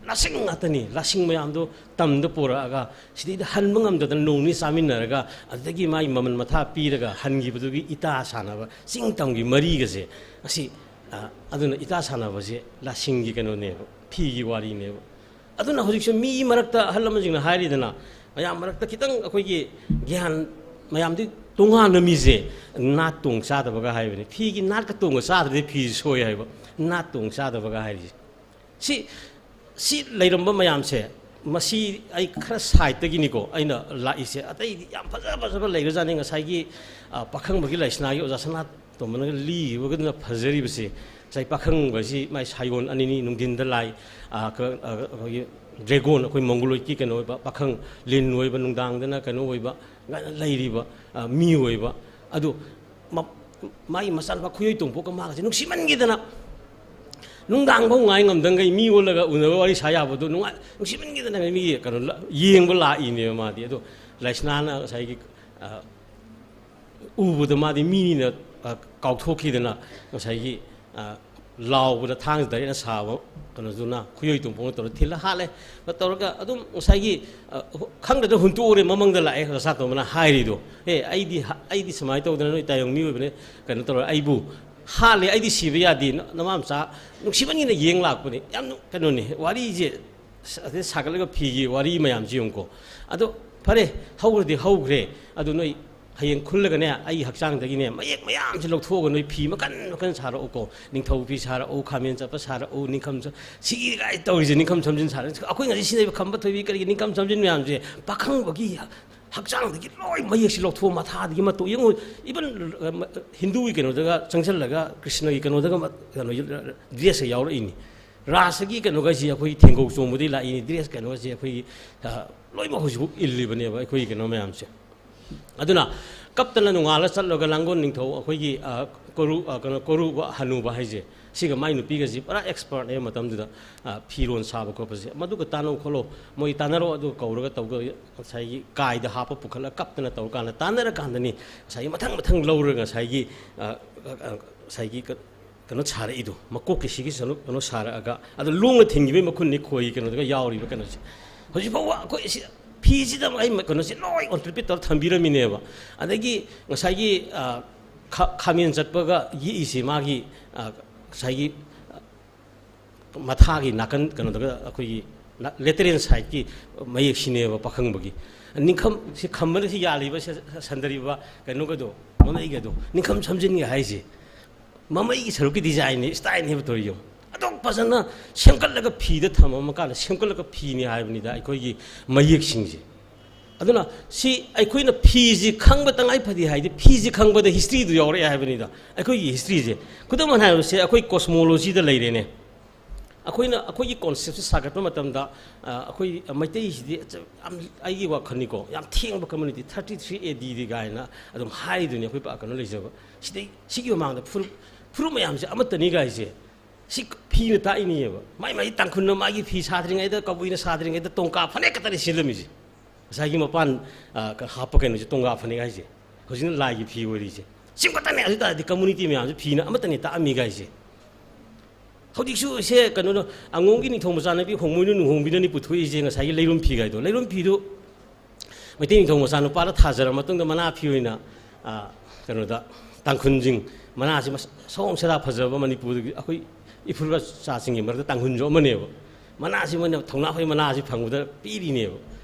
ꯂꯁꯤꯡ ꯉꯥꯛꯇꯅꯤ꯫ ꯂꯁꯤꯡ ꯃꯌꯥꯝꯗꯣ ꯇꯝꯗ ꯄꯨꯔꯛꯑꯒ ꯁꯤꯗꯩꯗ ꯍꯟꯕ ꯉꯝꯗꯗꯅ ꯅꯣꯡ ꯅꯤꯅꯤ ꯆꯥꯃꯤꯟꯅꯔꯒ ꯑꯗꯨꯗꯒꯤ ꯃꯥꯒꯤ ꯃꯃꯜ ꯃꯊꯥ ꯄꯤꯔꯒ ꯍꯟꯈꯤꯕꯗꯨꯒꯤ ꯏꯇꯥ ꯁꯥꯟꯅꯕ, ꯆꯤꯡ ꯇꯝꯒꯤ ꯃꯔꯤꯒꯁꯦ ꯑꯁꯤ, ꯑ, ꯑꯗꯨꯅ ꯏꯇꯥ ꯁꯥꯟꯅꯕꯁꯦ ꯂꯁꯤꯡꯒꯤ ꯀꯩꯅꯣꯅꯦꯕ, ꯐꯤꯒꯤ ꯋꯥꯔꯤꯅꯦꯕ꯫ ꯑꯗꯨꯅ ꯍꯧꯖꯤꯛꯁꯨ ꯃꯤ ꯃꯔꯛꯇ ꯑꯍꯜ ꯂꯃꯟꯁꯤꯡꯅ ꯍꯥꯏꯔꯤꯗꯅ, ꯃꯌꯥꯝ ꯃꯔꯛꯇ ꯈꯤꯇꯪ ꯑꯩꯈꯣꯏꯒꯤ ꯒ꯭ꯌꯥꯟ, ꯃꯌꯥꯝꯗꯤ ꯇꯣꯉꯥꯟꯕ ꯃꯤꯁꯦ ꯅꯥꯠ ꯇꯣꯡ ꯆꯥꯗꯕꯒ ꯍꯥꯏꯕꯅꯤ꯫ ꯐꯤꯒꯤ ꯅꯥꯠꯀ ꯇꯣꯡꯒ ꯆꯥꯗ꯭ꯔꯗꯤ ꯐꯤꯁꯦ ꯁꯣꯏ ꯍꯥꯏꯕ, ꯅꯥꯠ ꯇꯣꯡ ꯆꯥꯗꯕꯒ ꯍꯥꯏꯔꯤꯁꯦ꯫ ꯁꯤ, ꯁꯤ ꯂꯩꯔꯝꯕ ꯃꯌꯥꯝꯁꯦ, ꯃꯁꯤ ꯑꯩ ꯈꯔ sideꯇꯒꯤꯅꯤꯀꯣ ꯑꯩꯅ ꯂꯥꯛꯏꯁꯦ, ꯑꯇꯩꯗꯤ ꯌꯥꯝ ꯐꯖ ꯐꯖꯕ ꯂꯩꯈ꯭ꯔꯖꯥꯠꯅꯤ꯫ ꯉꯁꯥꯏꯒꯤ, ꯑ, ꯄꯥꯈꯪꯕꯒꯤ ꯂꯥꯏꯁꯅꯥꯒꯤ ꯑꯣꯖꯥ ꯁꯅꯥꯇꯣꯝꯕꯅꯒ ꯂꯤꯈꯤꯕꯗꯨꯅ ꯐꯖꯔꯤꯕꯁꯦ, ꯉꯁꯥꯏ ꯄꯥꯈꯪꯕꯁꯤ ꯃꯥꯏ ꯁꯥꯌꯣꯟ ꯑꯅꯤꯅꯤ, ꯅꯨꯡꯊꯤꯟꯗ ꯂꯥꯏ, ꯑ, ꯀ-, ꯑ, ꯑꯩꯈꯣꯏꯒꯤ dragon, ꯑꯩꯈꯣꯏ ꯃꯪꯒꯣꯂꯣꯏꯗꯀꯤ ꯀꯩꯅꯣ ꯑꯣꯏꯕ, ꯄꯥꯈꯪ ꯂꯤꯟ ꯑꯣꯏꯕ, ꯅꯨꯡꯗꯥꯡꯗꯅ ꯀꯩꯅꯣ ꯑꯣꯏꯕ, ꯂꯩꯔꯤꯕ, ꯑ, ꯃꯤ ꯑꯣꯏꯕ꯫ ꯑꯗꯨ ꯃ-, ꯃꯥꯒꯤ ꯃꯆꯥꯅꯨꯄꯥ ꯈꯨꯌꯣꯏ ꯇꯣꯡꯄꯣꯛꯀ ꯃꯥꯒꯁꯦ ꯅꯨꯡꯁꯤꯃꯟꯈꯤꯗꯅ ꯅꯨꯡꯗꯥꯡ ꯐꯥꯎ ꯉꯥꯏ ꯉꯝꯗꯪꯒꯩ ꯃꯤ ꯑꯣꯜꯂꯒ ꯎꯅꯕ ꯋꯥꯔꯤ ꯁꯥ ꯌꯥꯕꯗꯣ ꯅꯨꯡꯉꯥꯏ, ꯅꯨꯡꯁꯤꯃꯟꯈꯤꯗꯅ ꯃꯤꯒꯤ ꯀꯩꯅꯣ ꯂ-, ꯌꯦꯡꯕ ꯂꯥꯛꯏꯅꯦꯕ ꯃꯥꯗꯤ꯫ ꯑꯗꯣ ꯂꯩꯁꯅꯥꯅ ꯉꯁꯥꯏꯒꯤ, ꯑ, ꯎꯕꯗ ꯃꯥꯗꯤ ꯃꯤꯅꯤꯅ, ꯑ, ꯀꯥꯎꯊꯣꯛꯈꯤꯗꯅ ꯉꯁꯥꯏꯒꯤ, ꯑ, ꯂꯥꯎꯕꯗ ꯊꯥꯡꯁꯦ ꯇꯔꯦꯠꯅ ꯁꯥꯕ ꯀꯩꯅꯣꯗꯨꯅ ꯈꯨꯌꯣꯏ ꯇꯨꯝꯄꯣꯡꯅ ꯇꯧꯔ ꯊꯤꯜꯂ ꯍꯥꯠꯂꯦ꯫ ꯇꯧꯔꯒ ꯑꯗꯨꯝ ꯉꯁꯥꯏꯒꯤ, ꯑ, ꯈꯪꯗꯗꯅ ꯍꯨꯟꯇꯣꯛꯎꯔꯦ, ꯃꯃꯪꯗ ꯂꯥꯛꯑꯦ ꯔꯁꯥꯇꯣꯝꯕꯅ ꯍꯥꯏꯔꯤꯗꯣ, "ꯑꯦ, ꯑꯩꯗꯤ ꯍ-, ꯑꯩꯗꯤ ꯁꯨꯃꯥꯏꯅ ꯇꯧꯗꯅ ꯅꯣꯏ ꯇꯥꯏꯕꯪ ꯃꯤ ꯑꯣꯏꯕꯅꯦ, ꯀꯩꯅꯣ ꯇꯧꯔ ꯑꯩꯕꯨ ꯍꯥꯠꯂꯦ, ꯑꯩꯗꯤ ꯁꯤꯕ ꯌꯥꯗꯦ, ꯅ-, ꯅꯃꯥ ꯃꯆꯥ ꯅꯨꯡꯁꯤꯃꯟꯒꯤꯅ ꯌꯦꯡ ꯂꯥꯛꯄꯅꯦ"꯫ ꯌꯥꯝ ꯅꯨ-, ꯀꯩꯅꯣꯅꯦ ꯋꯥꯔꯤꯁꯦ꯫ ꯑꯁ, ꯑꯗꯩ ꯁꯥꯒꯠꯂꯒ ꯐꯤꯒꯤ ꯋꯥꯔꯤ ꯃꯌꯥꯝꯁꯤ ꯌꯦꯡꯉꯨꯀꯣ꯫ ꯑꯗꯣ ꯐꯔꯦ, ꯍꯧꯈ꯭ꯔꯗꯤ ꯍꯧꯈ꯭ꯔꯦ꯫ ꯑꯗꯨ ꯅꯣꯏ ꯍꯌꯦꯡ ꯈꯨꯜꯂꯒꯅꯦ, ꯑꯩ ꯍꯛꯆꯥꯡꯗꯒꯤꯅꯦ ꯃꯌꯦꯛ ꯃꯌꯥꯝꯁꯦ ꯂꯧꯊꯣꯛꯑꯒ ꯅꯣꯏ ꯐꯤ ꯃꯈꯟ ꯃꯈꯟ ꯁꯥꯔꯛꯎꯀꯣ꯫ ꯅꯤꯡꯊꯧ ꯐꯤ ꯁꯥꯔꯛꯎ, ꯈꯥꯃꯦꯟ ꯆꯠꯄ ꯁꯥꯔꯛꯎ, ꯅꯤꯡꯈꯝ ꯁ-, ꯁꯤꯒꯤ ꯀꯥꯏ ꯇꯧꯔꯤꯁꯦ, ꯅꯤꯡꯈꯝ ꯁꯝꯖꯤꯟ ꯁꯥꯔꯛꯎ꯫ ꯑꯩꯈꯣꯏ ꯉꯁꯤ ꯁꯤꯖꯤꯟꯅꯔꯤꯕ ꯈꯝꯕ ꯊꯣꯏꯕꯤ ꯀꯔꯤꯒꯤ ꯅꯤꯡꯈꯝ ꯁꯝꯖꯤꯟ ꯃꯌꯥꯝꯁꯦ ꯄꯥꯈꯪꯕꯒꯤ ꯍꯛꯆꯥꯡꯗꯒꯤ ꯂꯣꯏ ꯃꯌꯦꯛꯁꯤ ꯂꯧꯊꯣꯛꯑ ꯃꯊꯥꯗꯒꯤ ꯃꯇꯧ ꯌꯦꯡꯉꯨ꯫ ꯏꯚꯟ, ꯑ, ꯃ-, ꯍꯤꯟꯗꯨꯒꯤ ꯀꯩꯅꯣꯗꯒ ꯆꯪꯁꯤꯜꯂꯒ ꯀ꯭ꯔꯤꯁꯅꯒꯤ ꯀꯩꯅꯣꯗꯒ ꯃ-, ꯀꯩꯅꯣ, ꯗ꯭ꯔꯦꯁꯀ ꯌꯥꯎꯔꯛꯏꯅꯤ꯫ ꯔꯥꯁꯒꯤ ꯀꯩꯅꯣꯒꯁꯤ ꯑꯩꯈꯣꯏꯒꯤ ꯊꯦꯡꯒꯧ ꯆꯣꯡꯕꯗꯒꯤ ꯂꯥꯛꯏꯅꯤ, ꯗ꯭ꯔꯦꯁ ꯀꯩꯅꯣꯒꯁꯤ ꯑꯩꯈꯣꯏꯒꯤ, ꯑ, ꯂꯣꯏꯅꯃꯛ ꯍꯧꯖꯤꯛꯐꯥꯎ ꯏꯜꯂꯤꯕꯅꯦꯕ ꯑꯩꯈꯣꯏꯒꯤ ꯀꯩꯅꯣ ꯃꯌꯥꯝꯁꯦ꯫ ꯑꯗꯨꯅ ꯀꯞꯇꯅ ꯅꯣꯡꯉꯥꯜꯂ ꯆꯠꯂꯒ ꯂꯥꯡꯒꯣꯜ ꯅꯤꯡꯊꯧ ꯑꯩꯈꯣꯏꯒꯤ, ꯑ, ꯀꯣꯔꯨ-, ꯑ, ꯀꯩꯅꯣ, ꯀꯣꯔꯨꯕ ꯍꯅꯨꯕ ꯍꯥꯏꯁꯦ, ꯁꯤꯒ ꯃꯥꯏ ꯅꯨꯄꯤꯒꯁꯤ ꯄꯨꯔꯥ ꯑꯦꯛꯁꯄꯔꯠꯅꯦꯕ ꯃꯇꯝꯗꯨꯗ, ꯑ, ꯐꯤꯔꯣꯟ ꯁꯥꯕ ꯈꯣꯠꯄꯁꯦ꯫ "ꯃꯗꯨꯒ ꯇꯥꯟꯅꯧ ꯈꯣꯠꯂꯣ, ꯃꯣꯏ ꯇꯥꯟꯅꯔꯣ, ꯑꯗꯨꯒ ꯀꯧꯔꯒ ꯇꯧꯒ-", ꯉꯁꯥꯏꯒꯤ ꯀꯥꯏꯗ ꯍꯥꯞꯄ ꯄꯨꯈꯠꯂꯒ ꯀꯞꯇꯅ ꯇꯧꯔꯀꯥꯟꯗ, ꯇꯥꯟꯅꯔꯀꯥꯟꯗꯅꯤ ꯉꯁꯥꯏꯒꯤ ꯃꯊꯪ ꯃꯊꯪ ꯂꯧꯔꯒ ꯉꯁꯥꯏꯒꯤ, ꯑ, ꯑ, ꯑ, ꯉꯁꯥꯏꯒꯤ ꯀ-, ꯀꯩꯅꯣ ꯁꯥꯔꯛꯏꯗꯣ, ꯃꯀꯣꯛꯀꯤ ꯁꯤꯒꯤ ꯁꯔꯨꯛ ꯀꯩꯅꯣ ꯁꯥꯔꯛꯑꯒ, ꯑꯗꯣ ꯂꯣꯡꯅ ꯊꯤꯟꯈꯤꯕꯒꯤ ꯃꯈꯨꯟꯅꯤ ꯈꯣꯏ ꯀꯩꯅꯣꯗꯒ ꯌꯥꯎꯔꯤꯕ ꯀꯩꯅꯣꯁꯦ꯫ ꯍꯧꯖꯤꯛ ꯐꯥꯎꯕ ꯑꯩꯈꯣꯏ ꯁꯤ ꯐꯤꯁꯤꯗ ꯑꯩ ꯀꯩꯅꯣꯁꯦ ꯂꯣꯏ ꯑꯣꯟꯊꯣꯛꯄꯤ ꯇꯧꯔ ꯊꯝꯕꯤꯔꯝꯃꯤꯅꯦꯕ꯫ ꯑꯗꯒꯤ ꯉꯁꯥꯏꯒꯤ, ꯑ, ꯈ-, ꯈꯥꯃꯦꯟ ꯆꯠꯄꯒ ꯌꯦꯛꯏꯁꯦ ꯃꯥꯒꯤ, ꯑ, ꯉꯁꯥꯏꯒꯤ, ꯑ, ꯃꯊꯥꯒꯤ ꯅꯥꯀꯟ ꯀꯩꯅꯣꯗꯒ ꯑꯩꯈꯣꯏꯒꯤ ꯅ-, ꯂꯦꯇꯔꯦꯟ ꯁꯥꯏꯠꯀꯤ ꯃꯌꯦꯛꯁꯤꯅꯦꯕ ꯄꯥꯈꯪꯕꯒꯤ꯫ ꯅꯤꯡꯈꯝ ꯁꯤ ꯈꯝꯕꯅ ꯁꯤ ꯌꯥꯜꯂꯤꯕ ꯁ-, ꯁ-, ꯁꯟꯗꯔꯤꯕ ꯀꯩꯅꯣꯒꯗꯣ, ꯃꯃꯩꯒꯗꯣ, ꯅꯤꯡꯈꯝ ꯁꯝꯖꯤꯟꯒꯦ ꯍꯥꯏꯁꯦ꯫ ꯃꯃꯩꯒꯤ ꯁꯔꯨꯛꯀꯤ ꯗꯤꯖꯥꯏꯟꯅꯤ, ꯁ꯭ꯇꯥꯏꯜꯅꯦꯕ ꯇꯧꯔꯤ ꯌꯦꯡꯉꯨ꯫ ꯑꯗꯨꯛ ꯐꯖꯅ ꯁꯦꯝꯒꯠꯂꯒ ꯐꯤꯗ ꯊꯝꯃꯝꯃ ꯀꯥꯟꯗ ꯁꯦꯝꯒꯠꯂꯒ ꯐꯤꯅꯤ ꯍꯥꯏꯕꯅꯤꯗ ꯑꯩꯈꯣꯏꯒꯤ ꯃꯌꯦꯛꯁꯤꯡꯁꯦ꯫ ꯑꯗꯨꯅ ꯁꯤ ꯑꯩꯈꯣꯏꯅ ꯐꯤꯁꯤ ꯈꯪꯕ ꯇꯉꯥꯏ ꯐꯗꯦ ꯍꯥꯏꯗꯤ ꯐꯤꯁꯤ ꯈꯪꯕꯗ ꯍꯤꯁꯇ꯭ꯔꯤꯗꯨ ꯌꯥꯎꯔꯛꯑꯦ ꯍꯥꯏꯕꯅꯤꯗ꯫ ꯑꯩꯈꯣꯏꯒꯤ ꯍꯤꯁꯇ꯭ꯔꯤꯁꯦ ꯈꯨꯗꯝ ꯑꯣꯏꯅ ꯍꯥꯏꯔꯕꯁꯦ ꯑꯩꯈꯣꯏ ꯀꯣꯁꯃꯣꯂꯣꯖꯤꯗ ꯂꯩꯔꯦꯅꯦ꯫ ꯑꯩꯈꯣꯏꯅ ꯑꯩꯈꯣꯏꯒꯤ ꯀꯣꯟꯁꯦꯞꯁꯦ ꯁꯥꯒꯠꯄ ꯃꯇꯝꯗ, ꯑ, ꯑꯩꯈꯣꯏ ꯃꯩꯇꯩꯁꯤꯗꯤ ꯌꯥꯝ, ꯑꯩꯒꯤ ꯋꯥꯈꯜꯅꯤꯀꯣ, ꯌꯥꯝ ꯊꯦꯡꯕ ꯀꯝꯃ꯭ꯌꯨꯅꯤꯇꯤ, ꯊꯥꯔꯇꯤ ꯊ꯭ꯔꯤ ꯑꯦ ꯗꯤꯗꯤ ꯀꯥꯏꯅ ꯑꯗꯨꯝ ꯍꯥꯏꯔꯤꯗꯨꯅꯤ ꯑꯩꯈꯣꯏ ꯄꯥ-, ꯀꯩꯅꯣ ꯂꯩꯖꯕ꯫ ꯁꯤꯗꯩ, ꯁꯤꯒꯤ ꯃꯃꯥꯡꯗ ꯐꯨꯔꯨꯞ, ꯐꯨꯔꯨꯞ ꯃꯌꯥꯝꯁꯦ ꯑꯃꯠꯇꯅꯤ ꯀꯥꯏꯁꯦ꯫ ꯁꯤ ꯐꯤꯅ ꯇꯥꯛꯏꯅꯦꯕ꯫ ꯃꯥꯏ ꯃꯥꯏ ꯇꯥꯡꯈꯨꯜꯅ ꯃꯥꯒꯤ ꯐꯤ ꯁꯥꯗ꯭ꯔꯤꯉꯩꯗ, ꯀꯕꯨꯏꯅ ꯁꯥꯗ꯭ꯔꯤꯉꯩꯗ ꯇꯣꯡꯀꯥ ꯐꯅꯦꯛ ꯈꯛꯇꯅꯤ ꯁꯦꯠꯂꯝꯃꯤꯁꯦ꯫ ꯉꯁꯥꯏꯒꯤ ꯃꯄꯥꯟ, ꯑ, ꯀ-, ꯍꯥꯞꯄ ꯀꯩꯅꯣꯁꯦ, ꯇꯣꯡꯒꯥ ꯐꯅꯦꯛ ꯍꯥꯏꯁꯦ꯫ ꯍꯧꯖꯤꯛꯅ ꯂꯥꯏꯒꯤ ꯐꯤ ꯑꯣꯏꯔꯤꯁꯦ꯫ ꯁꯤ ꯈꯛꯇꯅꯦ꯫ ꯑꯗꯨ ꯇꯥꯔꯗꯤ community ꯃꯌꯥꯝꯁꯦ ꯐꯤꯅ ꯑꯃꯠꯇꯅꯦ ꯇꯥꯛꯑꯝꯃꯤ ꯀꯥꯏꯁꯦ꯫ ꯍꯧꯖꯤꯛꯁꯨ ꯁꯦ ꯀꯩꯅꯣꯅ, ꯑꯉꯣꯝꯒꯤ ꯅꯤꯡꯊꯧ ꯃꯆꯥꯅꯨꯄꯤ ꯍꯣꯡꯃꯣꯏꯅꯨ ꯅꯨꯡꯍꯣꯡꯕꯤꯅꯅꯤ ꯄꯨꯊꯣꯛꯏꯁꯦ ꯉꯁꯥꯏꯒꯤ ꯂꯩꯔꯨꯝ ꯐꯤ ꯀꯥꯏꯗꯣ꯫ ꯂꯩꯔꯨꯝ ꯐꯤꯗꯨ ꯃꯩꯇꯩ ꯅꯤꯡꯊꯧ ꯃꯆꯥꯅꯨꯄꯥꯗ ꯊꯥꯖꯔ ꯃꯇꯨꯡꯗ ꯃꯅꯥ ꯐꯤ ꯑꯣꯏꯅ, ꯑ, ꯀꯩꯅꯣꯗ, ꯇꯥꯡꯈꯨꯜꯁꯤꯡ ꯃꯅꯥꯁꯤ ꯃꯁ-, ꯁꯑꯣꯡ ꯁꯥꯗꯥ ꯐꯖꯕ ꯃꯅꯤꯄꯨꯔꯗꯒꯤ ꯑꯩꯈꯣꯏ ꯏꯐꯨꯔꯨꯞ ꯆꯥꯁꯤꯡꯒꯤ ꯃꯔꯛꯇ ꯇꯥꯡꯈꯨꯜꯁꯨ ꯑꯃꯅꯦꯕ꯫ ꯃꯅꯥꯁꯤ ꯃꯣꯏꯅ ꯊꯧꯅꯥ ꯐꯩ ꯃꯅꯥꯁꯤ ꯐꯪꯕꯗ ꯄꯤꯔꯤꯅꯦꯕ꯫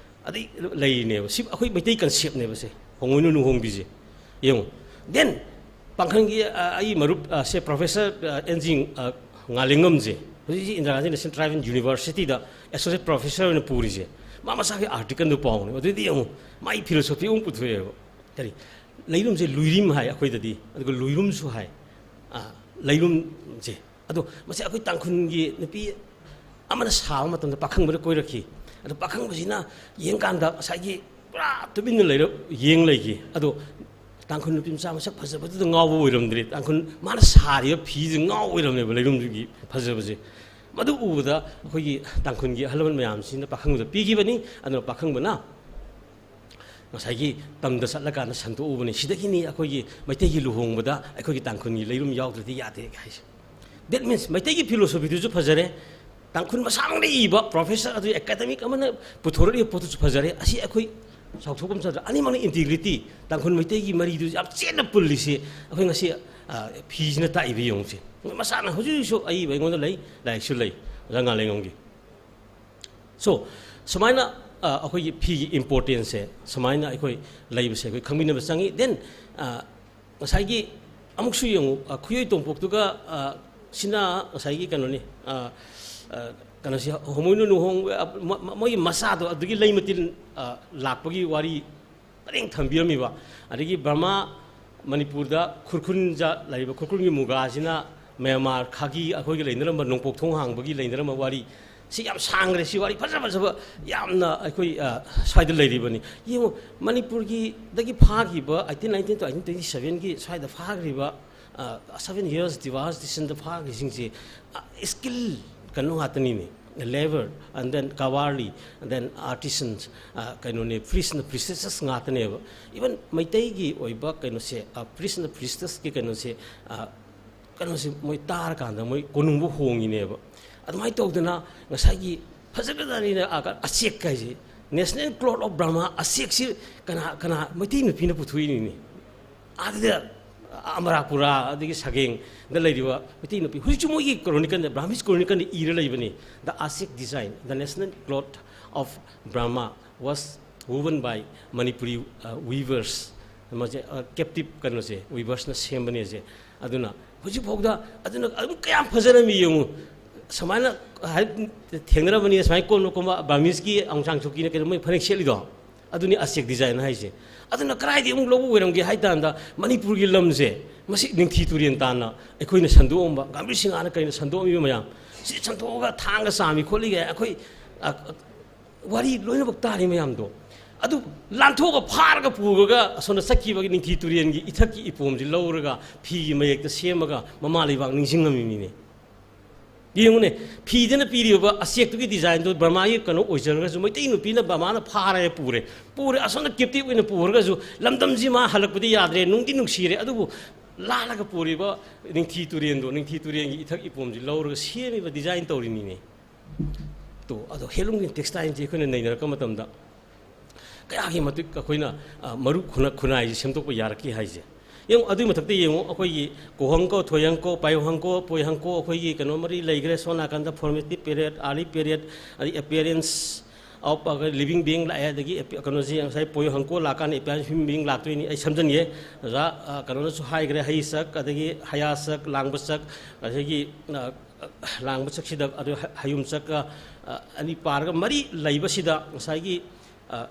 ꯑꯗꯩ ꯂꯩꯔꯤꯅꯦꯕ꯫ ꯁꯤ ꯑꯩꯈꯣꯏ ꯃꯩꯇꯩ conceptꯅꯦꯕ ꯁꯦ, ꯍꯣꯡꯃꯣꯏꯅꯨ ꯅꯨꯡꯍꯣꯡꯕꯤꯁꯦ꯫ ꯌꯦꯡꯉꯨ꯫ Then ꯄꯥꯡꯈꯪꯒꯤ, ꯑ, ꯑꯩ ꯃꯔꯨꯞ, ꯑ, ꯁꯦ Professor, ꯑ, ꯑꯦꯟ ꯖꯤ, ꯑ, ꯉꯥꯂꯦꯉꯝꯁꯦ ꯍꯧꯖꯤꯛ ꯍꯧꯖꯤꯛ Indira Gandhi National Tribal Universityꯗ Associate Professor ꯑꯣꯏꯅ ꯄꯨꯔꯤꯁꯦ꯫ ꯃꯥ ꯃꯁꯥꯒꯤ articleꯗꯨ ꯄꯥꯎꯅꯦ꯫ ꯑꯗꯨꯗꯤ ꯌꯦꯡꯉꯨ, ꯃꯥꯏ philosophy ꯑꯃꯨꯛ ꯄꯨꯊꯣꯛꯑꯦꯕ꯫ ꯀꯔꯤ? ꯂꯩꯔꯨꯝꯁꯦ ꯂꯨꯏꯔꯤꯝ ꯍꯥꯏ ꯑꯩꯈꯣꯏꯗꯗꯤ, ꯑꯗꯨꯒ ꯂꯨꯏꯔꯨꯝꯁꯨ ꯍꯥꯏ꯫ ꯑ, ꯂꯩꯔꯨꯝꯁꯦ꯫ ꯑꯗꯣ ꯃꯁꯤ ꯑꯩꯈꯣꯏ ꯇꯥꯡꯈꯨꯜꯒꯤ ꯅꯨꯄꯤ ꯑꯃꯅ ꯁꯥꯕ ꯃꯇꯝꯗ ꯄꯥꯈꯪꯕꯗ ꯀꯣꯏꯔꯛꯈꯤ꯫ ꯑꯗꯣ ꯄꯥꯈꯪꯕꯁꯤꯅ ꯌꯦꯡꯀꯥꯟꯗ ꯉꯁꯥꯏꯒꯤ ꯄꯨꯔꯥ ꯇꯨꯃꯤꯟꯅ ꯂꯩꯔ ꯌꯦꯡ ꯂꯩꯈꯤ꯫ ꯑꯗꯣ ꯇꯥꯡꯈꯨꯜ ꯅꯨꯄꯤ ꯃꯆꯥ ꯃꯁꯛ ꯐꯖꯕꯗꯨꯗ ꯉꯥꯎꯕ ꯑꯣꯏꯔꯝꯗ꯭ꯔꯦ, ꯇꯥꯡꯈꯨꯜ ꯃꯥꯅ ꯁꯥꯔꯤꯕ ꯐꯤꯁꯦ ꯉꯥꯎ ꯑꯣꯏꯔꯝꯃꯦꯕ, ꯂꯩꯔꯨꯝꯗꯨꯒꯤ ꯐꯖꯕꯁꯦ꯫ ꯃꯗꯨ ꯎꯕꯗ ꯑꯩꯈꯣꯏꯒꯤ ꯇꯥꯡꯈꯨꯜꯒꯤ ꯑꯍꯜ ꯂꯃꯟ ꯃꯌꯥꯝꯁꯤꯅ ꯄꯥꯈꯪꯕꯗ ꯄꯤꯈꯤꯕꯅꯤ꯫ ꯑꯗꯨꯅ ꯄꯥꯈꯪꯕꯅ ꯉꯁꯥꯏꯒꯤ ꯇꯝꯗ ꯆꯠꯂꯀꯥꯟꯗ ꯁꯟꯗꯣꯛꯎꯕꯅꯤ꯫ ꯁꯤꯗꯒꯤꯅꯤ ꯑꯩꯈꯣꯏꯒꯤ ꯃꯩꯇꯩꯒꯤ ꯂꯨꯍꯣꯡꯕꯗ ꯑꯩꯈꯣꯏꯒꯤ ꯇꯥꯡꯈꯨꯜꯒꯤ ꯂꯩꯔꯨꯝ ꯌꯥꯎꯗ꯭ꯔꯗꯤ ꯌꯥꯗꯦ ꯍꯥꯏꯁꯦ꯫ That means ꯃꯩꯇꯩꯒꯤ philosophyꯗꯨꯁꯨ ꯐꯖꯔꯦ, ꯇꯥꯡꯈꯨꯜ ꯃꯁꯥꯃꯛꯅ ꯏꯕ professor ꯑꯗꯨ academic ꯑꯃꯅ ꯄꯨꯊꯣꯔꯛꯂꯤꯕ ꯄꯣꯠꯇꯨꯁꯨ ꯐꯖꯔꯦ꯫ ꯑꯁꯤ ꯑꯩꯈꯣꯏ ꯆꯥꯎꯊꯣꯛꯐꯝ ꯆꯥꯗ꯭ꯔꯥ? ꯑꯅꯤꯃꯛꯅ integrity, ꯇꯥꯡꯈꯨꯜ ꯃꯩꯇꯩꯒꯤ ꯃꯔꯤꯗꯨ ꯌꯥꯝ ꯆꯦꯠꯅ ꯄꯨꯜꯂꯤꯁꯤ ꯑꯩꯈꯣꯏ ꯉꯁꯤ, ꯑ, ꯐꯤꯁꯤꯅ ꯇꯥꯛꯏꯕ ꯌꯦꯡꯉꯨꯁꯦ꯫ ꯃꯁꯥꯅ ꯍꯧꯖꯤꯛ ꯍꯧꯖꯤꯛꯁꯨ ꯑꯏꯕ ꯑꯩꯉꯣꯟꯗ ꯂꯩ, ꯂꯥꯏꯔꯤꯛꯁꯨ ꯂꯩ, ꯑꯣꯖꯥ ꯉꯥꯂꯦꯉꯝꯒꯤ꯫ So, ꯁꯨꯃꯥꯏꯅ, ꯑ, ꯑꯩꯈꯣꯏꯒꯤ ꯐꯤꯒꯤ importanceꯁꯦ ꯁꯨꯃꯥꯏꯅ ꯑꯩꯈꯣꯏ ꯂꯩꯕꯁꯦ ꯑꯩꯈꯣꯏ ꯈꯪꯃꯤꯟꯅꯕ ꯆꯪꯉꯤ꯫ Then, ꯑ, ꯉꯁꯥꯏꯒꯤ ꯑꯃꯨꯛꯁꯨ ꯌꯦꯡꯉꯨ, ꯑ, ꯈꯨꯌꯣꯏ ꯇꯣꯝꯄꯣꯛꯇꯨꯒ, ꯑ, ꯁꯤꯅ ꯉꯁꯥꯏꯒꯤ ꯀꯩꯅꯣꯅꯤ, ꯑ, ꯑ, ꯀꯩꯅꯣꯁꯤ ꯍꯣꯃꯣꯏꯅ ꯂꯨꯍꯣꯡ-, ꯑ, ꯃ-, ꯃ-, ꯃꯣꯏꯒꯤ ꯃꯆꯥꯗꯣ ꯑꯗꯨꯒꯤ ꯂꯩ ꯃꯇꯤꯜ, ꯑ, ꯂꯥꯛꯄꯒꯤ ꯋꯥꯔꯤ ꯄꯔꯦꯡ ꯊꯝꯕꯤꯔꯝꯃꯤꯕ꯫ ꯑꯗꯒꯤ ꯕꯔꯃꯥ, ꯃꯅꯤꯄꯨꯔꯗ ꯈꯨꯔꯈꯨꯜꯗ ꯂꯩꯔꯤꯕ ꯈꯨꯔꯈꯨꯜꯒꯤ ꯃꯨꯒꯥꯁꯤꯅ ꯃ꯭ꯌꯥꯟꯃꯥꯔ ꯈꯥꯒꯤ ꯑꯩꯈꯣꯏꯒꯤ ꯂꯩꯅꯔꯝꯕ ꯅꯣꯡꯄꯣꯛ ꯊꯣꯡ ꯍꯥꯡꯕꯒꯤ ꯂꯩꯅꯔꯝꯕ ꯋꯥꯔꯤ꯫ ꯁꯤ ꯌꯥꯝ ꯁꯥꯡꯈ꯭ꯔꯦ꯫ ꯁꯤ ꯋꯥꯔꯤ ꯐꯖ ꯐꯖꯕ ꯌꯥꯝꯅ ꯑꯩꯈꯣꯏ, ꯑ, ꯁ꯭ꯋꯥꯏꯗ ꯂꯩꯔꯤꯕꯅꯤ꯫ ꯌꯦꯡꯉꯨ, ꯃꯅꯤꯄꯨꯔꯒꯤꯗꯒꯤ ꯐꯥꯈꯤꯕ eighteen nineteen to eighteen twenty sevenꯒꯤ ꯁ꯭ꯋꯥꯏꯗ ꯐꯥꯈ꯭ꯔꯤꯕ ꯁꯚꯦꯟ ꯌꯔꯁ ꯗꯤꯚꯥꯁ ꯗꯤꯁꯟꯗ ꯐꯥꯈꯤꯁꯤꯡꯁꯦ ꯁ꯭ꯀꯤꯜ ꯀꯩꯅꯣ ꯉꯥꯛꯇꯅꯤꯅꯦ, ꯂꯦꯕꯔ, ꯑꯦꯟ ꯗꯦꯟ ꯀꯋꯥꯔꯂꯤ, ꯑꯦꯟ ꯗꯦꯟ ꯑꯥꯔꯇꯤꯁꯟ, ꯀꯩꯅꯣꯅꯦ, ꯄ꯭ꯔꯤꯁꯅ ꯄ꯭ꯔꯤꯁꯦꯁ ꯉꯥꯛꯇꯅꯦꯕ꯫ ꯏꯚꯟ ꯃꯩꯇꯩꯒꯤ ꯑꯣꯏꯕ ꯀꯩꯅꯣꯁꯦ, ꯄ꯭ꯔꯤꯁꯅ ꯄ꯭ꯔꯤꯁꯇꯁꯀꯤ ꯀꯩꯅꯣꯁꯦ, ꯀꯩꯅꯣꯁꯦ ꯃꯣꯏ ꯇꯥꯔꯀꯥꯟꯗ ꯃꯣꯏ ꯀꯣꯅꯨꯡꯕꯨ ꯍꯣꯡꯉꯤꯅꯦꯕ꯫ ꯑꯗꯨꯃꯥꯏꯅ ꯇꯧꯗꯅ ꯉꯁꯥꯏꯒꯤ ꯐꯖꯒ꯭ꯔꯖꯥꯠꯅꯤꯅ, ꯑ, ꯑꯁꯦꯛ ꯍꯥꯏꯁꯦ, ꯅꯦꯁꯅꯦꯜ ꯀ꯭ꯂꯣꯠ ꯑꯣꯐ ꯕꯔꯃꯥ, ꯑꯁꯦꯛꯁꯤ ꯀꯅꯥ, ꯀꯅꯥ? ꯃꯩꯇꯩ ꯅꯨꯄꯤꯅ ꯄꯨꯊꯣꯛꯏꯅꯤꯅꯦ꯫ ꯑꯥꯗ ꯑꯃꯔꯥꯄꯨꯔꯥ ꯑꯗꯒꯤ ꯁꯒꯦꯡꯗ ꯂꯩꯔꯤꯕ ꯃꯩꯇꯩ ꯅꯨꯄꯤ, ꯍꯧꯖꯤꯛꯁꯨ ꯃꯣꯏꯒꯤ ꯀ꯭ꯔꯣꯅꯤꯀꯜꯗ, ꯕ꯭ꯔꯥꯍꯃꯤꯁ ꯀ꯭ꯔꯣꯅꯤꯀꯜꯗ ꯏꯔ ꯂꯩꯕꯅꯤ, "The Asek design, the national cloth of Burma, was woven by Manipuri, uh, weavers." ꯃꯁꯦ, ꯑ, ꯀꯦꯞꯇꯤꯞ ꯀꯩꯅꯣꯁꯦ, ꯋꯤꯚꯔꯁꯅ ꯁꯦꯝꯕꯅꯦꯁꯦ꯫ ꯑꯗꯨꯅ ꯍꯧꯖꯤꯛꯐꯥꯎꯗ ꯑꯗꯨꯅ ꯑꯗꯨꯝ ꯀꯌꯥꯝ ꯐꯖꯔꯝꯃꯤ ꯌꯦꯡꯉꯨ꯫ ꯁꯨꯃꯥꯏꯅ ꯍꯥꯏ-, ꯊꯦꯡꯅꯔꯕꯅꯤ, ꯁꯨꯃꯥꯏꯅ ꯀꯣꯝꯅ ꯀꯣꯝꯕ ꯕꯔꯃꯤꯁꯀꯤ ꯑꯥꯎꯡ ꯁꯥꯟ ꯁꯨ ꯀꯤꯅ ꯀꯩꯅꯣ ꯃꯣꯏ ꯐꯅꯦꯛ ꯁꯦꯠꯂꯤꯗꯣ, ꯑꯗꯨꯅꯤ ꯑꯁꯦꯛ ꯗꯤꯖꯥꯏꯟ ꯍꯥꯏꯁꯦ꯫ ꯑꯗꯨꯅ ꯀꯗꯥꯏꯗꯒꯤ ꯑꯃꯨꯛ ꯂꯧꯕ ꯑꯣꯏꯔꯝꯒꯦ ꯍꯥꯏ ꯀꯥꯟꯗ, ꯃꯅꯤꯄꯨꯔꯒꯤ ꯂꯝꯁꯦ ꯃꯁꯤ ꯅꯤꯡꯊꯤ ꯇꯨꯔꯦꯟ ꯇꯥꯟꯅ ꯑꯩꯈꯣꯏꯅ ꯁꯟꯗꯣꯛꯑꯝꯕ, ꯒꯝꯚꯤꯔ ꯁꯤꯡꯍꯅ ꯀꯩꯅ ꯁꯟꯗꯣꯛꯑꯝꯃꯤꯕ ꯃꯌꯥꯝ, ꯁꯤ ꯁꯟꯗꯣꯛꯑꯒ ꯊꯥꯡꯒ ꯆꯥꯝꯃꯤ ꯈꯣꯠꯂꯤꯒꯦ ꯑꯩꯈꯣꯏ, ꯑ, ꯋꯥꯔꯤ ꯂꯣꯏꯅꯃꯛ ꯇꯥꯔꯤ ꯃꯌꯥꯝꯗꯣ꯫ ꯑꯗꯨ ꯂꯥꯟꯊꯣꯛꯑꯒ ꯐꯥꯔꯒ ꯄꯨꯔꯒ ꯑꯁꯣꯝꯗ ꯆꯠꯈꯤꯕꯒꯤ ꯅꯤꯡꯊꯤ ꯇꯨꯔꯦꯟꯒꯤ ꯏꯊꯛꯀꯤ ꯏꯄꯣꯝꯁꯤ ꯂꯧꯔꯒ ꯐꯤꯒꯤ ꯃꯌꯦꯛꯇ ꯁꯦꯝꯃꯒ ꯃꯃꯥ ꯂꯩꯕꯥꯛ ꯅꯤꯡꯁꯤꯡꯉꯝꯃꯤꯅꯤꯅꯦ꯫ ꯌꯦꯡꯉꯨꯅꯦ, ꯐꯤꯗꯅ ꯄꯤꯔꯤꯕ ꯑꯁꯦꯛꯇꯨꯒꯤ ꯗꯤꯖꯥꯏꯟꯗꯨ ꯕꯔꯃꯥꯒꯤ ꯀꯩꯅꯣ ꯑꯣꯏꯖꯔꯒꯁꯨ, ꯃꯩꯇꯩ ꯅꯨꯄꯤꯅ ꯕꯔꯃꯥꯅ ꯐꯥꯔꯦ ꯄꯨꯔꯦ, ꯄꯨꯔꯦ, ꯑꯁꯣꯝꯗ ꯀꯦꯞꯇꯤꯞ ꯑꯣꯏꯅ ꯄꯨꯔꯒꯁꯨ, ꯂꯝꯗꯝꯁꯤ ꯃꯥ ꯍꯜꯂꯛꯄꯗꯤ ꯌꯥꯗ꯭ꯔꯦ, ꯅꯨꯡꯗꯤ ꯅꯨꯡꯁꯤꯔꯦ, ꯑꯗꯨꯕꯨ ꯂꯥꯜꯂꯒ ꯄꯨꯔꯤꯕ ꯅꯤꯡꯊꯤ ꯇꯨꯔꯦꯟꯗꯣ, ꯅꯤꯡꯊꯤ ꯇꯨꯔꯦꯟꯒꯤ ꯏꯊꯛ ꯏꯄꯣꯝꯁꯤ ꯂꯧꯔꯒ ꯁꯦꯝꯃꯤꯕ ꯗꯤꯖꯥꯏꯟ ꯇꯧꯔꯤꯅꯤꯅꯦ꯫ ꯇꯣ, ꯑꯗꯣ ꯍꯦꯟꯂꯨꯝꯒꯤ ꯇꯦꯛꯁꯇꯥꯏꯜꯁꯦ ꯑꯩꯈꯣꯏꯅ ꯅꯩꯅꯔꯛꯄ ꯃꯇꯝꯗ ꯀꯌꯥꯒꯤ ꯃꯇꯤꯛ ꯑꯩꯈꯣꯏꯅ, ꯑ, ꯃꯔꯨ ꯈꯨꯟꯅ-, ꯈꯨꯟꯅꯥꯏꯁꯦ ꯁꯦꯝꯗꯣꯛꯄ ꯌꯥꯔꯛꯈꯤ ꯍꯥꯏꯁꯦ꯫ ꯌꯦꯡꯉꯨ, ꯑꯗꯨꯒꯤ ꯃꯊꯛꯇ ꯌꯦꯡꯉꯨ, ꯑꯩꯈꯣꯏꯒꯤ ꯀꯣꯍꯪꯀꯣ, ꯊꯣꯏꯍꯪꯀꯣ, ꯄꯥꯏꯍꯪꯀꯣ, ꯄꯣꯏꯍꯪꯀꯣ, ꯑꯩꯈꯣꯏꯒꯤ ꯀꯩꯅꯣ ꯃꯔꯤ ꯂꯩꯈ꯭ꯔꯦ꯫ ꯁꯣꯝ ꯅꯥꯀꯟꯗ formative period, early period, ꯑꯗꯩ appearance of living being ꯂꯥꯛꯑꯦ, ꯑꯗꯒꯤ ꯑꯦꯄꯤ-, ꯀꯩꯅꯣꯁꯤ ꯉꯁꯥꯏ ꯄꯣꯏꯍꯪꯀꯣ ꯂꯥꯛꯀꯥꯟꯗ appearance human being ꯂꯥꯛꯇꯣꯏꯅꯤ꯫ ꯑꯩ ꯁꯝꯖꯟꯒꯦ꯫ ꯑꯣꯖꯥ, ꯑ, ꯀꯩꯅꯣꯅꯁꯨ ꯍꯥꯏꯈ꯭ꯔꯦ, ꯍꯩꯁꯛ, ꯑꯗꯒꯤ ꯍꯌꯥꯁꯛ, ꯂꯥꯡꯕꯁꯛ, ꯑꯗꯒꯤ, ꯑ, ꯂꯥꯡꯕꯁꯛꯁꯤꯗ, ꯑꯗꯨ ꯍ-, ꯍꯌꯨꯝꯁꯛꯀ, ꯑ, ꯑꯅꯤ ꯄꯥꯔꯒ ꯃꯔꯤ ꯂꯩꯕꯁꯤꯗ ꯉꯁꯥꯏꯒꯤ, ꯑ,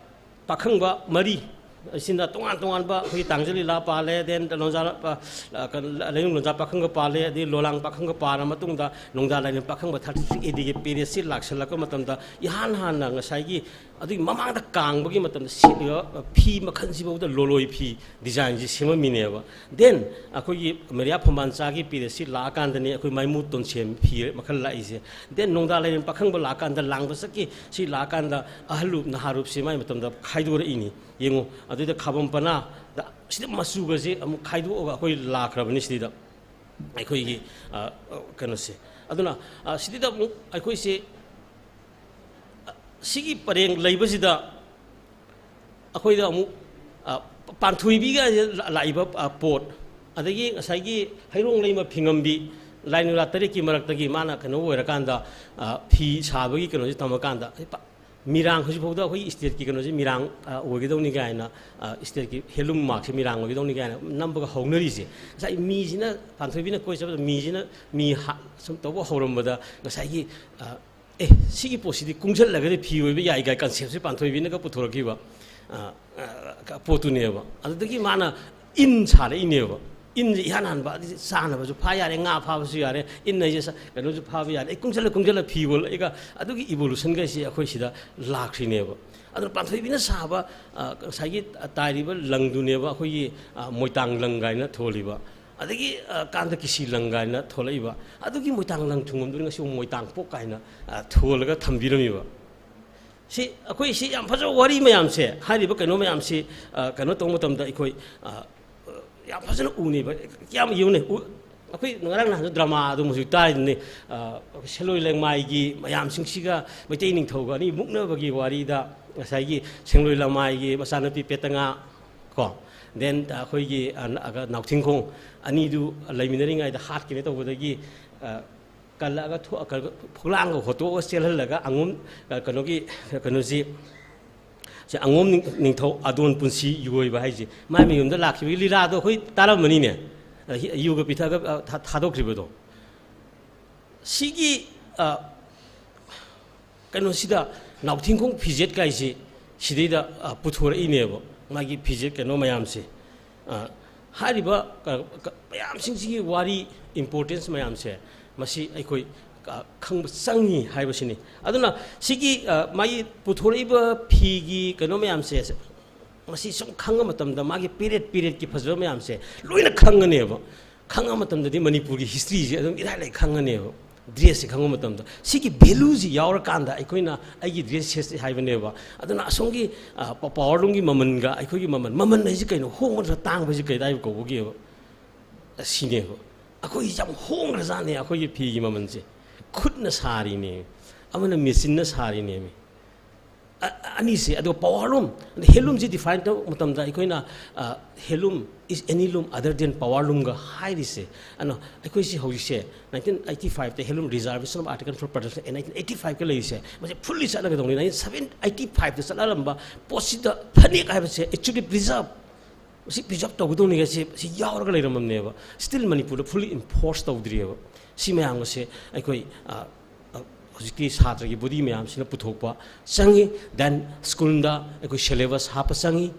ꯄꯥꯈꯪꯕ ꯃꯔꯤ, ꯑꯁꯤꯅ ꯇꯣꯉꯥꯟ ꯇꯣꯉꯥꯟꯕ ꯑꯩꯈꯣꯏꯒꯤ ꯇꯥꯡꯖ ꯂꯤꯂꯥ ꯄꯥꯜꯂꯦ, then ꯂꯣꯟꯖꯥ-, ꯑ, ꯀꯩꯅꯣ, ꯂꯥꯏꯅꯤꯡ ꯂꯣꯟꯖꯥ ꯄꯥꯈꯪꯕ ꯄꯥꯜꯂꯦ, ꯑꯗꯩ ꯂꯣꯂꯥꯡ ꯄꯥꯈꯪꯕ ꯄꯥꯜꯂ ꯃꯇꯨꯡꯗ ꯅꯣꯡꯗꯥ ꯂꯥꯏꯔꯦꯝ ꯄꯥꯈꯪꯕ thirty three A Dꯒꯤ periodꯁꯤ ꯂꯥꯛꯁꯜꯂꯛꯄ ꯃꯇꯝꯗ ꯏꯍꯥꯟ ꯍꯥꯟꯅ ꯉꯁꯥꯏꯒꯤ ꯑꯗꯨꯒꯤ ꯃꯃꯥꯡꯗ ꯀꯥꯡꯕꯒꯤ ꯃꯇꯝꯗ ꯁꯦꯠꯂꯤꯕ ꯐꯤ ꯃꯈꯜꯁꯤꯐꯥꯎꯗ ꯂꯣꯂꯣꯏ ꯐꯤ designꯁꯤ ꯁꯦꯝꯃꯝꯃꯤꯅꯦꯕ꯫ Then ꯑꯩꯈꯣꯏꯒꯤ ꯃꯦꯔꯤꯌꯥ ꯐꯝꯕꯥꯜꯆꯥꯒꯤ periodꯁꯤ ꯂꯥꯛꯑꯀꯥꯟꯗꯅꯤ ꯑꯩꯈꯣꯏ ꯃꯥꯏꯃꯨ ꯇꯣꯟꯁꯦꯝ ꯐꯤ ꯃꯈꯜ ꯂꯥꯛꯏꯁꯦ꯫ Then ꯅꯣꯡꯗꯥ ꯂꯥꯏꯔꯦꯝ ꯄꯥꯈꯪꯕ ꯂꯥꯛꯑꯀꯥꯟꯗ ꯂꯥꯡꯕ ꯆꯠꯀꯤ ꯁꯤ ꯂꯥꯛꯑꯀꯥꯟꯗ ꯑꯍꯜꯂꯨꯞ ꯅꯍꯥꯔꯨꯞꯁꯤ ꯃꯥꯏ ꯃꯇꯝꯗ ꯈꯥꯏꯗꯣꯔꯛꯏꯅꯤ꯫ ꯌꯦꯡꯉꯨ, ꯑꯗꯨꯗ ꯈꯥꯕꯝ ꯄꯅꯥꯗ ꯁꯤꯗ ꯃꯆꯨꯒꯁꯦ ꯑꯃꯨꯛ ꯈꯥꯏꯗꯣꯛꯑꯒ ꯑꯩꯈꯣꯏ ꯂꯥꯛꯈ꯭ꯔꯕꯅꯤ ꯁꯤꯗ ꯑꯩꯈꯣꯏꯒꯤ, ꯑ, ꯀꯩꯅꯣꯁꯦ꯫ ꯑꯗꯨꯅ, ꯑ, ꯁꯤꯗꯩꯗ ꯑꯃꯨꯛ ꯑꯩꯈꯣꯏꯁꯦ, ꯑ, ꯁꯤꯒꯤ ꯄꯔꯦꯡ ꯂꯩꯕꯁꯤꯗ ꯑꯩꯈꯣꯏꯗ ꯑꯃꯨꯛ, ꯑ, ꯄꯥꯟꯊꯣꯏꯕꯤꯒ ꯂꯥꯛꯏꯕ, ꯑ, ꯄꯣꯠ, ꯑꯗꯒꯤ ꯉꯁꯥꯏꯒꯤ ꯍꯩꯔꯣꯡ ꯂꯩꯃ ꯐꯤꯉꯝꯕꯤ, ꯂꯥꯏ ꯅꯨꯔꯥ ꯇꯔꯦꯠꯀꯤ ꯃꯔꯛꯇꯒꯤ ꯃꯥꯅ ꯀꯩꯅꯣ ꯑꯣꯏꯔꯀꯥꯟꯗ, ꯑ, ꯐꯤ ꯁꯥꯕꯒꯤ ꯀꯩꯅꯣꯁꯦ ꯇꯝꯃꯀꯥꯟꯗ, ꯃꯤꯔꯥꯡ ꯍꯧꯖꯤꯛꯐꯥꯎꯗ ꯑꯩꯈꯣꯏꯒꯤ stateꯀꯤ ꯀꯩꯅꯣꯁꯦ ꯃꯤꯔꯥꯡ, ꯑ, ꯑꯣꯏꯒꯗꯧꯅꯤ ꯀꯥꯏꯅ, ꯑ, stateꯀꯤ handloom markꯁꯦ ꯃꯤꯔꯥꯡ ꯑꯣꯏꯒꯗꯧꯅꯤ ꯀꯥꯏꯅ ꯅꯝꯕꯒ ꯍꯧꯅꯔꯤꯁꯦ꯫ ꯉꯁꯥꯏ ꯃꯤꯁꯤꯅ, ꯄꯥꯟꯊꯣꯏꯕꯤꯅ ꯀꯣꯏ ꯆꯠꯄꯗ ꯃꯤꯁꯤꯅ ꯃꯤ ꯍꯥ-, ꯁꯨꯝ ꯇꯧꯕ ꯍꯧꯔꯝꯕꯗ ꯉꯁꯥꯏꯒꯤ, ꯑ, "ꯑꯦ, ꯁꯤꯒꯤ ꯄꯣꯠꯁꯤꯗꯤ ꯀꯨꯡꯁꯜꯂꯒꯗꯤ ꯐꯤ ꯑꯣꯏꯕ ꯌꯥꯏ" ꯀꯥꯏ conceptꯁꯦ ꯄꯥꯟꯊꯣꯏꯕꯤꯅꯒ ꯄꯨꯊꯣꯔꯛꯈꯤꯕ, ꯑ, ꯑ, ꯄꯣꯠꯇꯨꯅꯦꯕ꯫ ꯑꯗꯨꯗꯒꯤ ꯃꯥꯅ ꯏꯟ ꯁꯥꯔꯛꯏꯅꯦꯕ꯫ ꯏꯟꯁꯦ ꯏꯍꯥꯟ ꯍꯥꯟꯕ, ꯑꯗꯨꯗꯤ ꯆꯥꯅꯕꯁꯨ ꯐꯥ ꯌꯥꯔꯦ, ꯉꯥ ꯐꯥꯕꯁꯨ ꯌꯥꯔꯦ, ꯏꯟ ꯍꯥꯏꯁꯦ ꯁ-, ꯀꯩꯅꯣꯁꯨ ꯐꯥꯕ ꯌꯥꯔꯦ, ꯑꯩ ꯀꯨꯡꯁꯜꯂ ꯀꯨꯡꯁꯜꯂ ꯐꯤ ꯑꯣꯜꯂꯛꯑꯒ ꯑꯗꯨꯒꯤ evolutionꯒꯩꯁꯦ ꯑꯩꯈꯣꯏ ꯁꯤꯗ ꯂꯥꯛꯈ꯭ꯔꯤꯅꯦꯕ꯫ ꯑꯗꯨꯅ ꯄꯥꯟꯊꯣꯏꯕꯤꯅ ꯁꯥꯕ, ꯑ, ꯉꯁꯥꯏꯒꯤ ꯇꯥꯏꯔꯤꯕ ꯂꯪꯗꯨꯅꯦꯕ ꯑꯩꯈꯣꯏꯒꯤ, ꯑ, ꯃꯣꯏꯇꯥꯡ ꯂꯪ ꯀꯥꯏꯅ ꯊꯣꯜꯂꯤꯕ꯫ ꯑꯗꯒꯤ, ꯑ, ꯀꯥꯟꯗ ꯀꯤꯁꯤ ꯂꯪ ꯀꯥꯏꯅ ꯊꯣꯛꯂꯛꯏꯕ꯫ ꯑꯗꯨꯒꯤ ꯃꯣꯏꯇꯥꯡ ꯂꯪ ꯊꯨꯡꯉꯝꯗꯨꯅ ꯉꯁꯤ ꯃꯣꯏꯇꯥꯡ ꯄꯣꯛ ꯀꯥꯏꯅ, ꯑ, ꯊꯣꯜꯂꯒ ꯊꯝꯕꯤꯔꯝꯃꯤꯕ꯫ ꯁꯤ, ꯑꯩꯈꯣꯏ ꯁꯤ ꯌꯥꯝ ꯐꯖꯕ ꯋꯥꯔꯤ ꯃꯌꯥꯝꯁꯦ, ꯍꯥꯏꯔꯤꯕ ꯀꯩꯅꯣ ꯃꯌꯥꯝꯁꯤ, ꯑ, ꯀꯩꯅꯣ ꯇꯧꯕ ꯃꯇꯝꯗ ꯑꯩꯈꯣꯏ, ꯑ, ꯌꯥꯝ ꯐꯖꯅ ꯎꯅꯦꯕ꯫ ꯀꯌꯥꯝ ꯌꯦꯡꯉꯨꯅꯦ, ꯎ-, ꯑꯩꯈꯣꯏ ꯉꯔꯥꯡ ꯅꯍꯥꯟꯁꯨ drama ꯑꯗꯨꯝ ꯍꯧꯖꯤꯛ ꯇꯥꯔꯤꯗꯨꯅꯤ, ꯑ, ꯁꯦꯡꯂꯣꯏ ꯂꯦꯡꯃꯥꯏꯒꯤ ꯃꯌꯥꯝꯁꯤꯡꯁꯤꯒ ꯃꯩꯇꯩ ꯅꯤꯡꯊꯧꯒ ꯑꯅꯤ ꯃꯨꯛꯅꯕꯒꯤ ꯋꯥꯔꯤꯗ ꯉꯁꯥꯏꯒꯤ ꯁꯦꯡꯂꯣꯏ ꯂꯦꯡꯃꯥꯏꯒꯤ ꯃꯆꯥꯅꯨꯄꯤ ꯄꯦꯇꯉꯥ ꯀꯣ, then ꯑꯩꯈꯣꯏꯒꯤ, ꯑ, ꯅ-, ꯑꯒ ꯅꯥꯎꯊꯤꯡꯈꯣꯡ ꯑꯅꯤꯗꯨ ꯂꯩꯃꯤꯟꯅꯔꯤꯉꯩꯗ ꯍꯥꯠꯈꯤꯅꯦ ꯇꯧꯕꯗꯒꯤ, ꯑ, ꯀꯜꯂꯛꯑꯒ ꯊꯣꯛ-, ꯀ-, ꯐꯨꯛꯂꯥꯡꯒ ꯍꯣꯠꯇꯣꯛꯑꯒ ꯆꯦꯜꯍꯜꯂꯒ ꯑꯉꯣꯝ, ꯑ, ꯀꯩꯅꯣꯒꯤ, ꯀꯩꯅꯣꯁꯤ, ꯁꯤ ꯑꯉꯣꯝ ꯅꯤꯡ-, ꯅꯤꯡꯊꯧ ꯑꯗꯣꯟ ꯄꯨꯟꯁꯤ ꯌꯣꯏꯕ ꯍꯥꯏꯁꯦ ꯃꯥꯏ ꯃꯌꯨꯝꯗ ꯂꯥꯛꯈꯤꯕꯒꯤ ꯂꯤꯂꯥꯗꯣ ꯑꯩꯈꯣꯏ ꯇꯥꯔꯝꯕꯅꯤꯅꯦ꯫ ꯑ, ꯍꯤ-, ꯌꯨꯒ ꯄꯤꯊꯛꯑꯒ, ꯑ, ꯊꯥ-, ꯊꯥꯗꯣꯛꯈ꯭ꯔꯤꯕꯗꯣ꯫ ꯁꯤꯒꯤ, ꯑ, ꯀꯩꯅꯣꯁꯤꯗ ꯅꯥꯎꯊꯤꯡꯈꯣꯡ ꯐꯤꯖꯦꯠ ꯀꯥꯏꯁꯤ ꯁꯤꯗꯩꯗ, ꯑ, ꯄꯨꯊꯣꯔꯛꯏꯅꯦꯕ꯫ ꯃꯥꯒꯤ ꯐꯤꯖꯦꯠ ꯀꯩꯅꯣ ꯃꯌꯥꯝꯁꯦ, ꯑ, ꯍꯥꯏꯔꯤꯕ ꯀ-, ꯀ-, ꯃꯌꯥꯝꯁꯤꯡꯁꯤꯒꯤ ꯋꯥꯔꯤ, importance ꯃꯌꯥꯝꯁꯦ, ꯃꯁꯤ ꯑꯩꯈꯣꯏ, ꯑ, ꯈꯪꯕ ꯆꯪꯉꯤ ꯍꯥꯏꯕꯁꯤꯅꯤ꯫ ꯑꯗꯨꯅ ꯁꯤꯒꯤ, ꯑ, ꯃꯥꯒꯤ ꯄꯨꯊꯣꯔꯛꯏꯕ ꯐꯤꯒꯤ ꯀꯩꯅꯣ ꯃꯌꯥꯝꯁꯦ, ꯃꯁꯤ ꯁꯨꯝ ꯈꯪꯕ ꯃꯇꯝꯗ ꯃꯥꯒꯤ period periodꯀꯤ ꯐꯖꯕ ꯃꯌꯥꯝꯁꯦ ꯂꯣꯏꯅ ꯈꯪꯒꯅꯦꯕ꯫ ꯈꯪꯉ ꯃꯇꯝꯗꯗꯤ ꯃꯅꯤꯄꯨꯔꯒꯤ historyꯁꯦ ꯑꯗꯨꯝ ꯏꯔꯥꯏ ꯂꯥꯏ ꯈꯪꯉꯅꯦꯕ꯫ Dressꯁꯦ ꯈꯪꯕ ꯃꯇꯝꯗ ꯁꯤꯒꯤ valueꯁꯤ ꯌꯥꯎꯔꯀꯥꯟꯗ ꯑꯩꯈꯣꯏꯅ ꯑꯩꯒꯤ dress ꯁꯦꯠꯁꯦ ꯍꯥꯏꯕꯅꯦꯕ꯫ ꯑꯗꯨꯅ ꯑꯁꯣꯝꯒꯤ, ꯑ, ꯄ-, powerloomꯒꯤ ꯃꯃꯜꯒ ꯑꯩꯈꯣꯏꯒꯤ ꯃꯃꯜ, ꯃꯃꯜ ꯍꯥꯏꯁꯤ ꯀꯩꯅꯣ? ꯍꯣꯡꯕ ꯅꯠꯇ꯭ꯔ ꯇꯥꯡꯕ ꯍꯥꯏꯁꯤ ꯀꯩꯗꯥꯏ ꯀꯧꯕꯒꯦꯕ? ꯑꯁꯤꯅꯦꯕ꯫ ꯑꯩꯈꯣꯏ ꯌꯥꯝ ꯍꯣꯡꯈ꯭ꯔꯖꯥꯠꯅꯦ ꯑꯩꯈꯣꯏꯒꯤ ꯐꯤꯒꯤ ꯃꯃꯜꯁꯦ꯫ ꯈꯨꯠꯅ ꯁꯥꯔꯤꯅꯦ, ꯑꯃꯅ machineꯅ ꯁꯥꯔꯤꯅꯦꯃꯤ꯫ ꯑ-, ꯑꯅꯤꯁꯦ꯫ ꯑꯗꯨꯒ powerloom, handloomꯁꯤ define ꯇꯧꯕ ꯃꯇꯝꯗ ꯑꯩꯈꯣꯏꯅ, ꯑ, handloom is any loom other than powerloomꯒ ꯍꯥꯏꯔꯤꯁꯦ꯫ ꯑꯗꯨꯅ ꯑꯩꯈꯣꯏꯁꯤ ꯍꯧꯖꯤꯛꯁꯦ nineteen eighty fiveꯇ Handloom Reservation of Article for Production and nineteen eighty fiveꯀ ꯂꯩꯔꯤꯁꯦ, ꯃꯁꯤ fully ꯆꯠꯂꯒꯗꯧꯅꯤ꯫ Nineteen seven eighty fiveꯇ ꯆꯠꯅꯔꯝꯕ ꯄꯣꯠꯁꯤꯗ ꯐꯅꯦꯛ ꯍꯥꯏꯕꯁꯦ actually preserve, ꯃꯁꯤ preserve ꯇꯧꯒꯗꯧꯅꯤ ꯍꯥꯏꯁꯦ, ꯁꯤ ꯌꯥꯎꯔꯒ ꯂꯩꯔꯝꯃꯕꯅꯦꯕ꯫ Still ꯃꯅꯤꯄꯨꯔꯗ fully enforce ꯇꯧꯗ꯭ꯔꯤꯑꯕ꯫ ꯁꯤ ꯃꯌꯥꯝ ꯑꯁꯦ ꯑꯩꯈꯣꯏ, ꯑ, ꯑ, ꯍꯧꯖꯤꯛꯀꯤ ꯁꯥꯇ꯭ꯔꯒꯤ body ꯃꯌꯥꯝꯁꯤꯅ ꯄꯨꯊꯣꯛꯄ ꯆꯪꯉꯤ꯫ Then schoolꯗ ꯑꯩꯈꯣꯏ syllabus ꯍꯥꯞꯄ ꯆꯪꯉꯤ꯫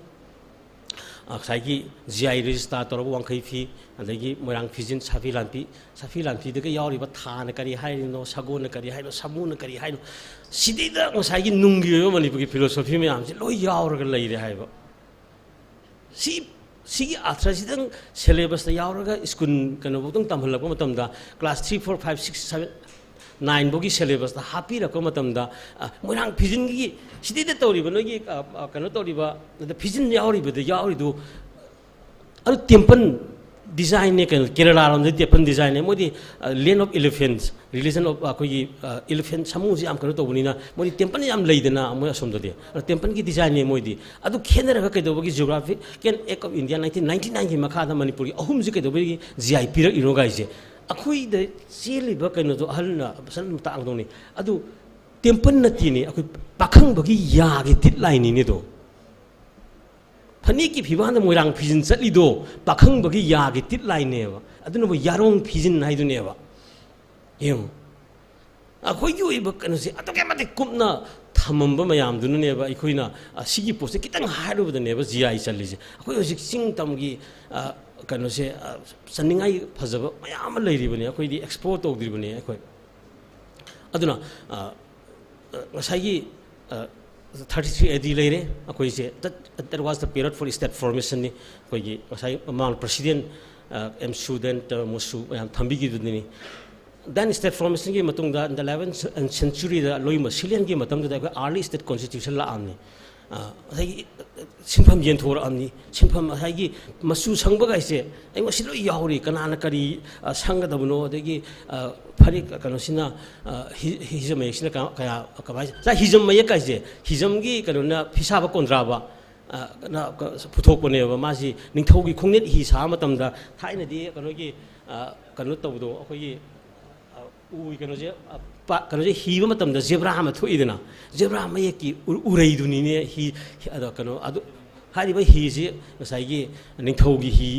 ꯑ, ꯉꯁꯥꯏꯒꯤ G I register ꯇꯧꯔꯕ ꯋꯥꯡꯈꯩ ꯐꯤ, ꯑꯗꯒꯤ ꯃꯣꯏꯔꯥꯡ ꯐꯤꯖꯤꯟ, ꯁꯥꯐꯤ ꯂꯥꯟꯐꯤ, ꯁꯥꯐꯤ ꯂꯥꯟꯐꯤꯗꯒ ꯌꯥꯎꯔꯤꯕ ꯊꯥꯅ ꯀꯔꯤ ꯍꯥꯏꯔꯤꯅꯣ, ꯁꯒꯣꯜꯅ ꯀꯔꯤ ꯍꯥꯏꯅꯣ, ꯁꯥꯃꯨꯅ ꯀꯔꯤ ꯍꯥꯏꯅꯣ, ꯁꯤꯗꯩꯗ ꯉꯁꯥꯏꯒꯤ ꯅꯨꯡꯒꯤ ꯑꯣꯏꯕ ꯃꯅꯤꯄꯨꯔꯒꯤ philosophy ꯃꯌꯥꯝꯁꯦ ꯂꯣꯏ ꯌꯥꯎꯔꯒ ꯂꯩꯔꯦ ꯍꯥꯏꯕ꯫ ꯁꯤ, ꯁꯤꯒꯤ ꯑꯥꯔꯊꯁꯤꯗꯪ syllabusꯇ ꯌꯥꯎꯔꯒ school ꯀꯩꯅꯣꯐꯧꯗꯪ ꯇꯝꯍꯜꯂꯛꯄ ꯃꯇꯝꯗ, class three, four, five, six, seven, nineꯐꯧꯒꯤ syllabusꯇ ꯍꯥꯞꯄꯤꯔꯛꯄ ꯃꯇꯝꯗ, ꯑ, ꯃꯣꯏꯔꯥꯡ ꯐꯤꯖꯤꯟꯒꯤ ꯁꯤꯗꯩꯗ ꯇꯧꯔꯤꯕ ꯅꯣꯏꯒꯤ, ꯑ, ꯑ, ꯀꯩꯅꯣ ꯇꯧꯔꯤꯕ, ꯑꯗ ꯐꯤꯖꯤꯟ ꯌꯥꯎꯔꯤꯕꯗ ꯌꯥꯎꯔꯤꯗꯨ ꯑꯗꯨ temple designꯅꯦ ꯀꯩꯅꯣ, ꯀꯦꯔꯂꯥꯔꯣꯝꯗꯗꯤ temple designꯅꯦ꯫ ꯃꯣꯏꯗꯤ, ꯑ, land of elephants, religion of, ꯑꯩꯈꯣꯏꯒꯤ, ꯑ, elephant, ꯁꯥꯃꯨꯁꯤ ꯌꯥꯝ ꯀꯩꯅꯣ ꯇꯧꯕꯅꯤꯅ, ꯃꯣꯏꯗꯤ temple ꯌꯥꯝ ꯂꯩꯗꯅ ꯃꯣꯏ ꯑꯁꯣꯝꯗꯗꯤ꯫ ꯑꯗꯣ templeꯒꯤ designꯅꯦ ꯃꯣꯏꯗꯤ꯫ ꯑꯗꯨ ꯈꯦꯠꯅꯔꯒ ꯀꯩꯗꯧꯕꯒꯤ Geographical Act of India nineteen ninety nineꯒꯤ ꯃꯈꯥꯗ ꯃꯅꯤꯄꯨꯔꯒꯤ ꯑꯍꯨꯝꯁꯤ ꯀꯩꯗꯧꯕꯒꯤ G I ꯄꯤꯔꯛꯏꯅꯣ ꯒꯥꯏꯁꯦ? ꯑꯩꯈꯣꯏꯗ ꯆꯦꯜꯂꯤꯕ ꯀꯩꯅꯣꯗꯣ ꯑꯍꯜꯅ ꯐꯖꯅ ꯇꯥꯛꯂꯗꯧꯅꯤ꯫ ꯑꯗꯨ temple ꯅꯠꯇꯦꯅꯦ, ꯑꯩꯈꯣꯏ ꯄꯥꯈꯪꯕꯒꯤ ꯌꯥꯒꯤ ꯗꯤꯠ ꯂꯥꯏꯅꯤꯅꯦ ꯑꯗꯣ꯫ ꯐꯅꯦꯛꯀꯤ ꯐꯤꯕꯥꯟꯗ ꯃꯣꯏꯔꯥꯡ ꯐꯤꯖꯤꯟ ꯆꯠꯂꯤꯗꯣ ꯄꯥꯈꯪꯕꯒꯤ ꯌꯥꯒꯤ ꯗꯤꯠ ꯂꯥꯏꯅꯦꯕ꯫ ꯑꯗꯨꯅꯕꯨ ꯌꯥꯔꯣꯡ ꯐꯤꯖꯤꯟ ꯍꯥꯏꯗꯨꯅꯦꯕ꯫ ꯌꯦꯡꯉꯨ, ꯑꯩꯈꯣꯏꯒꯤ ꯑꯣꯏꯕ ꯀꯩꯅꯣꯁꯦ ꯑꯗꯨꯛꯀꯤ ꯃꯇꯤꯛ ꯀꯨꯞꯅ ꯊꯝꯃꯝꯕ ꯃꯌꯥꯝꯗꯨꯅꯅꯦꯕ ꯑꯩꯈꯣꯏꯅ, ꯑ, ꯁꯤꯒꯤ ꯄꯣꯠꯁꯦ ꯈꯤꯇꯪ ꯍꯥꯏꯔꯨꯕꯗꯅꯦꯕ ꯖꯤ ꯑꯥꯏ ꯆꯜꯂꯤꯁꯦ꯫ ꯑꯩꯈꯣꯏ ꯍꯧꯖꯤꯛ ꯆꯤꯡ ꯇꯝꯒꯤ, ꯑ, ꯀꯩꯅꯣꯁꯦ, ꯑ, ꯆꯟꯅꯤꯡꯉꯥꯏ ꯐꯖꯕ ꯃꯌꯥꯝ ꯑꯃ ꯂꯩꯔꯤꯕꯅꯤ, ꯑꯩꯈꯣꯏꯗꯤ ꯑꯦꯛꯁꯄ꯭ꯂꯣꯔ ꯇꯧꯗ꯭ꯔꯤꯕꯅꯤ ꯑꯩꯈꯣꯏ꯫ ꯑꯗꯨꯅ, ꯑ, ꯑ, ꯉꯁꯥꯏꯒꯤ, ꯑ, thirty three A D ꯂꯩꯔꯦ ꯑꯩꯈꯣꯏꯁꯦ, that, that was the period for state formationꯅꯤ꯫ ꯑꯩꯈꯣꯏꯒꯤ ꯉꯁꯥꯏ ꯃꯃꯥꯡ president, ꯑ, ꯑꯦꯝ ꯁꯨꯗꯦꯟꯇ ꯃꯣꯁꯨ ꯃꯌꯥꯝ ꯊꯝꯕꯤꯈꯤꯕꯗꯨꯅꯤ꯫ Then state formationꯒꯤ ꯃꯇꯨꯡꯗ, in the eleventh centuryꯗ ꯂꯣꯏꯃ ꯁꯤꯂꯦꯟꯒꯤ ꯃꯇꯝꯗꯨꯗ ꯑꯩꯈꯣꯏ early state constitution ꯂꯥꯛꯑꯝꯅꯤ꯫ ꯑ, ꯉꯁꯥꯏꯒꯤ ꯁꯤꯟꯐꯝ ꯌꯦꯟꯊꯣꯔꯛꯑꯝꯅꯤ꯫ ꯁꯤꯟꯐꯝ ꯉꯁꯥꯏꯒꯤ ꯃꯆꯨ ꯁꯪꯕꯒꯥꯏꯁꯦ ꯑꯩꯉꯣꯟꯗ ꯁꯤ ꯂꯣꯏ ꯌꯥꯎꯔꯤ, ꯀꯅꯥꯅ ꯀꯔꯤ, ꯑ, ꯁꯪꯒꯗꯕꯅꯣ, ꯑꯗꯒꯤ, ꯑ, ꯐꯅꯦꯛ ꯀꯩꯅꯣꯁꯤꯅ, ꯑ, ꯍꯤ-, ꯍꯤꯖꯝ ꯃꯌꯦꯛꯁꯤꯅ ꯀ-, ꯀꯌꯥ, ꯀꯃꯥꯏꯅ, ꯉꯁꯥꯏ ꯍꯤꯖꯝ ꯃꯌꯦꯛ ꯀꯥꯏꯁꯦ, ꯍꯤꯖꯝꯒꯤ ꯀꯩꯅꯣꯅ ꯐꯤꯁꯥꯕ ꯀꯣꯟꯗ꯭ꯔꯥꯕ, ꯑ, ꯅ ꯀ-, ꯄꯨꯊꯣꯛꯄꯅꯦꯕ꯫ ꯃꯥꯁꯤ ꯅꯤꯡꯊꯧꯒꯤ ꯈꯣꯡꯅꯦꯠ ꯍꯤ ꯁꯥꯕ ꯃꯇꯝꯗ, ꯊꯥꯏꯅꯗꯤ ꯀꯩꯅꯣꯒꯤ, ꯑ, ꯀꯩꯅꯣ ꯇꯧꯕꯗꯣ, ꯑꯩꯈꯣꯏꯒꯤ, ꯑ, ꯎꯒꯤ ꯀꯩꯅꯣꯁꯦ, ꯑ, ꯄ-, ꯀꯩꯅꯣꯁꯦ ꯍꯤꯕ ꯃꯇꯝꯗ ꯖꯦꯕ꯭ꯔꯥ ꯑꯃ ꯊꯣꯛꯏꯗꯅ, ꯖꯦꯕ꯭ꯔꯥ ꯃꯌꯦꯛꯀꯤ ꯎ-, ꯎꯔꯩꯗꯨꯅꯤꯅꯦ ꯍꯤ, ꯍꯤ-, ꯑꯗꯣ ꯀꯩꯅꯣ, ꯑꯗꯨ, ꯍꯥꯏꯔꯤꯕ ꯍꯤꯁꯤ ꯉꯁꯥꯏꯒꯤ ꯅꯤꯡꯊꯧꯒꯤ ꯍꯤ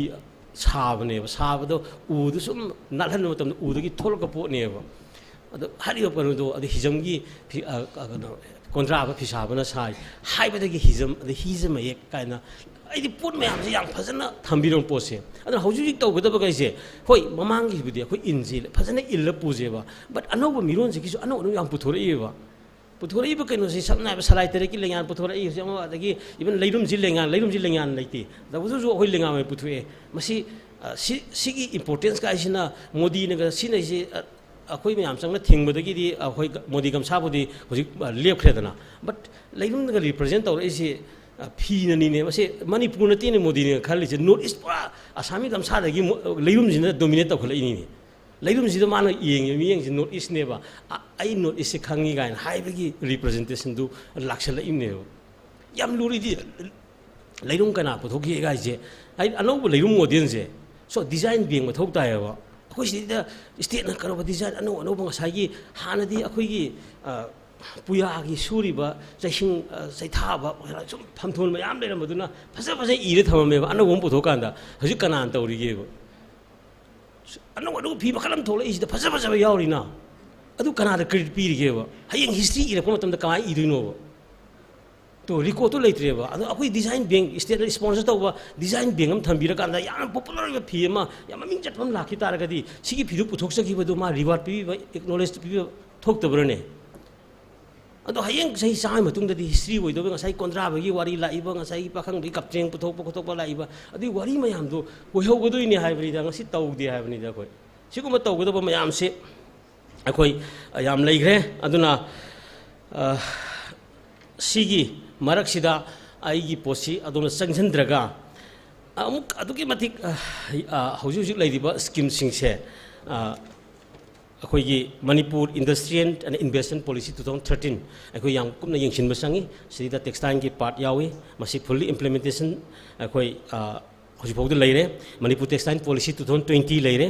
ꯁꯥꯕꯅꯦꯕ꯫ ꯁꯥꯕꯗꯣ ꯎꯗꯨ ꯁꯨꯝ ꯅꯥꯜꯍꯟꯕ ꯃꯇꯝꯗ ꯎꯗꯒꯤ ꯊꯣꯛꯂꯛꯄ ꯄꯣꯠꯅꯦꯕ꯫ ꯑꯗꯣ ꯍꯥꯏꯔꯤꯕ ꯀꯩꯅꯣꯗꯣ, ꯑꯗꯨ ꯍꯤꯖꯝꯒꯤ ꯐꯤ-, ꯑ, ꯑ, ꯀꯩꯅꯣ, ꯀꯣꯟꯗ꯭ꯔꯥꯕ ꯐꯤꯁꯥꯕꯅ ꯁꯥꯏ ꯍꯥꯏꯕꯗꯒꯤ ꯍꯤꯖꯝ, ꯑꯗꯩ ꯍꯤꯖꯝ ꯃꯌꯦꯛ ꯀꯥꯏꯅ, ꯑꯩꯗꯤ ꯄꯣꯠ ꯃꯌꯥꯝꯁꯦ ꯌꯥꯝ ꯐꯖꯅ ꯊꯝꯕꯤꯔꯝꯕ ꯄꯣꯠꯁꯦ꯫ ꯑꯗꯨꯅ ꯍꯧꯖꯤꯛ ꯍꯧꯖꯤꯛ ꯇꯧꯒꯗꯕꯈꯩꯁꯦ, ꯍꯣꯏ, ꯃꯃꯥꯡꯒꯤꯕꯨꯗꯤ ꯑꯩꯈꯣꯏ ꯏꯟꯁꯤ ꯐꯖꯅ ꯏꯜꯂ ꯄꯨꯖꯦꯕ, but ꯑꯅꯧꯕ ꯃꯤꯔꯣꯟꯁꯤꯒꯤꯁꯨ ꯑꯅꯧ ꯑꯅꯧꯕ ꯌꯥꯝ ꯄꯨꯊꯣꯔꯛꯏꯕ꯫ ꯄꯨꯊꯣꯔꯛꯏꯕ ꯀꯩꯅꯣꯁꯦ, ꯁꯝꯅ ꯍꯥꯏꯔꯕꯗ ꯁꯂꯥꯏ ꯇꯔꯦꯠꯀꯤ ꯂꯦꯡꯌꯥꯟ ꯄꯨꯊꯣꯔꯛꯏ ꯍꯧꯖꯤꯛ ꯑꯃ, ꯑꯗꯒꯤ even ꯂꯩꯔꯨꯝꯁꯤ ꯂꯦꯡꯌꯥꯟ, ꯂꯩꯔꯨꯝꯁꯤ ꯂꯦꯡꯌꯥꯟ ꯂꯩꯇꯦ꯫ ꯇꯧꯕꯇꯕꯨ ꯑꯩꯈꯣꯏ ꯂꯦꯡꯌꯥꯟ ꯑꯣꯏꯅ ꯄꯨꯊꯣꯛꯑꯦ꯫ ꯃꯁꯤ, ꯑ, ꯁꯤ, ꯁꯤꯒꯤ importance ꯀꯥꯏꯁꯤꯅ ꯃꯣꯗꯤꯅꯒ ꯁꯤꯖꯤꯟꯅꯩꯁꯤ, ꯑ, ꯑꯩꯈꯣꯏ ꯃꯌꯥꯝ ꯆꯪꯅ ꯊꯤꯡꯕꯗꯒꯤꯗꯤ ꯑꯩꯈꯣꯏ ꯃꯣꯗꯤ ꯒꯝꯁꯥꯕꯨꯗꯤ ꯍꯧꯖꯤꯛ, ꯑ, ꯂꯦꯞꯈ꯭ꯔꯦꯗꯅ꯫ But ꯂꯩꯔꯨꯝꯅꯒ represent ꯇꯧꯔꯛꯏꯁꯤ, ꯑ, ꯐꯤꯅꯅꯤꯅꯦ꯫ ꯃꯁꯤ ꯃꯅꯤꯄꯨꯔ ꯅꯠꯇꯦꯅꯦ ꯃꯣꯗꯤꯅ ꯈꯜꯂꯤꯁꯦ, North East ꯄꯨꯔꯥ ꯑꯁꯥꯃꯤ ꯒꯝꯁꯥꯗꯒꯤ ꯃꯣ-, ꯂꯩꯔꯨꯝꯁꯤꯅ dominate ꯇꯧꯈꯠꯂꯛꯏꯅꯤꯅꯦ꯫ ꯂꯩꯔꯨꯝꯁꯤꯗ ꯃꯥꯅ ꯌꯦꯡꯉꯤꯕ ꯃꯤꯠꯌꯦꯡꯁꯤ North Eastꯅꯦꯕ꯫ ꯑ-, ꯑꯩ North Eastꯁꯦ ꯈꯪꯉꯤ ꯀꯥꯏꯅ ꯍꯥꯏꯕꯒꯤ representationꯗꯨ ꯂꯥꯛꯁꯜꯂꯛꯏꯕꯅꯦꯕ꯫ ꯌꯥꯝ ꯂꯨꯔꯤꯗꯤ ꯂꯩꯔꯨꯝ ꯀꯅꯥ ꯄꯨꯊꯣꯛꯈꯤ ꯍꯥꯏꯁꯦ, ꯍꯥꯏꯗꯤ ꯑꯅꯧꯕ ꯂꯩꯔꯨꯝ modelꯁꯦ꯫ So design ꯕꯦꯡ ꯃꯊꯧ ꯇꯥꯏꯌꯦꯕ꯫ ꯑꯩꯈꯣꯏ ꯁꯤꯗ stateꯅ ꯀꯔꯝꯕ design ꯑꯅꯧ ꯑꯅꯧꯕ, ꯉꯁꯥꯏꯒꯤ ꯍꯥꯟꯅꯗꯤ ꯑꯩꯈꯣꯏꯒꯤ, ꯑ, ꯄꯨꯌꯥꯒꯤ ꯁꯨꯔꯤꯕ ꯆꯩꯁꯤꯡ, ꯑ, ꯆꯩꯊꯥꯕ ꯁꯨꯝ ꯐꯝꯊꯣꯟ ꯃꯌꯥꯝ ꯂꯩꯔꯝꯕꯗꯨꯅ ꯐꯖ ꯐꯖ ꯏꯔ ꯊꯝꯃꯝꯃꯦꯕ꯫ ꯑꯅꯧꯕ ꯑꯃ ꯄꯨꯊꯣꯛꯀꯥꯟꯗ ꯍꯧꯖꯤꯛ ꯀꯅꯥꯅ ꯇꯧꯔꯤꯒꯦꯕ? ꯑꯅꯧ ꯑꯅꯧꯕ ꯐꯤ ꯃꯈꯜ ꯑꯃ ꯊꯣꯛꯂꯛꯏꯁꯤꯗ ꯐꯖ ꯐꯖꯕ ꯌꯥꯎꯔꯤꯅ꯫ ꯑꯗꯨ ꯀꯅꯥꯗ credit ꯄꯤꯔꯤꯒꯦꯕ? ꯍꯌꯦꯡ history ꯏꯔꯛꯄ ꯃꯇꯝꯗ ꯀꯃꯥꯏꯅ ꯏꯗꯣꯏꯅꯣꯕ? ꯇꯣ, record ꯇꯣ ꯂꯩꯇ꯭ꯔꯦꯕ꯫ ꯑꯗꯣ ꯑꯩꯈꯣꯏ design bank, state ꯅ sponsor ꯇꯧꯕ design bank ꯑꯃ ꯊꯝꯕꯤꯔꯀꯥꯟꯗ ꯌꯥꯝꯅ popular ꯑꯣꯏꯕ ꯐꯤ ꯑꯃ, ꯌꯥꯝ ꯃꯃꯤꯡ ꯆꯠꯄ ꯑꯃ ꯂꯥꯛꯈꯤ ꯇꯥꯔꯒꯗꯤ, ꯁꯤꯒꯤ ꯐꯤꯗꯨ ꯄꯨꯊꯣꯛꯆꯈꯤꯕꯗꯨ ꯃꯥ reward ꯄꯤꯕꯤꯕ, acknowledge ꯄꯤꯕꯤꯕ ꯊꯣꯛꯇꯕ꯭ꯔꯅꯦ? ꯑꯗꯣ ꯍꯌꯦꯡ ꯆꯍꯤ ꯆꯥꯝꯃꯒꯤ ꯃꯇꯨꯡꯗꯗꯤ history ꯑꯣꯏꯗꯧꯕ, ꯉꯁꯥꯏ ꯀꯣꯟꯗ꯭ꯔꯥꯕꯒꯤ ꯋꯥꯔꯤ ꯂꯥꯛꯏꯕ, ꯉꯁꯥꯏꯒꯤ ꯄꯥꯈꯪꯕꯒꯤ ꯀꯞꯇ꯭ꯔꯦꯡ ꯄꯨꯊꯣꯛꯄ ꯈꯣꯠꯇꯣꯛꯄ ꯂꯥꯛꯏꯕ, ꯑꯗꯨꯒꯤ ꯋꯥꯔꯤ ꯃꯌꯥꯝꯗꯣ ꯑꯣꯏꯍꯧꯒꯗꯣꯏꯅꯦ ꯍꯥꯏꯕꯅꯤꯗ꯫ ꯉꯁꯤ ꯇꯧꯗꯦ ꯍꯥꯏꯕꯅꯤꯗ ꯑꯩꯈꯣꯏ꯫ ꯁꯤꯒꯨꯝꯕ ꯇꯧꯒꯗꯕ ꯃꯌꯥꯝꯁꯦ ꯑꯩꯈꯣꯏ, ꯑ, ꯌꯥꯝ ꯂꯩꯈ꯭ꯔꯦ꯫ ꯑꯗꯨꯅ, ꯑ, ꯁꯤꯒꯤ ꯃꯔꯛꯁꯤꯗ ꯑꯩꯒꯤ ꯄꯣꯠꯁꯤ ꯑꯗꯣꯝꯅ ꯆꯪꯁꯤꯟꯗ꯭ꯔꯒ ꯑꯃꯨꯛ ꯑꯗꯨꯛꯀꯤ ꯃꯇꯤꯛ, ꯑ, ꯑ, ꯍꯧꯖꯤꯛ ꯍꯧꯖꯤꯛ ꯂꯩꯔꯤꯕ scheme ꯁꯤꯡꯁꯦ, ꯑ, ꯑꯩꯈꯣꯏꯒꯤ Manipur Industrial and Investment Policy two thousand thirteen ꯑꯩꯈꯣꯏ ꯌꯥꯝ ꯀꯨꯞꯅ ꯌꯦꯡꯁꯤꯟꯕ ꯆꯪꯉꯤ꯫ ꯁꯤꯗ textile ꯒꯤ part ꯌꯥꯎꯏ꯫ ꯃꯁꯤ fully implementation ꯑꯩꯈꯣꯏ, ꯑ, ꯍꯧꯖꯤꯛꯐꯥꯎꯗ ꯂꯩꯔꯦ꯫ Manipur Textile Policy two thousand twenty ꯂꯩꯔꯦ꯫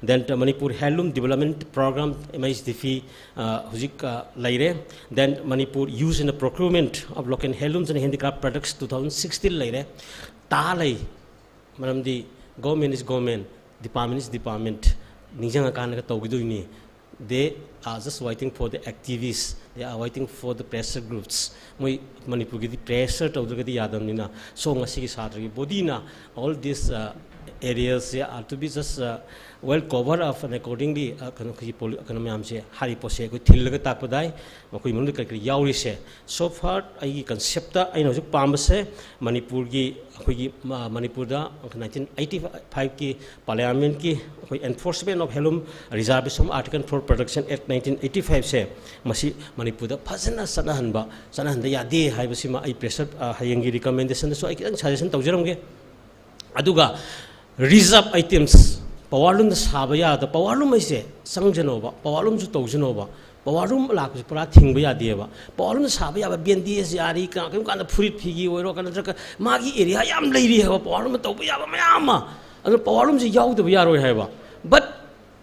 Then Manipur Handloom Development Program, M H D P, ꯑ, ꯍꯧꯖꯤꯛ, ꯑ, ꯂꯩꯔꯦ꯫ Then Manipur Use and Procurement of Local Handlooms and Handicraft Products two thousand sixteen ꯂꯩꯔꯦ꯫ ꯇꯥ ꯂꯩ꯫ ꯃꯔꯝꯗꯤ government is government, department is department, ꯅꯤꯡꯁꯤꯡꯉꯀꯥꯟꯗꯒ ꯇꯧꯈꯤꯗꯣꯏꯅꯤ꯫ They are just waiting for the activists, they are waiting for the pressure groups. ꯃꯣꯏ ꯃꯅꯤꯄꯨꯔꯒꯤꯗꯤ pressure ꯇꯧꯗ꯭ꯔꯒꯗꯤ ꯌꯥꯗꯕꯅꯤꯅ, so ꯉꯁꯤꯒꯤ ꯁꯥꯇ꯭ꯔꯒꯤ body ꯅ all these, uh, areas are to be just, uh, well cover up and accordingly, uh, ꯀꯩꯅꯣ, ꯑꯩꯈꯣꯏꯒꯤ poly-, ꯀꯩꯅꯣ ꯃꯌꯥꯝꯁꯦ, ꯍꯥꯏꯔꯤꯕ ꯄꯣꯠꯁꯦ ꯑꯩꯈꯣꯏ ꯊꯤꯜꯂꯒ ꯇꯥꯛꯄꯗꯥꯏ, ꯃꯈꯣꯏ ꯃꯅꯨꯡꯗ ꯀꯔꯤ ꯀꯔꯤ ꯌꯥꯎꯔꯤꯁꯦ꯫ So far ꯑꯩꯒꯤ concept ꯇ ꯑꯩꯅ ꯍꯧꯖꯤꯛ ꯄꯥꯝꯕꯁꯦ, ꯃꯅꯤꯄꯨꯔꯒꯤ, ꯑꯩꯈꯣꯏꯒꯤ, ꯃ-, ꯃꯅꯤꯄꯨꯔꯗ nineteen eighty-five ꯀꯤ parliament ꯀꯤ ꯑꯩꯈꯣꯏ Enforcement of Handloom Reservation Article for Production Act nineteen eighty-five ꯁꯦ, ꯃꯁꯤ ꯃꯅꯤꯄꯨꯔꯗ ꯐꯖꯅ ꯆꯠꯅꯍꯟꯕ, ꯆꯠꯅꯍꯟꯕ ꯌꯥꯗꯦ ꯍꯥꯏꯕꯁꯤꯃ ꯑꯩ pressure, ꯑ, ꯍꯌꯦꯡꯒꯤ recommendation ꯗꯁꯨ ꯑꯩ ꯈꯤꯇꯪ suggestion ꯇꯧꯖꯔꯝꯒꯦ꯫ ꯑꯗꯨꯒ reserve items, powerloom ꯗ ꯁꯥꯕ ꯌꯥꯗ, powerloom ꯍꯥꯏꯁꯦ ꯆꯪꯖꯅꯣꯕ, powerloom ꯁꯨ ꯇꯧꯖꯅꯣꯕ꯫ Powerloom ꯂꯥꯛꯄꯁꯦ ꯄꯨꯔꯥ ꯊꯤꯡꯕ ꯌꯥꯗꯦꯕ꯫ Powerloom ꯗ ꯁꯥꯕ ꯌꯥꯕ bandage ꯌꯥꯔꯤ, ꯀ-, ꯀꯔꯤꯒꯨꯝꯕ ꯀꯥꯟꯗ ꯐꯨꯔꯤꯠ ꯐꯤꯒꯤ ꯑꯣꯏꯔꯣ, ꯀꯩꯅꯣ ꯅꯠꯇ꯭ꯔꯒ ꯃꯥꯒꯤ area ꯌꯥꯝ ꯂꯩꯔꯤ ꯍꯥꯏꯕ, powerloom ꯗ ꯇꯧꯕ ꯌꯥꯕ ꯃꯌꯥꯝ ꯑꯃ꯫ ꯑꯗꯨꯅ powerloom ꯁꯦ ꯌꯥꯎꯗꯕ ꯌꯥꯔꯣꯏ ꯍꯥꯏꯕ꯫ But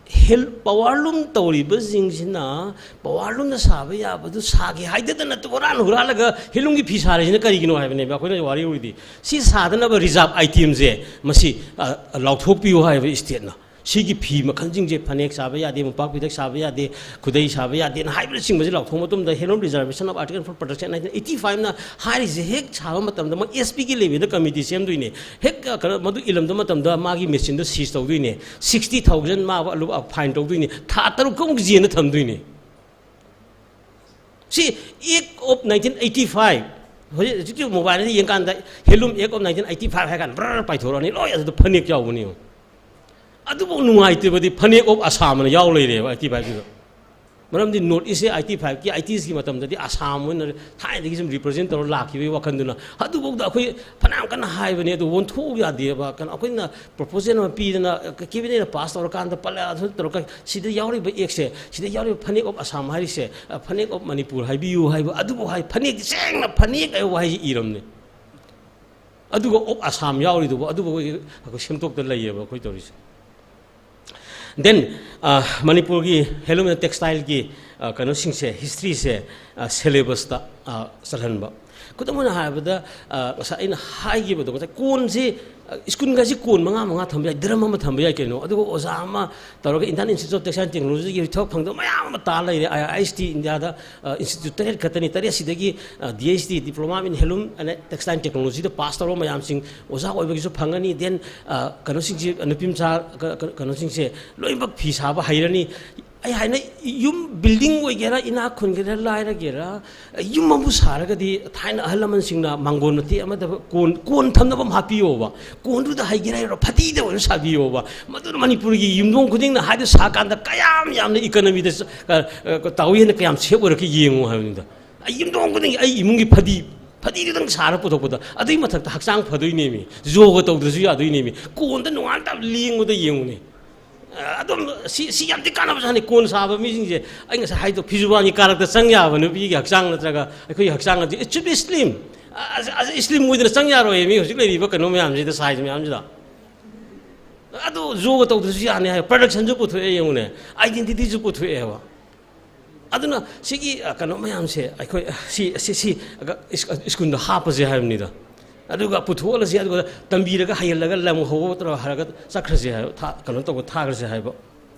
ꯍꯦꯜ-, powerloom ꯇꯧꯔꯤꯕꯁꯤꯡꯁꯤꯅ powerloom ꯗ ꯁꯥꯕ ꯌꯥꯕꯗꯨ ꯁꯥꯒꯦ ꯍꯥꯏꯗꯗꯅ ꯍꯨꯔꯥꯟ ꯍꯨꯔꯥꯜꯂꯒ handloom ꯒꯤ ꯐꯤ ꯁꯥꯔꯤꯁꯤꯅ ꯀꯔꯤꯒꯤꯅꯣ ꯍꯥꯏꯕꯅꯦꯕ ꯑꯩꯈꯣꯏꯅ ꯋꯥꯔꯤ ꯎꯔꯤꯗꯤ꯫ ꯁꯤ ꯁꯥꯗꯅꯕ reserve item ꯁꯦ ꯃꯁꯤ, ꯑ, ꯂꯥꯎꯊꯣꯛꯄꯤꯌꯨ ꯍꯥꯏꯕ state ꯅ꯫ ꯁꯤꯒꯤ ꯐꯤ ꯃꯈꯜꯁꯤꯡꯁꯦ ꯐꯅꯦꯛ ꯁꯥꯕ ꯌꯥꯗꯦ, ꯃꯣꯝꯄꯥꯛ ꯐꯤꯗꯛ ꯁꯥꯕ ꯌꯥꯗꯦ, ꯈꯨꯗꯩ ꯁꯥꯕ ꯌꯥꯗꯦꯅ ꯍꯥꯏꯕꯅꯆꯤꯡꯕꯁꯦ ꯂꯥꯎꯊꯣꯛꯄ ꯃꯇꯝꯗ Handloom Reservation of Article for Protection nineteen eighty five ꯅ ꯍꯥꯏꯔꯤꯁꯦ ꯍꯦꯛ ꯁꯥꯕ ꯃꯇꯝꯗ ꯃꯣꯏ S P ꯒꯤ level ꯗ committee ꯁꯦꯝꯗꯣꯏꯅꯦ꯫ ꯍꯦꯛ, ꯑ, ꯀꯩꯅꯣ, ꯃꯗꯨ ꯏꯜꯂꯝꯗ ꯃꯇꯝꯗ ꯃꯥꯒꯤ machine ꯗꯣ seize ꯇꯧꯗꯣꯏꯅꯦ, sixty thousand ꯃꯥ ꯑꯂꯨ, ꯑ, fine ꯇꯧꯗꯣꯏꯅꯦ, ꯊꯥ ꯇꯔꯨꯛ ꯑꯃꯨꯛ ꯖꯦꯜꯗ ꯊꯝꯗꯣꯏꯅꯦ꯫ ꯁꯤ Act of nineteen eighty five, ꯍꯧꯖꯤꯛ, ꯍꯧꯖꯤꯛꯀꯤ mobile the ꯌꯦꯡꯀꯥꯟꯗ Handloom Act of nineteen eighty five ꯍꯥꯏ ꯀꯥꯟꯗ ꯕ꯭ꯔꯔ ꯄꯥꯏꯊꯣꯔꯛꯑꯅꯤ, ꯂꯣꯏ ꯑꯗꯨꯗ ꯐꯅꯦꯛ ꯌꯥꯎꯕꯅꯤ꯫ ꯑꯗꯨꯐꯥꯎ ꯅꯨꯡꯉꯥꯏꯇꯕꯗꯤ Flag of Assam ꯑꯅ ꯌꯥꯎ ꯂꯩꯔꯦꯕ eighty five ꯁꯤꯗ꯫ ꯃꯔꯝꯗꯤ North East ꯁꯦ eighty five ꯀꯤ, eighty ꯁ ꯀꯤ ꯃꯇꯝꯗꯗꯤ ꯑꯁꯥꯝ ꯑꯣꯏꯅ ꯊꯥꯏꯅꯗꯒꯤ ꯁꯨꯝ represent ꯇꯧꯔ ꯂꯥꯛꯈꯤꯕꯒꯤ ꯋꯥꯈꯜꯗꯨꯅ, ꯑꯗꯨꯐꯥꯎꯗ ꯑꯩꯈꯣꯏ ꯐꯅꯌꯥꯝ ꯀꯟꯅ ꯍꯥꯏꯕꯅꯦ, ꯑꯗꯨ ꯑꯣꯟꯊꯣꯛꯎ ꯌꯥꯗꯦꯕ꯫ ꯀꯩꯅꯣ, ꯑꯩꯈꯣꯏꯅ proposal ꯑꯃ ꯄꯤꯗꯅ, cabinet ꯅ pass ꯇꯧꯔꯀꯥꯟꯗ ꯄꯜꯂ ꯑꯗꯨ ꯇꯧꯔꯒ ꯁꯤꯗ ꯌꯥꯎꯔꯤꯕ Act ꯁꯦ, ꯁꯤꯗ ꯌꯥꯎꯔꯤꯕ Flag of Assam ꯍꯥꯏꯔꯤꯁꯦ, ꯑ, Flag of Manipur ꯍꯥꯏꯕꯤꯌꯨ ꯍꯥꯏꯕ, ꯑꯗꯨꯕꯨ ꯍꯥꯏ, ꯐꯅꯦꯛ ꯁꯦꯡꯅ ꯐꯅꯦꯛ ꯍꯥꯏꯕ ꯋꯥꯍꯩꯁꯤ ꯏꯔꯝꯅꯦ꯫ ꯑꯗꯨꯒ Of Assam ꯌꯥꯎꯔꯤꯗꯨꯕꯨ, ꯑꯗꯨꯕꯨ ꯑꯩꯈꯣꯏ ꯁꯦꯝꯗꯣꯛꯇ ꯂꯩꯌꯦꯕ ꯑꯩꯈꯣꯏ ꯇꯧꯔꯤꯁꯦ꯫ Then, ꯑ, ꯃꯅꯤꯄꯨꯔꯒꯤ handloom and textile ꯒꯤ, ꯑ, ꯀꯩꯅꯣꯁꯤꯡꯁꯦ, history ꯁꯦ, ꯑ, syllabus ꯇ, ꯑ, ꯆꯜꯍꯟꯕ꯫ ꯈꯨꯗꯝ ꯑꯣꯏꯅ ꯍꯥꯏꯔꯕꯗ, ꯑ, ꯉꯁꯥꯏ ꯑꯩꯅ ꯍꯥꯏꯈꯤꯕꯗꯣ, ꯉꯁꯥꯏ ꯀꯣꯟꯁꯦ, ꯑ, school ꯒꯁꯤ ꯀꯣꯟ ꯃꯉꯥ ꯃꯉꯥ ꯊꯝꯕ ꯌꯥꯏ, drum ꯑꯃ ꯊꯝꯕ ꯌꯥꯏ ꯀꯩꯅꯣ꯫ ꯑꯗꯨꯒ ꯑꯣꯖꯥ ꯑꯃ ꯇꯧꯔꯒ Indian Institute of Textile Technology ꯒꯤ ꯊꯕꯛ ꯐꯪꯗꯕ ꯃꯌꯥꯝ ꯑꯃ ꯇꯥ ꯂꯩꯔꯦ꯫ I I S T India ꯗ, ꯑ, institute ꯇꯔꯦꯠ ꯈꯛꯇꯅꯤ, ꯇꯔꯦꯠꯁꯤꯗꯒꯤ, ꯑ, D H D, Diploma in Handloom and Textile Technology the pass ꯇꯧꯔꯕ ꯃꯌꯥꯝꯁꯤꯡ ꯑꯣꯖꯥ ꯑꯣꯏꯕꯒꯤꯁꯨ ꯐꯪꯒꯅꯤ꯫ Then, ꯑ, ꯀꯩꯅꯣꯁꯤꯡꯁꯤ, ꯅꯨꯄꯤ ꯃꯆꯥ, ꯀ-, ꯀ-, ꯀꯩꯅꯣꯁꯤꯡꯁꯦ ꯂꯣꯏꯅꯃꯛ ꯐꯤ ꯁꯥꯕ ꯍꯩꯔꯅꯤ꯫ ꯑꯩ ꯍꯥꯏꯅ, ꯌꯨꯝ building ꯑꯣꯏꯒꯦꯔꯥ, ꯏꯅꯥꯛ ꯈꯨꯟꯒꯦꯔꯥ, ꯂꯥꯏꯔꯒꯦꯔꯥ, ꯌꯨꯝ ꯑꯃꯕꯨ ꯁꯥꯔꯒꯗꯤ ꯊꯥꯏꯅ ꯑꯍꯜ ꯂꯃꯟꯁꯤꯡꯅ ꯃꯥꯡꯒꯣꯟ ꯃꯇꯦꯛ ꯑꯃꯗ ꯀꯣꯟ, ꯀꯣꯟ ꯊꯝꯅꯕ ꯑꯃ ꯍꯥꯞꯄꯤꯌꯣꯕ꯫ ꯀꯣꯟꯗꯨꯗ ꯍꯩꯒꯦꯔꯥ ꯍꯩꯔꯣ, ꯐꯗꯤꯗ ꯑꯣꯏꯅ ꯁꯥꯕꯤꯌꯣꯕ꯫ ꯃꯗꯨꯅ ꯃꯅꯤꯄꯨꯔꯒꯤ ꯌꯨꯝꯊꯣꯡ ꯈꯨꯗꯤꯡꯅ ꯍꯥꯏꯗꯨ ꯁꯥꯀꯥꯟꯗ ꯀꯌꯥꯝ ꯌꯥꯝꯅ economy ꯗ ꯆ-, ꯑ, ꯑ, ꯇꯥꯎꯏ ꯍꯦꯟꯅ ꯀꯌꯥꯝ save ꯑꯣꯏꯔꯛꯀꯦ ꯌꯦꯡꯉꯨ ꯍꯥꯏꯕꯅꯤꯗ꯫ ꯑꯩ ꯌꯨꯝꯊꯣꯡ ꯈꯨꯗꯤꯡꯒꯤ ꯑꯩ ꯏꯃꯨꯡꯒꯤ ꯐꯗꯤ, ꯐꯗꯤꯗꯨꯗꯪ ꯁꯥꯔ ꯄꯨꯊꯣꯛꯄꯗ ꯑꯗꯨꯒꯤ ꯃꯊꯛꯇ ꯍꯛꯆꯥꯡ ꯐꯗꯣꯏꯅꯦꯃꯤ꯫ ꯌꯣꯒ ꯇꯧꯗ꯭ꯔꯁꯨ ꯌꯥꯗꯣꯏꯅꯦꯃꯤ꯫ ꯀꯣꯟꯗ ꯅꯣꯡꯉꯥꯟ ꯇꯥꯕ ꯂꯦꯡꯕꯗ ꯌꯦꯡꯉꯨꯅꯦ꯫ ꯑ, ꯑꯗꯨꯝ ꯁꯤ, ꯁꯤ ꯌꯥꯝ ꯊꯤ ꯀꯥꯟꯅꯕꯖꯥꯠꯅꯤ꯫ ꯀꯣꯟ ꯁꯥꯕ ꯃꯤꯁꯤꯡꯁꯦ, ꯑꯩ ꯉꯁꯥꯏ ꯍꯥꯏꯗꯣ, ꯐꯤꯖꯨꯕꯥꯟꯒꯤ ꯀꯥꯔꯛꯇ ꯆꯪ ꯌꯥꯕ ꯅꯨꯄꯤꯒꯤ ꯍꯛꯆꯥꯡ ꯅꯠꯇ꯭ꯔꯒ ꯑꯩꯈꯣꯏꯒꯤ ꯍꯛꯆꯥꯡ ꯑꯁꯤ, it should be slim꯫ ꯑ, ꯑ, slim ꯑꯣꯏꯗꯅ ꯆꯪ ꯌꯥꯔꯣꯏ ꯃꯤ ꯍꯧꯖꯤꯛ ꯂꯩꯔꯤꯕ ꯀꯩꯅꯣ ꯃꯌꯥꯝꯁꯤꯗ, size ꯃꯌꯥꯝꯁꯤꯗ꯫ ꯑꯗꯨ ꯌꯣꯒ ꯇꯧꯗ꯭ꯔꯁꯨ ꯌꯥꯅꯤ ꯍꯥꯏ, production ꯁꯨ ꯄꯨꯊꯣꯛꯑꯦ ꯌꯦꯡꯉꯨꯅꯦ, identity ꯁꯨ ꯄꯨꯊꯣꯛꯑꯦꯕ꯫ ꯑꯗꯨꯅ ꯁꯤꯒꯤ, ꯑ, ꯀꯩꯅꯣ ꯃꯌꯥꯝꯁꯦ ꯑꯩꯈꯣꯏ, ꯑ, ꯁꯤ, ꯁꯤ, ꯁꯤ, ꯑ, ꯁ꯭ꯀꯨꯜꯗ ꯍꯥꯞꯄꯁꯦ ꯍꯥꯏꯕꯅꯤꯗ꯫ ꯑꯗꯨꯒ ꯄꯨꯊꯣꯛꯍꯜꯂꯁꯤ, ꯑꯗꯨꯒ ꯇꯝꯕꯤꯔꯒ ꯍꯩꯍꯜꯂꯒ ꯂꯝ ꯍꯧꯕ ꯇꯧꯔ ꯍꯜꯂꯒ ꯆꯠꯈ꯭ꯔꯁꯦ ꯍꯥꯏꯕ, ꯊꯥ-, ꯀꯩꯅꯣ ꯇꯧꯕ ꯊꯥꯈ꯭ꯔꯁꯦ ꯍꯥꯏꯕ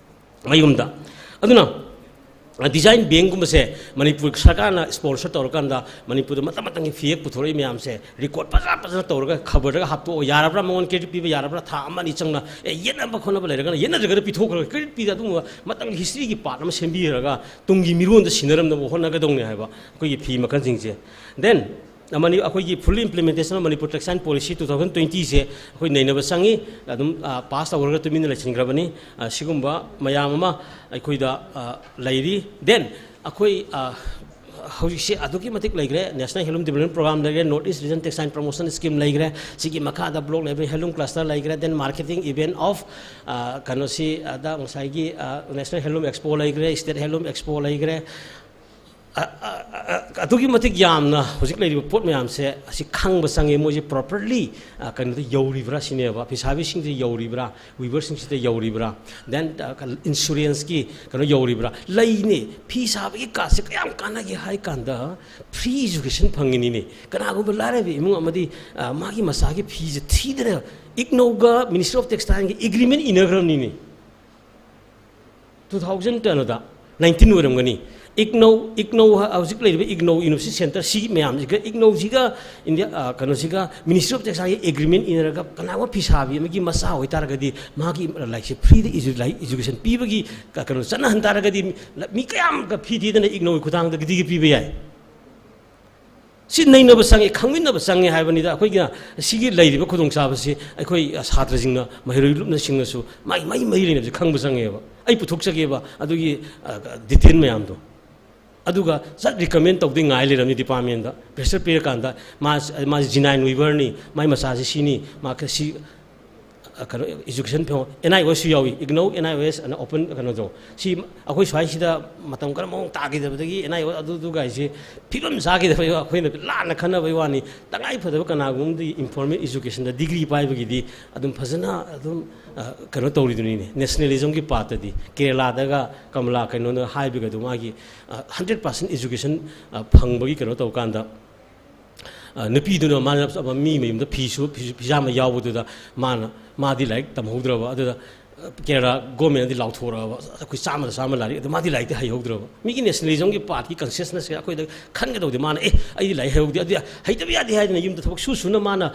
ꯃꯌꯨꯝꯗ꯫ ꯑꯗꯨꯅ ꯗꯤꯖꯥꯏꯟ ꯕꯦꯡꯒꯨꯝꯕꯁꯦ ꯃꯅꯤꯄꯨꯔ ꯁꯔꯀꯥꯔꯅ ꯁ꯭ꯄꯣꯟꯁꯔ ꯇꯧꯔꯀꯥꯟꯗ ꯃꯅꯤꯄꯨꯔꯗ ꯃꯇꯝ ꯃꯇꯝꯒꯤ ꯐꯤ ꯍꯦꯛ ꯄꯨꯊꯣꯔꯛꯏ ꯃꯌꯥꯝꯁꯦ ꯔꯦꯀꯣꯔꯗ ꯐꯖ ꯐꯖꯅ ꯇꯧꯔꯒ ꯈꯕꯔꯗꯒ ꯍꯥꯞꯇꯣꯛꯑꯣ, ꯌꯥꯔꯕ꯭ꯔꯥ, ꯃꯉꯣꯟꯗ ꯀ꯭ꯔꯦꯗꯤꯠ ꯄꯤꯕ ꯌꯥꯔꯕ꯭ꯔꯥ, ꯊꯥ ꯑꯃ ꯑꯅꯤ ꯆꯪꯅ, ꯑꯦ, ꯌꯦꯠꯅꯕ ꯈꯣꯠꯅꯕ ꯂꯩꯔꯒꯅ ꯌꯦꯠꯅꯗ꯭ꯔꯒꯅ ꯄꯤꯊꯣꯛꯈ꯭ꯔꯒ ꯀ꯭ꯔꯦꯗꯤꯠ ꯄꯤꯗ ꯑꯗꯨꯒꯨꯝꯕ ꯃꯇꯝꯒꯤ ꯍꯤꯁꯇ꯭ꯔꯤꯒꯤ ꯄꯥꯔꯠ ꯑꯃ ꯁꯦꯝꯕꯤꯔꯒ ꯇꯨꯡꯒꯤ ꯃꯤꯔꯣꯟꯗ ꯁꯤꯟꯅꯔꯝꯅꯕ ꯍꯣꯠꯅꯒꯗꯧꯅꯦ ꯍꯥꯏꯕ ꯑꯩꯈꯣꯏꯒꯤ ꯐꯤ ꯃꯈꯜꯁꯤꯡꯁꯦ꯫ ꯗꯦꯟ ꯑꯃꯅꯤ, ꯑꯩꯈꯣꯏꯒꯤ full implementation of Manipur textile policy two thousand ꯇ꯭ꯋꯦꯟꯇꯤꯁꯦ ꯑꯩꯈꯣꯏ ꯅꯩꯅꯕ ꯆꯪꯉꯤ꯫ ꯑꯗꯨꯝ, ꯑ, ꯄꯥꯁ ꯇꯧꯈ꯭ꯔꯒ ꯇꯨꯃꯤꯟꯅ ꯂꯩꯁꯤꯟꯈ꯭ꯔꯕꯅꯤ꯫ ꯑ, ꯁꯤꯒꯨꯝꯕ ꯃꯌꯥꯝ ꯑꯃ ꯑꯩꯈꯣꯏꯗ, ꯑ, ꯂꯩꯔꯤ꯫ ꯗꯦꯟ ꯑꯩꯈꯣꯏ, ꯑ, ꯍꯧꯖꯤꯛꯁꯦ ꯑꯗꯨꯛꯀꯤ ꯃꯇꯤꯛ ꯂꯩꯈ꯭ꯔꯦ꯫ National Handloom Development Program ꯂꯩꯈ꯭ꯔꯦ, North East Region Textile Promotion Scheme ꯂꯩꯈ꯭ꯔꯦ, ꯁꯤꯒꯤ ꯃꯈꯥꯗ block level handloom cluster ꯂꯩꯈ꯭ꯔꯦ, then marketing event of, ꯑ, ꯀꯩꯅꯣꯁꯤ, ꯑꯗ ꯉꯁꯥꯏꯒꯤ, ꯑ, National Handloom Expo ꯂꯩꯈ꯭ꯔꯦ, State Handloom Expo ꯂꯩꯈ꯭ꯔꯦ꯫ ꯑ, ꯑ, ꯑ, ꯑꯗꯨꯛꯀꯤ ꯃꯇꯤꯛ ꯌꯥꯝꯅ ꯍꯧꯖꯤꯛ ꯂꯩꯔꯤꯕ ꯄꯣꯠ ꯃꯌꯥꯝꯁꯦ ꯑꯁꯤ ꯈꯪꯕ ꯆꯪꯉꯦ꯫ ꯃꯣꯏꯁꯦ ꯄ꯭ꯔꯣꯄꯔꯂꯤ, ꯑ, ꯀꯩꯅꯣꯗ ꯌꯧꯔꯤꯕ꯭ꯔꯥ ꯁꯤꯅꯦꯕ, ꯐꯤꯁꯥꯕꯤꯁꯤꯡꯁꯤꯗ ꯌꯧꯔꯤꯕ꯭ꯔꯥ, ꯋꯤꯚꯔꯁꯤꯡꯁꯤꯗ ꯌꯧꯔꯤꯕ꯭ꯔꯥ, ꯗꯦꯟ, ꯑ, ꯀ-, ꯏꯟꯁꯨꯔꯦꯟꯁꯀꯤ ꯀꯩꯅꯣ ꯌꯧꯔꯤꯕ꯭ꯔꯥ? ꯂꯩꯅꯦ, ꯐꯤ ꯁꯥꯕꯒꯤ ꯀꯥꯔꯠꯁꯦ ꯀꯌꯥꯝ ꯀꯥꯟꯅꯒꯦ ꯍꯥꯏ ꯀꯥꯟꯗ, ꯐ꯭ꯔꯤ ꯏꯖꯨꯀꯦꯁꯟ ꯐꯪꯉꯤꯅꯤꯅꯦ꯫ ꯀꯅꯥꯒꯨꯝꯕ ꯂꯥꯏꯔꯕ ꯏꯃꯨꯡ ꯑꯃꯗꯤ, ꯑ, ꯃꯥꯒꯤ ꯃꯆꯥꯒꯤ ꯐꯤꯁꯦ ꯊꯤꯗꯅ ꯏꯒꯅꯧꯒ ꯃꯤꯅꯤꯁꯇ꯭ꯔꯤ ꯑꯣꯐ ꯇꯦꯛꯁꯇꯥꯏꯜꯒꯤ ꯑꯦꯒ꯭ꯔꯤꯃꯦꯟ ꯏꯅꯈ꯭ꯔꯕꯅꯤꯅꯦ꯫ ꯇꯨ ꯊꯥꯎꯖꯟ ꯀꯩꯅꯣꯗ, ꯅꯥꯏꯟꯇꯤꯟ ꯑꯣꯏꯔꯝꯒꯅꯤ꯫ ꯏꯒꯅꯧ, ꯏꯒꯅꯧ ꯍ-, ꯍꯧꯖꯤꯛ ꯂꯩꯔꯤꯕ ꯏꯒꯅꯧ ꯌꯨꯅꯤꯚꯔꯁꯤꯇꯤ ꯁꯦꯟꯇꯔ ꯁꯤꯒꯤ ꯃꯌꯥꯝꯁꯤꯒ, ꯏꯒꯅꯧꯁꯤꯒ ꯏꯟꯗꯤꯌꯥ, ꯑ, ꯀꯩꯅꯣꯁꯤꯒ, ꯃꯤꯅꯤꯁꯇ꯭ꯔꯤ ꯑꯣꯐ ꯇꯦꯛꯁꯇꯥꯏꯜꯒꯤ ꯑꯦꯒ꯭ꯔꯤꯃꯦꯟ ꯏꯅꯔꯒ, ꯀꯅꯥꯒꯨꯝꯕ ꯐꯤ ꯁꯥꯕꯤ ꯑꯃꯒꯤ ꯃꯆꯥ ꯑꯣꯏꯇꯥꯔꯒꯗꯤ ꯃꯥꯒꯤ ꯂꯥꯏꯔꯤꯛꯁꯦ ꯐ꯭ꯔꯤꯗ ꯏꯖꯨ-, ꯂꯥꯏꯔꯤꯛ ꯏꯖꯨꯀꯦꯁꯟ ꯄꯤꯕꯒꯤ ꯀ-, ꯀꯩꯅꯣ ꯆꯠꯅꯍꯟ ꯇꯥꯔꯒꯗꯤ ꯃꯤ, ꯃꯤ ꯀꯌꯥꯝꯒ ꯐꯤ ꯊꯤꯗꯅ ꯏꯒꯅꯧꯒꯤ ꯈꯨꯊꯥꯡꯗꯒꯤꯗꯤ ꯄꯤꯕ ꯌꯥꯏ꯫ ꯁꯤ ꯅꯩꯅꯕ ꯆꯪꯉꯤ, ꯈꯪꯃꯤꯟꯅꯕ ꯆꯪꯉꯤ ꯍꯥꯏꯕꯅꯤꯗ꯫ ꯑꯩꯈꯣꯏꯒꯤ ꯁꯤꯒꯤ ꯂꯩꯔꯤꯕ ꯈꯨꯗꯣꯡꯆꯥꯕꯁꯤ ꯑꯩꯈꯣꯏ ꯁꯥꯇ꯭ꯔꯁꯤꯡꯅ, ꯃꯍꯩꯔꯣꯏ ꯂꯨꯞꯅꯁꯤꯡꯅꯁꯨ ꯃꯥꯒꯤ ꯃꯔꯤ ꯃꯔꯤ ꯂꯩꯅꯕꯁꯤ ꯈꯪꯕ ꯆꯪꯉꯦꯕ꯫ ꯑꯩ ꯄꯨꯊꯣꯛꯆꯒꯦꯕ ꯑꯗꯨꯒꯤ, ꯑ, ꯗꯤꯇꯦꯜ ꯃꯌꯥꯝꯗꯣ꯫ ꯑꯗꯨꯒ just recommend ꯇꯧꯗꯣꯏ ꯉꯥꯏ ꯂꯩꯔꯝꯅꯤ ꯗꯤꯄꯥꯔꯠꯃꯦꯟꯗ꯫ ꯄ꯭ꯔꯦꯁꯔ ꯄꯤꯔꯀꯥꯟꯗ ꯃꯥ, ꯃꯥꯁꯤ ꯖꯤꯅꯥꯏꯟ ꯋꯤꯚꯔꯅꯤ, ꯃꯥꯏ ꯃꯆꯥꯁꯤ ꯁꯤꯅꯤ, ꯃꯥ ꯈ-, ꯁꯤ, ꯑ, ꯀꯩꯅꯣ, education fellow, and I O ꯑꯦꯁꯁꯨ ꯌꯥꯎꯏ, ꯏꯒꯅꯧ ꯑꯦꯟ ꯑꯥꯏ ꯑꯣ ꯑꯦꯁ ꯑꯅ ꯑꯣꯄꯟ ꯀꯩꯅꯣꯗꯣ꯫ ꯁꯤ ꯑꯩꯈꯣꯏ ꯁ꯭ꯋꯥꯏꯁꯤꯗ ꯃꯇꯝ ꯈꯔ ꯃꯑꯣꯡ ꯇꯥꯈꯤꯗꯕꯗꯒꯤ ꯑꯦꯟ ꯑꯥꯏ ꯑꯣ ꯑꯦꯁ ꯑꯗꯨꯗꯨꯒꯥꯏꯁꯦ ꯐꯤꯕꯝ ꯆꯥꯈꯤꯗꯕ ꯑꯩꯈꯣꯏꯅ ꯂꯥꯟꯅ ꯈꯟꯅꯕꯩ ꯋꯥꯅꯤ꯫ ꯇꯉꯥꯏ ꯐꯗꯕ ꯀꯅꯥꯒꯨꯝꯕꯗꯤ ꯏꯟꯐꯣꯔꯃꯦꯜ ꯏꯖꯨꯀꯦꯁꯟꯗ ꯗꯤꯒ꯭ꯔꯤ ꯄꯥꯏꯕꯒꯤꯗꯤ ꯑꯗꯨꯝ ꯐꯖꯅ ꯑꯗꯨꯝ, ꯑ, ꯀꯩꯅꯣ ꯇꯧꯔꯤꯗꯨꯅꯤꯅꯦ꯫ ꯅꯦꯁꯅꯦꯂꯤꯖꯝꯒꯤ ꯄꯥꯔꯠꯇꯗꯤ ꯀꯦꯔꯦꯂꯥꯗꯒ ꯀꯃꯂꯥ ꯀꯩꯅꯣꯅ ꯍꯥꯏꯕꯒ ꯑꯗꯨꯝ ꯃꯥꯒꯤ, ꯑ, ꯍꯟꯗ꯭ꯔꯦꯠ ꯄꯥꯔꯁꯦꯟ ꯏꯖꯨꯀꯦꯁꯟ, ꯑ, ꯐꯪꯕꯒꯤ ꯀꯩꯅꯣ ꯇꯧꯀꯥꯟꯗ ꯑ, ꯅꯨꯄꯤꯗꯨꯅ ꯃꯥꯅ ꯃꯤ ꯃꯌꯨꯝꯗ ꯐꯤ ꯁꯨ-, ꯐꯤ-, ꯐꯤꯖꯥꯝꯕ ꯌꯥꯎꯕꯗꯨꯗ ꯃꯥꯅ, ꯃꯥꯗꯤ ꯂꯥꯏꯔꯤꯛ ꯇꯝꯍꯧꯗ꯭ꯔꯕ, ꯑꯗꯨꯗ, ꯑ, ꯀꯦꯔꯂꯥ ꯒꯣꯔꯃꯦꯟꯅꯗꯤ ꯂꯥꯎꯊꯣꯔꯛꯑꯕ, "ꯑꯩꯈꯣꯏ ꯆꯥꯝꯃꯗ ꯆꯥꯝꯃ ꯂꯥꯏꯔꯤꯛ", ꯑꯗꯨ ꯃꯥꯗꯤ ꯂꯥꯏꯔꯤꯛꯇꯤ ꯍꯩꯍꯧꯗ꯭ꯔꯕ꯫ ꯃꯤꯒꯤ ꯅꯦꯁꯅꯦꯂꯤꯖꯝꯒꯤ ꯄꯥꯔꯠꯀꯤ ꯀꯟꯁꯤꯌꯁꯅꯦꯁꯁꯦ ꯑꯩꯈꯣꯏꯗ ꯈꯟꯒꯗꯧꯗꯤ꯫ ꯃꯥꯅ, "ꯑꯦ, ꯑꯩꯗꯤ ꯂꯥꯏꯔꯤꯛ ꯍꯩꯍꯧꯗꯦ", ꯑꯗꯨꯗꯤ ꯍꯩꯇꯕ ꯌꯥꯗꯦ ꯍꯥꯏꯗꯅ ꯌꯨꯝꯗ ꯊꯕꯛ ꯁꯨ ꯁꯨꯅ ꯃꯥꯅ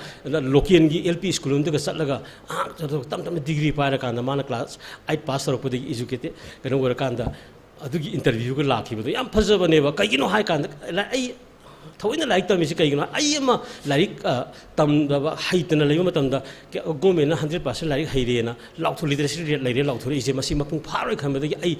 ꯂꯣꯀꯦꯜꯒꯤ ꯑꯦꯜ ꯄꯤ ꯁ꯭ꯀꯨꯜ ꯑꯃꯗꯒ ꯆꯠꯂꯒ, ꯑꯉꯥꯡ ꯇꯞ ꯇꯞꯅ ꯗꯤꯒ꯭ꯔꯤ ꯄꯥꯏꯔꯀꯥꯟꯗ ꯃꯥꯅ ꯀ꯭ꯂꯥꯁ ꯑꯩꯠ ꯄꯥꯁ ꯇꯧꯔꯛꯄꯗꯒꯤ ꯑꯦꯖꯨꯀꯦꯇꯦꯗ ꯀꯩꯅꯣ ꯑꯣꯏꯔꯀꯥꯟꯗ ꯑꯗꯨꯒꯤ ꯏꯟꯇꯔꯚ꯭ꯌꯨꯒ ꯂꯥꯛꯈꯤꯕꯗꯣ ꯌꯥꯝ ꯐꯖꯕꯅꯦꯕ꯫ ꯀꯩꯒꯤꯅꯣ ꯍꯥꯏꯀꯥꯟꯗ, ꯂꯥꯏ-, ꯑꯩ ꯊꯑꯣꯏꯅ ꯂꯥꯏꯔꯤꯛ ꯇꯝꯃꯤꯁꯤ ꯀꯩꯒꯤꯅꯣ? ꯑꯩ ꯑꯃ ꯂꯥꯏꯔꯤꯛ, ꯑ, ꯇꯝꯗꯕ, ꯍꯩꯇꯅ ꯂꯩꯕ ꯃꯇꯝꯗ ꯒꯣꯔꯃꯦꯟꯅ ꯍꯟꯗ꯭ꯔꯦꯠ ꯄꯥꯔꯁꯦꯟ ꯂꯥꯏꯔꯤꯛ ꯍꯩꯔꯦꯅ ꯂꯥꯎꯊꯣꯛ-, ꯂꯤꯇꯔꯦꯁꯤ ꯔꯦꯠ ꯂꯩꯔꯦ ꯂꯥꯎꯊꯣꯔꯛꯏꯁꯦ, ꯃꯁꯤ ꯃꯄꯨꯡ ꯐꯥꯔꯣꯏ ꯈꯟꯕꯗꯒꯤ ꯑꯩ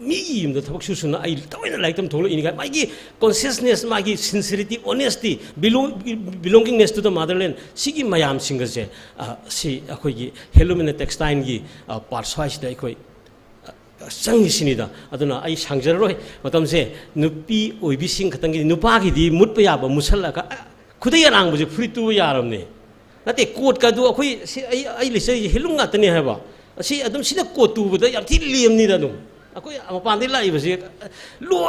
ꯃꯤꯒꯤ ꯌꯨꯝꯗ ꯊꯕꯛ ꯁꯨ ꯁꯨꯅ ꯑꯩ ꯊꯑꯣꯏꯅ ꯂꯥꯏꯔꯤꯛ ꯇꯝ ꯊꯣꯛꯂꯛꯏꯅꯤ ꯀꯥꯏ꯫ ꯃꯥꯒꯤ ꯀꯣꯟꯁꯤꯌꯁꯅꯦꯁ, ꯃꯥꯒꯤ ꯁꯤꯟꯁꯤꯔꯤꯇꯤ, honesty, ꯕꯤꯂꯣꯡ-, belonging to the motherland, ꯁꯤꯒꯤ ꯃꯌꯥꯝꯁꯤꯡ ꯑꯁꯦ, ꯑ, ꯁꯤ ꯑꯩꯈꯣꯏꯒꯤ ꯍꯦꯟꯂꯨꯝ ꯑꯦꯟ ꯇꯦꯛꯁꯇꯥꯏꯜꯒꯤ, ꯑ, ꯄꯥꯔꯠ ꯁ꯭ꯋꯥꯏꯁꯤꯗ ꯑꯩꯈꯣꯏ ꯆꯪꯉꯤꯁꯤꯅꯤꯗ꯫ ꯑꯗꯨꯅ ꯑꯩ ꯁꯥꯡꯖꯔꯔꯣꯏ ꯃꯇꯝꯁꯦ꯫ ꯅꯨꯄꯤ ꯑꯣꯏꯕꯤꯁꯤꯡ ꯈꯛꯇꯪꯒꯤ, ꯅꯨꯄꯥꯒꯤꯗꯤ ꯃꯨꯠꯄ ꯌꯥꯕ ꯃꯨꯠꯁꯜꯂꯒ, ꯑ, ꯈꯨꯗꯩ ꯑꯔꯥꯡꯕꯁꯦ ꯐꯨꯔꯤꯠ ꯇꯨꯕ ꯌꯥꯔꯕꯅꯦ꯫ ꯅꯠꯇꯦ, ꯀꯣꯠꯀꯗꯨ ꯑꯩꯈꯣꯏ ꯁꯤ, ꯑꯩ, ꯑꯩ ꯂꯤꯠꯆꯔꯤꯁꯦ ꯍꯦꯟꯂꯨꯝ ꯉꯥꯛꯇꯅꯦ ꯍꯥꯏꯕ꯫ ꯑꯁꯤ ꯑꯗꯨꯝ ꯁꯤꯗ ꯀꯣꯠ ꯇꯨꯕꯗ ꯌꯥꯝ ꯊꯤ ꯂꯦꯝꯅꯤꯗ꯫ ꯑꯗꯨꯝ ꯑꯩꯈꯣꯏ ꯃꯄꯥꯟꯗꯒꯤ ꯂꯥꯛꯏꯕꯁꯦ ꯂꯣ,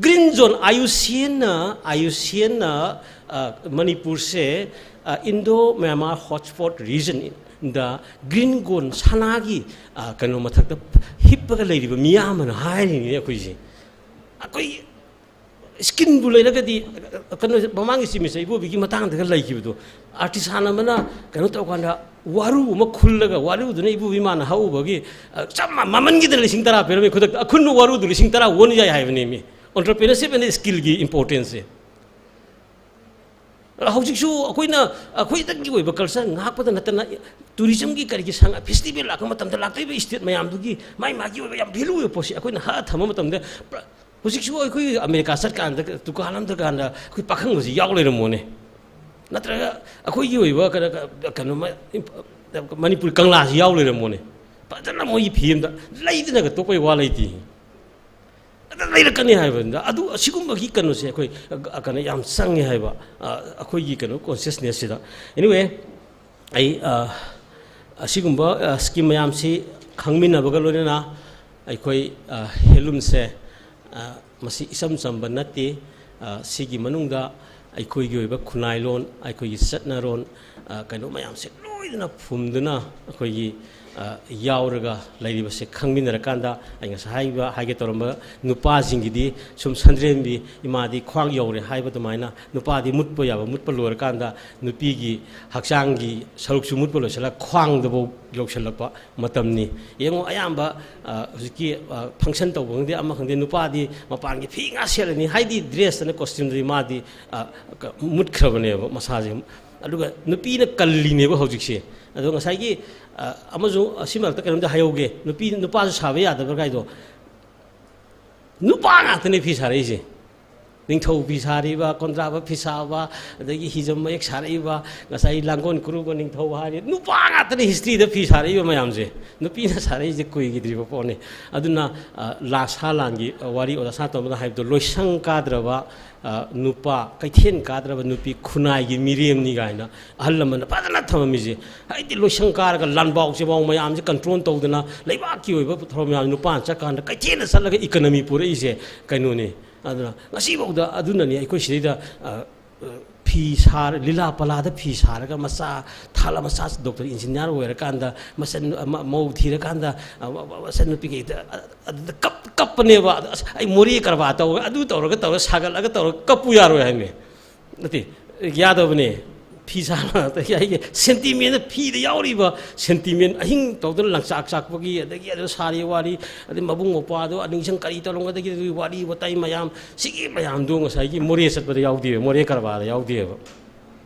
ꯒ꯭ꯔꯤꯟ ꯖꯣꯟ, ꯑꯥꯏ ꯌꯨ ꯁꯤ ꯑꯦꯟꯅ, ꯑꯥꯏ ꯌꯨ ꯁꯤ ꯑꯦꯟꯅ, ꯑ, ꯃꯅꯤꯄꯨꯔꯁꯦ, ꯑ, ꯏꯟꯗꯣ ꯃ꯭ꯌꯥꯟꯃꯥꯔ ꯍꯣꯠꯁ꯭ꯄꯣꯠ ꯔꯤꯖꯟꯗ ꯒ꯭ꯔꯤꯟ ꯒꯣꯟ ꯁꯅꯥꯒꯤ, ꯑ, ꯀꯩꯅꯣ ꯃꯊꯛꯇ ꯍꯤꯞꯄꯒ ꯂꯩꯔꯤꯕ ꯃꯤꯌꯥꯝ ꯑꯅ ꯍꯥꯏꯔꯤꯅꯤꯅꯦ ꯑꯩꯈꯣꯏꯁꯦ꯫ ꯑꯩꯈꯣꯏ ꯁ꯭ꯀꯤꯟꯕꯨ ꯂꯩꯔꯒꯗꯤ, ꯀꯩꯅꯣ, ꯃꯃꯥꯡꯒꯤ ꯆꯤꯞ ꯃꯤꯅꯤꯁꯇꯔ ꯏꯕꯣꯕꯤꯒꯤ ꯃꯇꯥꯡꯗꯒ ꯂꯩꯈꯤꯕꯗꯣ, ꯑꯥꯔꯇꯤꯁꯥꯟ ꯑꯃꯅ ꯀꯩꯅꯣ ꯇꯧꯀꯥꯟꯗ ꯋꯥꯔꯨ ꯑꯃ ꯈꯨꯜꯂꯒ, ꯋꯥꯔꯨꯗꯨꯅ ꯏꯕꯣꯕꯤ ꯃꯥꯅ ꯍꯧꯕꯒꯤ, ꯑ, ꯆꯞ ꯃꯥ-, ꯃꯃꯟꯒꯤꯗꯅ ꯂꯤꯁꯤꯡ ꯇꯔꯥ ꯄꯤꯔꯝꯃꯤ ꯈꯨꯗꯛꯇ, ꯑꯈꯨꯟꯕ ꯋꯥꯔꯨꯗꯨ ꯂꯤꯁꯤꯡ ꯇꯔꯥ ꯑꯣꯟ ꯌꯥꯏ ꯍꯥꯏꯕꯅꯦ ꯃꯤ꯫ Entrepreneurship and ꯁ꯭ꯀꯤꯜꯒꯤ ꯏꯝꯄꯣꯔꯇꯦꯟꯁꯁꯦ꯫ ꯍꯧꯖꯤꯛꯁꯨ ꯑꯩꯈꯣꯏꯅ ꯑꯩꯈꯣꯏꯗꯪꯒꯤ ꯑꯣꯏꯕ ꯀꯜꯆꯔ ꯉꯥꯛꯄꯗ ꯅꯠꯇꯅ, ꯇꯨꯔꯤꯖꯝꯒꯤ ꯀꯔꯤꯒꯤ ꯁꯪ ꯐꯦꯁꯇꯤꯚꯦꯜ ꯂꯥꯛꯄ ꯃꯇꯝꯗ ꯂꯥꯛꯇꯣꯏꯕ ꯏꯁꯇꯦꯠ ꯃꯌꯥꯝꯗꯨꯒꯤ ꯃꯥꯏ ꯃꯥꯒꯤ ꯑꯣꯏꯕ ꯌꯥꯝ ꯚꯦꯂꯨ ꯑꯣꯏꯕ ꯄꯣꯠꯁꯤ ꯑꯩꯈꯣꯏꯅ ꯍꯛꯑ ꯊꯝꯕ ꯃꯇꯝꯗ, ꯄ꯭ꯔ-, ꯍꯧꯖꯤꯛꯁꯨ ꯑꯩꯈꯣꯏ ꯑꯃꯦꯔꯤꯀꯥ ꯆꯠꯀꯥꯟꯗ ꯗꯨꯀꯥꯟ ꯑꯝꯗ ꯀꯥꯟꯗ ꯑꯩꯈꯣꯏ ꯄꯥꯈꯪꯕꯁꯤ ꯌꯥꯎ ꯂꯩꯔꯝꯃꯣꯅꯦ꯫ ꯅꯠꯇ꯭ꯔꯒ ꯑꯩꯈꯣꯏꯒꯤ ꯑꯣꯏꯕ ꯀꯩꯅꯣ, ꯀꯩꯅꯣ, ꯃ-, ꯏꯝ-, ꯃꯅꯤꯄꯨꯔꯤ ꯀꯪꯂꯥꯁꯤ ꯌꯥꯎ ꯂꯩꯔꯝꯃꯣꯅꯦ꯫ ꯐꯖꯅ ꯃꯣꯏꯒꯤ ꯐꯤ ꯑꯝꯗ ꯂꯩꯗꯅꯒ ꯇꯣꯛꯄꯩ ꯋꯥ ꯂꯩꯇꯦ꯫ ꯑꯗ ꯂꯩꯔꯛꯀꯅꯤ ꯍꯥꯏꯕꯅꯤꯗ꯫ ꯑꯗꯨ, ꯑꯁꯤꯒꯨꯝꯕꯒꯤ ꯀꯩꯅꯣꯁꯦ ꯑꯩꯈꯣꯏ, ꯑ, ꯀꯩꯅꯣ ꯌꯥꯝ ꯆꯪꯉꯦ ꯍꯥꯏꯕ, ꯑ, ꯑꯩꯈꯣꯏꯒꯤ ꯀꯩꯅꯣ ꯀꯣꯟꯁꯤꯌꯁꯅꯦꯁꯁꯤꯗ꯫ Anyway, ꯑꯩ, ꯑ, ꯑꯁꯤꯒꯨꯝꯕ, ꯑ, ꯁ꯭ꯀꯤꯝ ꯃꯌꯥꯝꯁꯤ ꯈꯪꯃꯤꯟꯅꯕꯒ ꯂꯣꯏꯅꯅ ꯑꯩꯈꯣꯏ, ꯑ, ꯍꯦꯟꯂꯨꯝꯁꯦ, ꯑ, ꯃꯁꯤ ꯏꯆꯝ ꯆꯝꯕ ꯅꯠꯇꯦ꯫ ꯑ, ꯁꯤꯒꯤ ꯃꯅꯨꯡꯗ ꯑꯩꯈꯣꯏꯒꯤ ꯑꯣꯏꯕ ꯈꯨꯟꯅꯥꯏꯂꯣꯟ, ꯑꯩꯈꯣꯏꯒꯤ ꯆꯠꯅꯔꯣꯟ, ꯑ, ꯀꯩꯅꯣ ꯃꯌꯥꯝꯁꯦ ꯂꯣꯏꯅ ꯐꯨꯝꯗꯨꯅ ꯑꯩꯈꯣꯏꯒꯤ, ꯑ, ꯌꯥꯎꯔꯒ ꯂꯩꯔꯤꯕꯁꯦ ꯈꯪꯃꯤꯟꯅꯔꯀꯥꯟꯗ, ꯑꯩ ꯉꯁꯥꯏ ꯍꯥꯏꯕ, ꯍꯥꯏꯒꯦ ꯇꯧꯔꯝꯕ ꯅꯨꯄꯥꯁꯤꯡꯒꯤꯗꯤ ꯁꯨꯝ ꯁꯟꯗ꯭ꯔꯦꯝꯕꯤ ꯏꯃꯥꯗꯤ ꯈ꯭ꯋꯥꯡ ꯌꯧꯔꯦ ꯍꯥꯏꯕ ꯑꯗꯨꯃꯥꯏꯅ ꯅꯨꯄꯥꯗꯤ ꯃꯨꯠꯄ ꯌꯥꯕ ꯃꯨꯠꯄ ꯂꯣꯏꯔꯀꯥꯟꯗ ꯅꯨꯄꯤꯒꯤ ꯍꯛꯆꯥꯡꯒꯤ ꯁꯔꯨꯛꯁꯨ ꯃꯨꯠꯄ ꯂꯣꯏꯁꯤꯜꯂꯒ ꯈ꯭ꯋꯥꯡꯗꯐꯥꯎ ꯌꯧꯁꯤꯜꯂꯛꯄ ꯃꯇꯝꯅꯤ꯫ ꯌꯦꯡꯉꯣ, ꯑꯌꯥꯝꯕ, ꯑ, ꯍꯧꯖꯤꯛꯀꯤ, ꯑ, function ꯇꯧꯕ ꯈꯪꯗꯦ, ꯑꯃ ꯈꯪꯗꯦ, ꯅꯨꯄꯥꯗꯤ ꯃꯄꯥꯟꯒꯤ ꯐꯤ ꯉꯥꯛ ꯁꯦꯠꯂꯅꯤ, ꯍꯥꯏꯗꯤ dressꯇꯅ costumeꯗꯗꯤ ꯃꯥꯗꯤ, ꯑ, ꯀ-, ꯃꯨꯠꯈ꯭ꯔꯕꯅꯦꯕ ꯃꯁꯥꯁꯦ꯫ ꯑꯗꯨꯒ ꯅꯨꯄꯤꯅ ꯀꯜꯂꯤꯅꯦꯕ ꯍꯧꯖꯤꯛꯁꯦ꯫ ꯑꯗꯣ ꯉꯁꯥꯏꯒꯤ, ꯑ, ꯑꯃꯁꯨ ꯑꯁꯤ ꯃꯔꯛꯇ ꯀꯩꯅꯣꯝꯇ ꯍꯥꯏꯍꯧꯒꯦ, ꯅꯨꯄꯤ, ꯅꯨꯄꯥꯁꯨ ꯁꯥꯕ ꯌꯥꯗꯕ ꯀꯥꯏꯗꯣ꯫ ꯅꯨꯄꯥ ꯉꯥꯛꯇꯅꯦ ꯐꯤ ꯁꯥꯔꯛꯏꯁꯦ꯫ ꯅꯤꯡꯊꯧ ꯐꯤ ꯁꯥꯔꯤꯕ, ꯀꯣꯟꯗ꯭ꯔꯥꯕ ꯐꯤ ꯁꯥꯕ, ꯑꯗꯒꯤ ꯍꯤꯖꯝ ꯃꯌꯦꯛ ꯁꯥꯔꯛꯏꯕ, ꯉꯁꯥꯏ ꯂꯥꯡꯒꯣꯜ ꯀꯨꯔꯨꯕ ꯅꯤꯡꯊꯧ ꯍꯥꯏꯔꯤ, ꯅꯨꯄꯥ ꯉꯥꯛꯇꯅꯦ historyꯗ ꯐꯤ ꯁꯥꯔꯛꯏꯕ ꯃꯌꯥꯝꯁꯦ꯫ ꯅꯨꯄꯤꯅ ꯁꯥꯔꯛꯏꯁꯦ ꯀꯨꯏꯈꯤꯗ꯭ꯔꯤꯕ ꯄꯣꯠꯅꯤ꯫ ꯑꯗꯨꯅ, ꯑ, ꯂꯥ ꯁꯥ ꯂꯥꯟꯒꯤ, ꯑ, ꯋꯥꯔꯤ ꯑꯣꯖꯥ ꯁꯅꯥꯇꯣꯝꯕꯅ ꯍꯥꯏꯕꯗꯣ, ꯂꯣꯏꯁꯪ ꯀꯥꯗ꯭ꯔꯕ, ꯑ, ꯅꯨꯄꯥ, ꯀꯩꯊꯦꯜ ꯀꯥꯗ꯭ꯔꯕ ꯅꯨꯄꯤ, ꯈꯨꯟꯅꯥꯏꯒꯤ ꯃꯤꯔꯦꯝꯅꯤ ꯀꯥꯏꯅ ꯑꯍꯜ ꯂꯃꯟꯅ ꯐꯖꯅ ꯊꯝꯃꯝꯃꯤꯁꯦ꯫ ꯍꯥꯏꯗꯤ ꯂꯣꯏꯁꯪ ꯀꯥꯔꯒ ꯂꯥꯟꯕꯥꯎ ꯆꯦꯕꯥꯎ ꯃꯌꯥꯝꯁꯦ control ꯇꯧꯗꯅ, ꯂꯩꯕꯥꯛꯀꯤ ꯑꯣꯏꯕ ꯊꯧꯔꯝ ꯃꯌꯥꯝ ꯅꯨꯄꯥꯅ ꯆꯠꯀꯥꯟꯗ ꯀꯩꯊꯦꯜꯗ ꯆꯠꯂꯒ economy ꯄꯨꯔꯛꯏꯁꯦ ꯀꯩꯅꯣꯅꯤ꯫ ꯑꯗꯨꯅ ꯉꯁꯤꯐꯥꯎꯗ ꯑꯗꯨꯅꯅꯤ ꯑꯩꯈꯣꯏ ꯁꯤꯗꯩꯗ, ꯑ, ꯑ, ꯐꯤ ꯁꯥꯔ-, ꯂꯤꯂꯥ ꯄꯂꯥꯗ ꯐꯤ ꯁꯥꯔꯒ ꯃꯆꯥ, ꯊꯥꯂ ꯃꯆꯥ ꯗꯣꯛꯇꯔ ꯏꯟꯖꯤꯅꯤꯌꯥꯔ ꯑꯣꯏꯔꯀꯥꯟꯗ ꯃꯆꯟ-, ꯑ, ꯃ-, ꯃꯧ ꯊꯤꯔꯀꯥꯟꯗ, ꯑ, ꯃ-, ꯃ-, ꯃꯆꯟꯅꯨꯄꯤꯈꯩꯗ, ꯑ, ꯑꯗꯨꯗ ꯀꯞ-, ꯀꯞꯄꯅꯦꯕ꯫ ꯑꯗ, "ꯑꯁ, ꯑꯩ ꯃꯣꯔꯦ ꯀꯔꯕꯥꯔ ꯇꯧꯔꯒ, ꯑꯗꯨ ꯇꯧꯔꯒ, ꯇꯧꯔꯒ ꯁꯥꯒꯠꯂꯒ ꯇꯧꯔꯒ ꯀꯞꯄꯨ ꯌꯥꯔꯣꯏ" ꯍꯥꯏꯅꯦ꯫ ꯅꯠꯇꯦ, ꯌꯥꯗꯕꯅꯦ꯫ ꯐꯤ ꯁꯥꯕ ꯉꯥꯛꯇ ꯑꯩꯒꯤ sentimentꯅ, ꯐꯤꯗ ꯌꯥꯎꯔꯤꯕ sentiment, ꯑꯍꯤꯡ ꯇꯧꯗꯅ ꯂꯪꯆꯥꯛ ꯆꯥꯛꯄꯒꯤ, ꯑꯗꯒꯤ ꯑꯗꯨ ꯁꯥꯔꯤ ꯋꯥꯔꯤ, ꯑꯗꯩ ꯃꯕꯨꯡ ꯃꯧꯄ꯭ꯋꯥꯗꯣ ꯅꯤꯡꯁꯤꯡ ꯀꯔꯤ ꯇꯧꯔꯝꯒꯗꯒꯦ ꯑꯗꯨꯒꯤ ꯋꯥꯔꯤ ꯋꯥꯇꯥꯏ ꯃꯌꯥꯝ, ꯁꯤꯒꯤ ꯃꯌꯥꯝꯗꯣ ꯉꯁꯥꯏꯒꯤ ꯃꯣꯔꯦ ꯆꯠꯄꯗ ꯌꯥꯎꯗꯦꯕ, ꯃꯣꯔꯦ ꯀꯔꯕꯥꯔꯗ ꯌꯥꯎꯗꯦꯕ꯫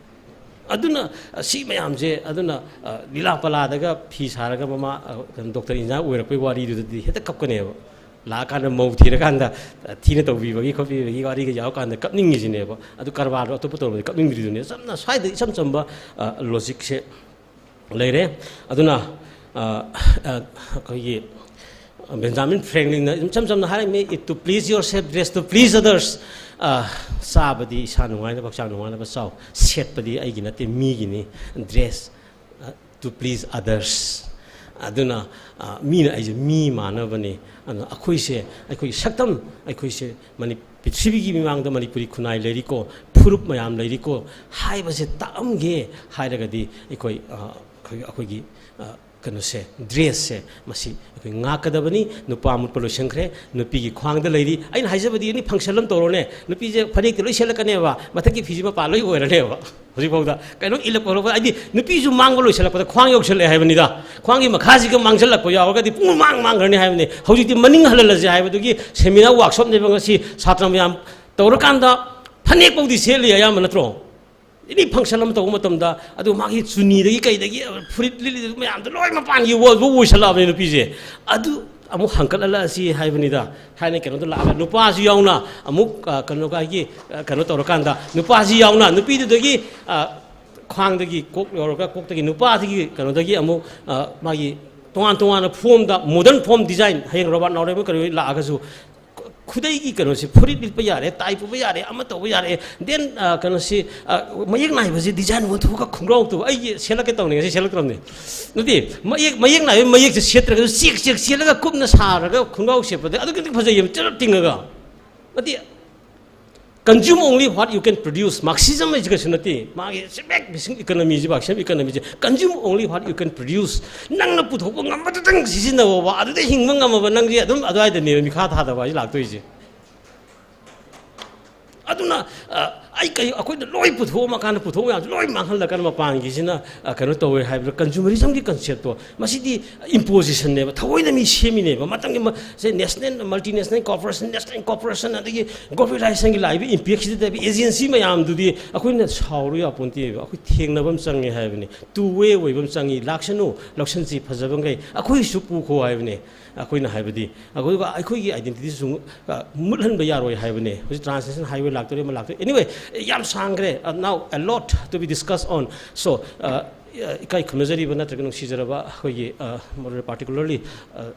ꯑꯗꯨꯅ, ꯑ, ꯁꯤ ꯃꯌꯥꯝꯁꯦ, ꯑꯗꯨꯅ, ꯑ, ꯂꯤꯂꯥ ꯄꯂꯥꯗꯒ ꯐꯤ ꯁꯥꯔꯒ ꯃꯃꯥ, ꯑ, ꯀꯩꯅꯣ, ꯗꯣꯛꯇꯔ ꯏꯟꯖꯤꯅꯤꯌꯥꯔ ꯑꯣꯏꯔꯛꯄꯩ ꯋꯥꯔꯤꯗꯨꯗꯗꯤ ꯍꯦꯛꯇ ꯀꯞꯀꯅꯦꯕ꯫ ꯂꯥꯛꯑꯀꯥꯟꯗ ꯃꯧ ꯊꯤꯔꯀꯥꯟꯗ, ꯑ, ꯊꯤꯅ ꯇꯧꯕꯤꯕꯒꯤ ꯈꯣꯠꯄꯤꯕꯒꯤ ꯋꯥꯔꯤꯒ ꯌꯥꯎꯔꯀꯥꯟꯗ ꯀꯞꯅꯤꯡꯉꯤꯁꯤꯅꯦꯕ꯫ ꯑꯗꯨ ꯀꯔꯕꯥꯔꯗꯣ ꯑꯇꯣꯞꯄ ꯇꯧꯔꯝꯕꯗꯤ ꯀꯞꯅꯤꯡꯗ꯭ꯔꯤꯗꯨꯅꯦ꯫ ꯆꯝꯅ, ꯁ꯭ꯋꯥꯏꯗ ꯏꯆꯝ ꯆꯝꯕ, ꯑ, logicꯁꯦ ꯂꯩꯔꯦ꯫ ꯑꯗꯨꯅ, ꯑ, ꯑ, ꯑꯩꯈꯣꯏꯒꯤ ꯕꯦꯟꯖꯥꯃꯤꯟ ꯐ꯭ꯔꯦꯡꯀ꯭ꯂꯤꯟꯅ ꯏꯆꯝ ꯆꯝꯅ ꯍꯥꯏꯔꯝꯃꯤ, "Eat to please yourself, dress to please others." ꯑ, ꯆꯥꯕꯗꯤ ꯏꯁꯥ ꯅꯨꯡꯉꯥꯏꯅꯕ, ꯍꯛꯆꯥꯡ ꯅꯨꯡꯉꯥꯏꯅꯕ ꯆꯥꯎ, ꯁꯦꯠꯄꯗꯤ ꯑꯩꯒꯤ ꯅꯠꯇꯦ, ꯃꯤꯒꯤꯅꯤ, dress, ꯑ, to please others꯫ ꯑꯗꯨꯅ, ꯑ, ꯃꯤꯅ ꯑꯩꯁꯦ ꯃꯤ ꯃꯥꯟꯅꯕꯅꯤ꯫ ꯑꯗꯨꯅ ꯑꯩꯈꯣꯏꯁꯦ, ꯑꯩꯈꯣꯏꯒꯤ ꯁꯛꯇꯝ, ꯑꯩꯈꯣꯏꯁꯦ ꯃꯅꯤ-, ꯄ꯭ꯔꯤꯊꯤꯕꯤꯒꯤ ꯃꯤꯃꯥꯡꯗ ꯃꯅꯤꯄꯨꯔꯤ ꯈꯨꯟꯅꯥꯏ ꯂꯩꯔꯤꯀꯣ, ꯐꯨꯔꯨꯞ ꯃꯌꯥꯝ ꯂꯩꯔꯤꯀꯣ ꯍꯥꯏꯕꯁꯦ ꯇꯥꯛꯑꯝꯒꯦ ꯍꯥꯏꯔꯒꯗꯤ ꯑꯩꯈꯣꯏ, ꯑ, ꯑꯩꯈꯣꯏ, ꯑꯩꯈꯣꯏꯒꯤ, ꯑ, ꯀꯩꯅꯣꯁꯦ, ꯗ꯭ꯔꯦꯁꯁꯦ ꯃꯁꯤ ꯑꯩꯈꯣꯏ ꯉꯥꯛꯀꯗꯕꯅꯤ꯫ ꯅꯨꯄꯥ ꯃꯨꯠꯄ ꯂꯣꯏꯁꯤꯟꯈ꯭ꯔꯦ, ꯅꯨꯄꯤꯒꯤ ꯈ꯭ꯋꯥꯡꯗ ꯂꯩꯔꯤ꯫ ꯑꯩꯅ ꯍꯥꯏꯖꯕꯗꯤ ꯑꯦꯅꯤ ꯐꯪꯁꯟ ꯑꯃ ꯇꯧꯔꯣꯅꯦ, ꯅꯨꯄꯤꯁꯦ ꯐꯅꯦꯛꯇꯤ ꯂꯣꯏ ꯁꯦꯠꯂꯛꯀꯅꯦꯕ, ꯃꯊꯛꯀꯤ ꯐꯤꯁꯤ ꯃꯄꯥ ꯂꯣꯏ ꯑꯣꯏꯔꯅꯦꯕ꯫ ꯍꯧꯖꯤꯛꯐꯥꯎꯗ ꯀꯩꯅꯣ ꯏꯜꯂꯛꯄ ꯈꯣꯠꯂꯛꯄ, ꯍꯥꯏꯗꯤ ꯅꯨꯄꯤꯁꯨ ꯃꯥꯡꯕ ꯂꯣꯏꯁꯤꯜꯂꯛꯄꯗ ꯈ꯭ꯋꯥꯡ ꯌꯧꯁꯜꯂꯛꯑꯦ ꯍꯥꯏꯕꯅꯤꯗ꯫ ꯈ꯭ꯋꯥꯡꯒꯤ ꯃꯈꯥꯁꯤꯒ ꯃꯥꯡꯁꯤꯜꯂꯛꯄ ꯌꯥꯎꯔꯒꯗꯤ ꯄꯨꯡ ꯃꯥꯡ ꯃꯥꯡꯈ꯭ꯔꯅꯤ ꯍꯥꯏꯕꯅꯤ꯫ ꯍꯧꯖꯤꯛꯇꯤ ꯃꯅꯤꯡ ꯍꯜꯍꯜꯂꯁꯦ ꯍꯥꯏꯕꯗꯨꯒꯤ ꯁꯦꯃꯤꯅꯥꯔ ꯋꯥꯛꯁꯣꯞꯅꯦꯕ ꯉꯁꯤ ꯁꯥꯇ꯭ꯔ ꯃꯌꯥꯝ ꯇꯧꯔꯀꯥꯟꯗ ꯐꯅꯦꯛ ꯐꯥꯎꯗꯤ ꯁꯦꯠꯂꯤ ꯑꯌꯥꯝꯕ, ꯅꯠꯇ꯭ꯔꯣ? ꯑꯦꯅꯤ ꯐꯪꯁꯟ ꯑꯃ ꯇꯧꯕ ꯃꯇꯝꯗ ꯑꯗꯨ ꯃꯥꯒꯤ ꯆꯨꯅꯤꯗꯒꯤ ꯀꯩꯗꯒꯤ ꯐꯨꯔꯤꯠ ꯂꯤꯠꯂꯤꯗꯨ ꯃꯌꯥꯝꯗꯣ ꯂꯣꯏ ꯃꯄꯥꯟꯒꯤ ꯋꯥꯜꯕꯨ ꯑꯣꯏꯁꯜꯂꯛꯑꯕꯅꯤ ꯅꯨꯄꯤꯁꯦ꯫ ꯑꯗꯨ ꯑꯃꯨꯛ ꯍꯪꯀꯠꯍꯜꯂꯛꯑꯁꯤ ꯍꯥꯏꯕꯅꯤꯗ꯫ ꯊꯥꯏꯅ ꯀꯩꯅꯣꯗ ꯂꯥꯛꯑꯒ ꯅꯨꯄꯥꯁꯨ ꯌꯥꯎꯅ ꯑꯃꯨꯛ, ꯑ, ꯀꯩꯅꯣꯒꯤ, ꯑ, ꯀꯩꯅꯣ ꯇꯧꯔꯀꯥꯟꯗ ꯅꯨꯄꯥꯁꯤ ꯌꯥꯎꯅ ꯅꯨꯄꯤꯗꯨꯗꯒꯤ, ꯑ, ꯈ꯭ꯋꯥꯡꯗꯒꯤ ꯀꯣꯛ ꯌꯧꯔꯒ ꯀꯣꯛꯇꯒꯤ ꯅꯨꯄꯥꯁꯤꯒꯤ ꯀꯩꯅꯣꯗꯒꯤ ꯑꯃꯨꯛ, ꯑ, ꯃꯥꯒꯤ ꯇꯣꯉꯥꯟ ꯇꯣꯉꯥꯟꯅ ꯐꯣꯝꯗ, ꯃꯣꯗꯔꯟ ꯐꯣꯝ ꯗꯤꯖꯥꯏꯟ, ꯍꯌꯦꯡ ꯔꯣꯕꯥꯔꯠ ꯅꯥꯎꯔꯦꯝꯕ ꯀꯩꯅꯣ ꯂꯥꯛꯑꯒꯁꯨ ꯈꯨꯗꯩꯒꯤ ꯀꯩꯅꯣꯁꯦ, ꯐꯨꯔꯤꯠ ꯂꯤꯠꯄ ꯌꯥꯔꯦ, ꯇꯥꯏ ꯄꯨꯕ ꯌꯥꯔꯦ, ꯑꯃ ꯇꯧꯕ ꯌꯥꯔꯦ, then, ꯑ, ꯀꯩꯅꯣꯁꯤ, ꯑ, ꯃꯌꯦꯛ ꯅꯥꯏꯕꯁꯤ ꯗꯤꯖꯥꯏꯟ ꯑꯣꯟꯊꯣꯛꯑꯒ ꯈꯣꯡꯒ꯭ꯔꯥꯎ ꯇꯨꯕ꯫ ꯑꯩꯒꯤ ꯁꯦꯠꯂꯛꯀꯦ ꯇꯧꯅꯤ, ꯉꯁꯤ ꯁꯦꯠꯂꯛꯇ꯭ꯔꯕꯅꯤ꯫ ꯅꯠꯇꯦ, ꯃꯌꯦꯛ, ꯃꯌꯦꯛ ꯅꯥꯏꯕ ꯃꯌꯦꯛꯁꯦ ꯁꯦꯠꯇ꯭ꯔꯒꯁꯨ ꯆꯦꯛ ꯆꯦꯛ ꯆꯦꯠꯂꯒ ꯀꯨꯞꯅ ꯁꯥꯔꯒ ꯈꯣꯡꯒ꯭ꯔꯥꯎ ꯁꯦꯠꯄꯗ ꯑꯗꯨꯛꯀꯤ ꯃꯇꯤꯛ ꯐꯖꯩꯌꯦꯕ, ꯆꯔꯞ ꯇꯤꯡꯉꯒ꯫ ꯅꯠꯇꯦ, consume only what you can produce꯫ Marxism ꯍꯥꯏꯁꯤ ꯀꯩꯁꯨ ꯅꯠꯇꯦ꯫ ꯃꯥꯒꯤ ꯁꯤꯃꯦꯛ ꯕꯤꯁꯤꯡ ꯏꯀꯣꯅꯣꯃꯤꯁꯤ, Marxism economy say, consume only what you can produce꯫ ꯅꯪꯅ ꯄꯨꯊꯣꯛꯄ ꯉꯝꯕꯗꯨꯗꯪ ꯁꯤꯖꯤꯟꯅꯕ, ꯑꯗꯨꯗ ꯍꯤꯡꯕ ꯉꯝꯃꯕ ꯅꯪꯁꯦ ꯑꯗꯨꯝ ꯑꯗꯨꯋꯥꯏꯗꯅꯦꯕ ꯃꯤꯈꯥ ꯊꯥꯗꯕ ꯍꯥꯏꯁꯤ ꯂꯥꯛꯇꯣꯏꯁꯦ꯫ ꯑꯗꯨꯅ, ꯑ, ꯑꯩ ꯀꯩ, ꯑꯩꯈꯣꯏꯅ ꯂꯣꯏ ꯄꯨꯊꯣꯛꯑꯝꯃꯀꯥꯟꯗ ꯄꯨꯊꯣꯛ ꯃꯌꯥꯝꯁꯦ ꯂꯣꯏ ꯃꯥꯡꯍꯜꯂꯀꯥꯟꯗ ꯃꯄꯥꯟꯒꯤꯁꯤꯅ, ꯑ, ꯀꯩꯅꯣ ꯇꯧꯋꯦ ꯍꯥꯏꯕꯗ consumerism ꯒꯤ concept ꯇꯣ, ꯃꯁꯤꯗꯤ imposition ꯅꯦꯕ, ꯊꯑꯣꯏꯅ ꯃꯤ ꯁꯦꯝꯃꯤꯅꯦꯕ꯫ ꯃꯇꯝꯒꯤ ꯃ-, ꯁꯦ national, multinational corporation, national corporation, ꯑꯗꯒꯤ globalization ꯒꯤ ꯂꯥꯛꯏꯕ impact ꯁꯤꯗ ꯂꯩꯕ agency ꯃꯌꯥꯝꯗꯨꯗꯤ ꯑꯩꯈꯣꯏꯅ ꯁꯥꯎꯔꯨ ꯌꯥꯄꯣꯟꯇꯦꯕ꯫ ꯑꯩꯈꯣꯏ ꯊꯦꯡꯅꯕ ꯑꯃ ꯆꯪꯉꯦ ꯍꯥꯏꯕꯅꯤ, two way ꯑꯣꯏꯕ ꯑꯃ ꯆꯪꯉꯤ꯫ ꯂꯥꯛꯁꯅꯨ, ꯂꯧꯁꯟꯁꯤ ꯐꯖꯕꯈꯩ ꯑꯩꯈꯣꯏꯁꯨ ꯄꯨꯈꯣ ꯍꯥꯏꯕꯅꯦ꯫ ꯑꯩꯈꯣꯏꯅ ꯍꯥꯏꯕꯗꯤ ꯑꯩꯈꯣꯏ, ꯑꯩꯈꯣꯏꯒꯤ identity ꯁꯨ, ꯑ, ꯃꯨꯠꯍꯟꯕ ꯌꯥꯔꯣꯏ ꯍꯥꯏꯕꯅꯦ꯫ ꯍꯧꯖꯤꯛ transnational highway ꯂꯥꯛꯇꯣꯔꯦ, ꯑꯃ ꯂꯥꯛꯇꯣꯔꯦ꯫ Anyway, ꯌꯥꯝ ꯁꯥꯡꯈ꯭ꯔꯦ꯫ Uh, now a lot to be discussed on. So, uh, ꯏꯀꯥꯏ ꯈꯨꯝꯅꯖꯔꯤꯕ ꯅꯠꯇ꯭ꯔꯒ ꯅꯨꯡꯁꯤꯖꯔꯕ ꯑꯩꯈꯣꯏꯒꯤ, ꯑ, particularly, ꯑ,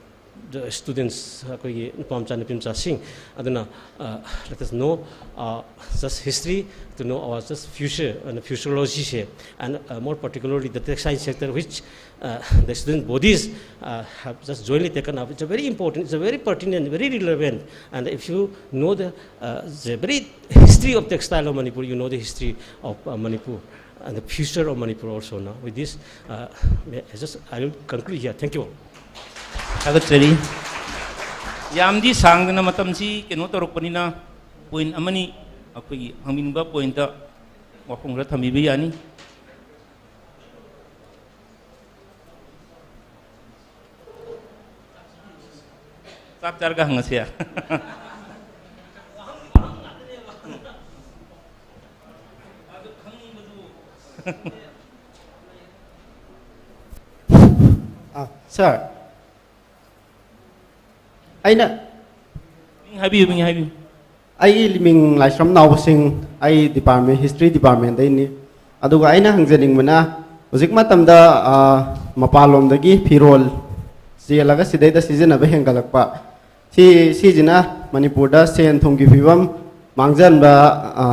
the students, ꯑꯩꯈꯣꯏꯒꯤ ꯅꯨꯄꯥ ꯃꯆꯥ ꯅꯨꯄꯤ ꯃꯆꯥꯁꯤꯡ ꯑꯗꯨꯅ, uh, let us know, uh, just history, to know our just future and futurology say, and, uh, more particularly the textile sector, which, uh, the student bodies, uh, have just jointly taken up. It's a very important, it's a very pertinent, very relevant, and if you know the, uh, the very history of textile of Manipur, you know the history of, uh, Manipur and the future of Manipur also now. With this, uh, may I just, I will conclude here. Thank you all. ꯊꯥꯒꯠꯆꯔꯤ꯫ ꯌꯥꯝꯗꯤ ꯁꯥꯡꯗꯅ ꯃꯇꯝꯁꯤ ꯀꯩꯅꯣ ꯇꯧꯔꯛꯄꯅꯤꯅ, point ꯑꯃꯅꯤ ꯑꯩꯈꯣꯏꯒꯤ ꯍꯪꯅꯤꯡꯕ ꯄꯣꯏꯟꯗ ꯋꯥꯐꯝ ꯈꯔ ꯊꯝꯕꯤꯕ ꯌꯥꯅꯤ꯫ ꯆꯥꯛ ꯆꯥꯔꯒ ꯍꯪꯉꯁꯤ꯫ ꯑꯥ, ꯁꯥꯔ, ꯑꯩꯅ ꯃꯤꯡ ꯍꯥꯏꯕꯤꯌꯨ, ꯃꯤꯡ ꯍꯥꯏꯕꯤꯌꯨ꯫ ꯑꯩꯒꯤ ꯃꯤꯡ ꯂꯥꯏꯁ꯭ꯔꯝ ꯅꯥꯎꯕꯁꯤꯡ, ꯑꯩ ꯗꯤꯄꯥꯔꯠꯃꯦꯟ, ꯍꯤꯁꯇ꯭ꯔꯤ ꯗꯤꯄꯥꯔꯠꯃꯦꯟꯗꯩꯅꯤ꯫ ꯑꯗꯨꯒ ꯑꯩꯅ ꯍꯪꯖꯅꯤꯡꯕꯅ, ꯍꯧꯖꯤꯛ ꯃꯇꯝꯗ, ꯑ, ꯃꯄꯥꯟꯂꯣꯝꯗꯒꯤ ꯐꯤꯔꯣꯜ ꯆꯦꯜꯂꯒ ꯁꯤꯗꯩꯗ ꯁꯤꯖꯤꯟꯅꯕ ꯍꯦꯟꯒꯠꯂꯛꯄ, ꯁꯤ, ꯁꯤꯁꯤꯅ ꯃꯅꯤꯄꯨꯔꯗ ꯁꯦꯟ ꯊꯨꯝꯒꯤ ꯐꯤꯕꯝ ꯃꯥꯡꯖꯟꯕ, ꯑ,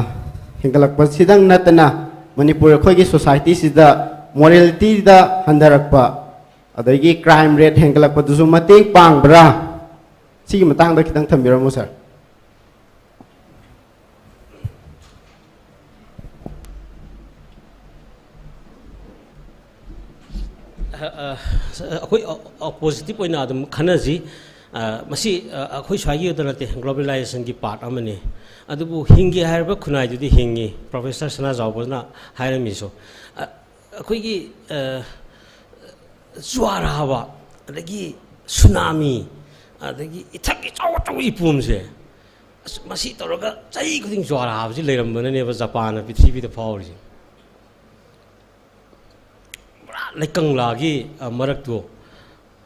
ꯍꯦꯟꯒꯠꯂꯛꯄꯁꯤꯗꯪ ꯅꯠꯇꯅ, ꯃꯅꯤꯄꯨꯔ ꯑꯩꯈꯣꯏꯒꯤ ꯁꯣꯁꯥꯏꯇꯤꯁꯤꯗ ꯃꯣꯔꯦꯂꯤꯇꯤꯗ ꯍꯟꯊꯔꯛꯄ, ꯑꯗꯒꯤ ꯀ꯭ꯔꯥꯏꯝ ꯔꯦꯠ ꯍꯦꯟꯒꯠꯂꯛꯄꯗꯁꯨ ꯃꯇꯦꯡ ꯄꯥꯡꯕ꯭ꯔꯥ? ꯁꯤꯒꯤ ꯃꯇꯥꯡꯗ ꯈꯤꯇꯪ ꯊꯝꯕꯤꯔꯝꯃꯨ, ꯁꯥꯔ꯫ ꯑ, ꯑ, ꯑꯩꯈꯣꯏ, ꯑ, ꯑ, ꯄꯣꯖꯤꯇꯤꯚ ꯑꯣꯏꯅ ꯑꯗꯨꯝ ꯈꯟꯅꯁꯤ꯫ ꯑ, ꯃꯁꯤ, ꯑ, ꯑꯩꯈꯣꯏ ꯁ꯭ꯋꯥꯏꯒꯤ ꯈꯛꯇ ꯅꯠꯇꯦ, ꯒ꯭ꯂꯣꯕꯦꯂꯥꯏꯖꯦꯁꯟꯒꯤ ꯄꯥꯔꯠ ꯑꯃꯅꯤ꯫ ꯑꯗꯨꯕꯨ ꯍꯤꯡꯒꯦ ꯍꯥꯏꯔꯕ ꯈꯨꯟꯅꯥꯏꯗꯨꯗꯤ ꯍꯤꯡꯉꯤ, ꯄ꯭ꯔꯣꯐꯦꯁꯔ ꯁꯅꯥꯖꯥꯎꯕꯅ ꯍꯥꯏꯔꯝꯃꯤꯁꯨ꯫ ꯑ, ꯑꯩꯈꯣꯏꯒꯤ, ꯑ, ꯖꯨꯋꯥꯔ ꯍꯥꯕ, ꯑꯗꯒꯤ ꯁꯨꯅꯥꯃꯤ, ꯑꯗꯒꯤ ꯏꯊꯛ ꯏꯆꯥꯎ ꯑꯆꯧꯕ ꯏꯄꯣꯝꯁꯦ, ꯑꯁ, ꯃꯁꯤ ꯇꯧꯔꯒ ꯆꯍꯤ ꯈꯨꯗꯤꯡ ꯖꯨꯋꯥꯔ ꯍꯥꯕꯁꯤ ꯂꯩꯔꯝꯕꯅꯅꯦꯕ ꯖꯄꯥꯟꯅ ꯄ꯭ꯔꯤꯊꯤꯕꯤꯗ ꯐꯥꯎꯔꯤꯁꯦ꯫ ꯄꯨꯔꯥ ꯂꯩꯀꯪꯂꯥꯒꯤ, ꯑ, ꯃꯔꯛꯇꯣ,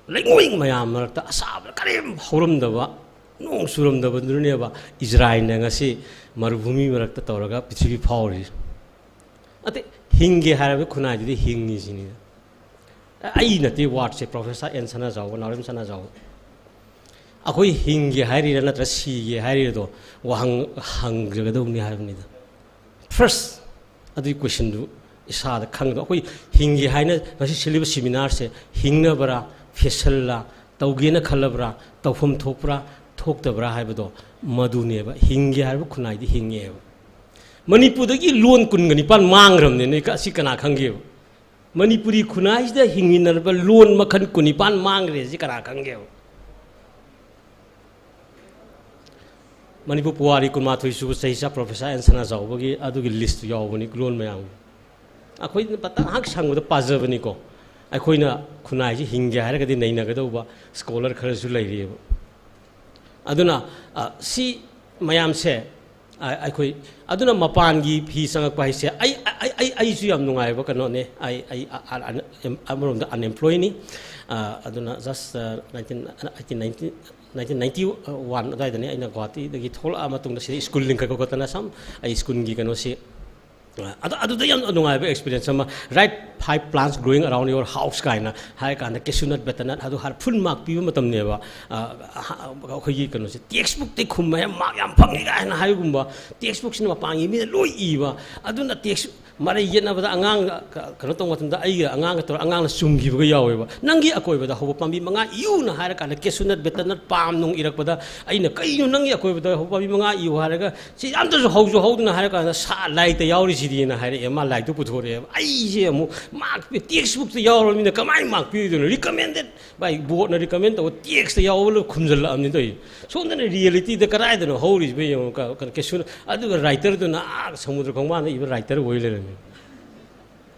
ꯂꯩꯉꯣꯏ ꯃꯌꯥꯝ ꯃꯔꯛꯇ ꯑꯁꯥꯕꯗ ꯀꯔꯤꯝ ꯍꯧꯔꯝꯗꯕ, ꯅꯣꯡ ꯆꯨꯔꯝꯗꯕꯗꯨꯅꯦꯕ ꯏꯖꯔꯥꯏꯜꯅ ꯉꯁꯤ ꯃꯔꯨꯚꯨꯃꯤ ꯃꯔꯛꯇ ꯇꯧꯔꯒ ꯄ꯭ꯔꯤꯊꯤꯕꯤ ꯐꯥꯎꯔꯤꯁꯦ꯫ ꯑꯇꯩ ꯍꯤꯡꯒꯦ ꯍꯥꯏꯔꯕ ꯈꯨꯟꯅꯥꯏꯗꯨꯗꯤ ꯍꯤꯡꯉꯤꯁꯤꯅꯤ꯫ ꯑꯩ ꯅꯠꯇꯦ ꯋꯥꯔꯗꯁꯦ, ꯄ꯭ꯔꯣꯐꯦꯁꯔ ꯑꯦꯟ ꯁꯅꯥꯖꯥꯎꯕ, ꯅꯥꯎꯔꯦꯝ ꯁꯅꯥꯖꯥꯎꯕ꯫ ꯑꯩꯈꯣꯏ ꯍꯤꯡꯒꯦ ꯍꯥꯏꯔꯤꯔꯥ ꯅꯠꯇ꯭ꯔꯒ ꯁꯤꯒꯦ ꯍꯥꯏꯔꯤꯔꯗꯣ ꯋꯥꯍꯪ ꯍꯪꯖꯒꯗꯧꯕꯅꯤ ꯍꯥꯏꯕꯅꯤꯗ꯫ ꯐꯥꯔꯁ, ꯑꯗꯨꯒꯤ ꯀꯣꯏꯁꯟꯗꯨ ꯏꯁꯥꯗ ꯈꯪꯒꯗꯕ꯫ ꯑꯩꯈꯣꯏ ꯍꯤꯡꯒꯦ ꯍꯥꯏꯅ ꯉꯁꯤ ꯁꯤꯜꯂꯤꯕ ꯁꯤꯃꯤꯅꯥꯔꯁꯦ ꯍꯤꯡꯅꯕꯔꯥ, ꯐꯦꯁꯜꯂꯥ, ꯇꯧꯒꯦꯅ ꯈꯜꯂꯕ꯭ꯔꯥ, ꯇꯧꯐꯝ ꯊꯣꯛꯄ꯭ꯔꯥ, ꯊꯣꯛꯇꯕ꯭ꯔꯥ ꯍꯥꯏꯕꯗꯣ ꯃꯗꯨꯅꯦꯕ꯫ ꯍꯤꯡꯒꯦ ꯍꯥꯏꯔꯕ ꯈꯨꯟꯅꯥꯏꯗꯤ ꯍꯤꯡꯉꯦꯕ꯫ ꯃꯅꯤꯄꯨꯔꯗꯒꯤ ꯂꯣꯟ ꯀꯨꯟꯒ ꯅꯤꯄꯥꯟ ꯃꯥꯡꯈ꯭ꯔꯕꯅꯦ, ꯅꯣꯏ ꯀ-, ꯑꯁꯤ ꯀꯅꯥ ꯈꯪꯒꯦꯕ? ꯃꯅꯤꯄꯨꯔꯤ ꯈꯨꯟꯅꯥꯏꯁꯤꯗ ꯍꯤꯡꯃꯤꯟꯅꯔꯕ ꯂꯣꯟ ꯃꯈꯜ ꯀꯨꯟꯅꯤꯄꯥꯟ ꯃꯥꯡꯈ꯭ꯔꯦ, ꯁꯤ ꯀꯅꯥ ꯈꯪꯒꯦꯕ? ꯃꯅꯤꯄꯨꯔ ꯄꯨꯋꯥꯔꯤ ꯀꯨꯟꯃꯥꯊꯣꯏ ꯁꯨꯕ ꯆꯍꯤꯆꯥ ꯄ꯭ꯔꯣꯐꯦꯁꯔ ꯑꯦꯟ ꯁꯅꯥꯖꯥꯎꯕꯒꯤ ꯑꯗꯨꯒꯤ ꯂꯤꯁꯇꯨ ꯌꯥꯎꯕꯅꯤ, ꯂꯣꯟ ꯃꯌꯥꯝꯒꯤ꯫ ꯑꯩꯈꯣꯏꯅ ꯃꯇꯝ ꯉꯥꯏꯍꯥꯛ ꯁꯪꯕꯗ ꯄꯥꯖꯕꯅꯤꯀꯣ꯫ ꯑꯩꯈꯣꯏꯅ ꯈꯨꯟꯅꯥꯏꯁꯤ ꯍꯤꯡꯒꯦ ꯍꯥꯏꯔꯒꯗꯤ ꯅꯩꯅꯒꯗꯧꯕ ꯁ꯭ꯀꯣꯂꯔ ꯈꯔꯁꯨ ꯂꯩꯔꯤꯑꯕ꯫ ꯑꯗꯨꯅ, ꯑ, ꯁꯤ ꯃꯌꯥꯝꯁꯦ, ꯑ, ꯑꯩꯈꯣꯏ, ꯑꯗꯨꯅ ꯃꯄꯥꯟꯒꯤ ꯐꯤ ꯆꯪꯉꯛꯄ ꯍꯥꯏꯁꯦ, ꯑꯩ, ꯑꯩ, ꯑꯩ, ꯑꯩꯁꯨ ꯌꯥꯝ ꯅꯨꯡꯉꯥꯏꯕ ꯀꯩꯅꯣꯅꯦ꯫ ꯑꯩ, ꯑꯩ, ꯑ, ꯑ, ꯑ, ꯑꯃꯔꯣꯝꯗ ꯑꯟꯑꯦꯝꯄ꯭ꯂꯣꯏꯅꯤ꯫ ꯑ, ꯑꯗꯨꯅ just, ꯑ, nineteen, nineteen ninety, nineteen ninety one ꯑꯗꯨꯋꯥꯏꯗꯅꯤ ꯑꯩꯅ ꯒꯨꯋꯥꯍꯥꯇꯤꯗꯒꯤ ꯊꯣꯛꯂꯛꯑ ꯃꯇꯨꯡꯗ ꯁꯤꯗ ꯁ꯭ꯀꯨꯜ ꯂꯤꯡꯈꯠ ꯈꯣꯠꯇꯅ ꯁꯨꯝ ꯑꯩ ꯁ꯭ꯀꯨꯜꯒꯤ ꯀꯩꯅꯣꯁꯤ, ꯑ, ꯑꯗꯨ, ꯑꯗꯨꯗ ꯌꯥꯝ ꯅꯨꯡꯉꯥꯏꯕ ꯑꯦꯛꯁꯄꯤꯔꯤꯌꯦꯟꯁ ꯑꯃ, "Write five plants growing around your house" ꯀꯥꯏꯅ ꯍꯥꯏꯔ ꯀꯥꯟꯗ cashew nut, butternut ꯑꯗꯨ ꯍꯥꯏꯔ ꯐꯨꯜ ꯃꯥꯔꯛ ꯄꯤꯕ ꯃꯇꯝꯅꯦꯕ꯫ ꯑ, ꯑ, ꯑꯩꯈꯣꯏꯒꯤ ꯀꯩꯅꯣꯁꯦ, ꯇꯦꯛꯁ ꯕꯨꯛꯇꯩ ꯈꯨꯝꯕ ꯌꯥꯝ ꯃꯥꯔꯛ ꯌꯥꯝ ꯐꯪꯉꯤ ꯀꯥꯏꯅ ꯍꯥꯏꯕꯒꯨꯝꯕ, ꯇꯦꯛꯁ ꯕꯨꯛꯁꯤꯅ ꯃꯄꯥꯟꯒꯤ ꯃꯤꯅ ꯂꯣꯏ ꯏꯕ꯫ ꯑꯗꯨꯅ ꯇꯦꯛꯁ ꯃꯔꯩ ꯌꯦꯠꯅꯕꯗ ꯑꯉꯥꯡꯒ ꯀ-, ꯀꯩꯅꯣ ꯇꯧꯕ ꯃꯇꯝꯗ ꯑꯩꯒ ꯑꯉꯥꯡꯒ ꯇꯧꯔꯒ ꯑꯉꯥꯡꯅ ꯆꯨꯝꯈꯤꯕꯒ ꯌꯥꯎꯋꯦꯕ꯫ "ꯅꯪꯒꯤ ꯑꯀꯣꯏꯕꯗ ꯍꯧꯕ ꯄꯥꯝꯕꯤ ꯃꯉꯥ ꯏꯌꯨꯅ" ꯍꯥꯏꯔ ꯀꯥꯟꯗ cashew nut, butternut, palm ꯅꯨꯡ ꯏꯔꯛꯄꯗ ꯑꯩꯅ, "ꯀꯩꯅꯣ ꯅꯪꯒꯤ ꯑꯀꯣꯏꯕꯗ ꯍꯧꯕ ꯄꯥꯝꯕꯤ ꯃꯉꯥ ꯏꯌꯨ" ꯍꯥꯏꯔꯒ, "ꯁꯤ ꯑꯝꯇꯁꯨ ꯍꯧꯁꯨ ꯍꯧꯗꯅ" ꯍꯥꯏꯔ ꯀꯥꯟꯗ, "ꯁꯥ, ꯂꯥꯏꯔꯤꯛꯇ ꯌꯥꯎꯔꯤꯁꯤꯗꯤꯅ" ꯍꯥꯏꯔꯛꯑꯦ꯫ ꯃꯥ ꯂꯥꯏꯔꯤꯛꯇꯨ ꯄꯨꯊꯣꯔꯛꯑꯦꯕ꯫ ꯑꯩꯁꯦ ꯑꯃꯨꯛ ꯃꯥꯔꯛ ꯄꯤ-, ꯇꯦꯛꯁ ꯕꯨꯛꯇ ꯌꯥꯎꯔꯕꯅꯤꯅ ꯀꯃꯥꯏꯅ ꯃꯥꯔꯛ ꯄꯤꯗꯣꯏꯅꯣ? ꯔꯤꯀꯃꯦꯟꯗꯦꯠ ꯕꯥꯏ ꯕꯣꯔꯗꯅ ꯔꯤꯀꯃꯦꯟ ꯇꯧꯕ ꯇꯦꯛꯁꯇ ꯌꯥꯎꯕ ꯂꯣꯏ ꯈꯨꯝꯖꯤꯜꯂꯛꯑꯕꯅꯤ ꯇꯧꯔꯤꯁꯦ꯫ ꯁꯣꯝꯗꯅ ꯔꯤꯌꯦꯂꯤꯇꯤꯗ ꯀꯗꯥꯏꯗꯅꯣ ꯍꯧꯔꯤꯁꯤꯕꯣ ꯌꯦꯡꯉꯣ, ꯀ-, ꯀ-, cashew nut꯫ ꯑꯗꯨꯒ ꯔꯥꯏꯇꯔꯗꯨꯅ ꯑꯥ ꯁꯃꯨꯗ꯭ꯔ ꯈꯣꯡꯕꯥꯟꯗ ꯏꯕ ꯔꯥꯏꯇꯔ ꯑꯣꯏ ꯂꯩꯔꯝꯃꯤ꯫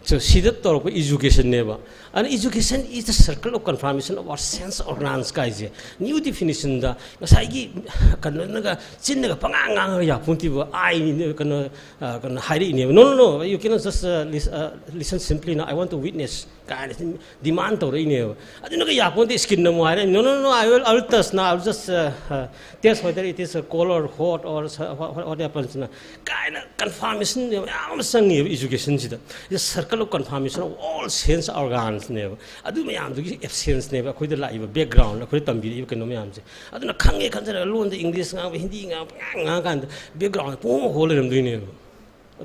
So, ꯁꯤꯗ ꯇꯧꯔꯛꯄ ꯏꯖꯨꯀꯦꯁꯟꯅꯦꯕ꯫ ꯑꯗꯨꯅ education is the circle of confirmation of our sense of organs ꯀꯥꯏꯁꯦ꯫ New definitionꯗ ꯉꯁꯥꯏꯒꯤ ꯀꯩꯅꯣꯅꯒ ꯆꯤꯟꯅꯒ ꯄꯉꯥꯡ ꯉꯥꯡꯉꯒ ꯌꯥꯄꯣꯟꯇꯦꯕ꯫ ꯑꯥꯏ, ꯀꯩꯅꯣ, ꯑ, ꯀꯩꯅꯣ ꯍꯥꯏꯔꯛꯏꯅꯦꯕ꯫ "No, no, no, you cannot just, uh, lis-, uh, listen simply now, I want to witness" ꯀꯥꯏꯅ ꯗꯤꯃꯥꯟ ꯇꯧꯔꯛꯏꯅꯦꯕ꯫ ꯑꯗꯨꯅꯒ ꯌꯥꯄꯣꯟꯇꯦ꯫ ꯁ꯭ꯀꯤꯟꯅ ꯑꯃꯨꯛ ꯍꯥꯏꯔꯛꯏ, "No, no, no, I will, I will touch now, I will just, uh, uh, taste whether it is, uh, cold or hot or s-, what, what, what happens now" ꯀꯥꯏꯅ confirmation ꯃꯌꯥꯝ ꯑꯃ ꯆꯪꯉꯦꯕ ꯏꯖꯨꯀꯦꯁꯟꯁꯤꯗ꯫ ꯁꯤꯗ sir-, circle of conformation of all sense organs ꯅꯦꯕ꯫ ꯑꯗꯨ ꯃꯌꯥꯝꯗꯨꯒꯤ absence ꯅꯦꯕ ꯑꯩꯈꯣꯏꯗ ꯂꯥꯛꯏꯕ background, ꯑꯩꯈꯣꯏꯗ ꯇꯝꯕꯤꯔꯛꯏꯕ ꯀꯩꯅꯣ ꯃꯌꯥꯝꯁꯦ꯫ ꯑꯗꯨꯅ ꯈꯪꯉꯦ ꯈꯟꯖꯔꯒ ꯂꯣꯟꯗ English ꯉꯥꯡꯕ, ꯍꯤꯟꯗꯤ ꯉꯥꯡꯕ, ꯄꯉꯥꯡ ꯉꯥꯡꯉꯀꯥꯟꯗ background ꯄꯨꯡꯍꯣꯡ ꯍꯣꯡ ꯂꯩꯔꯝꯗꯣꯏꯅꯦꯕ꯫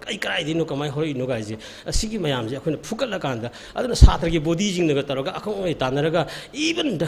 ꯑꯩ ꯀꯗꯥꯏꯗꯩꯅꯣ, ꯀꯃꯥꯏꯅ ꯍꯧꯔꯛꯏꯅꯣ ꯀꯥꯏꯁꯦ, ꯑꯁꯤꯒꯤ ꯃꯌꯥꯝꯁꯦ ꯑꯩꯈꯣꯏꯅ ꯐꯨꯒꯠꯂꯀꯥꯟꯗ, ꯑꯗꯨꯅ ꯁꯥꯇ꯭ꯔꯒꯤ body ꯁꯤꯡꯅꯒ ꯇꯧꯔꯒ ꯑꯈꯪ ꯑꯍꯩ ꯇꯥꯟꯅꯔꯒ, even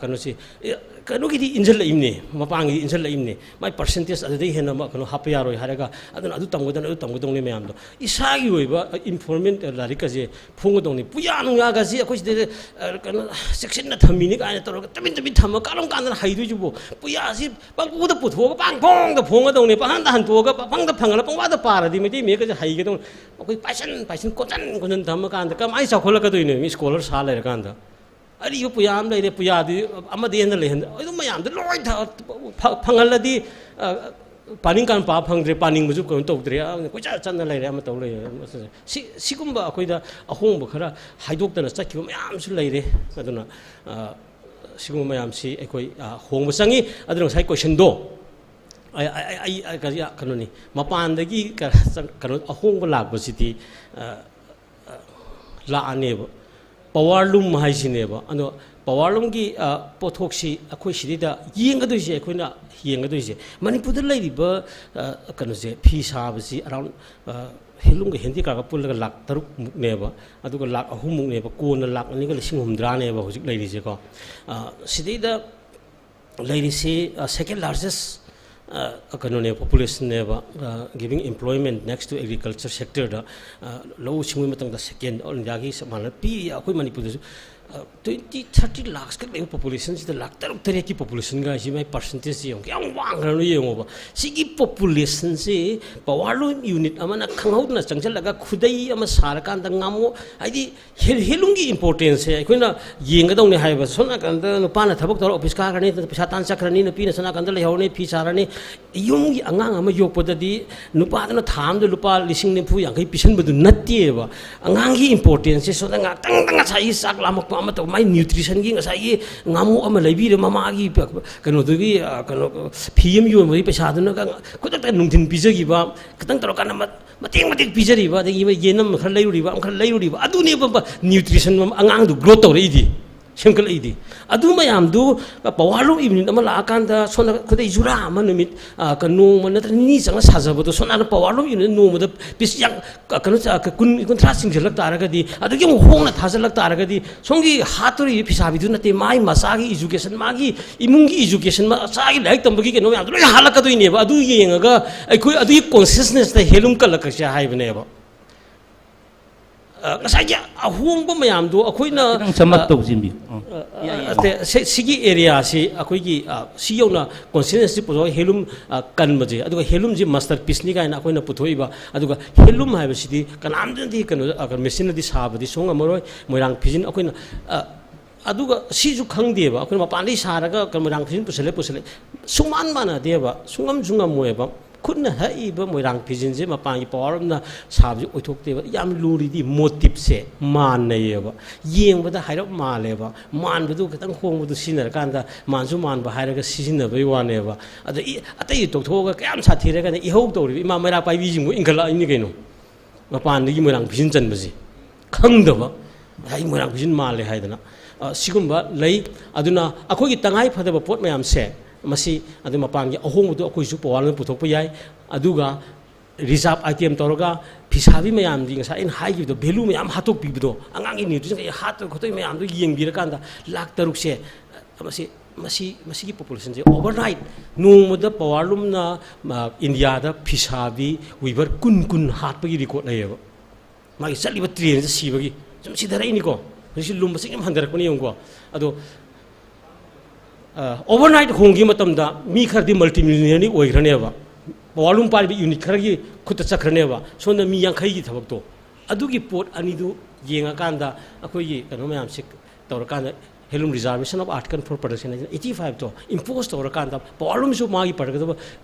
ꯀꯩꯅꯣꯁꯤ, ꯑꯦ, ꯀꯩꯅꯣꯒꯤꯗꯤ ꯏꯟꯁꯤꯜꯂꯛꯏꯕꯅꯦ, ꯃꯄꯥꯟꯒꯤꯗꯤ ꯏꯟꯁꯤꯜꯂꯛꯏꯕꯅꯦ, ꯃꯥꯏ percentage ꯑꯗꯨꯗꯩ ꯍꯦꯟꯅ ꯑꯃ ꯀꯩꯅꯣ ꯍꯥꯞꯄ ꯌꯥꯔꯣꯏ ꯍꯥꯏꯔꯒ, ꯑꯗꯨꯅ ꯑꯗꯨ ꯇꯝꯒꯗꯕꯅꯤ, ꯑꯗꯨ ꯇꯝꯒꯗꯕꯅꯤ ꯃꯌꯥꯝꯗꯣ꯫ ꯏꯁꯥꯒꯤ ꯑꯣꯏꯕ informant ꯂꯥꯏꯔꯤꯛ ꯑꯁꯦ ꯐꯣꯡꯒꯗꯧꯅꯤ꯫ ꯄꯨꯌꯥ ꯅꯨꯡꯌꯥꯒꯁꯤ ꯑꯩꯈꯣꯏ ꯁꯤꯗ, ꯑ, ꯀꯩꯅꯣ, ꯆꯦꯛꯁꯤꯟꯅ ꯊꯝꯃꯤꯅꯤ ꯀꯥꯏꯅ ꯇꯧꯔꯒ ꯇꯨꯃꯤꯟ ꯇꯨꯃꯤꯟ ꯊꯝꯃ ꯀꯔꯝ ꯀꯥꯟꯗꯅ ꯍꯩꯗꯣꯏꯁꯤꯕꯣ? ꯄꯨꯌꯥꯁꯤ ꯄꯪꯄꯨꯗ ꯄꯨꯊꯣꯛꯑꯒ ꯄꯪꯐꯣꯡꯗ ꯐꯣꯡꯒꯗꯧꯅꯤ, ꯄꯪꯍꯟꯗ ꯍꯟꯇꯣꯛꯑꯒ ꯄꯪꯐꯪꯗ ꯐꯪꯍꯜꯂ ꯄꯪꯋꯥꯗ ꯄꯥꯔꯗꯤ ꯃꯩꯇꯩ ꯃꯌꯦꯛꯀꯁꯦ ꯍꯩꯒꯗꯧꯅꯤ꯫ ꯑꯩꯈꯣꯏ ꯄꯥꯏꯁꯟ ꯄꯥꯏꯁꯟ ꯀꯣꯟꯁꯟ ꯀꯣꯟꯁꯟ ꯊꯝꯃꯀꯥꯟꯗ ꯀꯃꯥꯏꯅ ꯆꯥꯎꯈꯠꯂꯛꯀꯗꯣꯏꯅꯣ? ꯃꯤ scholar ꯁꯥ ꯂꯩꯔꯀꯥꯟꯗ꯫ ꯑꯔꯤꯕ ꯄꯨꯌꯥ ꯑꯃ ꯂꯩꯔꯦ, ꯄꯨꯌꯥꯗꯤ ꯑꯃꯗꯤ ꯍꯦꯟꯅ ꯂꯩꯍꯟ-, ꯑꯗꯨ ꯃꯌꯥꯝꯗꯣ ꯂꯣꯏ ꯊ-, ꯐ-, ꯐꯪꯍꯜꯂꯗꯤ, ꯑ, ꯄꯥꯅꯤꯡꯀꯥꯟ ꯄꯥ ꯐꯪꯗ꯭ꯔꯦ, ꯄꯥꯅꯤꯡꯕꯁꯨ ꯀꯩꯅꯣ ꯇꯧꯗ꯭ꯔꯦ, ꯑ, ꯀꯣꯏꯆꯠ ꯆꯠꯅ ꯂꯩꯔꯦ, ꯑꯃ ꯇꯧ ꯂꯩꯔꯦ꯫ ꯁꯤ, ꯁꯤꯒꯨꯝꯕ ꯑꯩꯈꯣꯏꯗ ꯑꯍꯣꯡꯕ ꯈꯔ ꯍꯥꯏꯗꯣꯛꯇꯅ ꯆꯠꯈꯤꯕ ꯃꯌꯥꯝꯁꯨ ꯂꯩꯔꯦ꯫ ꯑꯗꯨꯅ, ꯑ, ꯁꯤꯒꯨꯝꯕ ꯃꯌꯥꯝꯁꯤ ꯑꯩꯈꯣꯏ, ꯑ, ꯍꯣꯡꯕ ꯆꯪꯉꯤ꯫ ꯑꯗꯨꯅ ꯉꯁꯥꯏ questionꯗꯣ ꯑꯩ, ꯑꯩ, ꯑꯩ, ꯑꯩ, ꯀꯔꯤ, ꯀꯩꯅꯣꯅꯤ, ꯃꯄꯥꯟꯗꯒꯤ ꯀ-, ꯀꯩꯅꯣ ꯑꯍꯣꯡꯕ ꯂꯥꯛꯄꯁꯤꯗꯤ, ꯑ, ꯑ, ꯂꯥꯛꯑꯅꯦꯕ꯫ Power loom ꯍꯥꯏꯁꯤꯅꯦꯕ꯫ ꯑꯗꯣ power loomꯒꯤ, ꯑ, ꯄꯣꯠꯊꯣꯛꯁꯤ ꯑꯩꯈꯣꯏ ꯁꯤꯗꯩꯗ ꯌꯦꯡꯒꯗꯣꯏꯁꯦ, ꯑꯩꯈꯣꯏꯅ ꯌꯦꯡꯒꯗꯣꯏꯁꯦ ꯃꯅꯤꯄꯨꯔꯗ ꯂꯩꯔꯤꯕ, ꯑ, ꯀꯩꯅꯣꯁꯦ, ꯐꯤ ꯁꯥꯕꯁꯤ around, ꯑ, handloomꯒ handicraftꯀ ꯄꯨꯜꯂꯒ ꯂꯥꯛ ꯇꯔꯨꯛ ꯃꯨꯛꯅꯦꯕ꯫ ꯑꯗꯨꯒ ꯂꯥꯛ ꯑꯍꯨꯝ ꯃꯨꯛꯅꯦꯕ꯫ ꯀꯣꯟꯅ ꯂꯥꯛ ꯑꯅꯤꯒ ꯂꯤꯁꯤꯡ ꯍꯨꯝꯗ꯭ꯔꯥꯅꯦꯕ ꯍꯧꯖꯤꯛ ꯂꯩꯔꯤꯁꯦꯀꯣ꯫ ꯑ, ꯁꯤꯗꯩꯗ ꯂꯩꯔꯤꯁꯤ, ꯑ, second largest, ꯑ, ꯀꯩꯅꯣꯅꯦ, populationꯅꯦꯕ, ꯑ, giving employment next to agriculture sectorꯗ, ꯑ, ꯂꯧꯎ ꯁꯤꯡꯎꯒꯤ ꯃꯇꯥꯡꯗ second all Indiaꯒꯤ ꯆꯞ ꯃꯥꯟꯅꯅ ꯄꯤꯔꯤ꯫ ꯑꯩꯈꯣꯏ ꯃꯅꯤꯄꯨꯔꯗꯁꯨ, ꯑ, twenty, thirty lakhs ꯈꯛ ꯂꯩꯕ populationꯁꯤꯗ ꯂꯥꯛ ꯇꯔꯨꯛ ꯇꯔꯦꯠꯀꯤ populationꯒ ꯍꯥꯏꯁꯤ ꯃꯥꯏ percentageꯁꯤ ꯌꯦꯡꯉꯨ, ꯀꯌꯥꯝ ꯋꯥꯡꯈ꯭ꯔꯕꯅꯣ ꯌꯦꯡꯉꯣꯕ꯫ ꯁꯤꯒꯤ populationꯁꯤ power loom unit ꯑꯃꯅ ꯈꯪꯍꯧꯗꯅ ꯆꯪꯁꯤꯜꯂꯒ ꯈꯨꯗꯩ ꯑꯃ ꯁꯥꯔꯀꯥꯟꯗ ꯉꯥꯃꯣ, ꯍꯥꯏꯗꯤ ꯍꯦ-, handloomꯒꯤ importanceꯁꯦ ꯑꯩꯈꯣꯏꯅ ꯌꯦꯡꯒꯗꯧꯅꯤ ꯍꯥꯏꯕ꯫ ꯁꯣꯝ ꯅꯥꯀꯟꯗ ꯅꯨꯄꯥꯅ ꯊꯕꯛ ꯇꯧꯔ office ꯀꯥꯈ꯭ꯔꯅꯤ, ꯄꯩꯁꯥ ꯇꯥꯟ ꯆꯠꯈ꯭ꯔꯅꯤ, ꯅꯨꯄꯤꯅ ꯁꯣꯝ ꯅꯥꯀꯟꯗ ꯂꯩꯍꯧꯔꯅꯤ, ꯐꯤ ꯁꯥꯔꯅꯤ꯫ ꯌꯨꯝꯒꯤ ꯑꯉꯥꯡ ꯑꯃ ꯌꯣꯛꯄꯗꯗꯤ ꯅꯨꯄꯥꯗꯨꯅ ꯊꯥ ꯑꯃꯗ ꯂꯨꯄꯥ ꯂꯤꯁꯤꯡ ꯅꯤꯐꯨ ꯌꯥꯡꯈꯩ ꯄꯤꯁꯟꯕꯗꯨ ꯅꯠꯇꯦꯕ꯫ ꯑꯉꯥꯡꯒꯤ importanceꯁꯦ ꯁꯣꯝꯗ ꯉꯥꯛꯇꯪꯗ ꯉꯁꯥꯏꯒꯤ ꯆꯥꯛ ꯂꯥꯝꯃꯛꯄ ꯑꯃ ꯇꯧ, ꯃꯥꯏ ꯅ꯭ꯌꯨꯇ꯭ꯔꯤꯁꯟꯒꯤ ꯉꯁꯥꯏꯒꯤ ꯉꯥꯃꯣꯛ ꯑꯃ ꯂꯩꯕꯤꯔꯦ, ꯃꯃꯥꯒꯤ ꯀꯩꯅꯣꯗꯨꯒꯤ, ꯑ, ꯀꯩꯅꯣ, ꯐꯤ ꯑꯃ ꯌꯣꯟꯕꯒꯤ ꯄꯩꯁꯥꯗꯨꯅ ꯈꯨꯗꯛꯇ ꯅꯨꯡꯊꯤꯟ ꯄꯤꯖꯈꯤꯕ, ꯈꯤꯇꯪ ꯇꯧꯔꯀꯥꯟꯗ ꯃ-, ꯃꯇꯦꯛ ꯃꯇꯦꯛ ꯄꯤꯖꯔꯤꯕ, ꯑꯗꯒꯤ ꯌꯦꯟ ꯑꯃ ꯈꯔ ꯂꯩꯔꯨꯔꯤꯕ, ꯑꯃ ꯈꯔ ꯂꯩꯔꯨꯔꯤꯕ, ꯑꯗꯨꯅꯦꯕ ꯅ꯭ꯌꯨꯇ꯭ꯔꯤꯁꯟ ꯑꯉꯥꯡꯗꯨ ꯒ꯭ꯔꯣꯠ ꯇꯧꯔꯛꯏꯗꯤ, ꯁꯦꯝꯒꯠꯂꯛꯏꯗꯤ꯫ ꯑꯗꯨ ꯃꯌꯥꯝꯗꯨ ꯄꯋꯥꯔ ꯂꯨꯝ ꯌꯨꯅꯤꯠ ꯑꯃ ꯂꯥꯛꯑꯀꯥꯟꯗ ꯁꯣꯝꯗ ꯑꯩꯈꯣꯏꯗ ꯖꯨꯔꯥ ꯑꯃ ꯅꯨꯃꯤꯠ, ꯑ, ꯀ-, ꯅꯣꯡꯃ ꯅꯠꯇ꯭ꯔꯒ ꯅꯤꯅꯤ ꯆꯪꯉ ꯁꯥꯖꯕꯗꯣ, ꯁꯣꯝ ꯅꯥꯀꯟꯗ ꯄꯋꯥꯔ ꯂꯨꯝ ꯌꯨꯅꯤꯠ ꯅꯣꯡꯃꯗ ꯄꯤꯁ ꯌꯥꯡ-, ꯀ-, ꯀꯩꯅꯣ, ꯆ-, ꯀ-, ꯀꯨꯟ, ꯀꯨꯟꯊ꯭ꯔꯥ ꯆꯤꯡꯁꯤꯜꯂꯛ ꯇꯥꯔꯒꯗꯤ, ꯑꯗꯨꯒꯤ ꯑꯃꯨꯛ ꯍꯣꯡꯅ ꯊꯥꯖꯤꯜꯂꯛ ꯇꯥꯔꯒꯗꯤ, ꯁꯣꯝꯒꯤ ꯍꯥꯠꯇꯣꯔꯤꯕ ꯐꯤꯁꯥꯕꯤꯗꯨ ꯅꯠꯇꯦ, ꯃꯥꯒꯤ ꯃꯆꯥꯒꯤ ꯏꯖꯨꯀꯦꯁꯟ, ꯃꯥꯒꯤ ꯏꯃꯨꯡꯒꯤ ꯏꯖꯨꯀꯦꯁꯟ, ꯃꯆꯥꯒꯤ ꯂꯥꯏꯔꯤꯛ ꯇꯝꯕꯒꯤ ꯀꯩꯅꯣ ꯃꯌꯥꯝꯗꯣ ꯂꯣꯏ ꯍꯥꯠꯂꯛꯀꯗꯣꯏꯅꯦꯕ꯫ ꯑꯗꯨ ꯌꯦꯡꯉꯒ ꯑꯩꯈꯣꯏ ꯑꯗꯨꯒꯤ ꯀꯣꯟꯁꯤꯌꯁꯅꯦꯁꯇ ꯍꯦꯟꯂꯨꯝ ꯀꯜꯂꯛꯀꯁꯦ ꯍꯥꯏꯕꯅꯦꯕ꯫ ꯑ, ꯉꯁꯥꯏꯒꯤ ꯑꯍꯣꯡꯕ ꯃꯌꯥꯝꯗꯣ ꯑꯩꯈꯣꯏꯅ, ꯈꯤꯇꯪ sum up ꯑ, ꯇꯧꯁꯤꯟꯕꯤꯌꯨ꯫ ꯑ, ꯑ, ꯌꯥꯏ, ꯌꯥꯏ꯫ ꯑꯇꯩ, ꯁꯤ-, ꯁꯤꯒꯤ ꯑꯦꯔꯤꯌꯥꯁꯤ ꯑꯩꯈꯣꯏꯒꯤ, ꯑ, ꯁꯤ ꯌꯧꯅ ꯀꯣꯟꯁꯤꯌꯁꯅꯦꯁꯁꯤ ꯄꯨꯊꯣꯛꯑꯒ ꯍꯦꯟꯂꯨꯝ, ꯑ, ꯀꯟꯕꯁꯦ, ꯑꯗꯨꯒ ꯍꯦꯟꯂꯨꯝꯁꯤ ꯃꯥꯁꯇꯔ ꯄꯤꯁꯅꯤ ꯀꯥꯏꯅ ꯑꯩꯈꯣꯏꯅ ꯄꯨꯊꯣꯛꯏꯕ, ꯑꯗꯨꯒ ꯍꯦꯟꯂꯨꯝ ꯍꯥꯏꯕꯁꯤꯗꯤ ꯀꯅꯥꯝꯇꯅꯗꯤ ꯀꯩꯅꯣ, ꯑ, ꯃꯦꯆꯤꯟꯅꯗꯤ ꯁꯥꯕꯗꯤ ꯁꯨꯡꯉꯝꯃꯔꯣꯏ꯫ ꯃꯣꯏꯔꯥꯡ ꯐꯤꯖꯤꯟ ꯑꯩꯈꯣꯏꯅ, ꯑ, ꯑꯗꯨꯒ ꯁꯤꯁꯨ ꯈꯪꯗꯦꯕ, ꯑꯩꯈꯣꯏꯅ ꯃꯄꯥꯟꯗꯒꯤ ꯁꯥꯔꯒ ꯀꯩꯅꯣ ꯃꯣꯏꯔꯥꯡ ꯐꯤꯖꯤꯟ ꯄꯨꯁꯜꯂꯦ, ꯄꯨꯁꯜꯂꯦ, ꯁꯨꯡꯃꯥꯟ ꯃꯥꯟꯅꯗꯦꯕ, ꯁꯨꯡꯉꯝꯁꯨ ꯉꯝꯃꯣꯏꯕ꯫ ꯈꯨꯠꯅ ꯍꯛꯏꯕ ꯃꯣꯏꯔꯥꯡ ꯐꯤꯖꯤꯟꯁꯦ ꯃꯄꯥꯟꯒꯤ ꯄꯋꯥꯔ ꯑꯃꯅ ꯁꯥꯕꯁꯦ ꯑꯣꯏꯊꯣꯛꯇꯦꯕ꯫ ꯌꯥꯝ ꯂꯨꯔꯤꯗꯤ ꯃꯣꯇꯤꯞꯁꯦ ꯃꯥꯟꯅꯩꯌꯦꯕ, ꯌꯦꯡꯕꯗ ꯍꯥꯏꯔꯞ ꯃꯥꯜꯂꯦꯕ, ꯃꯥꯟꯕꯗꯨ ꯈꯤꯇꯪ ꯍꯣꯡꯕꯗꯨ ꯁꯤꯖꯤꯟꯅꯔꯀꯥꯟꯗ ꯃꯥꯟꯁꯨ ꯃꯥꯟꯕ ꯍꯥꯏꯔꯒ ꯁꯤꯖꯤꯟꯅꯕꯩ ꯋꯥꯅꯦꯕ꯫ ꯑꯗ ꯏ-, ꯑꯇꯩ ꯇꯣꯛꯊꯣꯛꯑꯒ ꯀꯌꯥꯝ ꯁꯥꯊꯤꯔꯒꯅ ꯏꯍꯧ ꯇꯧꯔꯤꯕ ꯏꯃꯥ ꯃꯩꯔꯥ ꯄꯥꯏꯕꯤꯁꯤꯡꯕꯨ ꯏꯟꯈꯠꯂꯛꯏꯅꯤ ꯀꯩꯅꯣ꯫ ꯃꯄꯥꯟꯗꯒꯤ ꯃꯣꯏꯔꯥꯡ ꯐꯤꯖꯤꯟ ꯆꯟꯕꯁꯦ ꯈꯪꯗꯕ, ꯑꯩ ꯃꯣꯏꯔꯥꯡ ꯐꯤꯖꯤꯟ ꯃꯥꯜꯂꯦ ꯍꯥꯏꯗꯅ, ꯑ, ꯁꯤꯒꯨꯝꯕ ꯂꯩ꯫ ꯑꯗꯨꯅ ꯑꯩꯈꯣꯏꯒꯤ ꯇꯉꯥꯏ ꯐꯗꯕ ꯄꯣꯠ ꯃꯌꯥꯝꯁꯦ, ꯃꯁꯤ ꯑꯗꯨ ꯃꯄꯥꯟꯒꯤ ꯑꯍꯣꯡꯕꯗꯨ ꯑꯩꯈꯣꯏꯁꯨ ꯄꯋꯥꯔ ꯂꯣꯏꯅ ꯄꯨꯊꯣꯛꯄ ꯌꯥꯏ꯫ ꯑꯗꯨꯒ ꯔꯤꯖꯥꯔꯕ ꯑꯥꯏꯇꯦꯝ ꯇꯧꯔꯒ ꯐꯤꯁꯥꯕꯤ ꯃꯌꯥꯝꯗꯤ ꯉꯁꯥꯏ ꯑꯩꯅ ꯍꯥꯏꯈꯤꯕꯗꯣ, ꯚꯦꯂꯨ ꯃꯌꯥꯝ ꯍꯥꯠꯇꯣꯛꯄꯤꯕꯗꯣ, ꯑꯉꯥꯡꯒꯤ ꯅ꯭ꯌꯨꯇ꯭ꯔꯤꯁꯟ ꯀꯩ ꯍꯥꯠꯇꯣꯏ ꯈꯣꯠꯇꯣꯏ ꯃꯌꯥꯝꯗꯣ ꯌꯦꯡꯕꯤꯔꯀꯥꯟꯗ ꯂꯥꯛ ꯇꯔꯨꯛꯁꯦ, ꯃꯁꯤ, ꯃꯁꯤ, ꯃꯁꯤꯒꯤ ꯄꯣꯄꯨꯂꯦꯁꯟꯁꯦ ꯑꯣꯚꯔꯅꯥꯏꯠ ꯅꯣꯡꯃꯗ ꯄꯋꯥꯔ ꯂꯨꯝꯅ, ꯑ, ꯏꯟꯗꯤꯌꯥꯗ ꯐꯤꯁꯥꯕꯤ ꯋꯤꯚꯔ ꯀꯨꯟ, ꯀꯨꯟ ꯍꯥꯠꯄꯒꯤ ꯔꯦꯀꯣꯔꯗ ꯂꯩꯌꯦꯕ꯫ ꯃꯥꯒꯤ ꯆꯠꯂꯤꯕ ꯇ꯭ꯔꯦꯟꯁꯦ ꯁꯤꯕꯒꯤ ꯁꯨꯝ ꯁꯤꯊꯔꯛꯏꯅꯤꯀꯣ꯫ ꯍꯧꯖꯤꯛꯁꯤ ꯂꯨꯝꯕꯁꯤ ꯌꯥꯝ ꯍꯟꯊꯔꯛꯄꯅꯤ ꯌꯦꯡꯉꯨꯀꯣ꯫ ꯑꯗꯣ, ꯑ, ꯑꯣꯚꯔꯅꯥꯏꯠ ꯍꯣꯡꯈꯤꯕ ꯃꯇꯝꯗ ꯃꯤ ꯈꯔꯗꯤ ꯃꯜꯇꯤ ꯃꯤꯂꯤꯅꯤꯌꯔꯅꯤ ꯑꯣꯏꯈ꯭ꯔꯅꯦꯕ꯫ ꯄꯋꯥꯔ ꯂꯨꯝ ꯄꯥꯏꯔꯤꯕ ꯌꯨꯅꯤꯠ ꯈꯔꯒꯤ ꯈꯨꯠꯇ ꯆꯠꯈ꯭ꯔꯅꯦꯕ꯫ ꯁꯣꯝꯗ ꯃꯤ ꯌꯥꯡꯈꯩꯒꯤ ꯊꯕꯛꯇꯣ꯫ ꯑꯗꯨꯒꯤ ꯄꯣꯠ ꯑꯅꯤꯗꯨ ꯌꯦꯡꯉꯀꯥꯟꯗ ꯑꯩꯈꯣꯏꯒꯤ ꯀꯩꯅꯣ ꯃꯌꯥꯝꯁꯦ ꯇꯧꯔꯀꯥꯟꯗ Handloom Reservation of Article for Production ꯍꯥꯏꯗꯅ eighty five ꯇꯣ impose ꯇꯧꯔꯀꯥꯟꯗ ꯄꯋꯥꯔ ꯂꯨꯝꯁꯨ ꯃꯥꯒꯤ ꯄꯔꯒꯗꯕ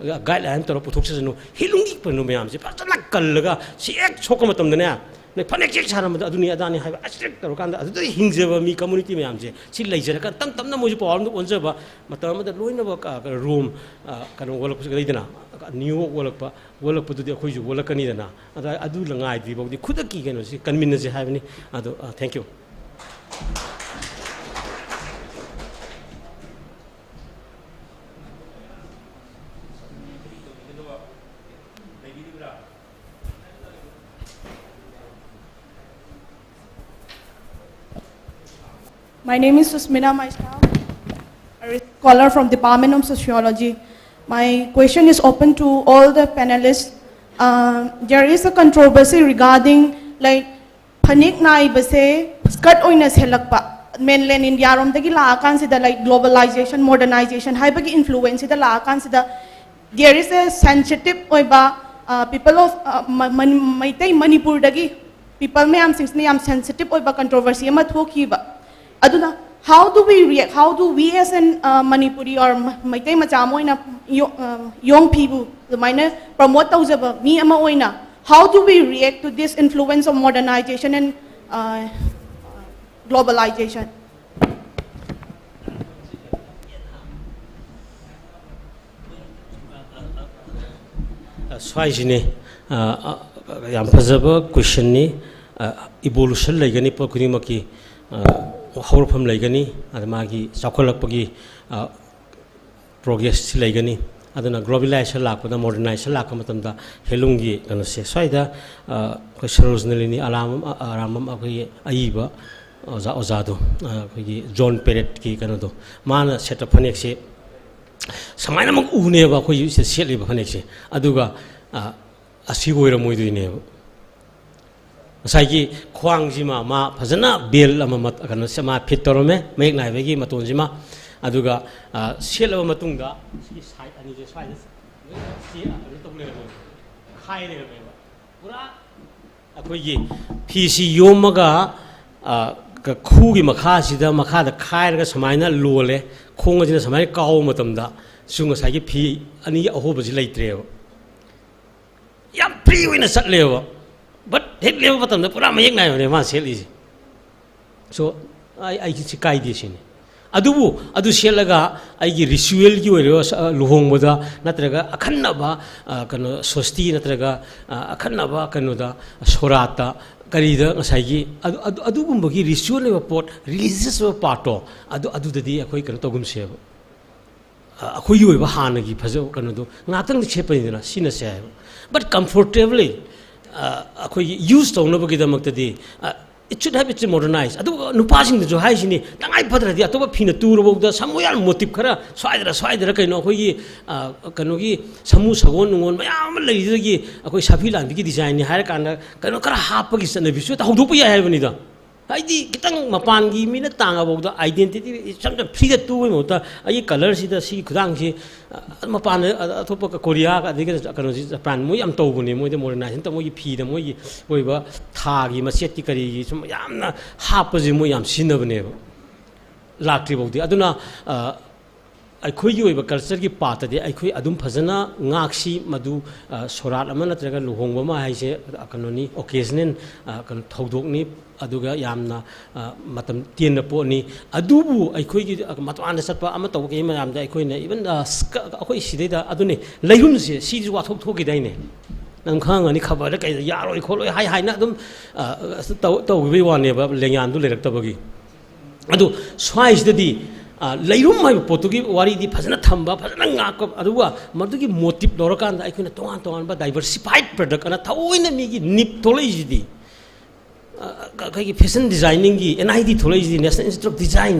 guideline ꯇꯧꯔ ꯄꯨꯊꯣꯛꯆꯁꯅꯨ꯫ ꯍꯦꯟꯂꯨꯝꯒꯤ ꯀꯩꯅꯣ ꯃꯌꯥꯝꯁꯦ ꯐꯖꯅ ꯀꯜꯂꯒ ꯁꯤ ꯍꯦꯛ ꯁꯣꯛꯄ ꯃꯇꯝꯗꯅꯦ, ꯅꯣꯏ ꯐꯅꯦꯛ ꯆꯦꯛ ꯁꯥꯔꯝꯕꯗ ꯑꯗꯨꯅꯤ ꯑꯗꯥꯅꯤ ꯍꯥꯏꯕ ꯑꯁꯇ꯭ꯔꯤꯛ ꯇꯧꯔꯀꯥꯟꯗ ꯑꯗꯨꯗ ꯍꯤꯡꯖꯕ ꯃꯤ community ꯃꯌꯥꯝꯁꯦ ꯁꯤ ꯂꯩꯖꯔꯀꯥꯟꯗ ꯇꯞ ꯇꯞꯅ ꯃꯣꯏꯁꯨ power ꯑꯃꯗ ꯑꯣꯟꯖꯕ ꯃꯇꯝ ꯑꯃꯗ ꯂꯣꯏꯅꯃꯛ, ꯑ, ꯀꯩꯅꯣ, ꯔꯣꯝ, ꯑ, ꯀꯩꯅꯣ ꯑꯣꯜꯂꯛꯄꯁꯨ ꯂꯩꯗꯅ, new York ꯑꯣꯜꯂꯛꯄ, ꯑꯣꯜꯂꯛꯄꯗꯨꯗꯤ ꯑꯩꯈꯣꯏꯁꯨ ꯑꯣꯜꯂꯛꯀꯅꯤꯗꯅ꯫ ꯑꯗ ꯑꯗꯨ ꯉꯥꯏꯗ꯭ꯔꯤ ꯐꯥꯎꯗꯤ ꯈꯨꯗꯛꯀꯤ ꯀꯩꯅꯣꯁꯤ ꯀꯟꯃꯤꯟꯅꯁꯦ ꯍꯥꯏꯕꯅꯤ꯫ ꯑꯗꯣ, ꯑ, thank you꯫ My name is Susmina Maisha, a research scholar from Department of Sociology. My question is open to all the panelists. Uh, there is a controversy regarding, like, phanek ꯅꯥꯏꯕꯁꯦ skirt ꯑꯣꯏꯅ ꯁꯦꯠꯂꯛꯄ, mainland India ꯔꯣꯝꯗꯒꯤ ꯂꯥꯛꯑꯀꯥꯟꯁꯤꯗ, like, globalization, modernization ꯍꯥꯏꯕꯒꯤ influence ꯁꯤꯗ ꯂꯥꯛꯑꯀꯥꯟꯁꯤꯗ, there is a sensitive ꯑꯣꯏꯕ, uh, people of, uh, ꯃ- money- Meitei ꯃꯅꯤꯄꯨꯔꯗꯒꯤ people ꯃꯌꯥꯝꯁꯤꯡꯁꯤꯅ ꯌꯥꯝ sensitive ꯑꯣꯏꯕ controversy ꯑꯃ ꯊꯣꯛꯈꯤꯕ꯫ ꯑꯗꯨꯅ, how do we react, how do we as an, uh, Manipuri or ꯃ- ꯃꯩꯇꯩ ꯃꯆꯥ ꯑꯃ ꯑꯣꯏꯅ ꯌꯣ- uh, ꯌꯣꯡ ꯐꯤꯕꯨ ꯑꯗꯨꯃꯥꯏꯅ promote ꯇꯧꯖꯕ ꯃꯤ ꯑꯃ ꯑꯣꯏꯅ, how do we react to this influence of modernization and, uh, globalization? ꯁ꯭ꯋꯥꯏꯁꯤꯅꯦ꯫ ꯑ, ꯑ, ꯌꯥꯝ ꯐꯖꯕ questionꯅꯤ꯫ ꯑ, evolution ꯂꯩꯒꯅꯤ, ꯄꯣꯠ ꯈꯨꯗꯤꯡꯃꯛꯀꯤ, ꯑ, ꯍꯧꯔꯛꯐꯝ ꯂꯩꯒꯅꯤ, ꯑꯗ ꯃꯥꯒꯤ ꯆꯥꯎꯈꯠꯂꯛꯄꯒꯤ, ꯑ, progress ꯁꯤ ꯂꯩꯒꯅꯤ꯫ ꯑꯗꯨꯅ globalization ꯂꯥꯛꯄꯗ, modernization ꯂꯥꯛꯄ ꯃꯇꯝꯗ handloomꯒꯤ ꯀꯩꯅꯣꯁꯦ ꯁ꯭ꯋꯥꯏꯗ, ꯑ, ꯑꯩꯈꯣꯏ ꯁꯔꯣꯖꯅꯂꯤꯅꯤ ꯑꯔꯥꯃꯝ, ꯑ, ꯑꯔꯥꯃꯝ ꯑꯩꯈꯣꯏꯒꯤ ꯑꯏꯕ ꯑꯣꯖꯥ, ꯑꯣꯖꯥꯗꯣ, ꯑ, ꯑꯩꯈꯣꯏꯒꯤ ꯖꯣꯟ ꯄꯦꯔꯦꯠꯀꯤ ꯀꯩꯅꯣꯗꯣ, ꯃꯥꯅ ꯁꯦꯠꯄ ꯐꯅꯦꯛꯁꯦ ꯁꯨꯃꯥꯏꯅꯃꯛ ꯎꯅꯦꯕ ꯑꯩꯈꯣꯏ ꯁꯤꯗ ꯁꯦꯠꯂꯤꯕ ꯐꯅꯦꯛꯁꯦ꯫ ꯑꯗꯨꯒ, ꯑ, ꯑꯁꯤ ꯑꯣꯏꯔꯝꯃꯣꯏꯗꯣꯏꯅꯦꯕ꯫ ꯉꯁꯥꯏꯒꯤ ꯈ꯭ꯋꯥꯡꯁꯤꯃ ꯃꯥ ꯐꯖꯅ belt ꯑꯃ ꯃꯠ- ꯀꯩꯅꯣꯁꯦ ꯃꯥ fit ꯇꯧꯔꯝꯃꯦ, ꯃꯌꯦꯛ ꯅꯥꯏꯕꯒꯤ ꯃꯇꯣꯟꯁꯤꯃ꯫ ꯑꯗꯨꯒ, ꯑ, ꯁꯦꯠꯂꯕ ꯃꯇꯨꯡꯗ ꯁꯤꯒꯤ side ꯑꯅꯤꯁꯦ ꯁ꯭ꯋꯥꯏꯗ ꯂꯣꯏꯅ ꯁꯤ ꯀꯩꯅꯣ ꯇꯧ ꯂꯩꯔꯝꯃꯦꯕ, ꯈꯥꯏ ꯂꯩꯔꯝꯃꯦꯕ꯫ ꯄꯨꯔꯥ ꯑꯩꯈꯣꯏꯒꯤ ꯐꯤꯁꯤ ꯌꯣꯝꯃꯒ, ꯑ, ꯈꯨꯒꯤ ꯃꯈꯥꯁꯤꯗ, ꯃꯈꯥꯗ ꯈꯥꯏꯔꯒ ꯁꯨꯃꯥꯏꯅ ꯂꯣꯜꯂꯦ꯫ ꯈꯣꯡ ꯑꯁꯤꯅ ꯁꯨꯃꯥꯏꯅ ꯀꯥꯎꯕ ꯃꯇꯝꯗ ꯁꯨ ꯉꯁꯥꯏꯒꯤ ꯐꯤ ꯑꯅꯤꯒꯤ ꯑꯍꯣꯕꯁꯤ ꯂꯩꯇ꯭ꯔꯦꯕ꯫ ꯌꯥꯝ free ꯑꯣꯏꯅ ꯆꯠꯂꯦꯕ꯫ But ꯍꯦꯛ ꯂꯦꯞꯄ ꯃꯇꯝꯗ ꯄꯨꯔꯥ ꯃꯌꯦꯛ ꯅꯥꯏꯕꯅꯦ ꯃꯥ ꯁꯦꯠꯂꯤꯁꯦ꯫ So ꯑꯩ ꯑꯩꯒꯤ ꯁꯤ ꯀꯥꯏꯗꯦ ꯁꯤꯅꯤ꯫ ꯑꯗꯨꯕꯨ ꯑꯗꯨ ꯁꯦꯠꯂꯒ ꯑꯩꯒꯤ ꯔꯤꯆꯨꯋꯦꯜꯒꯤ ꯑꯣꯏꯔꯣ, ꯁ- ꯂꯨꯍꯣꯡꯕꯗ ꯅꯠꯇ꯭ꯔꯒ ꯑꯈꯟꯅꯕ, ꯑ, ꯀꯩꯅꯣ, ꯁꯣꯁꯇꯤ ꯅꯠꯇ꯭ꯔꯒ, ꯑ, ꯑꯈꯟꯅꯕ ꯀꯩꯅꯣꯗ, ꯁꯣꯔꯥꯠꯇ, ꯀꯔꯤꯗ ꯉꯁꯥꯏꯒꯤ ꯑꯗꯨ- ꯑꯗꯨ- ꯑꯗꯨꯒꯨꯝꯕꯒꯤ ꯔꯤꯆꯨꯋꯦꯜ ꯑꯣꯏꯕ ꯄꯣꯠ, ꯔꯤꯂꯤꯖꯤꯌꯁ ꯑꯣꯏꯕ ꯄꯥꯔꯠꯇꯣ, ꯑꯗꯨ ꯑꯗꯨꯗꯗꯤ ꯑꯩꯈꯣꯏ ꯀꯩꯅꯣ ꯇꯧꯒꯨꯝꯁꯦꯕ꯫ ꯑ, ꯑꯩꯈꯣꯏꯒꯤ ꯑꯣꯏꯕ ꯍꯥꯟꯅꯒꯤ ꯐꯖꯕ ꯀꯩꯅꯣꯗꯣ ꯉꯥꯛꯇꯪꯗꯤ ꯁꯦꯠꯄꯅꯤꯗꯅ, ꯁꯤꯅꯁꯦ ꯍꯥꯏꯕ꯫ But comfortably, ꯑ, ꯑꯩꯈꯣꯏꯒꯤ ꯌꯨꯁ ꯇꯧꯅꯕꯒꯤꯗꯃꯛꯇꯗꯤ, ꯑ, it should have its modernize꯫ ꯑꯗꯨꯒ ꯅꯨꯄꯥꯁꯤꯡꯗꯁꯨ ꯍꯥꯏꯁꯤꯅꯤ, ꯇꯉꯥꯏ ꯐꯗ꯭ꯔꯗꯤ ꯑꯇꯣꯞꯄ ꯐꯤꯅ ꯇꯨꯔꯕꯧꯗ ꯁꯃꯨꯌꯥꯟ ꯃꯣꯇꯤꯞ ꯈꯔ ꯁ꯭ꯋꯥꯏꯗꯔ ꯁ꯭ꯋꯥꯏꯗꯔ ꯀꯩꯅꯣ ꯑꯩꯈꯣꯏꯒꯤ, ꯑ, ꯀꯩꯅꯣꯒꯤ ꯁꯃꯨ ꯁꯒꯣꯜ ꯅꯨꯡꯒꯣꯜ ꯃꯌꯥꯝ ꯑꯃ ꯂꯩꯔꯤꯗꯨꯗꯒꯤ ꯑꯩꯈꯣꯏ ꯁꯥꯐꯤ ꯂꯥꯟꯕꯤꯒꯤ ꯗꯤꯖꯥꯏꯟꯅꯤ ꯍꯥꯏꯔꯀꯥꯟꯗ ꯀꯩꯅꯣ ꯈꯔ ꯍꯥꯞꯄꯒꯤ ꯆꯠꯅꯕꯤꯁꯨ ꯍꯦꯛꯇ ꯍꯧꯗꯣꯛꯄ ꯌꯥꯏ ꯍꯥꯏꯕꯅꯤꯗ꯫ ꯍꯥꯏꯗꯤ ꯈꯤꯇꯪ ꯃꯄꯥꯟꯒꯤ ꯃꯤꯅ ꯇꯥꯡꯉꯐꯥꯎꯗ ꯑꯥꯏꯗꯦꯟꯇꯤꯇꯤ ꯏꯆꯝ ꯆꯝ ꯐ꯭ꯔꯤꯗ ꯇꯨꯕꯒꯤ ꯃꯍꯨꯠꯇ ꯑꯩꯒꯤ ꯀꯂꯔꯁꯤꯗ ꯁꯤꯒꯤ ꯈꯨꯗꯥꯡꯁꯤ, ꯑ, ꯃꯄꯥꯟꯗ, ꯑ, ꯑꯇꯣꯞꯄ ꯀꯣꯔꯤꯌꯥꯒ ꯑꯗꯒꯤ ꯀꯩꯅꯣꯁꯤ ꯖꯄꯥꯟ ꯃꯣꯏ ꯌꯥꯝ ꯇꯧꯕꯅꯦ꯫ ꯃꯣꯏꯗ ꯃꯣꯗꯔꯅꯥꯏꯖꯦꯁꯟ ꯇꯧ ꯃꯣꯏꯒꯤ ꯐꯤꯗ ꯃꯣꯏꯒꯤ ꯑꯣꯏꯕ ꯊꯥꯒꯤ ꯃꯆꯦꯠꯀꯤ ꯀꯔꯤꯒꯤ ꯁꯨꯝ ꯌꯥꯝꯅ ꯍꯥꯞꯄꯁꯦ ꯃꯣꯏ ꯌꯥꯝ ꯁꯤꯖꯤꯟꯅꯕꯅꯦꯕ ꯂꯥꯛꯇ꯭ꯔꯤꯐꯥꯎꯗꯤ꯫ ꯑꯗꯨꯅ, ꯑ, ꯑꯩꯈꯣꯏꯒꯤ ꯑꯣꯏꯕ ꯀꯜꯆꯔꯒꯤ ꯄꯥꯔꯠꯇꯗꯤ ꯑꯩꯈꯣꯏ ꯑꯗꯨꯝ ꯐꯖꯅ ꯉꯥꯛꯁꯤ꯫ ꯃꯗꯨ, ꯑ, ꯁꯣꯔꯥꯠ ꯑꯃ ꯅꯠꯇ꯭ꯔꯒ ꯂꯨꯍꯣꯡꯕ ꯑꯃ ꯍꯥꯏꯁꯦ, ꯑ, ꯀꯩꯅꯣꯅꯤ, ꯑꯣꯀꯦꯖꯅꯦꯜ, ꯑ, ꯀꯩꯅꯣ, ꯊꯧꯗꯣꯛꯅꯤ꯫ ꯑꯗꯨꯒ ꯌꯥꯝꯅ, ꯑ, ꯃꯇꯝ ꯇꯦꯟꯅ ꯄꯣꯠꯅꯤ꯫ ꯑꯗꯨꯕꯨ ꯑꯩꯈꯣꯏꯒꯤ, ꯑ, ꯃꯄꯥꯟꯗ ꯆꯠꯄ ꯑꯃ ꯇꯧꯕꯒꯤ ꯃꯌꯥꯝꯗ ꯑꯩꯈꯣꯏꯅ ꯏꯚꯟ, ꯑ, ꯁ꯭ꯀ-, ꯑꯩꯈꯣꯏ ꯁꯤꯗꯩꯗ ꯑꯗꯨꯅꯤ, ꯂꯩꯔꯨꯝꯁꯦ ꯁꯤꯁꯨ ꯋꯥꯊꯣꯛ ꯊꯣꯛꯈꯤꯗꯥꯏꯅꯦ? ꯅꯪ ꯈꯪꯉꯝꯒꯅꯤ, ꯈꯕꯔꯗ ꯀꯩꯗ ꯌꯥꯔꯣꯏ ꯈꯣꯠꯂꯣꯏ ꯍꯥꯏ ꯍꯥꯏꯅ ꯑꯗꯨꯝ, ꯑ, ꯇꯧ-, ꯇꯧꯈꯤꯕꯒꯤ ꯋꯥꯅꯦꯕ, ꯂꯦꯡꯌꯥꯟꯗꯨ ꯂꯩꯔꯛꯇꯕꯒꯤ꯫ ꯑꯗꯨ ꯁ꯭ꯋꯥꯏꯁꯤꯗꯗꯤ, ꯑ, ꯂꯩꯔꯨꯝ ꯍꯥꯏꯕ ꯄꯣꯠꯇꯨꯒꯤ ꯋꯥꯔꯤꯗꯤ ꯐꯖꯅ ꯊꯝꯕ, ꯐꯖꯅ ꯉꯥꯛꯄ, ꯑꯗꯨꯒ ꯃꯗꯨꯒꯤ ꯃꯣꯇꯤꯞ ꯂꯧꯔꯀꯥꯟꯗ ꯑꯩꯈꯣꯏꯅ ꯇꯣꯉꯥꯟ ꯇꯣꯉꯥꯟꯕ ꯗꯥꯏꯕꯔꯁꯤꯐꯥꯏꯠ ꯄ꯭ꯔꯗꯛ ꯑꯅ ꯊꯑꯣꯏꯅ ꯃꯤꯒꯤ ꯅꯤꯞ ꯊꯣꯛꯂꯛꯏꯁꯤꯗꯤ꯫ ꯑ, ꯑꯩꯈꯣꯏꯒꯤ ꯐꯦꯁꯟ ꯗꯤꯖꯥꯏꯅꯤꯡꯒꯤ, ꯑꯦꯟ ꯑꯥꯏ ꯗꯤ ꯊꯣꯛꯂꯛꯏꯁꯤꯗꯤ, ꯅꯦꯁꯅꯦꯜ ꯏꯟꯁꯇꯤꯇ꯭ꯌꯨꯠ ꯑꯣꯐ ꯗꯤꯖꯥꯏꯟ,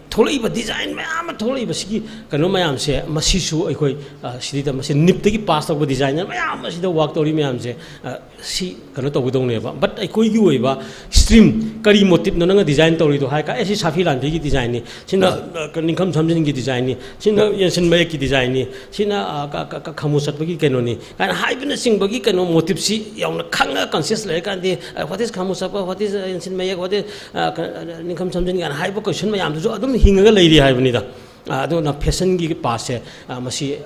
ꯊꯣꯛꯂꯛꯏꯕ ꯗꯤꯖꯥꯏꯟ ꯃꯌꯥꯝ ꯑꯃ ꯊꯣꯛꯂꯛꯏꯕ ꯁꯤꯒꯤ ꯀꯩꯅꯣ ꯃꯌꯥꯝꯁꯦ, ꯃꯁꯤꯁꯨ ꯑꯩꯈꯣꯏ, ꯑ, ꯁꯤꯗꯩꯗ ꯃꯁꯤ ꯅꯤꯞꯇꯒꯤ ꯄꯥꯁ ꯇꯧꯕ ꯗꯤꯖꯥꯏꯅꯔ ꯃꯌꯥꯝ ꯑꯃ ꯁꯤꯗ ꯋꯥꯛ ꯇꯧꯔꯤ ꯃꯌꯥꯝꯁꯦ, ꯑ, ꯁꯤ ꯀꯩꯅꯣ ꯇꯧꯒꯗꯧꯅꯦꯕ꯫ But ꯑꯩꯈꯣꯏꯒꯤ ꯑꯣꯏꯕ ꯁ꯭ꯇ꯭ꯔꯤꯝ, ꯀꯔꯤ ꯃꯣꯇꯤꯞꯅꯣ ꯅꯪꯅ ꯗꯤꯖꯥꯏꯟ ꯇꯧꯔꯤꯗꯣ ꯍꯥꯏ ꯀꯥꯟꯗ, "ꯑꯦ, ꯁꯤ ꯁꯥꯐꯤ ꯂꯥꯟꯕꯤꯒꯤ ꯗꯤꯖꯥꯏꯟꯅꯤ, ꯁꯤꯅ, ꯑ, ꯅꯤꯡꯈꯝ ꯁꯝꯖꯤꯟꯒꯤ ꯗꯤꯖꯥꯏꯟꯅꯤ, ꯁꯤꯅ ꯌꯦꯟꯁꯤꯟ ꯃꯌꯦꯛꯀꯤ ꯗꯤꯖꯥꯏꯟꯅꯤ, ꯁꯤꯅ, ꯑ, ꯀ-, ꯀ-, ꯀ-, ꯈꯥꯃꯨ ꯆꯠꯄꯒꯤ ꯀꯩꯅꯣꯅꯤ" ꯀꯥꯏꯅ ꯍꯥꯏꯕꯅꯆꯤꯡꯕꯒꯤ ꯀꯩꯅꯣ ꯃꯣꯇꯤꯞꯁꯤ ꯌꯥꯝꯅ ꯈꯪꯉꯒ, ꯀꯟꯁꯤꯌꯁ ꯂꯩꯔꯀꯥꯟꯗꯤ, ꯑ, "What is ꯈꯥꯃꯨ ꯆꯠꯄ, what is, ꯑ, ꯌꯦꯟꯁꯤꯟ ꯃꯌꯦꯛ, what is, ꯑ, ꯀ-, ꯑ, ꯅꯤꯡꯈꯝ ꯁꯝꯖꯤꯟ" ꯀꯥꯏꯅ ꯍꯥꯏꯕ ꯀꯣꯏꯁꯟ ꯃꯌꯥꯝꯗꯨꯁꯨ ꯑꯗꯨꯝ ꯍꯤꯡꯉꯒ ꯂꯩꯔꯤ ꯍꯥꯏꯕꯅꯤꯗ꯫ ꯑꯗꯨꯅ ꯐꯦꯁꯟꯒꯤ ꯄꯥꯔꯠꯁꯦ ꯃꯁꯤ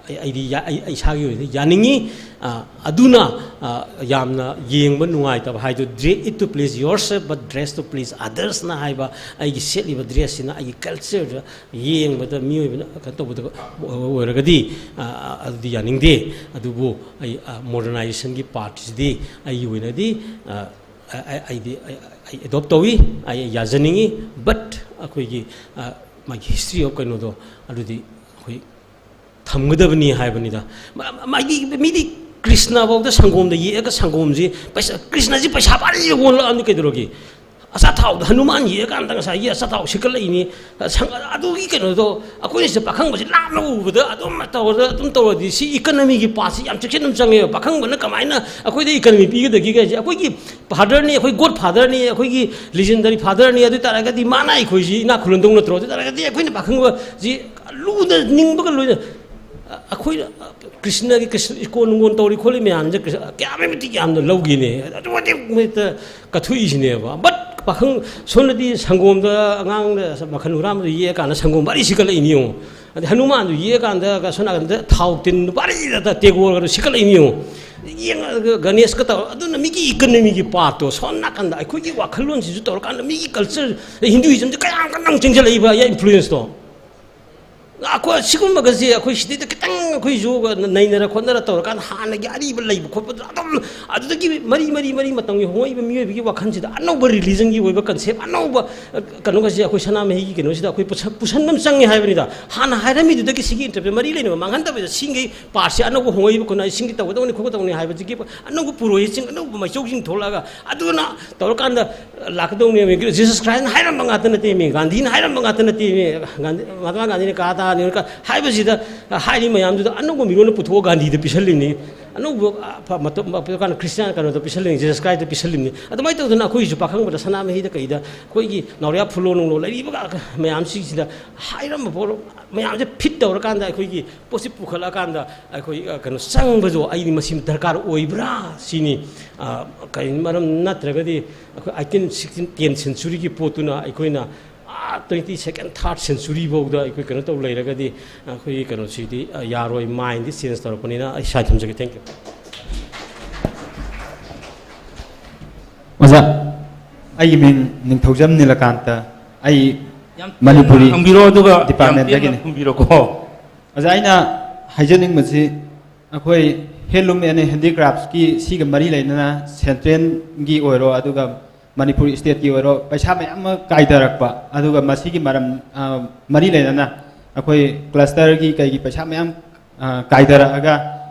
ꯑꯩꯗꯤ ꯑꯩ ꯏꯁꯥꯒꯤ ꯑꯣꯏꯅꯗꯤ ꯌꯥꯅꯤꯡꯉꯤ꯫ ꯑꯗꯨꯅ ꯌꯥꯝꯅ ꯌꯦꯡꯕ ꯅꯨꯡꯉꯥꯏꯇꯕ ꯍꯥꯏꯗꯣ, dress it to please yourself but dress to please othersꯅ ꯍꯥꯏꯕ, ꯑꯩꯒꯤ ꯁꯦꯠꯂꯤꯕ ꯗ꯭ꯔꯦꯁꯁꯤꯅ ꯑꯩꯒꯤ ꯀꯜꯆꯔꯗ ꯌꯦꯡꯕꯗ ꯃꯤꯑꯣꯏꯕꯅ ꯀꯩꯅꯣ ꯇꯧꯕꯗ ꯑꯣꯏꯔꯒꯗꯤ ꯑꯗꯨꯗꯤ ꯌꯥꯅꯤꯡꯗꯦ꯫ ꯑꯗꯨꯕꯨ ꯑꯩ ꯃꯣꯗꯔꯅꯥꯏꯖꯦꯁꯟꯒꯤ ꯄꯥꯔꯠꯁꯤꯗꯤ ꯑꯩꯒꯤ ꯑꯣꯏꯅꯗꯤ ꯑꯩꯗꯤ ꯑꯩ ꯑꯦꯗꯣꯞ ꯇꯧꯏ, ꯑꯩ ꯌꯥꯖꯅꯤꯡꯉꯤ꯫ ꯕꯠ ꯑꯩꯈꯣꯏꯒꯤ ꯃꯥꯒꯤ ꯍꯤꯁꯇ꯭ꯔꯤ ꯑꯣꯐ ꯀꯩꯅꯣꯗꯣ ꯑꯗꯨꯗꯤ ꯑꯩꯈꯣꯏ ꯊꯝꯒꯗꯕꯅꯤ ꯍꯥꯏꯕꯅꯤꯗ꯫ ꯃꯥꯒꯤ ꯃꯤꯗꯤ ꯀ꯭ꯔꯤꯁꯅꯐꯥꯎꯗ ꯁꯪꯒꯣꯝꯗ ꯌꯦꯛꯑꯒ ꯁꯪꯒꯣꯝꯁꯤ ꯄꯩꯁꯥ, ꯀ꯭ꯔꯤꯁꯅꯁꯤ ꯄꯩꯁꯥ ꯄꯥꯔꯤ ꯑꯣꯜꯂꯛꯑꯕꯅꯤ ꯀꯩꯗꯧꯔꯒꯦ? ꯑꯆꯥꯊꯥꯎꯗ ꯍꯅꯨꯃꯥꯟ ꯌꯦꯛꯑꯀꯥꯟꯗ ꯉꯁꯥꯏꯒꯤ ꯑꯆꯥꯊꯥꯎ ꯁꯤꯀꯠꯂꯛꯏꯅꯤ꯫ ꯑꯗꯨꯒꯤ ꯀꯩꯅꯣꯗꯣ ꯑꯩꯈꯣꯏꯅ ꯁꯤꯗ ꯄꯥꯈꯪꯕꯁꯤ ꯂꯥꯞꯅ ꯎꯕꯗ ꯑꯗꯨꯝ ꯇꯧꯔꯗ ꯑꯗꯨꯝ ꯇꯧꯔꯗꯤ ꯁꯤ ꯏꯀꯅꯃꯤꯒꯤ ꯄꯥꯔꯠꯁꯤ ꯌꯥꯝ ꯆꯦꯛꯁꯤꯟ ꯑꯃ ꯆꯪꯉꯦꯕ꯫ ꯄꯥꯈꯪꯕꯅ ꯀꯃꯥꯏꯅ ꯑꯩꯈꯣꯏꯗ ꯏꯀꯅꯃꯤ ꯄꯤꯒꯗꯒꯦ ꯀꯥꯏꯁꯦ? ꯑꯩꯈꯣꯏꯒꯤ ꯐꯥꯗꯔꯅꯤ, ꯑꯩꯈꯣꯏ ꯒꯣꯗ ꯐꯥꯗꯔꯅꯤ, ꯑꯩꯈꯣꯏꯒꯤ ꯂꯤꯖꯦꯟꯗꯔꯤ ꯐꯥꯗꯔꯅꯤ꯫ ꯑꯗꯨ ꯑꯣꯏ ꯇꯥꯔꯒꯗꯤ ꯃꯥꯅ ꯑꯩꯈꯣꯏꯁꯤ ꯏꯅꯥꯛ ꯈꯨꯜꯍꯟꯗꯧ ꯅꯠꯇ꯭ꯔꯣ? ꯑꯗꯨ ꯑꯣꯏ ꯇꯥꯔꯒꯗꯤ ꯑꯩꯈꯣꯏꯅ ꯄꯥꯈꯪꯕꯁꯤ ꯂꯨꯅ ꯅꯤꯡꯕꯒ ꯂꯣꯏꯅ ꯑꯩꯈꯣꯏꯅ ꯀ꯭ꯔꯤꯁꯅꯒꯤ ꯀ꯭ꯔꯤꯁ ꯏꯁꯀꯣꯟ ꯅꯨꯡꯒꯣꯟ ꯇꯧꯔꯤ ꯈꯣꯠꯂꯤ ꯃꯌꯥꯝꯁꯦ ꯀꯌꯥꯃꯨꯛ ꯃꯇꯤꯛ ꯌꯥꯝꯅ ꯂꯧꯈꯤꯅꯦ꯫ ꯑꯗꯨꯛꯀꯤ ꯃꯇꯤꯛ ꯃꯣꯏꯗ ꯀꯠꯊꯣꯛꯏꯁꯤꯅꯦꯕ꯫ ꯕꯠ ꯄꯥꯈꯪ ꯁꯣꯝꯗꯗꯤ ꯁꯪꯒꯣꯝꯗ ꯑꯉꯥꯡꯗ ꯃꯈꯜ ꯍꯨꯔꯥꯟꯕꯗ ꯌꯦꯛꯑꯀꯥꯟꯗ ꯁꯪꯒꯣꯝ ꯚꯥꯔꯤ ꯁꯤꯀꯠꯂꯛꯏꯅꯤ ꯌꯦꯡꯉꯣ꯫ ꯑꯗꯩ ꯍꯅꯨꯃꯥꯟꯗꯨ ꯌꯦꯛꯑꯀꯥꯟꯗ ꯁꯣꯝ ꯅꯥꯀꯟꯗ ꯊꯥꯎ ꯇꯤꯟ ꯚꯥꯔꯤꯗ ꯇꯦꯒꯣꯔꯒꯗꯣ ꯁꯤꯀꯠꯂꯛꯏꯅꯤ ꯌꯦꯡꯉꯣ꯫ ꯌꯦꯡꯉꯒ ꯒꯅꯦꯁꯀ ꯇꯧꯔ, ꯑꯗꯨꯅ ꯃꯤꯒꯤ ꯏꯀꯅꯃꯤꯒꯤ ꯄꯥꯔꯠꯇꯣ ꯁꯣꯝ ꯅꯥꯀꯟꯗ ꯑꯩꯈꯣꯏꯒꯤ ꯋꯥꯈꯜꯂꯣꯟꯁꯤꯁꯨ ꯇꯧꯔꯀꯥꯟꯗ ꯃꯤꯒꯤ ꯀꯜꯆꯔ, ꯍꯤꯟꯗꯨꯏꯖꯝꯁꯦ ꯀꯌꯥꯝ ꯀꯟꯅ ꯑꯃꯨꯛ ꯆꯦꯟꯁꯤꯜꯂꯛꯏꯕ ꯏꯟꯐ꯭ꯂꯨꯌꯦꯟꯁꯇꯣ꯫ ꯑꯩꯈꯣꯏ ꯁꯤꯒꯨꯝꯕꯒꯁꯦ ꯑꯩꯈꯣꯏ ꯁꯤꯗꯩꯗ ꯈꯤꯇꯪ ꯑꯩꯈꯣꯏꯁꯨ ꯅꯩꯅꯔ ꯈꯣꯠꯅꯔ ꯇꯧꯔꯀꯥꯟꯗ ꯍꯥꯟꯅꯒꯤ ꯑꯔꯤꯕ ꯂꯩꯕ ꯈꯣꯠꯄꯗꯨ ꯑꯗꯨꯝ ꯑꯗꯨꯗꯒꯤ ꯃꯔꯤ ꯃꯔꯤ ꯃꯔꯤ ꯃꯇꯝꯒꯤ ꯍꯣꯡꯉꯛꯏꯕ ꯃꯤꯑꯣꯏꯕꯒꯤ ꯋꯥꯈꯜꯁꯤꯗ ꯑꯅꯧꯕ ꯔꯤꯂꯤꯖꯟꯒꯤ ꯑꯣꯏꯕ ꯀꯟꯁꯦꯞ, ꯑꯅꯧꯕ ꯀꯩꯅꯣꯒꯁꯦ ꯑꯩꯈꯣꯏ ꯁꯅꯥꯃꯍꯤꯒꯤ ꯀꯩꯅꯣꯁꯤꯗ ꯑꯩꯈꯣꯏ ꯄꯨꯁꯟꯕ ꯑꯃ ꯆꯪꯉꯦ ꯍꯥꯏꯕꯅꯤꯗ꯫ ꯍꯥꯟꯅ ꯍꯥꯏꯔꯝꯃꯤꯗꯨꯗꯒꯤ ꯁꯤꯒꯤ ꯏꯟꯇꯔꯄ꯭ꯔꯦ ꯃꯔꯤ ꯂꯩꯅꯕ ꯃꯥꯡꯍꯟꯗꯕꯤꯗ ꯁꯤꯡꯒꯤ ꯄꯥꯔꯠꯁꯦ ꯑꯅꯧꯕ ꯍꯣꯡꯉꯛꯏꯕ ꯈꯨꯟꯅꯥꯏ ꯁꯤꯡꯒꯤ ꯇꯧꯒꯗꯧꯅꯤ ꯈꯣꯠꯀꯗꯧꯅꯤ ꯍꯥꯏꯕꯁꯤꯒꯤ ꯑꯅꯧꯕ ꯄꯨꯔꯣꯍꯤꯠꯁꯤꯡ, ꯑꯅꯧꯕ ꯃꯥꯏꯆꯧꯁꯤꯡ ꯊꯣꯛꯂꯛꯑꯒ ꯑꯗꯨꯅ ꯇꯧꯔꯀꯥꯟꯗ ꯂꯥꯛꯀꯗꯧꯅꯦꯕ꯫ ꯖꯤꯁꯁ ꯈ꯭ꯔꯥꯏꯁꯅ ꯍꯥꯏꯔꯝꯕ ꯉꯥꯛꯇ ꯅꯠꯇꯦꯃꯤ, ꯒꯥꯟꯙꯤꯅ ꯍꯥꯏꯔꯝꯕ ꯉꯥꯛꯇ ꯅꯠꯇꯦꯃꯤ, ꯒꯥꯟꯙꯤ, ꯃꯍꯥꯇꯃꯥ ꯒꯥꯟꯙꯤꯅ ꯀꯥ ꯇꯥꯅꯤ ꯍꯥꯏꯕꯁꯤꯗ ꯍꯥꯏꯔꯤ ꯃꯌꯥꯝꯗꯨꯗ ꯑꯅꯧꯕ ꯃꯤꯔꯣꯟꯗ ꯄꯨꯊꯣꯛꯑ ꯒꯥꯟꯙꯤꯗ ꯄꯤꯁꯜꯂꯤꯅꯤ, ꯑꯅꯧꯕ ꯀꯥꯟꯗ ꯈ꯭ꯔꯤꯁꯇꯤꯌꯥꯟ ꯀꯩꯅꯣꯗ ꯄꯤꯁꯜꯂꯤꯅꯤ, ꯖꯤꯁꯁ ꯈ꯭ꯔꯥꯏꯁꯇ ꯄꯤꯁꯜꯂꯤꯅꯤ꯫ ꯑꯗꯨꯃꯥꯏꯅ ꯇꯧꯗꯅ ꯑꯩꯈꯣꯏꯒꯤꯁꯨ ꯄꯥꯈꯪꯕꯗ ꯁꯅꯥꯃꯍꯤꯗ ꯀꯩꯗ ꯑꯩꯈꯣꯏꯒꯤ ꯅꯥꯎꯔꯤꯌꯥ ꯐꯨꯂꯣ ꯅꯨꯡꯂꯣ ꯂꯩꯔꯤꯕ ꯃꯌꯥꯝꯁꯤꯡꯁꯤꯗ ꯍꯥꯏꯔꯝꯕ ꯄꯣꯠ ꯃꯌꯥꯝꯁꯦ ꯐꯤꯠ ꯇꯧꯔꯀꯥꯟꯗ ꯑꯩꯈꯣꯏꯒꯤ ꯄꯣꯠꯁꯤ ꯄꯨꯈꯠꯂꯛꯑꯀꯥꯟꯗ ꯑꯩꯈꯣꯏ ꯀꯩꯅꯣ ꯆꯪꯕꯗꯣ ꯑꯩꯗꯤ ꯃꯁꯤ ꯗꯔꯀꯥꯔ ꯑꯣꯏꯕ꯭ꯔꯥ ꯁꯤꯅꯤ꯫ ꯀꯔꯤ ꯃꯔꯝ ꯅꯠꯇ꯭ꯔꯒꯗꯤ ꯑꯩꯈꯣꯏ ꯑꯥꯏꯇꯤꯟ ꯁꯤꯛꯁꯇꯤꯟ ꯇꯦꯟ ꯁꯦꯟꯆꯨꯔꯤꯒꯤ ꯄꯣꯠꯇꯨꯅ ꯑꯩꯈꯣꯏꯅ ꯇ꯭ꯋꯦꯟꯇꯤ ꯁꯦꯀꯦꯟ ꯊꯥꯔꯠ ꯁꯦꯟꯆꯨꯔꯤ ꯐꯥꯎꯗ ꯑꯩꯈꯣꯏ ꯀꯩꯅꯣ ꯇꯧ ꯂꯩꯔꯒꯗꯤ ꯑꯩꯈꯣꯏꯒꯤ ꯀꯩꯅꯣꯁꯤꯗꯤ ꯌꯥꯔꯣꯏ, ꯃꯥꯏꯟꯗꯤ ꯆꯦꯟꯖ ꯇꯧꯔꯛꯄꯅꯤꯅ꯫ ꯑꯩ ꯁ꯭ꯋꯥꯏ ꯊꯝꯖꯒꯦ꯫ Thank you꯫ ꯑꯣꯖꯥ, ꯑꯩꯒꯤ ꯃꯤꯡ ꯅꯤꯡꯊꯧꯖꯝ ꯅꯤꯂꯀꯥꯟꯇ꯫ ꯑꯩ ꯌꯥꯝ ꯃꯅꯤꯄꯨꯔꯤ ꯍꯪꯕꯤꯔꯣ, ꯑꯗꯨꯒ ꯌꯥꯝ ꯗꯤꯄꯥꯔꯠꯃꯦꯟꯗꯒꯤꯅꯤ꯫ ꯇꯦꯟꯅ ꯈꯨꯝꯕꯤꯔꯣꯀꯣ꯫ ꯑꯣꯖꯥ, ꯑꯩꯅ ꯍꯥꯏꯖꯅꯤꯡꯕꯁꯤ, ꯑꯩꯈꯣꯏ ꯍꯦꯟꯂꯨꯝ ꯑꯦꯟ ꯍꯦꯟꯗꯤꯀ꯭ꯔꯥꯐꯀꯤ ꯁꯤꯒ ꯃꯔꯤ ꯂꯩꯅꯅ ꯁꯦꯟꯇ꯭ꯔꯦꯜꯒꯤ ꯑꯣꯏꯔꯣ, ꯑꯗꯨꯒ ꯃꯅꯤꯄꯨꯔ ꯁ꯭ꯇꯦꯠꯀꯤ ꯑꯣꯏꯔꯣ, ꯄꯩꯁꯥ ꯃꯌꯥꯝ ꯑꯃ ꯀꯥꯏꯊꯔꯛꯄ, ꯑꯗꯨꯒ ꯃꯁꯤꯒꯤ ꯃꯔꯝ, ꯑ, ꯃꯔꯤ ꯂꯩꯅꯅ ꯑꯩꯈꯣꯏ ꯀ꯭ꯂꯁꯇꯔꯒꯤ ꯀꯩꯒꯤ ꯄꯩꯁꯥ ꯃꯌꯥꯝ, ꯑ, ꯀꯥꯏꯊꯔꯛꯑꯒ,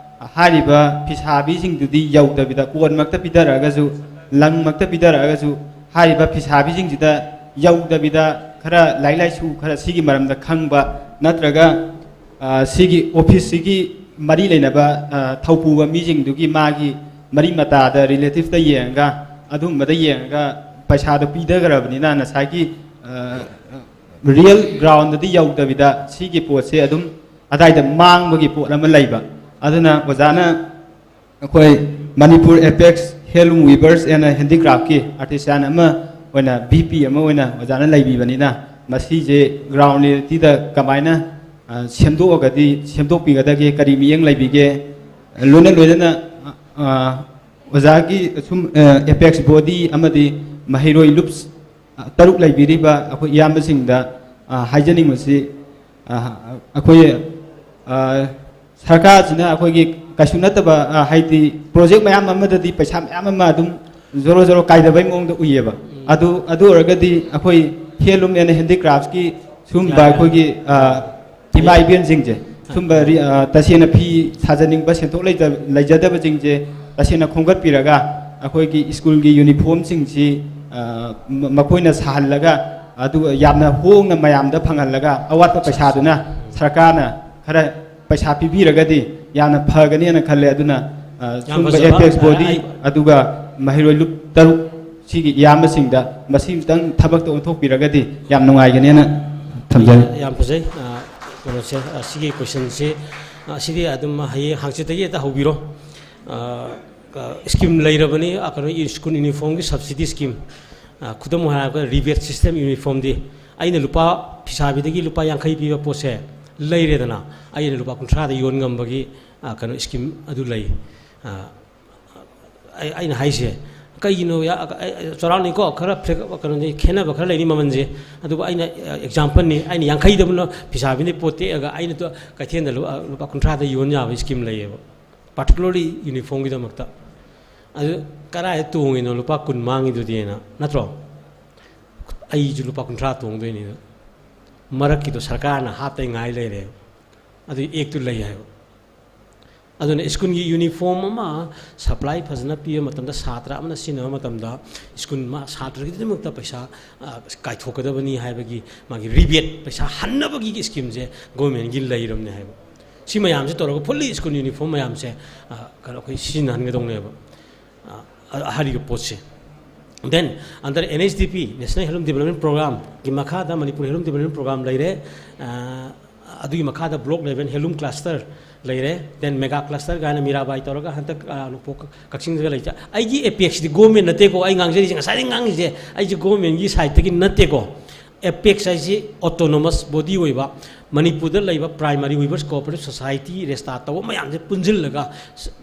ꯍꯥꯏꯔꯤꯕ ꯐꯤꯁꯥꯕꯤꯁꯤꯡꯗꯨꯗꯤ ꯌꯧꯗꯕꯤꯗ, ꯀꯣꯟꯃꯛꯇ ꯄꯤꯊꯔꯛꯑꯒꯁꯨ, ꯂꯪꯃꯛꯇ ꯄꯤꯊꯔꯛꯑꯒꯁꯨ, ꯍꯥꯏꯔꯤꯕ ꯐꯤꯁꯥꯕꯤꯁꯤꯡꯁꯤꯗ ꯌꯧꯗꯕꯤꯗ, ꯈꯔ ꯂꯥꯏꯔꯤꯛ ꯂꯥꯏꯁꯨ ꯈꯔ ꯁꯤꯒꯤ ꯃꯔꯝꯗ ꯈꯪꯕ ꯅꯠꯇ꯭ꯔꯒ, ꯑ, ꯁꯤꯒꯤ ꯑꯣꯐꯤꯁꯁꯤꯒꯤ ꯃꯔꯤ ꯂꯩꯅꯕ, ꯑ, ꯊꯧꯄꯨꯕ ꯃꯤꯁꯤꯡꯗꯨꯒꯤ ꯃꯥꯒꯤ ꯃꯔꯤ ꯃꯇꯥꯗ, ꯔꯤꯂꯦꯇꯤꯚꯇ ꯌꯦꯡꯉꯒ, ꯑꯗꯨꯒꯨꯝꯕꯗ ꯌꯦꯡꯉꯒ ꯄꯩꯁꯥꯗꯣ ꯄꯤꯊꯈ꯭ꯔꯕꯅꯤꯅ, ꯉꯁꯥꯏꯒꯤ, ꯑ, ꯔꯤꯌꯦꯜ ꯒ꯭ꯔꯥꯎꯟꯗꯗꯤ ꯌꯧꯗꯕꯤꯗ ꯁꯤꯒꯤ ꯄꯣꯠꯁꯦ ꯑꯗꯨꯝ ꯑꯗꯥꯏꯗ ꯃꯥꯡꯕꯒꯤ ꯄꯣꯠ ꯑꯃ ꯂꯩꯕ꯫ ꯑꯗꯨꯅ ꯑꯣꯖꯥꯅ ꯑꯩꯈꯣꯏ ꯃꯅꯤꯄꯨꯔ ꯑꯦꯄꯦꯛꯁ ꯍꯦꯟꯂꯨꯝ ꯋꯤꯚꯔꯁ ꯑꯦꯟ ꯍꯦꯟꯗꯤꯀ꯭ꯔꯥꯐꯀꯤ ꯑꯥꯔꯇꯤꯁꯥꯟ ꯑꯃ ꯑꯣꯏꯅ, ꯚꯤ ꯄꯤ ꯑꯃ ꯑꯣꯏꯅ ꯑꯣꯖꯥꯅ ꯂꯩꯕꯤꯕꯅꯤꯅ, ꯃꯁꯤꯁꯦ ꯒ꯭ꯔꯥꯎꯟ ꯔꯤꯌꯦꯂꯤꯇꯤꯗ ꯀꯃꯥꯏꯅ, ꯑ, ꯁꯦꯝꯗꯣꯛꯑꯒꯗꯤ, ꯁꯦꯝꯗꯣꯛꯄꯤꯒꯗꯒꯦ, ꯀꯔꯤ ꯃꯤꯠꯌꯦꯡ ꯂꯩꯕꯤꯒꯦ? ꯂꯣꯏꯅ ꯂꯣꯏꯅꯅ, ꯑ, ꯑꯣꯖꯥꯒꯤ ꯁꯨꯝ, ꯑ, ꯑꯦꯄꯦꯛꯁ ꯕꯣꯗꯤ ꯑꯃꯗꯤ ꯃꯍꯩꯔꯣꯏ ꯂꯨꯞꯁ, ꯑ, ꯇꯔꯨꯛ ꯂꯩꯕꯤꯔꯤꯕ ꯑꯩꯈꯣꯏ ꯏꯌꯥꯝꯕꯁꯤꯡꯗ, ꯑ, ꯍꯥꯏꯖꯅꯤꯡꯕꯁꯤ, ꯑ, ꯑꯩꯈꯣꯏ, ꯑ, ꯁꯔꯀꯥꯔꯁꯤꯅ ꯑꯩꯈꯣꯏꯒꯤ ꯀꯩꯁꯨ ꯅꯠꯇꯕ, ꯑ, ꯍꯥꯏꯗꯤ ꯄ꯭ꯔꯣꯖꯦꯛ ꯃꯌꯥꯝ ꯑꯃꯗꯗꯤ ꯄꯩꯁꯥ ꯃꯌꯥꯝ ꯑꯃ ꯑꯗꯨꯝ ꯖꯣꯔꯣ ꯖꯣꯔꯣ ꯀꯥꯏꯗꯕꯩ ꯃꯑꯣꯡꯗ ꯎꯏꯌꯦꯕ꯫ ꯑꯗꯨ, ꯑꯗꯨ ꯑꯣꯏꯔꯒꯗꯤ ꯑꯩꯈꯣꯏ ꯍꯦꯟꯂꯨꯝ ꯑꯦꯟ ꯍꯦꯟꯗꯤꯀ꯭ꯔꯥꯐꯀꯤ ꯁꯨꯝꯕ ꯌꯥꯏ, ꯌꯥꯏ꯫ ꯑꯩꯈꯣꯏꯒꯤ, ꯑ, ꯏꯃꯥ ꯏꯕꯦꯟꯁꯤꯡꯁꯦ ꯁꯨꯝꯕ ꯔꯤ-, ꯑ, ꯇꯁꯦꯡꯅ ꯐꯤ ꯁꯥꯖꯅꯤꯡꯕ ꯁꯦꯟꯊꯣꯛ ꯂꯩꯇ-, ꯂꯩꯖꯗꯕꯁꯤꯡꯁꯦ ꯇꯁꯦꯡꯅ ꯈꯣꯝꯒꯠꯄꯤꯔꯒ ꯑꯩꯈꯣꯏꯒꯤ ꯁ꯭ꯀꯨꯜꯒꯤ ꯌꯨꯅꯤꯐꯣꯔꯝꯁꯤꯡꯁꯤ, ꯑ, ꯃ-, ꯃꯈꯣꯏꯅ ꯁꯥꯍꯜꯂꯒ, ꯑꯗꯨꯒ ꯌꯥꯝꯅ ꯍꯣꯡꯅ ꯃꯌꯥꯝꯗ ꯐꯪꯍꯜꯂꯒ ꯑꯋꯥꯠꯄ ꯄꯩꯁꯥꯗꯨꯅ ꯁꯔꯀꯥꯔꯅ ꯈꯔ ꯄꯩꯁꯥ ꯄꯤꯕꯤꯔꯒꯗꯤ ꯌꯥꯝꯅ ꯐꯒꯅꯤꯅ ꯈꯜꯂꯦ꯫ ꯑꯗꯨꯅ, ꯑ, ꯌꯥꯝ ꯁꯨꯝꯕ ꯐꯖꯕ꯫ ꯑꯦꯄꯦꯛꯁ ꯕꯣꯗꯤ ꯑꯩ ꯑꯗꯨꯒ ꯃꯍꯩꯔꯣꯏ ꯂꯨꯞ ꯇꯔꯨꯛ ꯁꯤꯒꯤ ꯏꯌꯥꯝꯕꯁꯤꯡꯗ ꯃꯁꯤꯃꯇꯪ ꯊꯕꯛꯇ ꯑꯣꯟꯊꯣꯛꯄꯤꯔꯒꯗꯤ ꯌꯥꯝ ꯅꯨꯡꯉꯥꯏꯒꯅꯦꯅ ꯊꯝꯖꯔꯤ꯫ ꯌꯥꯝ ꯐꯖꯩ꯫ ꯑ, ꯀꯩꯅꯣꯁꯦ, ꯑ, ꯁꯤꯒꯤ ꯀꯣꯏꯁꯟꯁꯦ, ꯑ, ꯁꯤꯗꯤ ꯑꯗꯨꯝ ꯍꯌꯦꯡ ꯍꯪꯆꯤꯠꯇꯒꯤ ꯍꯦꯛꯇ ꯍꯧꯕꯤꯔꯣ꯫ ꯑ, ꯑ, ꯁ꯭ꯀꯤꯝ ꯂꯩꯔꯕꯅꯤ, ꯑ, ꯀꯩꯅꯣ, ꯁ꯭ꯀꯨꯜ ꯌꯨꯅꯤꯐꯣꯔꯝꯒꯤ ꯁꯕꯁꯤꯗꯤ ꯁ꯭ꯀꯤꯝ꯫ ꯑ, ꯈꯨꯗꯝ ꯑꯣꯏꯅ ꯍꯥꯏꯔꯕꯗ ꯔꯤꯕꯦꯠ ꯁꯤꯁꯇꯦꯝ ꯌꯨꯅꯤꯐꯣꯔꯝꯗꯤ ꯑꯩꯅ ꯂꯨꯄꯥ, ꯐꯤꯁꯥꯕꯤꯗꯒꯤ ꯂꯨꯄꯥ ꯌꯥꯡꯈꯩ ꯄꯤꯕ ꯄꯣꯠꯁꯦ ꯂꯩꯔꯦꯗꯅ, ꯑꯩꯅ ꯂꯨꯄꯥ ꯀꯨꯟꯊ꯭ꯔꯥꯗ ꯌꯣꯟ ꯉꯝꯕꯒꯤ, ꯑ, ꯀꯩꯅꯣ, ꯁ꯭ꯀꯤꯝ ꯑꯗꯨ ꯂꯩ꯫ ꯑ, ꯑꯩ, ꯑꯩꯅ ꯍꯥꯏꯁꯦ ꯀꯩꯒꯤꯅꯣ, ꯌꯥ-, ꯑ, ꯑ, ꯆꯥꯎꯔꯥꯛꯅꯤꯀꯣ, ꯈꯔ ꯐ꯭ꯂꯦꯛ-, ꯀꯩꯅꯣꯅꯤ, ꯈꯦꯠꯅꯕ ꯈꯔ ꯂꯩꯅꯤ ꯃꯃꯜꯁꯦ꯫ ꯑꯗꯨꯕꯨ ꯑꯩꯅ, ꯑ, ꯑꯦꯛꯖꯥꯝꯄꯜꯅꯤ, ꯑꯩꯅ ꯌꯥꯡꯈꯩꯗ ꯐꯤꯁꯥꯕꯤꯅ ꯄꯣꯠ ꯇꯦꯛꯑꯒ ꯑꯩꯅ ꯇꯣ-, ꯀꯩꯊꯦꯜꯗ ꯂꯨ-, ꯑ, ꯂꯨꯄꯥ ꯀꯨꯟꯊ꯭ꯔꯥꯗ ꯌꯣꯟ ꯌꯥꯕ ꯁ꯭ꯀꯤꯝ ꯂꯩꯌꯦꯕ, ꯄꯥꯔꯇꯤꯀꯨꯂꯔꯂꯤ ꯌꯨꯅꯤꯐꯣꯔꯝꯒꯤꯗꯃꯛꯇ꯫ ꯑꯗꯨ ꯀꯗꯥꯏꯗ ꯇꯣꯡꯉꯤꯅꯣ ꯂꯨꯄꯥ ꯀꯨꯟ ꯃꯥꯡꯉꯤꯗꯨꯗꯤꯅ, ꯅꯠꯇ꯭ꯔꯣ? ꯑꯩꯁꯨ ꯂꯨꯄꯥ ꯀꯨꯟꯊ꯭ꯔꯥ ꯇꯣꯡꯗꯣꯏꯅꯤꯅ꯫ ꯃꯔꯛꯀꯤꯗꯣ ꯁꯔꯀꯥꯔꯅ ꯍꯥꯞꯇꯩ ꯉꯥꯏ ꯂꯩꯔꯦ꯫ ꯑꯗꯨꯒꯤ ꯑꯦꯛꯇꯨ ꯂꯩ ꯍꯥꯏꯕ꯫ ꯑꯗꯨꯅ ꯁ꯭ꯀꯨꯜꯒꯤ ꯌꯨꯅꯤꯐꯣꯔꯝ ꯑꯃ ꯁꯄ꯭ꯂꯥꯏ ꯐꯖꯅ ꯄꯤꯕ ꯃꯇꯝꯗ, ꯁꯥꯇ꯭ꯔ ꯑꯃꯅ ꯁꯤꯖꯤꯟꯅꯕ ꯃꯇꯝꯗ, ꯁ꯭ꯀꯨꯜ ꯃꯥ-, ꯁꯥꯇ꯭ꯔꯒꯤꯗꯃꯛꯇ ꯄꯩꯁꯥ, ꯑ, ꯀꯥꯏꯊꯣꯛꯀꯗꯕꯅꯤ ꯍꯥꯏꯕꯒꯤ ꯃꯥꯒꯤ ꯔꯤꯕꯦꯠ, ꯄꯩꯁꯥ ꯍꯟꯅꯕꯒꯤ ꯁ꯭ꯀꯤꯝꯁꯦ ꯒꯣꯔꯃꯦꯟꯒꯤ ꯂꯩꯔꯕꯅꯦ ꯍꯥꯏꯕ꯫ ꯁꯤ ꯃꯌꯥꯝꯁꯦ ꯇꯧꯔꯒ ꯐꯨꯜꯂꯤ ꯁ꯭ꯀꯨꯜ ꯌꯨꯅꯤꯐꯣꯔꯝ ꯃꯌꯥꯝꯁꯦ, ꯑ, ꯀꯩꯅꯣ, ꯑꯩꯈꯣꯏ ꯁꯤꯖꯤꯟꯅꯍꯟꯒꯗꯧꯅꯦꯕ꯫ ꯑ, ꯍꯥꯏꯔꯤꯕ ꯄꯣꯠꯁꯦ꯫ Then, under N H D P, National Heirloom Development Programꯒꯤ ꯃꯈꯥꯗ ꯃꯅꯤꯄꯨꯔ Heirloom Development Program ꯂꯩꯔꯦ꯫ ꯑ, ꯑꯗꯨꯒꯤ ꯃꯈꯥꯗ block level heirloom cluster ꯂꯩꯔꯦ꯫ Then mega cluster ꯀꯥꯏꯅ ꯃꯤꯔꯥꯕꯥꯏ ꯇꯧꯔꯒ ꯍꯟꯗꯛ, ꯑ, ꯅꯣꯡꯄꯣꯛ ꯀꯛꯆꯤꯡꯗꯒ ꯂꯩꯖ-, ꯑꯩꯒꯤ apexꯇꯤ ꯒꯣꯔꯃꯦꯟ ꯅꯠꯇꯦꯀꯣ꯫ ꯑꯩ ꯉꯥꯡꯖꯔꯤꯁꯦ, ꯉꯁꯥꯏꯗꯒꯤ ꯉꯥꯡꯉꯤꯁꯦ, ꯑꯩꯁꯦ ꯒꯣꯔꯃꯦꯟꯒꯤ sideꯇꯒꯤ ꯅꯠꯇꯦꯀꯣ꯫ Apex ꯍꯥꯏꯁꯤ autonomous body ꯑꯣꯏꯕ, ꯃꯅꯤꯄꯨꯔꯗ ꯂꯩꯕ primary weavers cooperative society register ꯇꯧꯕ ꯃꯌꯥꯝꯁꯦ ꯄꯨꯟꯁꯤꯜꯂꯒ,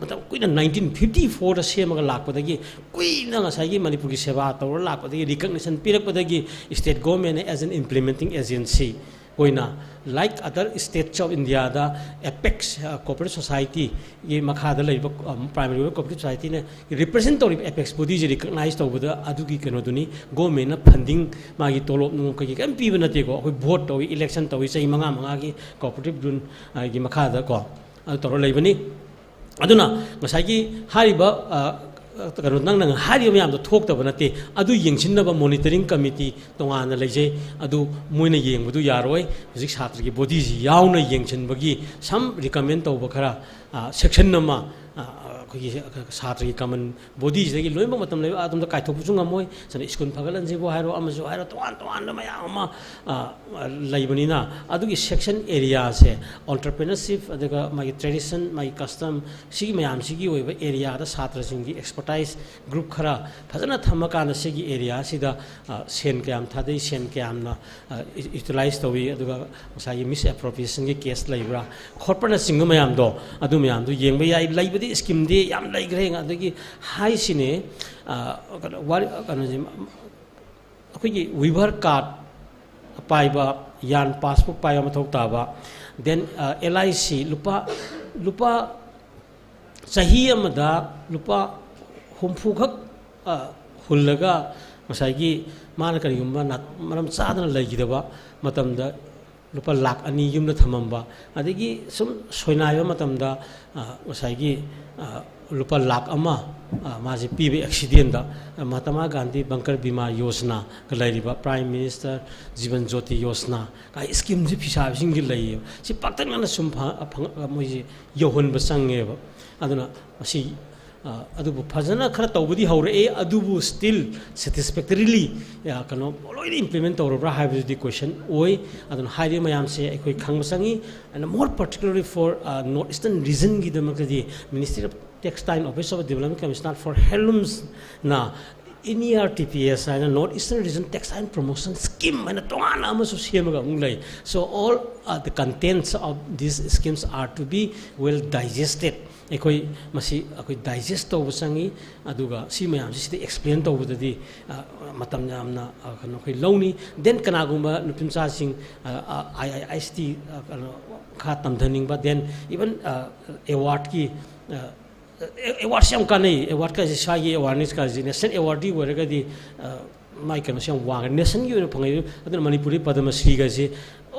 ꯃꯇꯝ ꯀꯨꯏꯅ nineteen fifty fourꯗ ꯁꯦꯝꯃꯒ ꯂꯥꯛꯄꯗꯒꯤ, ꯀꯨꯏꯅ ꯉꯁꯥꯏꯒꯤ ꯃꯅꯤꯄꯨꯔꯒꯤ ꯁꯦꯕꯥ ꯇꯧꯔ ꯂꯥꯛꯄꯗꯒꯤ, recognition ꯄꯤꯔꯛꯄꯗꯒꯤ, state governmentꯅ as an implementing agency ꯑꯣꯏꯅ, like other states of Indiaꯗ, apex, ꯑ, cooperative societyꯒꯤ ꯃꯈꯥꯗ ꯂꯩꯕ, ꯑ, primary weaver cooperative societyꯅ represent ꯇꯧꯔꯤꯕ apex bodyꯁꯦ recognize ꯇꯧꯕꯗ, ꯑꯗꯨꯒꯤ ꯀꯩꯅꯣꯗꯨꯅꯤ꯫ Governmentꯅ funding, ꯃꯥꯒꯤ ꯇꯣꯂꯣꯞ ꯅꯨꯡꯂꯣꯞ ꯀꯩꯀꯩ ꯀꯩꯝ ꯄꯤꯕ ꯅꯠꯇꯦꯀꯣ꯫ ꯑꯩꯈꯣꯏ vote ꯇꯧꯏ, election ꯇꯧꯏ, ꯆꯍꯤ ꯃꯉꯥ ꯃꯉꯥꯒꯤ cooperative rule, ꯑ, ꯒꯤ ꯃꯈꯥꯗ ꯀꯣ, ꯑꯗꯨ ꯇꯧꯔ ꯂꯩꯕꯅꯤ꯫ ꯑꯗꯨꯅ ꯉꯁꯥꯏꯒꯤ ꯍꯥꯏꯔꯤꯕ, ꯑ, ꯀꯩꯅꯣ, ꯅꯪꯅ ꯍꯥꯏꯔꯤꯕ ꯃꯌꯥꯝꯗꯣ ꯊꯣꯛꯇꯕ ꯅꯠꯇꯦ꯫ ꯑꯗꯨ ꯌꯦꯡꯁꯤꯟꯅꯕ monitoring committee ꯇꯣꯉꯥꯟꯅ ꯂꯩꯖꯩ꯫ ꯑꯗꯨ ꯃꯣꯏꯅ ꯌꯦꯡꯕꯗꯨ ꯌꯥꯔꯣꯏ꯫ ꯍꯧꯖꯤꯛ ꯁꯥꯇ꯭ꯔꯒꯤ bodyꯁꯤ ꯌꯥꯎꯅ ꯌꯦꯡꯁꯤꯟꯕꯒꯤ some recommend ꯇꯧꯕ ꯈꯔ, ꯑ, section ꯑꯃ, ꯑ, ꯑ, ꯑꯩꯈꯣꯏꯒꯤ ꯁꯥꯇ꯭ꯔꯒꯤ ꯀꯃꯟ ꯕꯣꯗꯤꯁꯤꯗꯒꯤ ꯂꯣꯏꯅꯃꯛ ꯃꯇꯝ ꯂꯩꯕ ꯑꯗꯣꯝꯗ ꯀꯥꯏꯊꯣꯛꯄꯁꯨ ꯉꯝꯃꯣꯏ꯫ ꯁꯤꯅ ꯁ꯭ꯀꯨꯜ ꯐꯒꯠꯍꯟꯁꯤꯕꯨ ꯍꯥꯏꯔꯣ, ꯑꯃꯁꯨ ꯍꯥꯏꯔꯣ, ꯇꯣꯉꯥꯟ ꯇꯣꯉꯥꯟꯕ ꯃꯌꯥꯝ ꯑꯃ, ꯑ, ꯂꯩꯕꯅꯤꯅ, ꯑꯗꯨꯒꯤ ꯁꯦꯛꯁꯟ ꯑꯦꯔꯤꯌꯥꯁꯦ, entrepreneurship, ꯑꯗꯨꯒ ꯃꯥꯒꯤ tradition, ꯃꯥꯒꯤ custom, ꯁꯤꯒꯤ ꯃꯌꯥꯝꯁꯤꯒꯤ ꯑꯣꯏꯕ ꯑꯦꯔꯤꯌꯥꯗ ꯁꯥꯇ꯭ꯔꯁꯤꯡꯒꯤ expertise group ꯈꯔ ꯐꯖꯅ ꯊꯝꯃꯀꯥꯟꯗ ꯁꯤꯒꯤ ꯑꯦꯔꯤꯌꯥꯁꯤꯗ, ꯑ, ꯁꯦꯟ ꯀꯌꯥꯝ ꯊꯥꯗꯩ, ꯁꯦꯟ ꯀꯌꯥꯝꯅ, ꯑ, ꯏ-, ꯏꯌꯨꯇꯤꯂꯥꯏꯁ ꯇꯧꯏ, ꯑꯗꯨꯒ ꯉꯁꯥꯏꯒꯤ ꯃꯤꯁꯑꯦꯄ꯭ꯔꯣꯄ꯭ꯔꯤꯌꯦꯁꯟꯒꯤ ꯀꯦꯁ ꯂꯩꯕ꯭ꯔꯥ ꯈꯣꯠꯄꯅꯆꯤꯡꯕ ꯃꯌꯥꯝꯗꯣ, ꯑꯗꯨ ꯃꯌꯥꯝꯗꯣ ꯌꯦꯡꯕ ꯌꯥꯏ꯫ ꯂꯩꯕꯗꯤ ꯁ꯭ꯀꯤꯝꯗꯤ ꯌꯥꯝ ꯂꯩꯈ꯭ꯔꯦ꯫ ꯑꯗꯒꯤ ꯍꯥꯏꯁꯤꯅꯦ, ꯑ, ꯀꯩꯅꯣ, ꯋꯥꯔꯤ, ꯀꯩꯅꯣꯁꯦ, ꯑꯩꯈꯣꯏꯒꯤ ꯋꯤꯚꯔ ꯀꯥꯔꯗ ꯄꯥꯏꯕ, ꯌꯥꯟ ꯄꯥꯁꯕꯨꯛ ꯄꯥꯏꯕ ꯃꯊꯧ ꯇꯥꯕ, then, ꯑ, ꯑꯦꯜ ꯑꯥꯏ ꯁꯤ ꯂꯨꯄꯥ, ꯂꯨꯄꯥ ꯆꯍꯤ ꯑꯃꯗ ꯂꯨꯄꯥ ꯍꯨꯝꯐꯨꯈꯛ, ꯑ, ꯍꯨꯜꯂꯒ ꯉꯁꯥꯏꯒꯤ ꯃꯥꯅ ꯀꯔꯤꯒꯨꯝꯕ ꯅꯥ-, ꯃꯔꯝ ꯆꯥꯗꯅ ꯂꯩꯈꯤꯗꯕ ꯃꯇꯝꯗ ꯂꯨꯄꯥ ꯂꯥꯛ ꯑꯅꯤ ꯌꯨꯝꯗ ꯊꯝꯃꯝꯕ, ꯑꯗꯒꯤ ꯁꯨꯝ ꯁꯣꯏꯅꯥꯏꯕ ꯃꯇꯝꯗ, ꯑ, ꯉꯁꯥꯏꯒꯤ, ꯑ, ꯂꯨꯄꯥ ꯂꯥꯛ ꯑꯃ, ꯑ, ꯃꯥꯁꯦ ꯄꯤꯕ ꯑꯦꯛꯁꯤꯗꯦꯟꯗ, ꯑ, ꯃꯍꯥꯇꯃꯥ ꯒꯥꯟꯙꯤ ꯕꯪꯀꯔ ꯕꯤꯃꯥ ꯌꯣꯖꯅꯥꯒ ꯂꯩꯔꯤꯕ ꯄ꯭ꯔꯥꯏꯝ ꯃꯤꯅꯤꯁꯇꯔ ꯖꯤꯕꯟ ꯖꯣꯇꯤ ꯌꯣꯖꯅꯥ ꯀꯥꯏ ꯁ꯭ꯀꯤꯝꯁꯦ ꯐꯤꯁꯥꯕꯁꯤꯡꯒꯤ ꯂꯩꯌꯦꯕ꯫ ꯁꯤ ꯄꯥꯛꯇꯛꯅꯅ ꯁꯨꯝ ꯐ-, ꯐꯪ-, ꯃꯣꯏꯁꯦ ꯌꯧꯍꯟꯕ ꯆꯪꯉꯦꯕ꯫ ꯑꯗꯨꯅ ꯃꯁꯤ, ꯑ, ꯑꯗꯨꯕꯨ ꯐꯖꯅ ꯈꯔ ꯇꯧꯕꯗꯤ ꯍꯧꯔꯛꯑꯦ, ꯑꯗꯨꯕꯨ still satisfactorily, ꯑ, ꯀꯩꯅꯣ, ꯂꯣꯏꯅ implement ꯇꯧꯔꯕ꯭ꯔꯥ ꯍꯥꯏꯕꯗꯨꯗꯤ question ꯑꯣꯏ꯫ ꯑꯗꯨꯅ ꯍꯥꯏꯔꯤꯕ ꯃꯌꯥꯝꯁꯦ ꯑꯩꯈꯣꯏ ꯈꯪꯕ ꯆꯪꯉꯤ꯫ And more particularly for, ꯑ, North Eastern regionꯒꯤꯗꯃꯛꯇꯗꯤ Ministry of Textile, Office of Development Commissioner for Handloomsꯅ N E R T P S ꯍꯥꯏꯅ North Eastern Region Textile Promotion Scheme ꯍꯥꯏꯅ ꯇꯣꯉꯥꯟꯅ ꯑꯃꯁꯨ ꯁꯦꯝꯃꯒ ꯑꯃꯨꯛ ꯂꯩ꯫ So all, uh, the contents of these schemes are to be well digested. ꯑꯩꯈꯣꯏ ꯃꯁꯤ ꯑꯩꯈꯣꯏ ꯗꯥꯏꯖꯦꯁ ꯇꯧꯕ ꯆꯪꯉꯤ꯫ ꯑꯗꯨꯒ ꯁꯤ ꯃꯌꯥꯝꯁꯤ ꯁꯤꯗ ꯑꯦꯛꯁꯄ꯭ꯂꯦꯟ ꯇꯧꯕꯗꯗꯤ, ꯑ, ꯃꯇꯝ ꯌꯥꯝꯅ, ꯑ, ꯀꯩꯅꯣ, ꯑꯩꯈꯣꯏ ꯂꯧꯅꯤ꯫ Then ꯀꯅꯥꯒꯨꯝꯕ ꯅꯨꯄꯤ ꯃꯆꯥꯁꯤꯡ, ꯑ, ꯑ, I I S T, ꯑ, ꯀꯩꯅꯣ, ꯈꯔ ꯇꯝꯊꯅꯤꯡꯕ, then even, ꯑ, ꯑꯦꯋꯥꯔꯗꯀꯤ, ꯑ, ꯑꯦ-, ꯑꯦꯋꯥꯔꯗꯁꯦ ꯌꯥꯝ ꯀꯥꯟꯅꯩ꯫ ꯑꯦꯋꯥꯔꯗꯀꯁꯦ, ꯁ꯭ꯋꯥꯏꯒꯤ ꯑꯦꯋꯥꯔꯅꯦꯁꯀꯁꯦ, ꯅꯦꯁꯅꯦꯜ ꯑꯦꯋꯥꯔꯗꯤ ꯑꯣꯏꯔꯒꯗꯤ, ꯑ, ꯃꯥꯏ ꯀꯩꯅꯣꯁꯦ ꯌꯥꯝ ꯋꯥꯡꯉꯦ꯫ ꯅꯦꯁꯅꯦꯜꯒꯤ ꯑꯣꯏꯅ ꯐꯪꯉꯛꯏ꯫ ꯑꯗꯨꯅ ꯃꯅꯤꯄꯨꯔꯗꯤ ꯄꯗꯃ ꯁ꯭ꯔꯤꯒꯁꯦ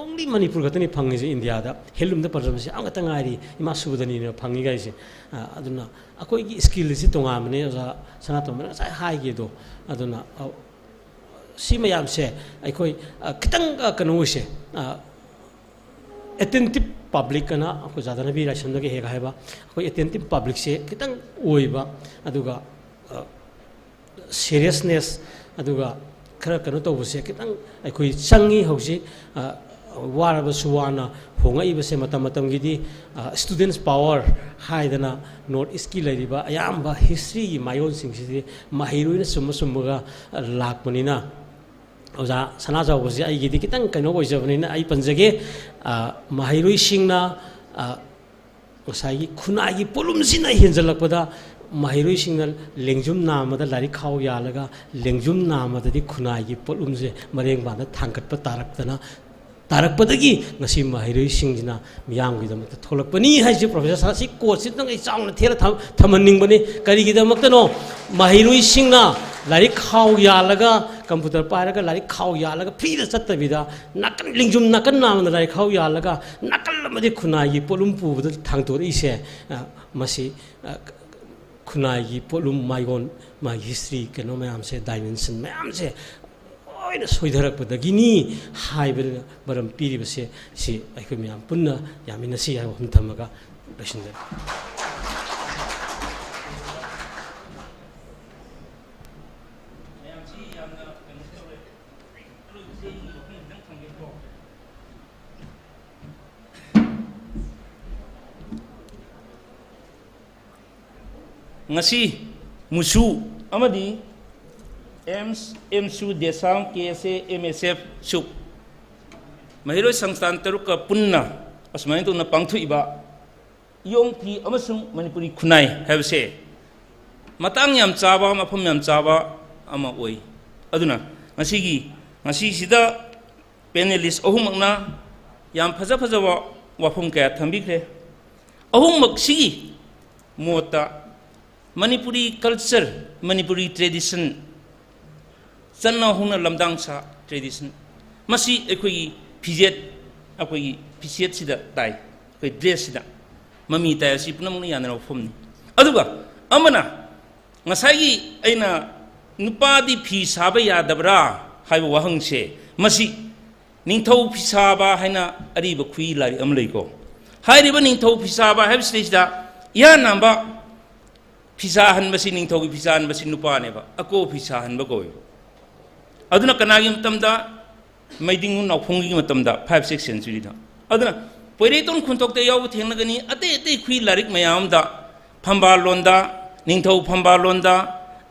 only ꯃꯅꯤꯄꯨꯔ ꯈꯛꯇꯅꯤ ꯐꯪꯉꯤꯁꯦ ꯏꯟꯗꯤꯌꯥꯗ꯫ ꯍꯦꯟꯂꯨꯝꯗ ꯄꯗꯃ ꯁ꯭ꯔꯤ ꯑꯃꯈꯛꯇ ꯉꯥꯏꯔꯤ, ꯏꯃꯥ ꯁꯨꯕꯗꯅꯤꯅ ꯐꯪꯉꯤ ꯀꯥꯏꯁꯦ꯫ ꯑ, ꯑꯗꯨꯅ ꯑꯩꯈꯣꯏꯒꯤ ꯁ꯭ꯀꯤꯜꯁꯤ ꯇꯣꯉꯥꯟꯕꯅꯦ, ꯑꯣꯖꯥ ꯁꯅꯥꯇꯣꯝꯕꯅ ꯉꯁꯥꯏ ꯍꯥꯏꯈꯤꯗꯣ꯫ ꯑꯗꯨꯅ, ꯑ, ꯁꯤ ꯃꯌꯥꯝꯁꯦ ꯑꯩꯈꯣꯏ, ꯑ, ꯈꯤꯇꯪ, ꯑ, ꯀꯩꯅꯣ ꯑꯣꯏꯁꯦ, ꯑ, ꯑꯦꯇꯦꯟꯇꯤꯞ ꯄꯕ꯭ꯂꯤꯛ ꯑꯅ ꯑꯩꯈꯣꯏ ꯖꯥꯗꯅꯕꯤ ꯂꯥꯏꯁ꯭ꯔꯝꯗꯒ ꯍꯦꯛ ꯍꯥꯏꯕ, ꯑꯩꯈꯣꯏ ꯑꯦꯇꯦꯟꯇꯤꯞ ꯄꯕ꯭ꯂꯤꯛꯁꯦ ꯈꯤꯇꯪ ꯑꯣꯏꯕ, ꯑꯗꯨꯒ ꯁꯤꯔꯤꯌꯁꯅꯦꯁ, ꯑꯗꯨꯒ ꯈꯔ ꯀꯩꯅꯣ ꯇꯧꯕꯁꯦ ꯈꯤꯇꯪ ꯑꯩꯈꯣꯏ ꯆꯪꯉꯤ ꯍꯧꯖꯤꯛ꯫ ꯋꯥꯔꯕꯁꯨ ꯋꯥꯅ ꯍꯣꯡꯉꯛꯏꯕꯁꯦ ꯃꯇꯝ ꯃꯇꯝꯒꯤꯗꯤ ꯁ꯭ꯇꯨꯗꯦꯟꯁ ꯄꯥꯋꯔ ꯍꯥꯏꯗꯅ ꯅꯣꯔꯠ ꯏꯁꯀꯤ ꯂꯩꯔꯤꯕ ꯑꯌꯥꯝꯕ ꯍꯤꯁꯇ꯭ꯔꯤꯒꯤ ꯃꯥꯏꯑꯣꯟꯁꯤꯡꯁꯤꯗꯤ ꯃꯍꯩꯔꯣꯏꯅ ꯆꯨꯝꯕ ꯆꯨꯝꯕꯒ ꯂꯥꯛꯄꯅꯤꯅ, ꯑꯣꯖꯥ ꯁꯅꯥꯖꯥꯎꯕꯁꯦ ꯑꯩꯒꯤꯗꯤ ꯈꯤꯇꯪ ꯀꯩꯅꯣ ꯑꯣꯏꯖꯕꯅꯤꯅ ꯑꯩ ꯄꯟꯖꯒꯦ꯫ ꯃꯍꯩꯔꯣꯏꯁꯤꯡꯅ ꯉꯁꯥꯏꯒꯤ ꯈꯨꯟꯅꯥꯏꯒꯤ ꯄꯣꯠꯂꯨꯝꯁꯤꯅ ꯍꯦꯟꯖꯜꯂꯛꯄꯗ ꯃꯍꯩꯔꯣꯏꯁꯤꯡꯅ ꯂꯦꯡꯖꯨꯝ ꯅꯥꯝꯃꯗ ꯂꯥꯏꯔꯤꯛ ꯈꯥꯎ ꯌꯥꯜꯂꯒ, ꯂꯦꯡꯖꯨꯝ ꯅꯥꯝꯃꯗꯗꯤ ꯈꯨꯟꯅꯥꯏꯒꯤ ꯄꯣꯠꯂꯨꯝꯁꯦ ꯃꯔꯦꯡ ꯃꯄꯥꯟꯗ ꯊꯥꯡꯒꯠꯄ ꯇꯥꯔꯛꯇꯅ, ꯇꯥꯔꯛꯄꯗꯒꯤ ꯉꯁꯤ ꯃꯍꯩꯔꯣꯏꯁꯤꯡꯁꯤꯅ ꯃꯤꯌꯥꯝꯒꯤꯗꯃꯛꯇ ꯊꯣꯛꯂꯛꯄꯅꯤ ꯍꯥꯏꯁꯦ꯫ ꯄ꯭ꯔꯣꯐꯦꯁꯔ ꯁꯥꯔ, ꯁꯤ ꯀꯣꯠꯁꯤꯇꯪ ꯑꯩ ꯆꯥꯎꯅ ꯊꯦꯠꯂ ꯊꯝ-, ꯊꯝꯍꯟꯅꯤꯡꯕꯅꯤ꯫ ꯀꯔꯤꯒꯤꯗꯃꯛꯇꯅꯣ? ꯃꯍꯩꯔꯣꯏꯁꯤꯡꯅ ꯂꯥꯏꯔꯤꯛ ꯈꯥꯎ ꯌꯥꯜꯂꯒ, ꯀꯝꯄ꯭ꯌꯨꯇꯔ ꯄꯥꯏꯔꯒ ꯂꯥꯏꯔꯤꯛ ꯈꯥꯎ ꯌꯥꯜꯂꯒ ꯐ꯭ꯔꯤꯗ ꯆꯠꯇꯕꯤꯗ, ꯅꯥꯀꯟ, ꯂꯦꯡꯖꯨꯝ ꯅꯥꯀꯟ ꯅꯥꯝꯃꯗ ꯂꯥꯏꯔꯤꯛ ꯈꯥꯎ ꯌꯥꯜꯂꯒ ꯅꯥꯀꯜ ꯑꯃꯗꯤ ꯈꯨꯟꯅꯥꯏꯒꯤ ꯄꯣꯠꯂꯨꯝ ꯄꯨꯕꯗ ꯊꯥꯡꯗꯣꯔꯛꯏꯁꯦ, ꯑ, ꯃꯁꯤ, ꯑ, ꯈꯨꯟꯅꯥꯏꯒꯤ ꯄꯣꯠꯂꯨꯝ ꯃꯥꯏꯑꯣꯟ, ꯃꯥꯒꯤ ꯍꯤꯁꯇ꯭ꯔꯤ, ꯀꯩꯅꯣ ꯃꯌꯥꯝꯁꯦ, ꯗꯥꯏꯃꯦꯟꯁꯟ ꯃꯌꯥꯝꯁꯦ ꯂꯣꯏꯅ ꯁꯣꯏꯊꯔꯛꯄꯗꯒꯤꯅꯤ ꯍꯥꯏꯕ ꯃꯔꯝ ꯄꯤꯔꯤꯕꯁꯦ, ꯁꯤ ꯑꯩꯈꯣꯏ ꯃꯌꯥꯝ ꯄꯨꯟꯅ ꯌꯥꯃꯤꯟꯅꯁꯤ ꯍꯥꯏꯕ ꯋꯥꯐꯝ ꯊꯝꯃꯒ ꯂꯣꯏꯁꯤꯟꯖꯔꯦ꯫ ꯉꯁꯤ ꯃꯨꯁꯨ ꯑꯃꯗꯤ ꯑꯦꯝꯁ, ꯑꯦꯝꯁꯨ, ꯗꯦꯁꯥꯝ, ꯀꯦ ꯑꯦꯁ ꯑꯦ, ꯑꯦꯝ ꯑꯦꯁ ꯑꯦꯐ, ꯁꯨꯛ, ꯃꯍꯩꯔꯣꯏ ꯁꯪꯁꯊꯥꯟ ꯇꯔꯨꯛꯀ ꯄꯨꯟꯅ ꯑꯁꯨꯃꯥꯏꯅ ꯇꯧꯅ ꯄꯥꯡꯊꯣꯛꯏꯕ ꯏꯌꯣꯡ ꯐꯤ ꯑꯃꯁꯨꯡ ꯃꯅꯤꯄꯨꯔꯤ ꯈꯨꯟꯅꯥꯏ ꯍꯥꯏꯕꯁꯦ ꯃꯇꯥꯡ ꯌꯥꯝ ꯆꯥꯕ, ꯃꯐꯝ ꯌꯥꯝ ꯆꯥꯕ ꯑꯃ ꯑꯣꯏ꯫ ꯑꯗꯨꯅ ꯉꯁꯤꯒꯤ, ꯉꯁꯤꯁꯤꯗ ꯄꯦꯅꯦꯂꯤꯁ ꯑꯍꯨꯝꯃꯛꯅ ꯌꯥꯝ ꯐꯖ ꯐꯖꯕ ꯋꯥꯐꯝ ꯀꯌꯥ ꯊꯝꯕꯤꯈ꯭ꯔꯦ꯫ ꯑꯍꯨꯝꯃꯛꯁꯤꯒꯤ ꯃꯣꯠꯇ ꯃꯅꯤꯄꯨꯔꯤ ꯀꯜꯆꯔ, ꯃꯅꯤꯄꯨꯔꯤ ꯇ꯭ꯔꯦꯗꯤꯁꯟ, ꯆꯠꯅ ꯍꯧꯅ ꯂꯝꯗꯥꯡ ꯁꯥ ꯇ꯭ꯔꯦꯗꯤꯁꯟ, ꯃꯁꯤ ꯑꯩꯈꯣꯏꯒꯤ ꯐꯤꯖꯦꯠ, ꯑꯩꯈꯣꯏꯒꯤ ꯐꯤꯖꯦꯠꯁꯤꯗ ꯇꯥꯏ, ꯑꯩꯈꯣꯏ ꯗ꯭ꯔꯦꯁꯁꯤꯗ ꯃꯃꯤ ꯇꯥꯏ꯫ ꯑꯁꯤ ꯄꯨꯝꯅꯃꯛꯅ ꯌꯥꯅꯔꯕ ꯋꯥꯐꯝꯅꯤ꯫ ꯑꯗꯨꯒ ꯑꯃꯅ ꯉꯁꯥꯏꯒꯤ ꯑꯩꯅ "ꯅꯨꯄꯥꯗꯤ ꯐꯤ ꯁꯥꯕ ꯌꯥꯗꯕ꯭ꯔꯥ?" ꯍꯥꯏꯕ ꯋꯥꯍꯪꯁꯦ, ꯃꯁꯤ ꯅꯤꯡꯊꯧ ꯐꯤꯁꯥꯕ ꯍꯥꯏꯅ ꯑꯔꯤꯕ ꯈꯨꯏ ꯂꯥꯏꯔꯤꯛ ꯑꯃ ꯂꯩꯀꯣ꯫ ꯍꯥꯏꯔꯤꯕ ꯅꯤꯡꯊꯧ ꯐꯤꯁꯥꯕ ꯍꯥꯏꯕꯁꯤꯗꯩꯁꯤꯗ ꯏꯍꯥꯟ ꯍꯥꯟꯕ ꯐꯤꯁꯥ ꯍꯟꯕꯁꯤ, ꯅꯤꯡꯊꯧꯒꯤ ꯐꯤꯁꯥ ꯍꯟꯕꯁꯤ ꯅꯨꯄꯥꯅꯦꯕ, ꯑꯀꯣ ꯐꯤꯁꯥ ꯍꯟꯕ ꯀꯧꯋꯦꯕ꯫ ꯑꯗꯨꯅ ꯀꯅꯥꯒꯤ ꯃꯇꯝꯗ? ꯃꯩꯗꯤꯡꯉꯨ ꯅꯥꯎꯐꯣꯡꯒꯤ ꯃꯇꯝꯗ, five six centuryꯗ꯫ ꯑꯗꯨꯅ ꯄꯣꯏꯔꯩꯇꯣꯟ ꯈꯨꯟꯊꯣꯛꯇ ꯌꯥꯎꯕ ꯊꯦꯡꯅꯒꯅꯤ, ꯑꯇꯩ ꯑꯇꯩ ꯈꯨꯏ ꯂꯥꯏꯔꯤꯛ ꯃꯌꯥꯝ ꯑꯃꯗ, ꯐꯝꯕꯥꯜꯂꯣꯟꯗ, ꯅꯤꯡꯊꯧ ꯐꯝꯕꯥꯜꯂꯣꯟꯗ,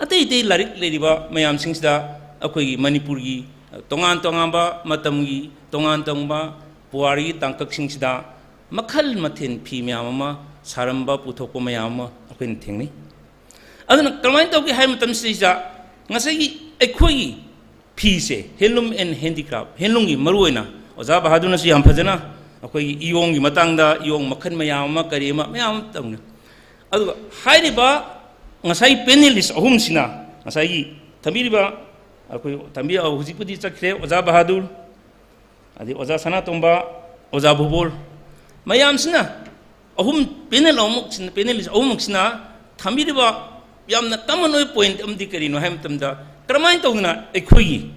ꯑꯇꯩ ꯑꯇꯩ ꯂꯥꯏꯔꯤꯛ ꯂꯩꯔꯤꯕ ꯃꯌꯥꯝꯁꯤꯡꯁꯤꯗ ꯑꯩꯈꯣꯏꯒꯤ ꯃꯅꯤꯄꯨꯔꯒꯤ ꯇꯣꯉꯥꯟ ꯇꯣꯉꯥꯟꯕ ꯃꯇꯝꯒꯤ ꯇꯣꯉꯥꯟ ꯇꯣꯉꯥꯟꯕ ꯄꯨꯋꯥꯔꯤꯒꯤ ꯇꯥꯡꯀꯛꯁꯤꯡꯁꯤꯗ ꯃꯈꯜ ꯃꯊꯦꯜ ꯐꯤ ꯃꯌꯥꯝ ꯑꯃ ꯁꯥꯔꯝꯕ, ꯄꯨꯊꯣꯛꯄ ꯃꯌꯥꯝ ꯑꯃ ꯑꯩꯈꯣꯏꯅ ꯊꯦꯡꯅꯩ꯫ ꯑꯗꯨꯅ ꯀꯃꯥꯏꯅ ꯇꯧꯒꯦ ꯍꯥꯏꯕ ꯃꯇꯝꯁꯤꯗꯩꯁꯤꯗ ꯉꯁꯥꯏꯒꯤ ꯑꯩꯈꯣꯏꯒꯤ ꯐꯤꯁꯦ, handloom and handicraft, handloomꯒꯤ ꯃꯔꯨꯑꯣꯏꯅ ꯑꯣꯖꯥ ꯕꯍꯥꯗꯨꯔꯅꯁꯨ ꯌꯥꯝ ꯐꯖꯅ ꯑꯩꯈꯣꯏꯒꯤ ꯏꯌꯣꯡꯒꯤ ꯃꯇꯥꯡꯗ, ꯏꯌꯣꯡ ꯃꯈꯜ ꯃꯌꯥꯝ ꯑꯃ, ꯀꯔꯤ ꯑꯃ, ꯃꯌꯥꯝ ꯑꯃ ꯇꯧꯅ꯫ ꯑꯗꯨꯒ ꯍꯥꯏꯔꯤꯕ ꯉꯁꯥꯏ panelist ꯑꯍꯨꯝꯁꯤꯅ, ꯉꯁꯥꯏꯒꯤ ꯊꯝꯕꯤꯔꯤꯕ, ꯑꯩꯈꯣꯏ ꯊꯝꯕꯤ-, ꯍꯧꯖꯤꯛꯄꯨꯗꯤ ꯆꯠꯈ꯭ꯔꯦ ꯑꯣꯖꯥ ꯕꯍꯥꯗꯨꯔ, ꯑꯗꯩ ꯑꯣꯖꯥ ꯁꯅꯥꯇꯣꯝꯕ, ꯑꯣꯖꯥ ꯚꯨꯕꯣꯜ, ꯃꯌꯥꯝꯁꯤꯅ ꯑꯍꯨꯝ, panel ꯑꯍꯨꯝꯃꯛꯁꯤꯅ, panelist ꯑꯍꯨꯝꯃꯛꯁꯤꯅ ꯊꯝꯕꯤꯔꯤꯕ ꯌꯥꯝꯅ common ꯑꯣꯏꯕ point ꯑꯃꯗꯤ ꯀꯔꯤꯅꯣ ꯍꯥꯏꯕ ꯃꯇꯝꯗ, ꯀꯔꯝꯍꯥꯏꯅ ꯇꯧꯗꯅ ꯑꯩꯈꯣꯏꯒꯤ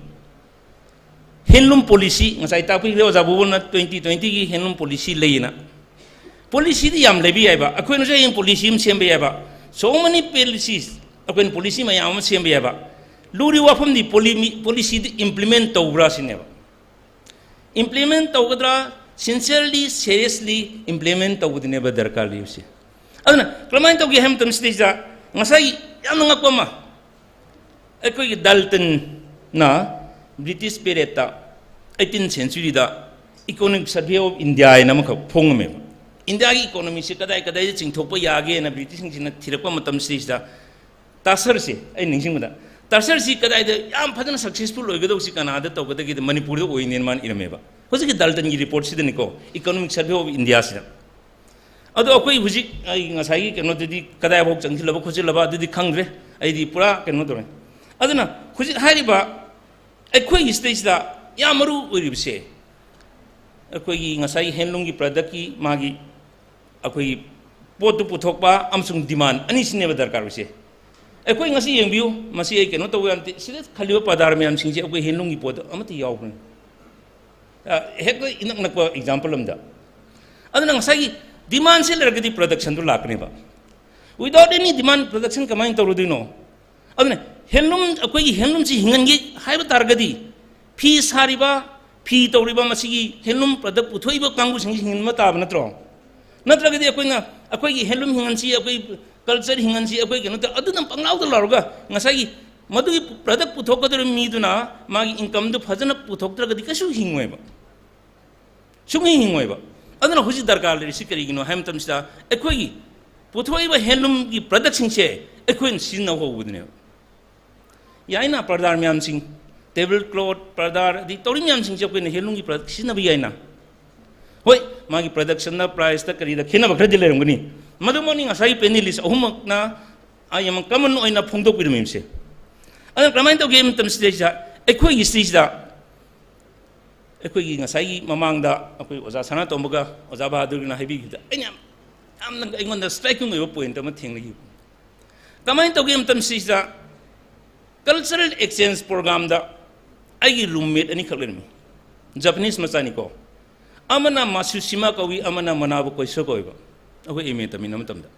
handloom policy, ꯉꯁꯥꯏ ꯇꯥꯛꯄꯤꯈ꯭ꯔꯦ ꯑꯣꯖꯥ ꯚꯨꯕꯣꯜꯅ, twenty twentyꯒꯤ handloom policy ꯂꯩꯌꯦꯅ꯫ Policyꯗꯤ ꯌꯥꯝ ꯂꯩꯕ ꯌꯥꯏꯕ, ꯑꯩꯈꯣꯏꯅꯁꯨ ꯍꯌꯦꯡ policy ꯑꯃ ꯁꯦꯝꯕ ꯌꯥꯏꯕ, so many policies, ꯑꯩꯈꯣꯏꯅ policy ꯃꯌꯥꯝ ꯑꯃ ꯁꯦꯝꯕ ꯌꯥꯏꯕ꯫ ꯂꯨꯔꯤꯕ ꯋꯥꯐꯝꯗꯤ ꯄꯣꯂꯤ-, policyꯗꯤ implement ꯇꯧꯕ꯭ꯔꯥ ꯁꯤꯅꯦꯕ꯫ Implement ꯇꯧꯒꯗ꯭ꯔꯥ, sincerely, seriously implement ꯇꯧꯕꯗꯨꯅꯦꯕ ꯗꯔꯀꯥꯔ ꯂꯩꯕꯁꯦ꯫ ꯑꯗꯨꯅ ꯀꯔꯝꯍꯥꯏꯅ ꯇꯧꯒꯦ ꯍꯥꯏꯕ ꯃꯇꯝꯁꯤꯗꯩꯁꯤꯗ, ꯉꯁꯥꯏ ꯌꯥꯝꯅ ꯉꯛꯄ ꯑꯃ, ꯑꯩꯈꯣꯏꯒꯤ ꯗꯥꯜꯇꯟꯅ British periodꯇ, eighteen centuryꯗ Economic Survey of India ꯍꯥꯏꯅ ꯑꯃꯈꯛ ꯐꯣꯡꯉꯝꯃꯦꯕ꯫ ꯏꯟꯗꯤꯌꯥꯒꯤ economyꯁꯦ ꯀꯗꯥꯏ ꯀꯗꯥꯏꯗ ꯆꯤꯡꯊꯣꯛꯄ ꯌꯥꯒꯦꯅ Britishꯁꯤꯡꯁꯤꯅ ꯊꯤꯔꯛꯄ ꯃꯇꯝꯁꯤꯗꯩꯁꯤꯗ, ꯇꯥꯁꯔꯁꯦ, ꯑꯩ ꯅꯤꯡꯁꯤꯡꯕꯗ, ꯇꯥꯁꯔꯁꯤ ꯀꯗꯥꯏꯗ ꯌꯥꯝ ꯐꯖꯅ successful ꯑꯣꯏꯒꯗꯧꯕꯁꯤ ꯀꯅꯥꯗ ꯇꯧꯒꯗꯒꯦꯗ ꯃꯅꯤꯄꯨꯔꯗ ꯑꯣꯏꯅꯦꯅ ꯃꯥꯅ ꯏꯔꯝꯃꯦꯕ꯫ ꯍꯧꯖꯤꯛꯀꯤ ꯗꯥꯜꯇꯟꯒꯤ reportꯁꯤꯗꯅꯤꯀꯣ, Economic Survey of Indiaꯁꯤꯗ꯫ ꯑꯗꯣ ꯑꯩꯈꯣꯏ ꯍꯧꯖꯤꯛ ꯑꯩ ꯉꯁꯥꯏꯒꯤ ꯀꯩꯅꯣꯗꯗꯤ ꯀꯗꯥꯏꯐꯥꯎ ꯆꯪꯁꯤꯜꯂꯕ ꯈꯣꯠꯆꯤꯜꯂꯕ ꯑꯗꯨꯗꯤ ꯈꯪꯗ꯭ꯔꯦ, ꯑꯩꯗꯤ ꯄꯨꯔꯥ ꯀꯩꯅꯣ ꯇꯧꯔꯦ꯫ ꯑꯗꯨꯅ ꯍꯧꯖꯤꯛ ꯍꯥꯏꯔꯤꯕ ꯑꯩꯈꯣꯏꯒꯤ ꯁꯤꯗꯩꯁꯤꯗ ꯌꯥꯝ ꯃꯔꯨ ꯑꯣꯏꯔꯤꯕꯁꯦ, ꯑꯩꯈꯣꯏꯒꯤ ꯉꯁꯥꯏꯒꯤ handloomꯒꯤ productꯀꯤ ꯃꯥꯒꯤ ꯑꯩꯈꯣꯏꯒꯤ ꯄꯣꯠꯇꯨ ꯄꯨꯊꯣꯛꯄ ꯑꯃꯁꯨꯡ demand ꯑꯅꯤꯁꯤꯅꯦꯕ ꯗꯔꯀꯥꯔ ꯑꯣꯏꯁꯦ꯫ ꯑꯩꯈꯣꯏ ꯉꯁꯤ ꯌꯦꯡꯕꯤꯌꯨ, ꯃꯁꯤ ꯑꯩ ꯀꯩꯅꯣ ꯇꯧꯕ ꯌꯥ ꯅꯠꯇꯦ, ꯁꯤꯗ ꯈꯜꯂꯤꯕ ꯄꯗꯥꯔ ꯃꯌꯥꯝꯁꯤꯡꯁꯦ ꯑꯩꯈꯣꯏ handloomꯒꯤ ꯄꯣꯠꯇ ꯑꯃꯠꯇ ꯌꯥꯎꯕꯅꯤ꯫ ꯍꯦꯛꯇ ꯏꯅꯛ ꯅꯛꯄ ꯑꯦꯛꯖꯥꯝꯄꯜ ꯑꯃꯗ꯫ ꯑꯗꯨꯅ ꯉꯁꯥꯏꯒꯤ ꯗꯤꯃꯥꯟꯁꯦ ꯂꯩꯔꯒꯗꯤ ꯄ꯭ꯔꯗꯛꯁꯟꯗꯨ ꯂꯥꯛꯀꯅꯦꯕ꯫ Without any demand, production ꯀꯃꯥꯏꯅ ꯇꯧꯔꯨꯗꯣꯏꯅꯣ? ꯑꯗꯨꯅ ꯍꯦꯟꯂꯨꯝ, ꯑꯩꯈꯣꯏꯒꯤ ꯍꯦꯟꯂꯨꯝꯁꯤ ꯍꯤꯡꯍꯟꯒꯦ ꯍꯥꯏꯕ ꯇꯥꯔꯒꯗꯤ, ꯐꯤ ꯁꯥꯔꯤꯕ, ꯐꯤ ꯇꯧꯔꯤꯕ, ꯃꯁꯤꯒꯤ ꯍꯦꯟꯂꯨꯝ ꯄ꯭ꯔꯗꯛ ꯄꯨꯊꯣꯛꯏꯕ ꯀꯥꯡꯕꯨꯁꯤꯡꯁꯤ ꯍꯤꯡꯍꯟꯕ ꯇꯥꯕ ꯅꯠꯇ꯭ꯔꯣ? ꯅꯠꯇ꯭ꯔꯒꯗꯤ ꯑꯩꯈꯣꯏꯅ, ꯑꯩꯈꯣꯏꯒꯤ ꯍꯦꯟꯂꯨꯝ ꯍꯤꯡꯍꯟꯁꯤ, ꯑꯩꯈꯣꯏ ꯀꯜꯆꯔ ꯍꯤꯡꯍꯟꯁꯤ, ꯑꯩꯈꯣꯏ ꯀꯩꯅꯣ ꯇꯧ-, ꯑꯗꯨꯅ ꯄꯪꯂꯥꯎꯗ ꯂꯥꯎꯔꯒ ꯉꯁꯥꯏꯒꯤ ꯃꯗꯨꯒꯤ ꯄ꯭ꯔꯗꯛ ꯄꯨꯊꯣꯛꯀꯗꯧꯔꯤꯕ ꯃꯤꯗꯨꯅ ꯃꯥꯒꯤ ꯏꯟꯀꯝꯗꯨ ꯐꯖꯅ ꯄꯨꯊꯣꯛꯇ꯭ꯔꯒꯗꯤ ꯀꯩꯁꯨ ꯍꯤꯡꯉꯣꯏꯕ꯫ ꯁꯨꯡꯍꯤꯡ ꯍꯤꯡꯉꯣꯏꯕ꯫ ꯑꯗꯨꯅ ꯍꯧꯖꯤꯛ ꯗꯔꯀꯥꯔ ꯂꯩꯔꯤꯁꯤ ꯀꯔꯤꯒꯤꯅꯣ ꯍꯥꯏꯕ ꯃꯇꯝꯁꯤꯗ, ꯑꯩꯈꯣꯏꯒꯤ ꯄꯨꯊꯣꯛꯏꯕ ꯍꯦꯟꯂꯨꯝꯒꯤ ꯄ꯭ꯔꯗꯛꯁꯤꯡꯁꯦ ꯑꯩꯈꯣꯏꯅ ꯁꯤꯖꯤꯟꯅꯕ ꯍꯧꯕꯗꯨꯅꯦꯕ꯫ ꯌꯥꯏꯅ, ꯄꯔꯗꯥꯔ ꯃꯌꯥꯝꯁꯤꯡ, ꯇꯦꯕꯜ ꯀ꯭ꯂꯣꯠ, ꯄꯔꯗꯥꯔ, ꯑꯗꯩ ꯇꯧꯔꯤ ꯃꯌꯥꯝꯁꯤꯡꯁꯦ ꯑꯩꯈꯣꯏꯅ ꯍꯦꯟꯂꯨꯝꯒꯤ ꯄ꯭ꯔꯗꯛ ꯁꯤꯖꯤꯟꯅꯕ ꯌꯥꯏꯅ꯫ ꯍꯣꯏ, ꯃꯥꯒꯤ ꯄ꯭ꯔꯗꯛꯁꯟꯗ, ꯄ꯭ꯔꯥꯏꯁꯇ, ꯀꯔꯤꯗ ꯈꯦꯠꯅꯕ ꯈꯔꯗꯤ ꯂꯩꯔꯝꯒꯅꯤ꯫ ꯃꯗꯨꯃꯛꯅꯤ ꯉꯁꯥꯏꯒꯤ ꯄꯦꯅꯦꯂꯤꯁ ꯑꯍꯨꯝꯃꯛꯅ ꯑꯩ ꯑꯃ ꯀꯃꯟ ꯑꯣꯏꯅ ꯐꯣꯡꯗꯣꯛꯄꯤꯔꯝꯃꯤꯕꯁꯦ꯫ ꯑꯗꯨꯅ ꯀꯃꯥꯏꯅ ꯇꯧꯒꯦ ꯍꯥꯏꯕ ꯃꯇꯝꯁꯤꯗꯩꯁꯤꯗ, ꯑꯩꯈꯣꯏꯒꯤ ꯁꯤꯗꯩꯁꯤꯗ ꯑꯩꯈꯣꯏꯒꯤ ꯉꯁꯥꯏꯒꯤ ꯃꯃꯥꯡꯗ ꯑꯩꯈꯣꯏ ꯑꯣꯖꯥ ꯁꯅꯥꯇꯣꯝꯕꯒ ꯑꯣꯖꯥ ꯕꯍꯥꯗꯨꯔꯒꯤꯅ ꯍꯥꯏꯕꯤꯈꯤꯕꯗ, ꯑꯩꯅ ꯌꯥꯝ, ꯌꯥꯝꯅ ꯑꯩꯉꯣꯟꯗ ꯁ꯭ꯇ꯭ꯔꯥꯏꯀꯤꯡ ꯑꯣꯏꯕ ꯄꯣꯏꯟꯠ ꯑꯃ ꯊꯦꯡꯅꯈꯤꯕ꯫ ꯀꯃꯥꯏꯅ ꯇꯧꯒꯦ ꯃꯇꯝꯁꯤꯗ, ꯀꯜꯆꯔꯦꯜ ꯑꯦꯛꯁꯆꯦꯟꯖ ꯄ꯭ꯔꯣꯒ꯭ꯔꯥꯝꯗ ꯑꯩꯒꯤ ꯔꯨꯝꯃꯦꯠ ꯑꯅꯤꯈꯛ ꯂꯩꯔꯝꯃꯤ꯫ ꯖꯄꯅꯤꯁ ꯃꯆꯥꯅꯤꯀꯣ꯫ ꯑꯃꯅ ꯃꯥꯁꯨꯁꯤꯃꯥ ꯀꯧꯏ, ꯑꯃꯅ ꯃꯅꯥꯕꯨ ꯀꯣꯏꯁꯣ ꯀꯧꯏꯕ꯫ ꯑꯩꯈꯣꯏ ꯑꯦꯝ ꯑꯦ ꯇꯝꯃꯤꯟꯅꯕ ꯃꯇꯝꯗ꯫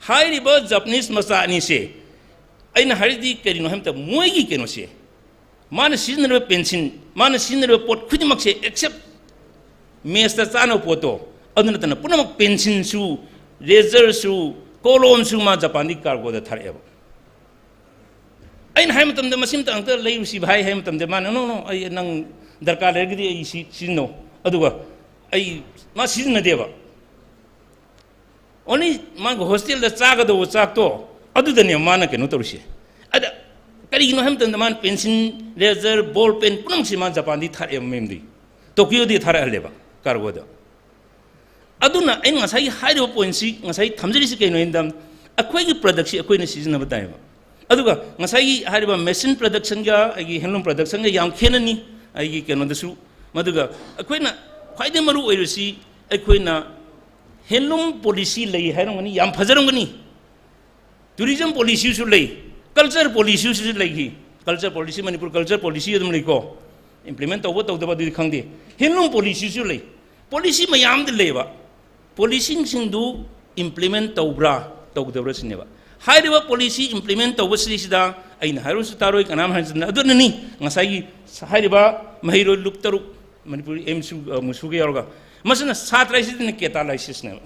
ꯍꯥꯏꯔꯤꯕ ꯖꯄꯅꯤꯁ ꯃꯆꯥ ꯑꯅꯤꯁꯦ, ꯑꯩꯅ ꯍꯥꯏꯔꯤꯗꯤ ꯀꯔꯤꯅꯣ ꯍꯥꯏꯕ ꯃꯇꯝꯗ, ꯃꯣꯏꯒꯤ ꯀꯩꯅꯣꯁꯦ, ꯃꯥꯅ ꯁꯤꯖꯤꯟꯅꯔꯤꯕ ꯄꯦꯟꯁꯤꯜ, ꯃꯥꯅ ꯁꯤꯖꯤꯟꯅꯔꯤꯕ ꯄꯣꯠ ꯈꯨꯗꯤꯡꯃꯛꯁꯦ, ꯑꯦꯛꯁꯦꯞ ꯃꯦꯠꯁꯇ ꯆꯥꯅꯕ ꯄꯣꯠꯇꯣ, ꯑꯗꯨ ꯅꯠꯇꯅ ꯄꯨꯝꯅꯃꯛ, ꯄꯦꯟꯁꯤꯜꯁꯨ, ꯔꯦꯖꯔꯁꯨ, ꯀꯣꯂꯣꯝꯁꯨ ꯃꯥ ꯖꯄꯥꯟꯗꯒꯤ ꯀꯥꯔꯒꯣꯗ ꯊꯥꯔꯛꯑꯦꯕ꯫ ꯑꯩꯅ ꯍꯥꯏ ꯃꯇꯝꯗ, "ꯃꯁꯤꯃꯇ ꯑꯝꯇ ꯂꯩꯔꯨꯁꯤ ꯚꯥꯏ" ꯍꯥꯏ ꯃꯇꯝꯗ, ꯃꯥꯅ, "No, no, ꯑꯩ, ꯅꯪ ꯗꯔꯀꯥꯔ ꯂꯩꯔꯒꯗꯤ ꯑꯩ ꯁꯤ ꯁꯤꯖꯤꯟꯅꯧ"꯫ ꯑꯗꯨꯒ ꯑꯩ, ꯃꯥ ꯁꯤꯖꯤꯟꯅꯗꯦꯕ꯫ ꯑꯣꯟꯂꯤ ꯃꯥꯒꯤ ꯍꯣꯁꯇꯦꯜꯗ ꯆꯥꯒꯗꯧꯕ ꯆꯥꯛꯇꯣ, ꯑꯗꯨꯗꯅꯦꯕ ꯃꯥꯅ ꯀꯩꯅꯣ ꯇꯧꯔꯤꯁꯦ꯫ ꯑꯗ ꯀꯔꯤꯒꯤꯅꯣ ꯍꯥꯏꯕ ꯃꯇꯝꯗ, ꯃꯥꯅ ꯄꯦꯟꯁꯤꯜ, ꯔꯦꯖꯔ, ꯕꯣꯜ ꯄꯦꯟ ꯄꯨꯝꯅꯃꯛꯁꯦ ꯃꯥ ꯖꯄꯥꯟꯗꯒꯤ ꯊꯥꯔꯛꯑꯦꯕ ꯃꯌꯨꯝꯗꯒꯤ, ꯇꯣꯀꯤꯌꯣꯗꯒꯤ ꯊꯥꯔꯛꯍꯜꯂꯦꯕ ꯀꯥꯔꯒꯣꯗ꯫ ꯑꯗꯨꯅ ꯑꯩꯅ ꯉꯁꯥꯏꯒꯤ ꯍꯥꯏꯔꯤꯕ ꯄꯣꯏꯟꯁꯤ ꯉꯁꯥꯏ ꯊꯝꯖꯔꯤꯁꯤ ꯀꯩꯅꯣ ꯍꯥꯏꯕꯗ, ꯑꯩꯈꯣꯏꯒꯤ ꯄ꯭ꯔꯗꯛꯁꯤ ꯑꯩꯈꯣꯏꯅ ꯁꯤꯖꯤꯟꯅꯕ ꯇꯥꯏꯌꯦꯕ꯫ ꯑꯗꯨꯒ ꯉꯁꯥꯏꯒꯤ ꯍꯥꯏꯔꯤꯕ ꯃꯦꯆꯤꯟ ꯄ꯭ꯔꯗꯛꯁꯟꯒ ꯑꯩꯒꯤ ꯍꯦꯟꯂꯨꯝ ꯄ꯭ꯔꯗꯛꯁꯟꯒ ꯌꯥꯝ ꯈꯦꯠꯅꯅꯤ ꯑꯩꯒꯤ ꯀꯩꯅꯣꯗꯁꯨ꯫ ꯃꯗꯨꯒ ꯑꯩꯈꯣꯏꯅ ꯈ꯭ꯋꯥꯏꯗꯒꯤ ꯃꯔꯨ ꯑꯣꯏꯔꯤꯁꯤ, ꯑꯩꯈꯣꯏꯅ ꯍꯦꯟꯂꯨꯝ ꯄꯣꯂꯤꯁꯤ ꯂꯩ ꯍꯥꯏꯔꯝꯒꯅꯤ, ꯌꯥꯝ ꯐꯖꯔꯝꯒꯅꯤ꯫ ꯇꯨꯔꯤꯖꯝ ꯄꯣꯂꯤꯁꯤꯁꯨ ꯂꯩ, ꯀꯜꯆꯔ ꯄꯣꯂꯤꯁꯤꯁꯨ ꯂꯩꯈꯤ꯫ Culture policy, Manipur culture policy ꯑꯗꯨꯝ ꯂꯩꯀꯣ꯫ implement ꯇꯧꯕ ꯇꯧꯗꯕ ꯑꯗꯨꯗꯤ ꯈꯪꯗꯦ꯫ Handloom policyꯁꯨ ꯂꯩ꯫ Policy ꯃꯌꯥꯝꯗꯤ ꯂꯩꯌꯦꯕ꯫ Policyꯁꯤꯡꯗꯨ implement ꯇꯧꯕ꯭ꯔꯥ ꯇꯧꯗꯕ꯭ꯔꯥ ꯁꯤꯅꯦꯕ꯫ ꯍꯥꯏꯔꯤꯕ policy implement ꯇꯧꯕꯁꯤꯗꯩꯁꯤꯗ ꯑꯩꯅ ꯍꯥꯏꯔꯨꯁꯨ ꯇꯥꯔꯣꯏ, ꯀꯅꯥꯝ ꯍꯥꯏꯔꯁꯨ ꯇꯥꯔꯣꯏ꯫ ꯑꯗꯨꯅꯅꯤ ꯉꯁꯥꯏꯒꯤ ꯍꯥꯏꯔꯤꯕ ꯃꯍꯩꯔꯣꯏ ꯂꯨꯞ ꯇꯔꯨꯛ ꯃꯅꯤꯄꯨꯔꯤ ꯑꯦꯝꯁꯨ, ꯑ, ꯃꯨꯁꯨꯒ ꯌꯥꯎꯔꯒ, ꯃꯁꯤꯅ ꯁꯥꯇ꯭ꯔ ꯍꯥꯏꯁꯤꯗꯅ catalysisꯅꯦꯕ꯫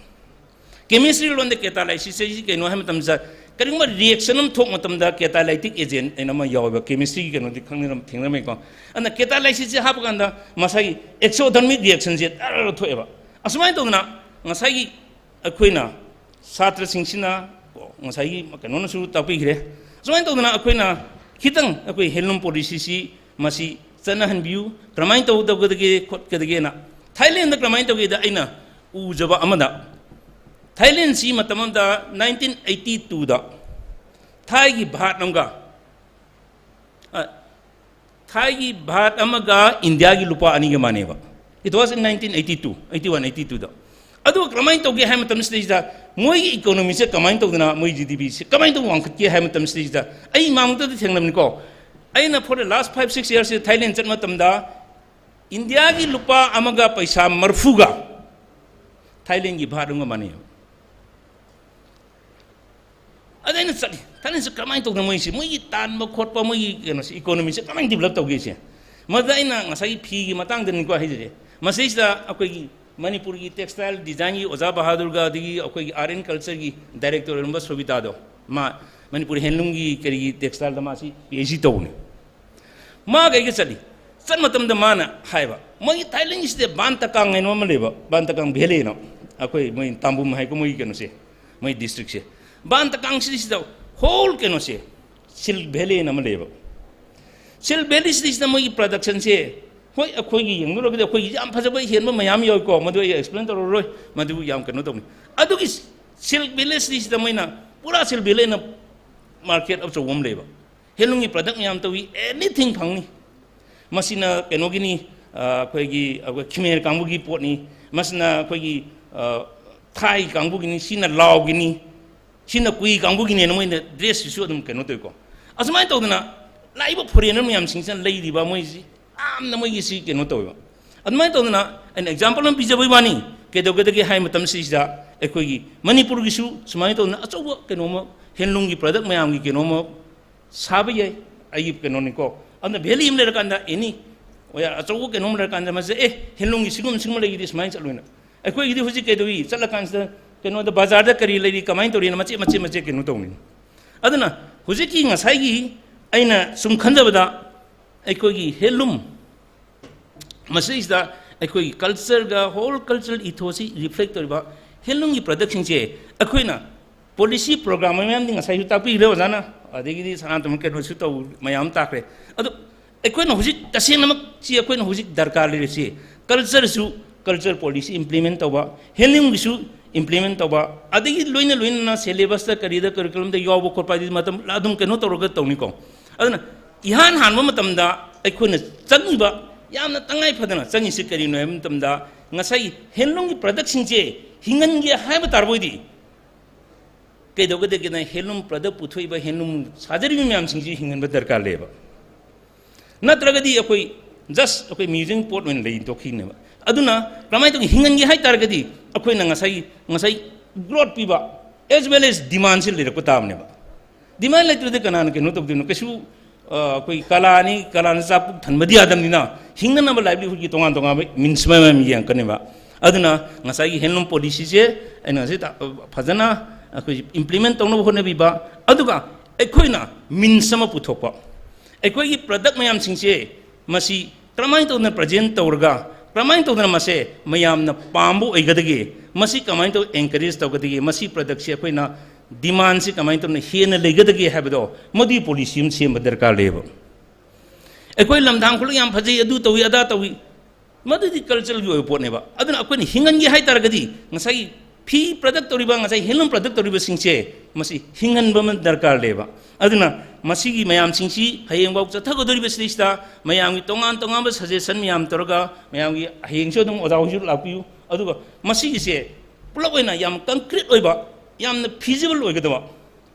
Chemistry ꯂꯣꯟꯗ catalysis ꯍꯥꯏꯁꯤ ꯀꯩꯅꯣ ꯍꯥꯏ ꯃꯇꯝꯗ, ꯀꯔꯤꯒꯨꯝꯕ reaction ꯑꯃ ꯊꯣꯛ ꯃꯇꯝꯗ catalytic agent ꯍꯥꯏꯅ ꯑꯃ ꯌꯥꯎꯋꯦꯕ꯫ Chemistryꯒꯤ ꯀꯩꯅꯣꯗꯤ ꯈꯪꯅꯔꯝ-, ꯊꯦꯡꯅꯔꯝꯃꯦꯀꯣ꯫ ꯑꯗꯨꯅ catalysisꯁꯦ ꯍꯥꯞꯄ ꯀꯥꯟꯗ ꯉꯁꯥꯏꯒꯤ exothermic reactionꯁꯦ ꯇꯔ ꯊꯣꯛꯑꯦꯕ꯫ ꯑꯁꯨꯃꯥꯏꯅ ꯇꯧꯗꯅ ꯉꯁꯥꯏꯒꯤ ꯑꯩꯈꯣꯏꯅ ꯁꯥꯇ꯭ꯔꯁꯤꯡꯁꯤꯅ, ꯀꯣ, ꯉꯁꯥꯏꯒꯤ ꯀꯩꯅꯣꯅꯁꯨ ꯇꯥꯛꯄꯤꯈ꯭ꯔꯦ꯫ ꯑꯁꯨꯃꯥꯏꯅ ꯇꯧꯗꯅ ꯑꯩꯈꯣꯏꯅ ꯈꯤꯇꯪ ꯑꯩꯈꯣꯏ handloom policyꯁꯤ ꯃꯁꯤ ꯆꯠꯅꯍꯟꯕꯤꯌꯨ꯫ ꯀꯔꯝꯍꯥꯏꯅ ꯇꯧꯒꯗꯒꯦ ꯈꯣꯠꯀꯗꯒꯦꯅ ꯊꯥꯏꯂꯦꯟꯗ ꯀꯔꯝꯍꯥꯏꯅ ꯇꯧꯒꯦꯗ ꯑꯩꯅ ꯎꯖꯕ ꯑꯃꯗ, ꯊꯥꯏꯂꯦꯟꯁꯤ ꯃꯇꯝ ꯑꯃꯗ nineteen eighty twoꯗ ꯊꯥꯏꯒꯤ ꯚꯥꯠ ꯑꯃꯒ, ꯑ, ꯊꯥꯏꯒꯤ ꯚꯥꯠ ꯑꯃꯒ ꯏꯟꯗꯤꯌꯥꯒꯤ ꯂꯨꯄꯥ ꯑꯅꯤꯒ ꯃꯥꯟꯅꯩꯕ꯫ It was in nineteen eighty two, eighty one, eighty twoꯗ꯫ ꯑꯗꯨꯒ ꯀꯃꯥꯏꯅ ꯇꯧꯒꯦ ꯍꯥꯏꯕ ꯃꯇꯝꯁꯤꯗꯩꯁꯤꯗ ꯃꯣꯏꯒꯤ economyꯁꯦ ꯀꯃꯥꯏꯅ ꯇꯧꯗꯅ, ꯃꯣꯏ GDPꯁꯦ ꯀꯃꯥꯏꯅ ꯇꯧꯕ ꯋꯥꯡꯈꯠꯀꯦ ꯍꯥꯏꯕ ꯃꯇꯝꯁꯤꯗꯩꯁꯤꯗ ꯑꯩ ꯏꯃꯥꯃꯛꯇꯗ ꯊꯦꯡꯅꯕꯅꯤꯀꯣ꯫ ꯑꯩꯅ for the last five six yearsꯁꯦ ꯊꯥꯏꯂꯦꯟ ꯆꯠꯄ ꯃꯇꯝꯗ ꯏꯟꯗꯤꯌꯥꯒꯤ ꯂꯨꯄꯥ ꯑꯃꯒ ꯄꯩꯁꯥ ꯃꯔꯤꯐꯨꯒ ꯊꯥꯏꯂꯦꯟꯒꯤ ꯚꯥꯠ ꯑꯃꯒ ꯃꯥꯟꯅꯩ꯫ ꯑꯗ ꯑꯩꯅ ꯆꯠꯂꯤ, ꯊꯥꯏꯂꯦꯟꯁꯦ ꯀꯃꯥꯏꯅ ꯇꯧꯗꯅ ꯃꯣꯏꯁꯦ, ꯃꯣꯏꯒꯤ ꯇꯥꯟꯕ ꯈꯣꯠꯄ, ꯃꯣꯏꯒꯤ ꯀꯩꯅꯣꯁꯦ, economyꯁꯦ ꯀꯃꯥꯏꯅ develop ꯇꯧꯒꯦꯁꯦ? ꯃꯗꯨꯗ ꯑꯩꯅ ꯉꯁꯥꯏꯒꯤ ꯐꯤꯒꯤ ꯃꯇꯥꯡꯗꯅꯤꯀꯣ ꯍꯥꯏꯖꯔꯤꯁꯦ꯫ ꯃꯁꯤꯁꯤꯗ ꯑꯩꯈꯣꯏꯒꯤ ꯃꯅꯤꯄꯨꯔꯒꯤ textile designꯒꯤ ꯑꯣꯖꯥ ꯕꯍꯥꯗꯨꯔꯒ ꯑꯗꯒꯤ ꯑꯩꯈꯣꯏꯒꯤ art and cultureꯒꯤ director ꯑꯣꯏꯔꯝꯕ ꯁꯣꯕꯤꯇꯥꯗꯣ, ꯃꯥ ꯃꯅꯤꯄꯨꯔ handloomꯒꯤ ꯀꯔꯤꯒꯤ textileꯗ ꯃꯥꯁꯤ PhD ꯇꯧꯕꯅꯤ꯫ ꯃꯥꯒ ꯑꯩꯒ ꯆꯠꯂꯤ꯫ ꯆꯠ ꯃꯇꯝꯗ ꯃꯥꯅ ꯍꯥꯏꯕ, ꯃꯣꯏꯒꯤ ꯊꯥꯏꯂꯦꯟꯒꯤꯁꯤꯗ ꯕꯥꯟ ꯇꯀꯥꯡ ꯍꯥꯏꯅ ꯑꯃ ꯂꯩꯕ, ꯕꯥꯟ ꯇꯀꯥꯡ valleyꯅ, ꯑꯩꯈꯣꯏ ꯃꯣꯏ ꯇꯥꯝꯕꯨꯝ ꯍꯥꯏꯀꯣ ꯃꯣꯏꯒꯤ ꯀꯩꯅꯣꯁꯦ, ꯃꯣꯏ districtꯁꯦ꯫ ꯕꯥꯟ ꯇꯀꯥꯡꯁꯤꯗꯩꯁꯤꯗ whole ꯀꯩꯅꯣꯁꯦ, silk valleyꯅ ꯑꯃ ꯂꯩꯌꯦꯕ꯫ Silk valleyꯁꯤꯗꯩꯁꯤꯗ ꯃꯣꯏꯒꯤ productionꯁꯦ, ꯍꯣꯏ, ꯑꯩꯈꯣꯏꯒꯤ ꯌꯦꯡꯂꯨꯔꯒꯗꯤ ꯑꯩꯈꯣꯏꯒꯤ ꯌꯥꯝ ꯐꯖꯕ ꯍꯦꯟꯕ ꯃꯌꯥꯝ ꯌꯥꯎꯏꯀꯣ, ꯃꯗꯨ ꯑꯩ explain ꯇꯧꯔꯔꯣꯏ, ꯃꯗꯨ ꯌꯥꯝ ꯀꯩꯅꯣ ꯇꯧꯅꯤ꯫ ꯑꯗꯨꯒꯤ silk valleyꯁꯤꯗꯩꯁꯤꯗ ꯃꯣꯏꯅ ꯄꯨꯔꯥ silk valleyꯅ market ꯑꯆꯧꯕ ꯑꯃ ꯂꯩꯕ꯫ Handloomꯒꯤ product ꯃꯌꯥꯝ ꯇꯧꯏ, anything ꯐꯪꯅꯤ꯫ ꯃꯁꯤꯅ ꯀꯩꯅꯣꯒꯤꯅꯤ, ꯑ, ꯑꯩꯈꯣꯏꯒꯤ, ꯑꯩꯈꯣꯏ ꯈꯤꯃꯦꯔ ꯀꯥꯡꯕꯨꯒꯤ ꯄꯣꯠꯅꯤ, ꯃꯁꯤꯅ ꯑꯩꯈꯣꯏꯒꯤ, ꯑ, ꯊꯥꯏ ꯀꯥꯡꯕꯨꯒꯤꯅꯤ, ꯁꯤꯅ ꯂꯥꯎꯒꯤꯅꯤ, ꯁꯤꯅ ꯀꯨꯏ ꯀꯥꯡꯕꯨꯒꯤꯅꯦꯅ ꯃꯣꯏꯅ dressꯁꯤꯁꯨ ꯑꯗꯨꯝ ꯀꯩꯅꯣ ꯇꯧꯏꯀꯣ꯫ ꯑꯁꯨꯃꯥꯏꯅ ꯇꯧꯗꯅ ꯂꯥꯛꯏꯕ foreigner ꯃꯌꯥꯝꯁꯤꯡꯁꯤꯅ ꯂꯩꯔꯤꯕ ꯃꯣꯏꯁꯤ ꯌꯥꯝꯅ ꯃꯣꯏꯒꯤꯁꯤ ꯀꯩꯅꯣ ꯇꯧꯋꯦꯕ꯫ ꯑꯗꯨꯃꯥꯏꯅ ꯇꯧꯗꯅ ꯑꯩꯅ ꯑꯦꯛꯖꯥꯝꯄꯜ ꯑꯃ ꯄꯤꯖꯕꯩ ꯋꯥꯅꯤ꯫ ꯀꯩꯗꯧꯒꯗꯒꯦ ꯍꯥꯏ ꯃꯇꯝꯁꯤꯗ ꯑꯩꯈꯣꯏꯒꯤ ꯃꯅꯤꯄꯨꯔꯒꯤꯁꯨ ꯁꯨꯃꯥꯏꯅ ꯇꯧꯗꯅ ꯑꯆꯧꯕ ꯀꯩꯅꯣꯝꯃ, ꯍꯦꯟꯂꯨꯝꯒꯤ ꯄ꯭ꯔꯗꯛ ꯃꯌꯥꯝꯒꯤ ꯀꯩꯅꯣꯝꯃ ꯁꯥꯕ ꯌꯥꯏ, ꯑꯩꯒꯤ ꯀꯩꯅꯣꯅꯤꯀꯣ꯫ ꯑꯗꯨꯅ ꯚꯦꯂꯤ ꯑꯃ ꯂꯩꯔꯀꯥꯟꯗ ꯑꯦꯅꯤ ꯑꯆꯧꯕ ꯀꯩꯅꯣꯝ ꯂꯩꯔꯀꯥꯟꯗ ꯃꯁꯦ, ꯑꯦ, ꯍꯦꯟꯂꯨꯝꯒꯤ ꯁꯤꯒꯨꯝ ꯁꯤꯒꯨꯝꯕ ꯂꯩꯒꯤꯗꯤ ꯁꯨꯃꯥꯏꯅ ꯆꯠꯂꯣꯏꯅ꯫ ꯑꯩꯈꯣꯏꯒꯤꯗꯤ ꯍꯧꯖꯤꯛ ꯀꯩꯗꯧꯏ, ꯆꯠꯂꯀꯥꯟꯁꯤꯗ ꯀꯩꯅꯣꯗ ꯕꯖꯥꯔꯗ ꯀꯔꯤ ꯂꯩꯔꯤ, ꯀꯃꯥꯏꯅ ꯇꯧꯔꯤꯅ ꯃꯆꯦꯠ ꯃꯆꯦꯠ ꯃꯆꯦꯠ ꯀꯩꯅꯣ ꯇꯧꯅꯤ꯫ ꯑꯗꯨꯅ ꯍꯧꯖꯤꯛꯀꯤ ꯉꯁꯥꯏꯒꯤ ꯑꯩꯅ ꯁꯨꯝ ꯈꯟꯖꯕꯗ ꯑꯩꯈꯣꯏꯒꯤ ꯍꯦꯟꯂꯨꯝ ꯃꯁꯤꯗꯩꯁꯤꯗ ꯑꯩꯈꯣꯏꯒꯤ ꯀꯜꯆꯔꯒ ꯍꯣꯜ ꯀꯜꯆꯔꯦꯜ ꯏꯊꯣꯁꯤ ꯔꯤꯐ꯭ꯂꯦꯛ ꯇꯧꯔꯤꯕ ꯍꯦꯟꯂꯨꯝꯒꯤ ꯄ꯭ꯔꯗꯛꯁꯤꯡꯁꯦ ꯑꯩꯈꯣꯏꯅ ꯄꯣꯂꯤꯁꯤ ꯄ꯭ꯔꯣꯒ꯭ꯔꯥꯝ ꯃꯌꯥꯝꯗꯤ ꯉꯁꯥꯏꯁꯨ ꯇꯥꯛꯄꯤꯈ꯭ꯔꯦ ꯑꯣꯖꯥꯅ, ꯑꯗꯒꯤꯗꯤ ꯁꯅꯥꯇꯣꯝꯕ ꯀꯩꯅꯣꯁꯨ ꯇꯧ ꯃꯌꯥꯝ ꯑꯃ ꯇꯥꯛꯈ꯭ꯔꯦ꯫ ꯑꯗꯣ ꯑꯩꯈꯣꯏꯅ ꯍꯧꯖꯤꯛ ꯇꯁꯦꯡꯅꯃꯛꯁꯤ ꯑꯩꯈꯣꯏꯅ ꯍꯧꯖꯤꯛ ꯗꯔꯀꯥꯔ ꯂꯩꯔꯤꯁꯤ ꯀꯜꯆꯔꯁꯨ, ꯀꯜꯆꯔ ꯄꯣꯂꯤꯁꯤ ꯏꯝꯄ꯭ꯂꯤꯃꯦꯟ ꯇꯧꯕ, ꯍꯦꯟꯂꯨꯝꯒꯤꯁꯨ ꯏꯝꯄ꯭ꯂꯤꯃꯦꯟ ꯇꯧꯕ, ꯑꯗꯒꯤ ꯂꯣꯏꯅ ꯂꯣꯏꯅꯅ ꯁꯦꯂꯦꯕꯁꯇ ꯀꯔꯤꯗ ꯀꯔꯤꯀꯨꯂꯝꯗ ꯌꯥꯎꯕ ꯈꯣꯠꯄ ꯍꯥꯏꯗꯤ ꯃꯇꯝ ꯑꯗꯨꯝ ꯀꯩꯅꯣ ꯇꯧꯔꯒ ꯇꯧꯅꯤꯀꯣ꯫ ꯑꯗꯨꯅ ꯏꯍꯥꯟ ꯍꯥꯟꯕ ꯃꯇꯝꯗ ꯑꯩꯈꯣꯏꯅ ꯆꯪꯉꯤꯕ, ꯌꯥꯝꯅ ꯇꯉꯥꯏ ꯐꯗꯅ ꯆꯪꯉꯤꯁꯤ ꯀꯔꯤꯅꯣ ꯍꯥꯏꯕ ꯃꯇꯝꯗ ꯉꯁꯥꯏꯒꯤ ꯍꯦꯟꯂꯨꯝꯒꯤ ꯄ꯭ꯔꯗꯛꯁꯤꯡꯁꯦ ꯍꯤꯡꯍꯟꯒꯦ ꯍꯥꯏꯕ ꯇꯥꯔꯕꯣꯏꯗꯤ ꯀꯩꯗꯧꯒꯗꯒꯦꯅ ꯍꯦꯟꯂꯨꯝ ꯄ꯭ꯔꯗꯛ ꯄꯨꯊꯣꯛꯏꯕ ꯍꯦꯟꯂꯨꯝ ꯁꯥꯖꯔꯤꯕ ꯃꯌꯥꯝꯁꯤꯡꯁꯤ ꯍꯤꯡꯍꯟꯕ ꯗꯔꯀꯥꯔ ꯂꯩꯌꯦꯕ꯫ ꯅꯠꯇ꯭ꯔꯒꯗꯤ ꯑꯩꯈꯣꯏ ꯖꯁ ꯑꯩꯈꯣꯏ ꯃ꯭ꯌꯨꯖꯤꯌꯝ ꯄꯣꯠ ꯑꯣꯏꯅ ꯂꯩ ꯇꯣꯛꯈꯤꯅꯦꯕ꯫ ꯑꯗꯨꯅ ꯀꯃꯥꯏꯅ ꯇꯧꯒꯦ, ꯍꯤꯡꯍꯟꯒꯦ ꯍꯥꯏ ꯇꯥꯔꯒꯗꯤ ꯑꯩꯈꯣꯏꯅ ꯉꯁꯥꯏ ꯉꯁꯥꯏ ꯒ꯭ꯔꯣꯠ ꯄꯤꯕ as well as ꯗꯤꯃꯥꯟꯁꯤ ꯂꯩꯔꯛꯄ ꯇꯥꯕꯅꯦꯕ꯫ ꯗꯤꯃꯥꯟ ꯂꯩꯇ꯭ꯔꯗꯤ ꯀꯅꯥꯅ ꯀꯩꯅꯣ ꯇꯧꯗꯣꯏꯅꯣ? ꯀꯩꯁꯨ ꯑ, ꯑꯩꯈꯣꯏ ꯀꯂꯥꯅꯤ, ꯀꯂꯥꯅ ꯆꯥꯛ ꯄꯨꯛ ꯊꯟꯕꯗꯤ ꯌꯥꯗꯕꯅꯤꯅ ꯍꯤꯡꯅꯅꯕ ꯂꯥꯏꯚꯂꯤꯍꯨꯗꯀꯤ ꯇꯣꯉꯥꯟ ꯇꯣꯉꯥꯟꯕ ꯃꯤꯟꯁ ꯃꯌꯥꯝ ꯌꯦꯡꯉꯛꯀꯅꯦꯕ꯫ ꯑꯗꯨꯅ ꯉꯁꯥꯏꯒꯤ ꯍꯦꯟꯂꯨꯝ ꯄꯣꯂꯤꯁꯤꯁꯦ ꯑꯩꯅ ꯉꯁꯤ ꯇ-, ꯐꯖꯅ ꯑꯩꯈꯣꯏ ꯏꯝꯄ꯭ꯂꯤꯃꯦꯟ ꯇꯧꯅꯕ ꯍꯣꯠꯅꯕꯤꯕ, ꯑꯗꯨꯒ ꯑꯩꯈꯣꯏꯅ ꯃꯤꯟꯁ ꯑꯃ ꯄꯨꯊꯣꯛꯄ, ꯑꯩꯈꯣꯏꯒꯤ ꯄ꯭ꯔꯗꯛ ꯃꯌꯥꯝꯁꯤꯡꯁꯦ ꯃꯁꯤ ꯀꯔꯝꯍꯥꯏꯅ ꯇꯧꯗꯅ ꯄ꯭ꯔꯖꯦꯟ ꯇꯧꯔꯒ ꯀꯔꯝꯍꯥꯏꯅ ꯇꯧꯗꯅ ꯃꯁꯦ ꯃꯌꯥꯝꯅ ꯄꯥꯝꯕ ꯑꯣꯏꯒꯗꯒꯦ, ꯃꯁꯤ ꯀꯃꯥꯏꯅ ꯇꯧ ꯑꯦꯟꯀꯔꯦꯖ ꯇꯧꯒꯗꯒꯦ, ꯃꯁꯤ ꯄ꯭ꯔꯗꯛꯁꯤ ꯑꯩꯈꯣꯏꯅ ꯗꯤꯃꯥꯟꯁꯤ ꯀꯃꯥꯏꯅ ꯇꯧꯅ ꯍꯦꯟꯅ ꯂꯩꯒꯗꯒꯦ ꯍꯥꯏꯕꯗꯣ ꯃꯗꯨꯒꯤ ꯄꯣꯂꯤꯁꯤ ꯑꯃ ꯁꯦꯝꯕ ꯗꯔꯀꯥꯔ ꯂꯩꯌꯦꯕ꯫ ꯑꯩꯈꯣꯏ ꯂꯝꯗꯥꯡ ꯈꯨꯂꯛ ꯌꯥꯝ ꯐꯖꯩ, ꯑꯗꯨ ꯇꯧꯏ, ꯑꯗꯥ ꯇꯧꯏ, ꯃꯗꯨꯗꯤ ꯀꯜꯆꯔꯒꯤ ꯑꯣꯏꯕ ꯄꯣꯠꯅꯦꯕ꯫ ꯑꯗꯨꯅ ꯑꯩꯈꯣꯏꯅ ꯍꯤꯡꯍꯟꯒꯦ ꯍꯥꯏ ꯇꯥꯔꯒꯗꯤ ꯉꯁꯥꯏꯒꯤ ꯐꯤ ꯄ꯭ꯔꯗꯛ ꯇꯧꯔꯤꯕ, ꯉꯁꯥꯏ ꯍꯦꯟꯂꯨꯝ ꯄ꯭ꯔꯗꯛ ꯇꯧꯔꯤꯕꯁꯤꯡꯁꯦ ꯃꯁꯤ ꯍꯤꯡꯍꯟꯕ ꯑꯃ ꯗꯔꯀꯥꯔ ꯂꯩꯌꯦꯕ꯫ ꯑꯗꯨꯅ ꯃꯁꯤꯒꯤ ꯃꯌꯥꯝꯁꯤꯡꯁꯤ ꯍꯌꯦꯡꯐꯥꯎ ꯆꯠꯊꯒꯗꯧꯔꯤꯕꯁꯤꯗꯩꯁꯤꯗ ꯃꯌꯥꯝꯒꯤ ꯇꯣꯉꯥꯟ ꯇꯣꯉꯥꯟꯕ ꯁꯖꯦꯁꯟ ꯃꯌꯥꯝ ꯇꯧꯔꯒ ꯃꯌꯥꯝꯒꯤ ꯍꯌꯦꯡꯁꯨ ꯑꯗꯨꯝ ꯑꯣꯖꯥ ꯍꯣꯏꯁꯨ ꯂꯥꯛꯄꯤꯌꯨ꯫ ꯑꯗꯨꯒ ꯃꯁꯤꯒꯤꯁꯦ ꯄꯨꯂꯞ ꯑꯣꯏꯅ ꯌꯥꯝ ꯀꯪꯀ꯭ꯔꯤꯠ ꯑꯣꯏꯕ, ꯌꯥꯝꯅ ꯐꯤꯖꯤꯕꯜ ꯑꯣꯏꯒꯗꯕ,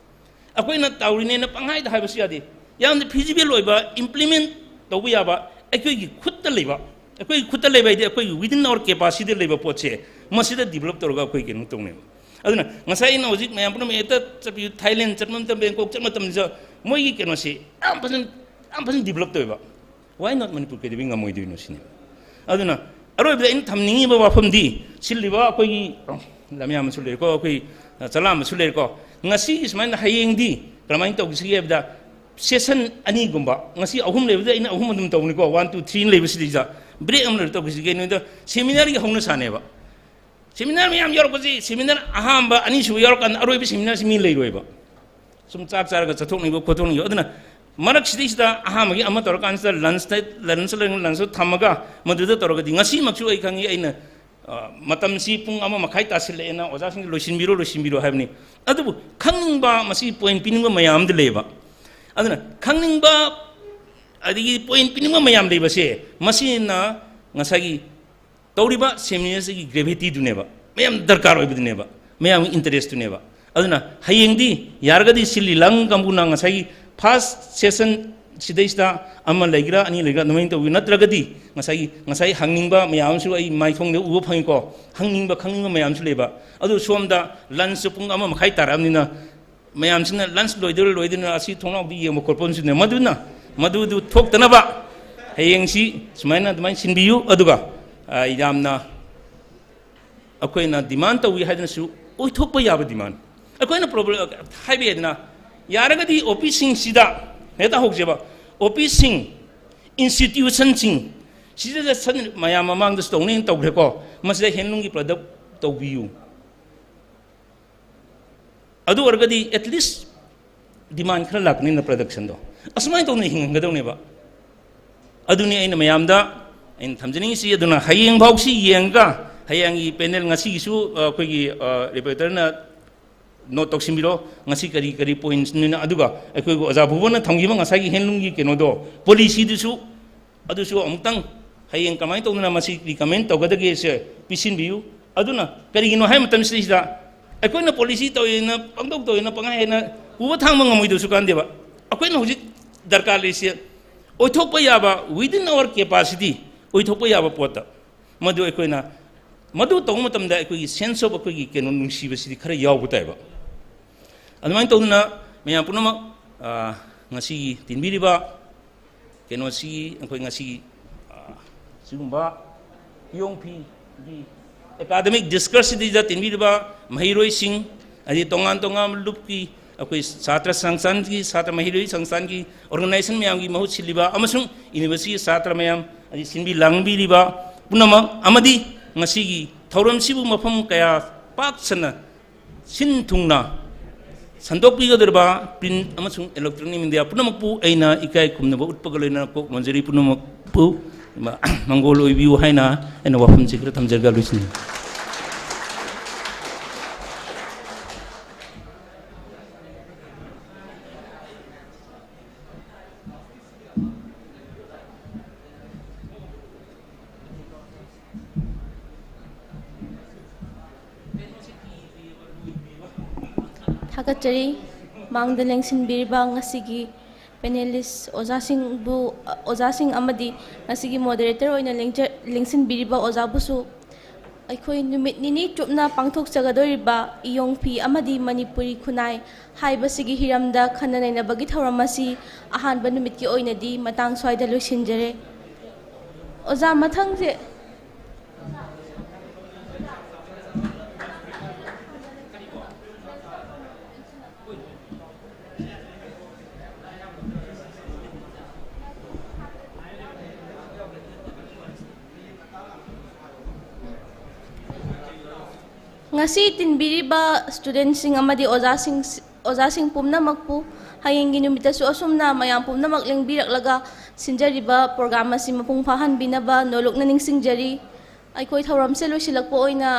ꯑꯩꯈꯣꯏꯅ ꯇꯧꯔꯤꯅꯦꯅ ꯄꯪꯍꯥꯏꯗ ꯍꯥꯏꯕꯁꯨ ꯌꯥꯗꯦ꯫ ꯌꯥꯝꯅ ꯐꯤꯖꯤꯕꯜ ꯑꯣꯏꯕ, ꯏꯝꯄ꯭ꯂꯤꯃꯦꯟ ꯇꯧꯕ ꯌꯥꯕ, ꯑꯩꯈꯣꯏꯒꯤ ꯈꯨꯠꯇ ꯂꯩꯕ, ꯑꯩꯈꯣꯏꯒꯤ ꯈꯨꯠꯇ ꯂꯩꯕ ꯍꯥꯏꯗꯤ ꯑꯩꯈꯣꯏꯒꯤ within our capacity ꯗ ꯂꯩꯕ ꯄꯣꯠꯁꯦ, ꯃꯁꯤꯗ develop ꯇꯧꯔꯒ ꯑꯩꯈꯣꯏ ꯀꯩꯅꯣ ꯇꯧꯅꯦꯕ꯫ ꯑꯗꯨꯅ ꯉꯁꯥꯏ ꯑꯩꯅ ꯍꯧꯖꯤꯛ ꯃꯌꯥꯝ ꯄꯨꯝꯅꯃꯛ ꯍꯦꯛꯇ ꯆꯠꯄꯤꯌꯨ, ꯊꯥꯏꯂꯦꯟ ꯆꯠꯄ ꯃꯇꯝ, ꯕꯦꯡꯀꯣꯛ ꯆꯠꯄ ꯃꯇꯝꯁꯤꯗ ꯃꯣꯏꯒꯤ ꯀꯩꯅꯣꯁꯤ ꯌꯥꯝ ꯐꯖꯅ, ꯌꯥꯝ ꯐꯖꯅ develop ꯇꯧꯋꯦꯕ꯫ Why not ꯃꯅꯤꯄꯨꯔ ꯀꯩꯗꯧꯕꯩ ꯉꯝꯃꯣꯏꯗꯣꯏꯅꯣ ꯁꯤꯅꯦꯕ꯫ ꯑꯗꯨꯅ ꯑꯔꯣꯏꯕꯗ ꯑꯩꯅ ꯊꯝꯅꯤꯡꯉꯤꯕ ꯋꯥꯐꯝꯗꯤ, ꯁꯤꯜꯂꯤꯕ ꯑꯩꯈꯣꯏꯒꯤ ꯂꯝꯌꯥꯝꯕꯁꯨ ꯂꯩꯔꯦꯀꯣ, ꯑꯩꯈꯣꯏ ꯆꯂꯥꯝꯕꯁꯨ ꯂꯩꯔꯦꯀꯣ, ꯉꯁꯤꯒꯤ ꯁꯨꯃꯥꯏꯅ ꯍꯌꯦꯡꯗꯤ ꯀꯔꯝꯍꯥꯏꯅ ꯇꯧꯈꯤꯁꯤꯒꯦ ꯍꯥꯏꯕꯗ, session ꯑꯅꯤꯒꯨꯝꯕ, ꯉꯁꯤ ꯑꯍꯨꯝ ꯂꯩꯕꯗ ꯑꯩꯅ ꯑꯍꯨꯝ ꯑꯗꯨꯝ ꯇꯧꯕꯅꯤꯀꯣ, one, two, three ꯂꯩꯕꯁꯤꯗꯩꯗ break ꯑꯃ ꯂꯩꯔ ꯇꯧꯈꯤꯁꯤꯒꯦ꯫ ꯅꯣꯏꯗ seminar ꯒꯤ ꯍꯧꯅ ꯁꯥꯅꯦꯕ꯫ Seminar ꯃꯌꯥꯝ ꯌꯥꯎꯔꯛꯄꯁꯤ, seminar ꯑꯍꯥꯟꯕ, ꯑꯅꯤꯁꯨꯕ ꯌꯥꯎꯔꯀꯥꯟꯗ ꯑꯔꯣꯏꯕ seminar ꯁꯤ ꯃꯤ ꯂꯩꯔꯣꯏꯕ꯫ ꯁꯨꯝ ꯆꯥꯛ ꯆꯥꯔꯒ ꯆꯠꯊꯣꯛꯅꯤꯡꯕ ꯈꯣꯠꯇꯣꯛꯅꯤꯡꯕ꯫ ꯑꯗꯨꯅ ꯃꯔꯛꯁꯤꯗꯩꯁꯤꯗ ꯑꯍꯥꯟꯕꯒꯤ ꯑꯃ ꯇꯧꯔꯀꯥꯟꯁꯤꯗ lunch ꯇ, lunch ꯇ, lunch ꯇ ꯊꯝꯃꯒ ꯃꯗꯨꯗ ꯇꯧꯔꯒꯗꯤ, ꯉꯁꯤꯃꯛꯁꯨ ꯑꯩ ꯈꯪꯉꯤ, ꯑꯩꯅ, ꯑ, ꯃꯇꯝꯁꯤ ꯄꯨꯡ ꯑꯃ ꯃꯈꯥꯏ ꯇꯥꯁꯤꯜꯂꯛꯑꯦꯅ ꯑꯣꯖꯥꯁꯤꯡꯗ "ꯂꯣꯏꯁꯤꯟꯕꯤꯔꯣ, ꯂꯣꯏꯁꯤꯟꯕꯤꯔꯣ" ꯍꯥꯏꯕꯅꯤ꯫ ꯑꯗꯨꯕꯨ ꯈꯪꯅꯤꯡꯕ, ꯃꯁꯤ point ꯄꯤꯅꯤꯡꯕ ꯃꯌꯥꯝ ꯑꯃꯗꯤ ꯂꯩꯌꯦꯕ꯫ ꯑꯗꯨꯅ ꯈꯪꯅꯤꯡꯕ ꯑꯗꯒꯤ point ꯄꯤꯅꯤꯡꯕ ꯃꯌꯥꯝ ꯂꯩꯕꯁꯦ, ꯃꯁꯤꯅ ꯉꯁꯥꯏꯒꯤ ꯇꯧꯔꯤꯕ seminar ꯁꯤꯒꯤ gravity ꯗꯨꯅꯦꯕ, ꯃꯌꯥꯝ ꯗꯔꯀꯥꯔ ꯑꯣꯏꯕꯗꯨꯅꯦꯕ, ꯃꯌꯥꯝꯒꯤ interest ꯇꯨꯅꯦꯕ꯫ ꯑꯗꯨꯅ ꯍꯌꯦꯡꯗꯤ ꯌꯥꯔꯒꯗꯤ ꯁꯤꯜꯂꯤ ꯂꯥꯡ ꯀꯥꯡꯕꯨꯅ ꯉꯁꯥꯏꯒꯤ first session ꯁꯤꯗꯩꯁꯤꯗ ꯑꯃ ꯂꯩꯒꯦꯔꯥ, ꯑꯅꯤ ꯂꯩꯒꯦꯔꯥ, ꯑꯗꯨꯃꯥꯏꯅ ꯇꯧꯕꯤ, ꯅꯠꯇ꯭ꯔꯒꯗꯤ ꯉꯁꯥꯏꯒꯤ, ꯉꯁꯥꯏ ꯍꯪꯅꯤꯡꯕ ꯃꯌꯥꯝ ꯑꯃꯁꯨ ꯑꯩ ꯃꯥꯏꯊꯣꯡꯗ ꯎꯕ ꯐꯪꯉꯤꯀꯣ꯫ ꯍꯪꯅꯤꯡꯕ, ꯈꯪꯅꯤꯡꯕ ꯃꯌꯥꯝꯁꯨ ꯂꯩꯕ꯫ ꯑꯗꯨ ꯁꯣꯝꯗ lunch ꯁꯨ ꯄꯨꯡ ꯑꯃ ꯃꯈꯥꯏ ꯇꯥꯔꯛꯑꯕꯅꯤꯅ, ꯃꯌꯥꯝꯁꯤꯅ lunch ꯂꯣꯏꯗꯣꯏꯔꯥ ꯂꯣꯏꯗꯣꯏꯔꯥ ꯑꯁꯤ ꯊꯣꯡꯅꯥꯎꯗ ꯌꯦꯡꯕ ꯈꯣꯠꯄ ꯑꯃꯁꯨꯅꯦ꯫ ꯃꯗꯨꯅ, ꯃꯗꯨꯗꯨ ꯊꯣꯛꯇꯅꯕ ꯍꯌꯦꯡꯁꯤ ꯁꯨꯃꯥꯏꯅ ꯑꯗꯨꯃꯥꯏꯅ ꯁꯤꯟꯕꯤꯌꯨ꯫ ꯑꯗꯨꯒ, ꯑ, ꯌꯥꯝꯅ ꯑꯩꯈꯣꯏꯅ demand ꯇꯧꯏ ꯍꯥꯏꯗꯅꯁꯨ ꯑꯣꯏꯊꯣꯛꯄ ꯌꯥꯕ demand꯫ ꯑꯩꯈꯣꯏꯅ problem ꯍꯥꯏꯕ ꯌꯥꯏꯗꯅ, ꯌꯥꯔꯒꯗꯤ office ꯁꯤꯡꯁꯤꯗ ꯍꯦꯛꯇ ꯍꯧꯖꯕ, office ꯁꯤꯡ, institution ꯁꯤꯡ ꯁꯤꯗ ꯁꯟ-, ꯃꯌꯥꯝ ꯃꯃꯥꯡꯗꯁꯨ ꯇꯧꯅꯦꯅ ꯇꯧꯈ꯭ꯔꯦꯀꯣ, ꯃꯁꯤꯗ handloom ꯒꯤ product ꯇꯧꯕꯤꯌꯨ꯫ ꯑꯗꯨ ꯑꯣꯏꯔꯒꯗꯤ at least demand ꯈꯔ ꯂꯥꯛꯀꯅꯤꯅ production ꯗꯣ꯫ ꯑꯁꯨꯃꯥꯏꯅ ꯇꯧꯗꯅ ꯍꯤꯡꯍꯟꯒꯗꯧꯅꯦꯕ꯫ ꯑꯗꯨꯅꯤ ꯑꯩꯅ ꯃꯌꯥꯝꯗ ꯑꯩꯅ ꯊꯝꯖꯅꯤꯡꯉꯤꯁꯤ꯫ ꯑꯗꯨꯅ ꯍꯌꯦꯡ ꯐꯥꯎꯁꯤ ꯌꯦꯡꯉꯒ, ꯍꯌꯦꯡꯒꯤ panel ꯉꯁꯤꯒꯤꯁꯨ, ꯑ, ꯑꯩꯈꯣꯏꯒꯤ, ꯑ, reporter ꯅ note ꯇꯧꯁꯤꯟꯕꯤꯔꯣ, ꯉꯁꯤ ꯀꯔꯤ ꯀꯔꯤ points ꯅꯤꯅ꯫ ꯑꯗꯨꯒ ꯑꯩꯈꯣꯏꯒꯤ ꯑꯣꯖꯥ ꯚꯨꯕꯟꯅ ꯊꯝꯈꯤꯕ ꯉꯁꯥꯏꯒꯤ handloom ꯒꯤ ꯀꯩꯅꯣꯗꯣ, policy ꯗꯨꯁꯨ, ꯑꯗꯨꯁꯨ ꯑꯃꯨꯛꯇꯪ ꯍꯌꯦꯡ ꯀꯃꯥꯏꯅ ꯇꯧꯗꯅ ꯃꯁꯤ recommend ꯇꯧꯒꯗꯒꯦꯁꯦ ꯄꯤꯁꯤꯟꯕꯤꯌꯨ꯫ ꯑꯗꯨꯅ ꯀꯔꯤꯒꯤꯅꯣ ꯍꯥꯏꯕ ꯃꯇꯝꯁꯤꯗꯩꯁꯤꯗ ꯑꯩꯈꯣꯏꯅ policy ꯇꯧꯋꯦꯅ, ꯄꯪꯇꯧ ꯇꯧꯋꯦꯅ, ꯄꯪꯍꯥꯏ ꯍꯥꯏꯅ ꯄꯨꯕ ꯊꯥꯡꯕ ꯉꯝꯃꯣꯏꯗꯕꯁꯨ ꯀꯥꯟꯗꯦꯕ꯫ ꯑꯩꯈꯣꯏꯅ ꯍꯧꯖꯤꯛ ꯗꯔꯀꯥꯔ ꯂꯩꯔꯤꯁꯦ ꯑꯣꯏꯊꯣꯛꯄ ꯌꯥꯕ, within our capacity ꯑꯣꯏꯊꯣꯛꯄ ꯌꯥꯕ ꯄꯣꯠꯇ꯫ ꯃꯗꯨ ꯑꯩꯈꯣꯏꯅ, ꯃꯗꯨ ꯇꯧꯕ ꯃꯇꯝꯗ ꯑꯩꯈꯣꯏꯒꯤ sense of ꯑꯩꯈꯣꯏꯒꯤ ꯀꯩꯅꯣ ꯅꯨꯡꯁꯤꯕꯁꯤꯗꯤ ꯈꯔ ꯌꯥꯎꯕ ꯇꯥꯏꯕ꯫ ꯑꯗꯨꯃꯥꯏꯅ ꯇꯧꯗꯅ ꯃꯌꯥꯝ ꯄꯨꯝꯅꯃꯛ, ꯑ, ꯉꯁꯤꯒꯤ ꯇꯤꯟꯕꯤꯔꯤꯕ ꯀꯩꯅꯣꯁꯤ ꯑꯩꯈꯣꯏ ꯉꯁꯤꯒꯤ, ꯑ, ꯁꯤꯒꯨꯝꯕ ꯏꯌꯣꯡꯐꯤꯒꯤ academic discourse ꯁꯤꯗ ꯇꯤꯟꯕꯤꯔꯤꯕ ꯃꯍꯩꯔꯣꯏꯁꯤꯡ, ꯍꯥꯏꯗꯤ ꯇꯣꯉꯥꯟ ꯇꯣꯉꯥꯟꯕ ꯂꯨꯞꯀꯤ ꯑꯩꯈꯣꯏ ꯁꯥꯇ꯭ꯔ ꯁꯪꯁꯊꯥꯟꯒꯤ, ꯁꯥꯇ꯭ꯔ ꯃꯍꯩꯔꯣꯏ ꯁꯪꯁꯊꯥꯟꯒꯤ organization ꯃꯌꯥꯝꯒꯤ ꯃꯍꯨꯠ ꯁꯤꯜꯂꯤꯕ ꯑꯃꯁꯨꯡ university ꯒꯤ ꯁꯥꯇ꯭ꯔ ꯃꯌꯥꯝ, ꯍꯥꯏꯗꯤ ꯁꯤꯟꯕꯤ ꯂꯥꯡꯕꯤꯔꯤꯕ ꯄꯨꯝꯅꯃꯛ, ꯑꯃꯗꯤ ꯉꯁꯤꯒꯤ ꯊꯧꯔꯝꯁꯤꯕꯨ ꯃꯐꯝ ꯀꯌꯥ ꯄꯥꯛ ꯁꯟꯅ ꯁꯤꯟ ꯊꯨꯡꯅ ꯁꯟꯗꯣꯛꯄꯤꯒꯗꯧꯔꯤꯕ print ꯑꯃꯁꯨꯡ electronic media ꯄꯨꯝꯅꯃꯛꯄꯨ ꯑꯩꯅ ꯏꯀꯥꯏ ꯈꯨꯝꯅꯕ ꯎꯠꯄꯒ ꯂꯣꯏꯅꯅ ꯀꯣꯛ ꯅꯣꯟꯖꯔꯤ꯫ ꯄꯨꯝꯅꯃꯛꯄꯨ ꯃꯪꯒꯣꯜ ꯑꯣꯏꯕꯤꯌꯨ ꯍꯥꯏꯅ ꯑꯩꯅ ꯋꯥꯐꯝꯁꯤ ꯈꯔ ꯊꯝꯖꯔꯒ ꯂꯣꯏꯁꯤꯟꯖꯔꯤ꯫ ꯊꯥꯒꯠꯆꯔꯤ꯫ ꯃꯥꯡꯗ ꯂꯦꯡꯁꯤꯟꯕꯤꯔꯤꯕ ꯉꯁꯤꯒꯤ panelist ꯑꯣꯖꯥꯁꯤꯡꯕꯨ, ꯑꯣꯖꯥꯁꯤꯡ ꯑꯃꯗꯤ ꯉꯁꯤꯒꯤ moderator ꯑꯣꯏꯅ ꯂꯦꯡꯖ-, ꯂꯦꯡꯁꯤꯟꯕꯤꯔꯤꯕ ꯑꯣꯖꯥꯕꯨꯁꯨ꯫ ꯑꯩꯈꯣꯏ ꯅꯨꯃꯤꯠ ꯅꯤꯅꯤ ꯆꯨꯞꯅ ꯄꯥꯡꯊꯣꯛꯆꯒꯗꯧꯔꯤꯕ ꯏꯌꯣꯡꯐꯤ ꯑꯃꯗꯤ ꯃꯅꯤꯄꯨꯔꯤ ꯈꯨꯟꯅꯥꯏ ꯍꯥꯏꯕꯁꯤꯒꯤ ꯍꯤꯔꯝꯗ ꯈꯟꯅ ꯅꯩꯅꯕꯒꯤ ꯊꯧꯔꯝ ꯑꯁꯤ ꯑꯍꯥꯟꯕ ꯅꯨꯃꯤꯠꯀꯤ ꯑꯣꯏꯅꯗꯤ ꯃꯇꯥꯡ ꯁ꯭ꯋꯥꯏꯗ ꯂꯣꯏꯁꯤꯟꯖꯔꯦ꯫ ꯑꯣꯖꯥ, ꯃꯊꯪꯁꯦ꯫ ꯉꯁꯤ ꯇꯤꯟꯕꯤꯔꯤꯕ studentꯁꯤꯡ ꯑꯃꯗꯤ ꯑꯣꯖꯥꯁꯤꯡ, ꯑꯣꯖꯥꯁꯤꯡ ꯄꯨꯝꯅꯃꯛꯄꯨ ꯍꯌꯦꯡꯒꯤ ꯅꯨꯃꯤꯠꯇꯁꯨ ꯑꯁꯨꯝꯅ ꯃꯌꯥꯝ ꯄꯨꯝꯅꯃꯛ ꯂꯦꯡꯕꯤꯔꯛꯂꯒ ꯁꯤꯟꯖꯔꯤꯕ program ꯑꯁꯤ ꯃꯄꯨꯡ ꯐꯥꯍꯟꯕꯤꯅꯕ ꯅꯣꯂꯨꯛꯅ ꯅꯤꯡꯁꯤꯡꯖꯔꯤ꯫ ꯑꯩꯈꯣꯏ ꯊꯧꯔꯝꯁꯦ ꯂꯣꯏꯁꯤꯜꯂꯛꯄ ꯑꯣꯏꯅ,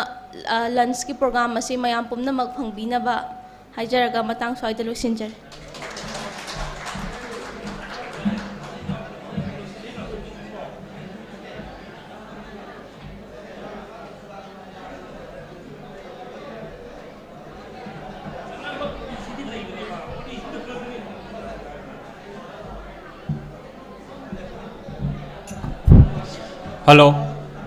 ꯑ, lunchꯀꯤ program ꯑꯁꯤ ꯃꯌꯥꯝ ꯄꯨꯝꯅꯃꯛ ꯐꯪꯕꯤꯅꯕ ꯍꯥꯏꯖꯔꯒ ꯃꯇꯥꯡ ꯁ꯭ꯋꯥꯏꯗ ꯂꯣꯏꯁꯤꯟꯖꯔꯦ꯫ ꯍꯜꯂꯣ,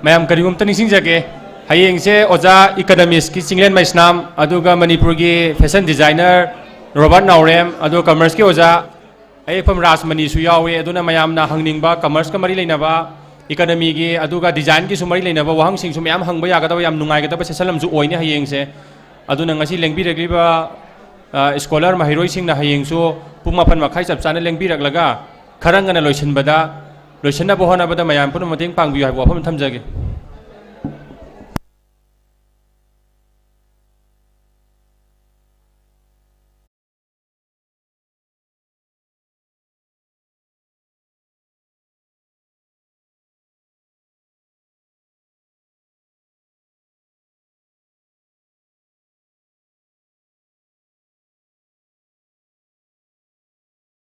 ꯃꯌꯥꯝ ꯀꯔꯤꯒꯨꯝꯇ ꯅꯤꯡꯁꯤꯡꯖꯒꯦ꯫ ꯍꯌꯦꯡꯁꯦ ꯑꯣꯖꯥ ꯏꯀꯅꯃꯤꯛꯁꯀꯤ ꯆꯤꯡꯂꯦꯟ ꯃꯩꯁꯅꯥꯝ, ꯑꯗꯨꯒ ꯃꯅꯤꯄꯨꯔꯒꯤ ꯐꯦꯁꯟ ꯗꯤꯖꯥꯏꯅꯔ ꯔꯣꯕꯥꯔꯠ ꯅꯥꯎꯔꯦꯝ, ꯑꯗꯨꯒ ꯀꯃꯔꯁꯀꯤ ꯑꯣꯖꯥ ꯑꯌꯦꯛꯐꯝ ꯔꯥꯖꯃꯅꯤꯁꯨ ꯌꯥꯎꯏ꯫ ꯑꯗꯨꯅ ꯃꯌꯥꯝꯅ ꯍꯪꯅꯤꯡꯕ ꯀꯃꯔꯁꯀ ꯃꯔꯤ ꯂꯩꯅꯕ, ꯏꯀꯅꯃꯤꯒꯤ, ꯑꯗꯨꯒ ꯗꯤꯖꯥꯏꯟꯒꯤꯁꯨ ꯃꯔꯤ ꯂꯩꯅꯕ ꯋꯥꯍꯪꯁꯤꯡꯁꯨ ꯃꯌꯥꯝ ꯍꯪꯕ ꯌꯥꯒꯗꯕ ꯌꯥꯝ ꯅꯨꯡꯉꯥꯏꯒꯗꯕ ꯁꯦꯁꯟ ꯑꯃꯁꯨ ꯑꯣꯏꯅꯤ ꯍꯌꯦꯡꯁꯦ꯫ ꯑꯗꯨꯅ ꯉꯁꯤ ꯂꯦꯡꯕꯤꯔꯛꯂꯤꯕ, ꯑ, ꯁ꯭ꯀꯣꯂꯔ ꯃꯍꯩꯔꯣꯏꯁꯤꯡꯅ ꯍꯌꯦꯡꯁꯨ ꯄꯨꯡ ꯃꯥꯄꯟ ꯃꯈꯥꯏ ꯆꯞ ꯆꯥꯅ ꯂꯦꯡꯕꯤꯔꯛꯂꯒ ꯈꯔ ꯉꯟꯅ ꯂꯣꯏꯁꯤꯟꯕꯗ, ꯂꯣꯏꯁꯤꯟꯅꯕ ꯍꯣꯠꯅꯕꯗ ꯃꯌꯥꯝ ꯄꯨꯝꯅꯃꯛ ꯃꯇꯦꯡ ꯄꯥꯡꯕꯤꯌꯨ ꯍꯥꯏꯕ ꯋꯥꯐꯝ ꯊꯝꯖꯒꯦ꯫